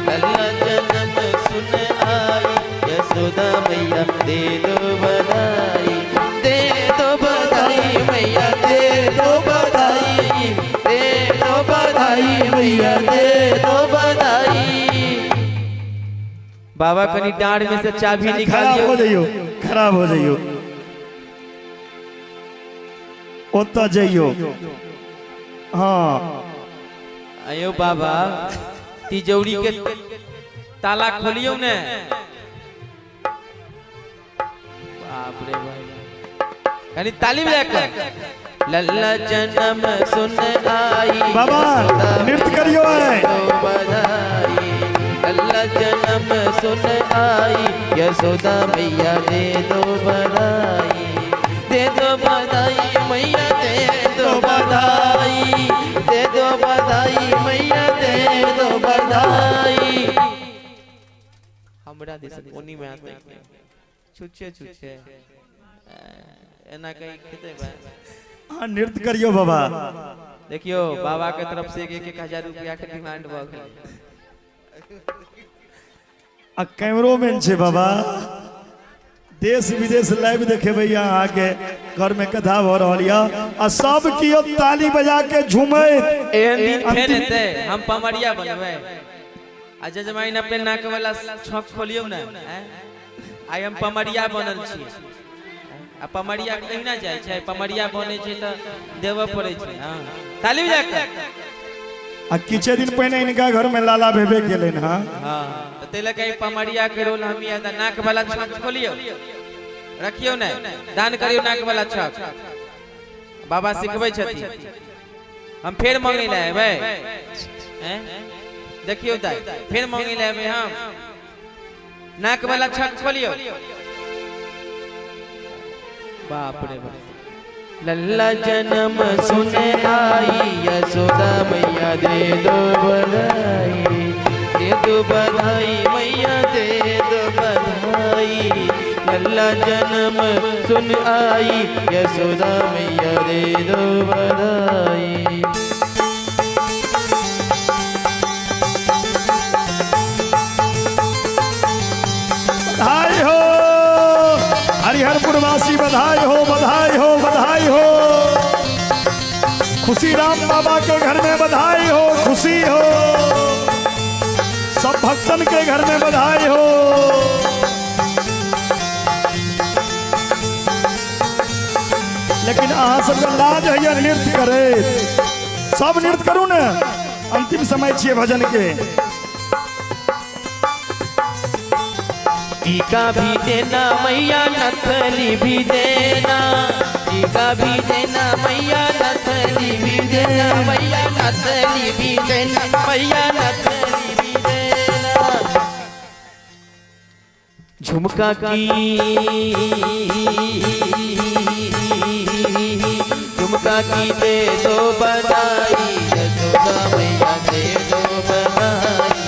लल्ला जन्म सुन आई यशोदा मैया दे दो बधाई, दे दो बधाई मैया दे दो बधाई, दे दो बधाई मैया दे दो बधाई। बाबा कनी डांड में से चाबी खराब हो निकालियो। जाइयो, खराब हो जाइयो, ओतऽ जइयो। हाँ। अयो बाबा, तिजोरी के ताला खोलियो ने। बाप रे बाप, कनी ताली बजा कर लल्ला जन्म सुन आई बाबा नृत्य करियो है। दो बधाई, लल्ला जन्म सुन आई यशोदा मैया दे दो बधाई, दे दो बधाई हमरा दिस कोनी में आते छुच्छे छुच्छे एना कहीं खेते बा। अहाँ नृत्य करियौ बाबा। देखियो बाबा के तरफ से एक एक हजार रुपया के डिमांड भऽ गेल। आ कैमरोमैन छै बाबा, देश विदेश लाइव देखेबै अहाँके घर में कथा भऽ रहल यऽ आ सब कियो ताली बजा के झूमैत। एहन दिन फेर एतै हम पमरिया बनबै आ जजमाइन अपने नाक वाला छक खोलियौ ने। आइ हम पमरिया बनल छी आ पमरिया कहिना जाइ छै, पमरिया बनै छै तऽ देबऽ पड़ै छै। हँ, ताली बजा कऽ। आ किछे दिन पहिने इनका घर में लाला भेबे केलनि हँ। हँ, तऽ ताहि लऽ कऽ पमरिया के रोल हम याद। नाक वाला छक खोलियौ, रखियौ ने, दान करियौ नाक वाला छक। बाबा सिखबै छथिन, हम फेर मंगै लए एबै। देखियौ दाइ, फेर मंगै लए एबै हम। नाक वाला छक खोलियौ। बाप रे बाप। लल्ला जन्म सुने आई यशोदा मैया दे दो बधाई, दे दो बधाई मैया दे दो बधाई। लल्ला जन्म सुन आई यशोदा मैया दे दो बधाई। बधाई हो हरिहरपुर वासी, बधाई हो, बधाई हो, बधाई हो। खुशी राम बाबा के घर में बधाई हो, खुशी हो सब भक्तन के घर में बधाई हो। लेकिन अहाँ सबके लाज है नृत्य करे, सब नृत्य करू ने, अंतिम समय छियै भजन के। टीका भी देना मैया नथली भी देना, टीका भी देना मैया नथली भी देना, मैया नथली भी देना, मैया नथली भी देना। झुमका की, झुमका की दे दो बधाई यशोदा मैया दे दो बधाई।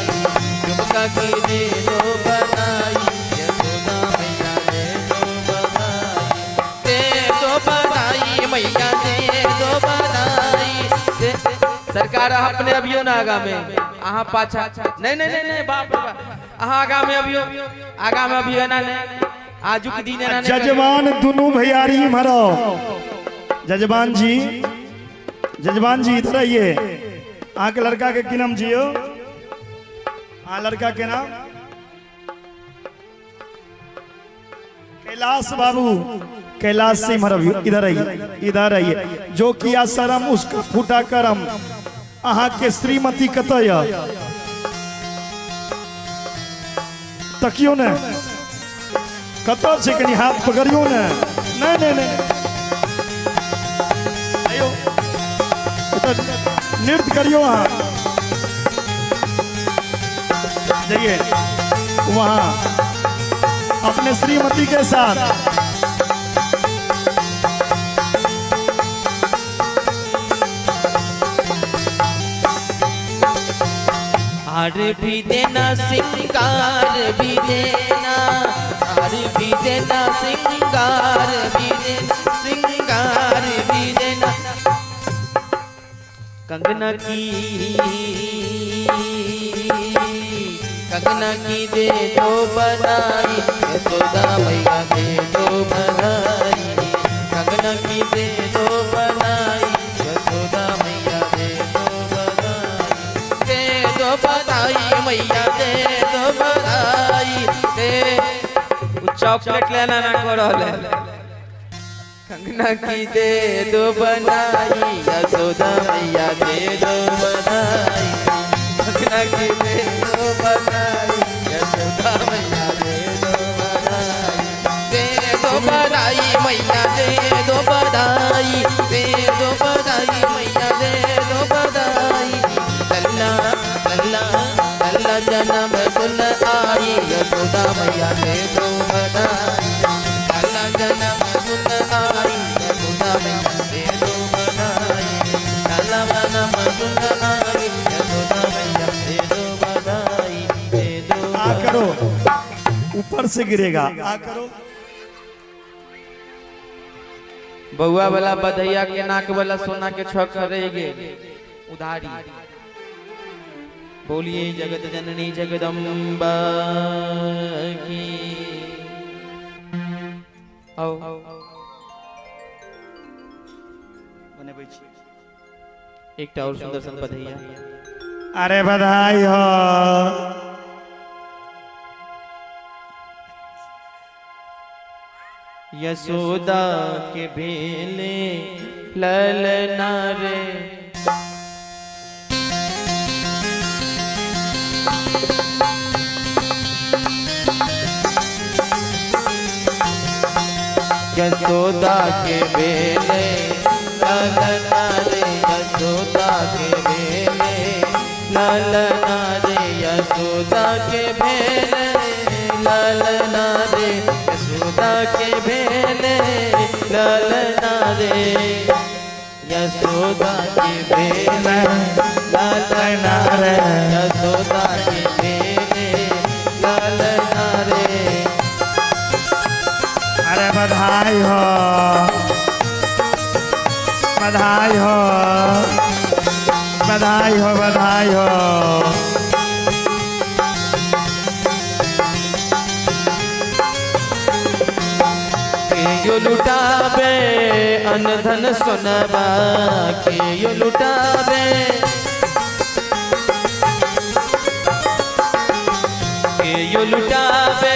झुमका की दे दो बधाई यशोदा मैया दे दो बधाई, दे दो बधाई मैया दे दो बधाई। सरकार अहाँ अपने अबियो ना आगा में, अहाँ पाछा नहीं नहीं नहीं नहीं, बाप रे बाप, अहाँ आगा में अबियो, आगा में अबियो ना नहीं, आजुक दिन एना नहीं। जजमान दुनू भैयारी इम्हर आओ। जजमान जी, जजमान जी इधर आइए। अहाँके लड़का के की नाम जियो? अहाँ लड़का के नाम? कैलाश बाबू। कैलाश से इम्हर अबियो, इधर आइए, इधर आइए। जो किया शरम उसका फूटा करम। अहाँ के श्रीमती कतऽ यऽ? तकियो ने कतऽ छै, कनि हाथ पकड़ियो ने। नहीं नहीं नहीं, आइयो एतऽ नृत्य करियो। अहाँ जाइए वहाँ अपने श्रीमती के साथ। हार भी देना सिंगार भी देना, हार भी देना सिंगार भी देना, सिंगार भी देना। कंगना की, कंगना की दे दो बधाई यशोदा मैया दे दो बधाई। कंगना की दे दो बधाई यशोदा मैया दे दो बधाई, दे दो बधाई मैया दे दो बधाई दे। उ चॉकलेट लेना ना कर रहल है। कंगना की दे दो बधाई यशोदा मैया दे दो बधाई। कंगना की दे दो बधाई यशोदा मैया दे दो बधाई, दे दो बधाई मैया दे दो बधाई, दे दो बधाई मैया दे दो बधाई। लल्ला लल्ला लल्ला जन्म सुन आई यशोदा मैया दे दो बधाई। लल्ला जन्म सुन आई यशोदा मैया दे दो बधाई। लल्ला जन्म सुन आई यशोदा मैया दे दो बधाई, दे दो। आ करो। ऊपर से गिरेगा। आ करो। बउआ वाला बधैया के नाक वाला सोना के छक रह गेल उधारी। बोलिए जगत जननी जगदम्बा की। आओ बनेबै छी। एकटा और सुंदर सन बधैया। अरे बधाई हो। यशोदा के भेले ललना रे, यशोदा के भेले ललना रे, यशोदा के भेले ललना रे, यशोदा के भेले ललना रे, यशोदा के भेले ललना रे, यशोदा के भेले ललना रे, यशोदा के भेले ललना रे। अरे बधाई हो, बधाई हो, बधाई हो, बधाई हो। के यो लुटाबे अनधन सोनबा, के यो लुटाबे, के यो लुटाबे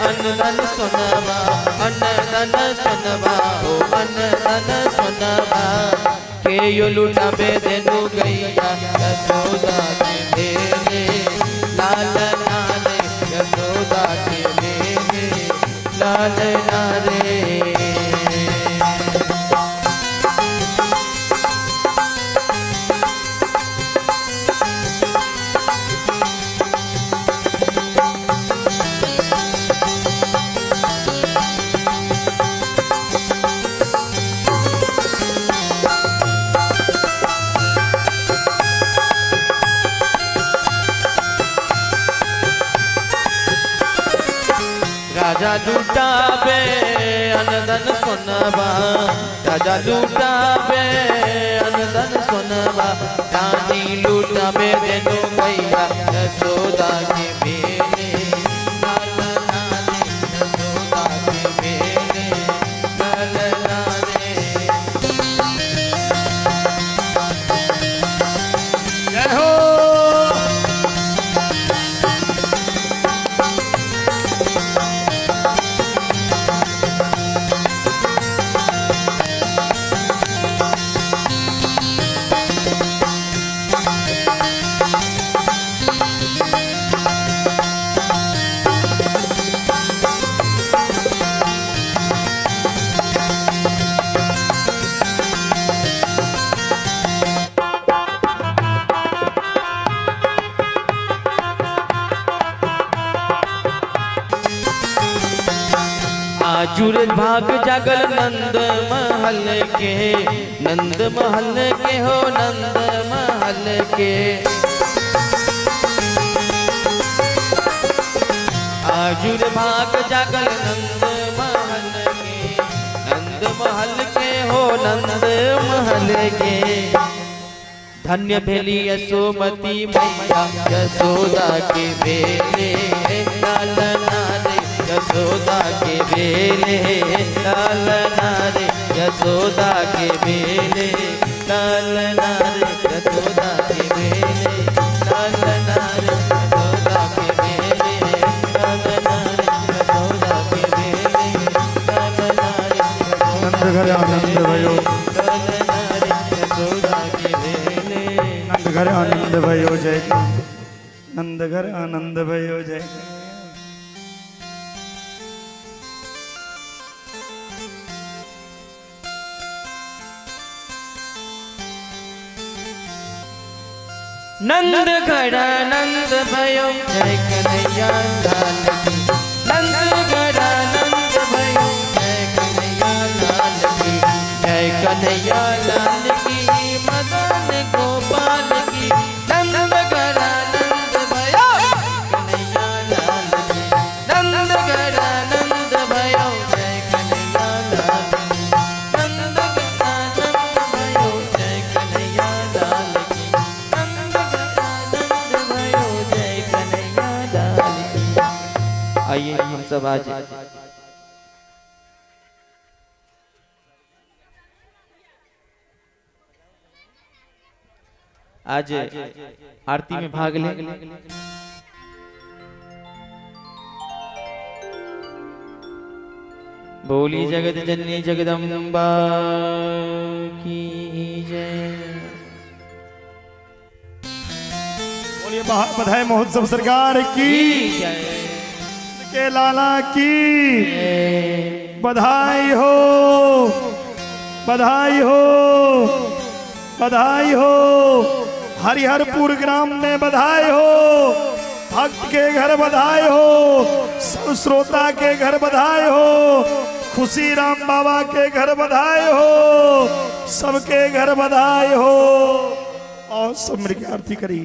अनधन सोनबा, अनधन सोनबा, ओ अनधन सोनबा, के यो लुटाबे देनु गैया, यशोदा के भेले लाल नारे, यशोदा के भेले लाल नारे। राजा लुटाबे अनधन सोनबा, राजा लुटाबे अनधन सोनबा, रानी लुटाबे देनु गैया, यशोदा के भेले लाल नारे, यशोदा के भेले लाल नारे। जय हो। आजुर भाग जागल नंद महल के, नंद महल के हो नंद महल के, आजुर भाग जागल नंद महल के, नंद महल के हो नंद महल के। धन्य भेली यशोमती मैया, यशोदा के भेले लाल नारे, यशोदा के भेले लाल नारे, यशोदा के भेले लाल नारे, यशोदा के भेले लाल नारे, यशोदा के भेले लाल नारे, यशोदा के भेले लाल नारे, नंद घर आनंद भयो, लाल नारे, यशोदा के भेले। नंद घर आनंद भयो जय, नंद घर आनंद भयो जय। नंद घर आनंद भयो जय कन्हैया लाल की, नंद घर आनंद भयो जय कन्हैया लाल की, जय कन्हैया लाल की, मदन गोपाल की। नंद घर आनंद भयो कन्हैया लाल की, नंद सब आज आज आरती में भाग ले। बोली जगत जननी जगदम्बा की जय। बोलिए बधाई महोत्सव सरकार की जय। के लाला की बधाई हो, बधाई हो, बधाई हो। हरिहरपुर ग्राम में बधाई हो, भक्त के घर बधाई हो, सब श्रोता के घर बधाई हो, खुशी राम बाबा के घर बधाई हो, सबके घर बधाई हो। और सब मिलकर आरती करी।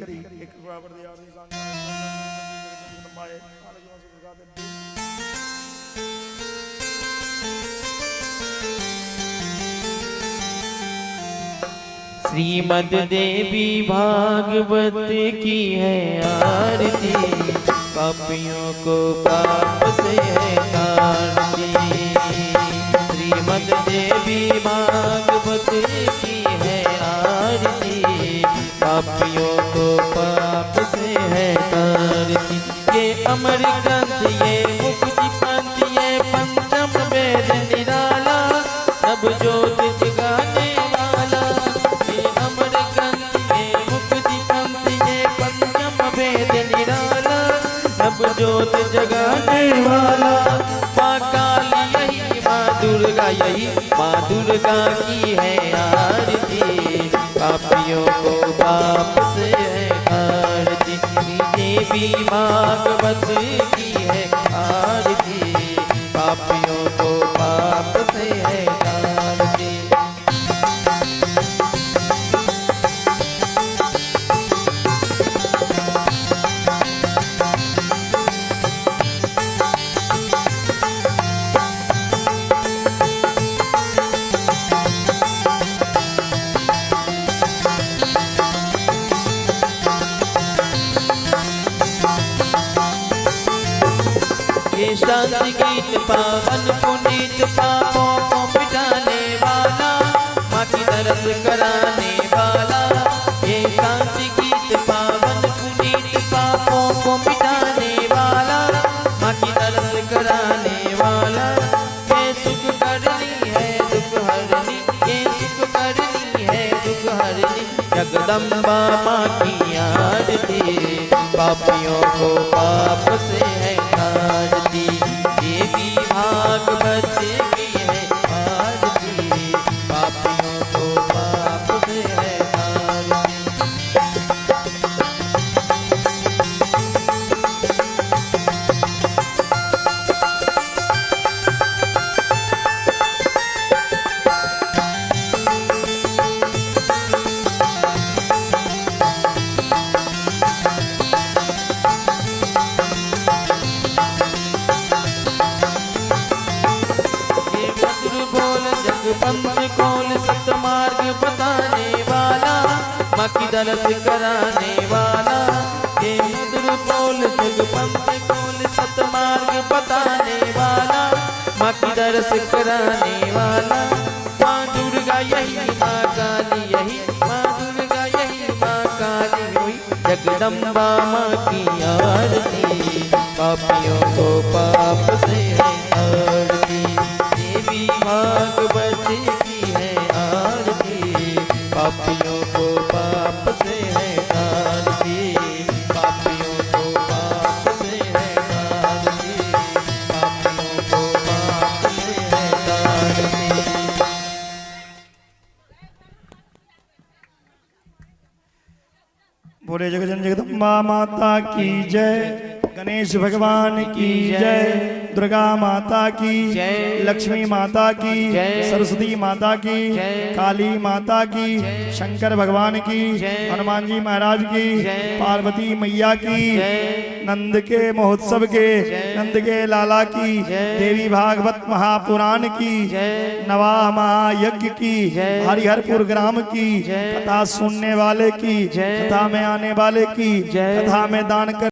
श्रीमद् देवी भागवत की है आरती, पापियों को पाप से है तारती। श्रीमद् देवी भागवत की है आरती, पापियों को पाप से है तारती। ये अमर ग्रंथ ये मुक्ति पंथ ये पंचम वेद निराला, सब ज्योत जगाने वाला। ये अमर ग्रंथ ये मुक्ति पंथ ये पंचम वेद निराला, सब ज्योत जगाने वाला। माँ काली यही माँ दुर्गा यही माँ दुर्गा की है आरती, पापियों को पाप से है आरती। देवी भागवत की है आरती, पापियों को पाप से है आरती। ये शांति गीत पावन पुनीत पापों को मिटाने वाला, माँ की दरस कराने वाला। ये शांति गीत पावन पुनीत पापों को मिटाने वाला, माँ की दरस कराने वाला। ये सुख करनी है दुख हरनी, ये सुख करनी है दुख हरनी, जगदम्बा माँ की आरती, पापियों को पाप से है आरती। देवी भागवत की है आरती, पापियों को पाप से है आरती। ये मधुर बोल जग पंथ खोल सतमार्ग बताने वाला, माँ की दरस कराने वाला। ये मधुर बोल जग पंथ खोल सतमार्ग बताने वाला, माँ की दरस कराने वाला। माँ दुर्गा यही माँ काली यही माँ दुर्गा यही माँ काली हुई, जगदम्बा माँ की आरती, पापियों को पाप से है आरती। देवी भागवत की है आरती, पापियों को पाप से है आरती। पापियों को पाप से है आरती, पापियों को पाप से है आरती। बोले जगजन जगदम्बा माता की जय, गणेश भगवान की जय, दुर्गा माता की जय, लक्ष्मी माता की जय, सरस्वती माता की जय, काली माता की, जय, शंकर भगवान की, जय, हनुमान जी महाराज की, जय, पार्वती मैया की, जय, नंद के महोत्सव के, जय, नंद के लाला की, जय, देवी भागवत महापुराण की, जय, नवाह महायज्ञ की, जय, हरिहरपुर ग्राम की, जय, कथा सुनने वाले की, जय, कथा में आने वाले की, जय, कथा में दान कर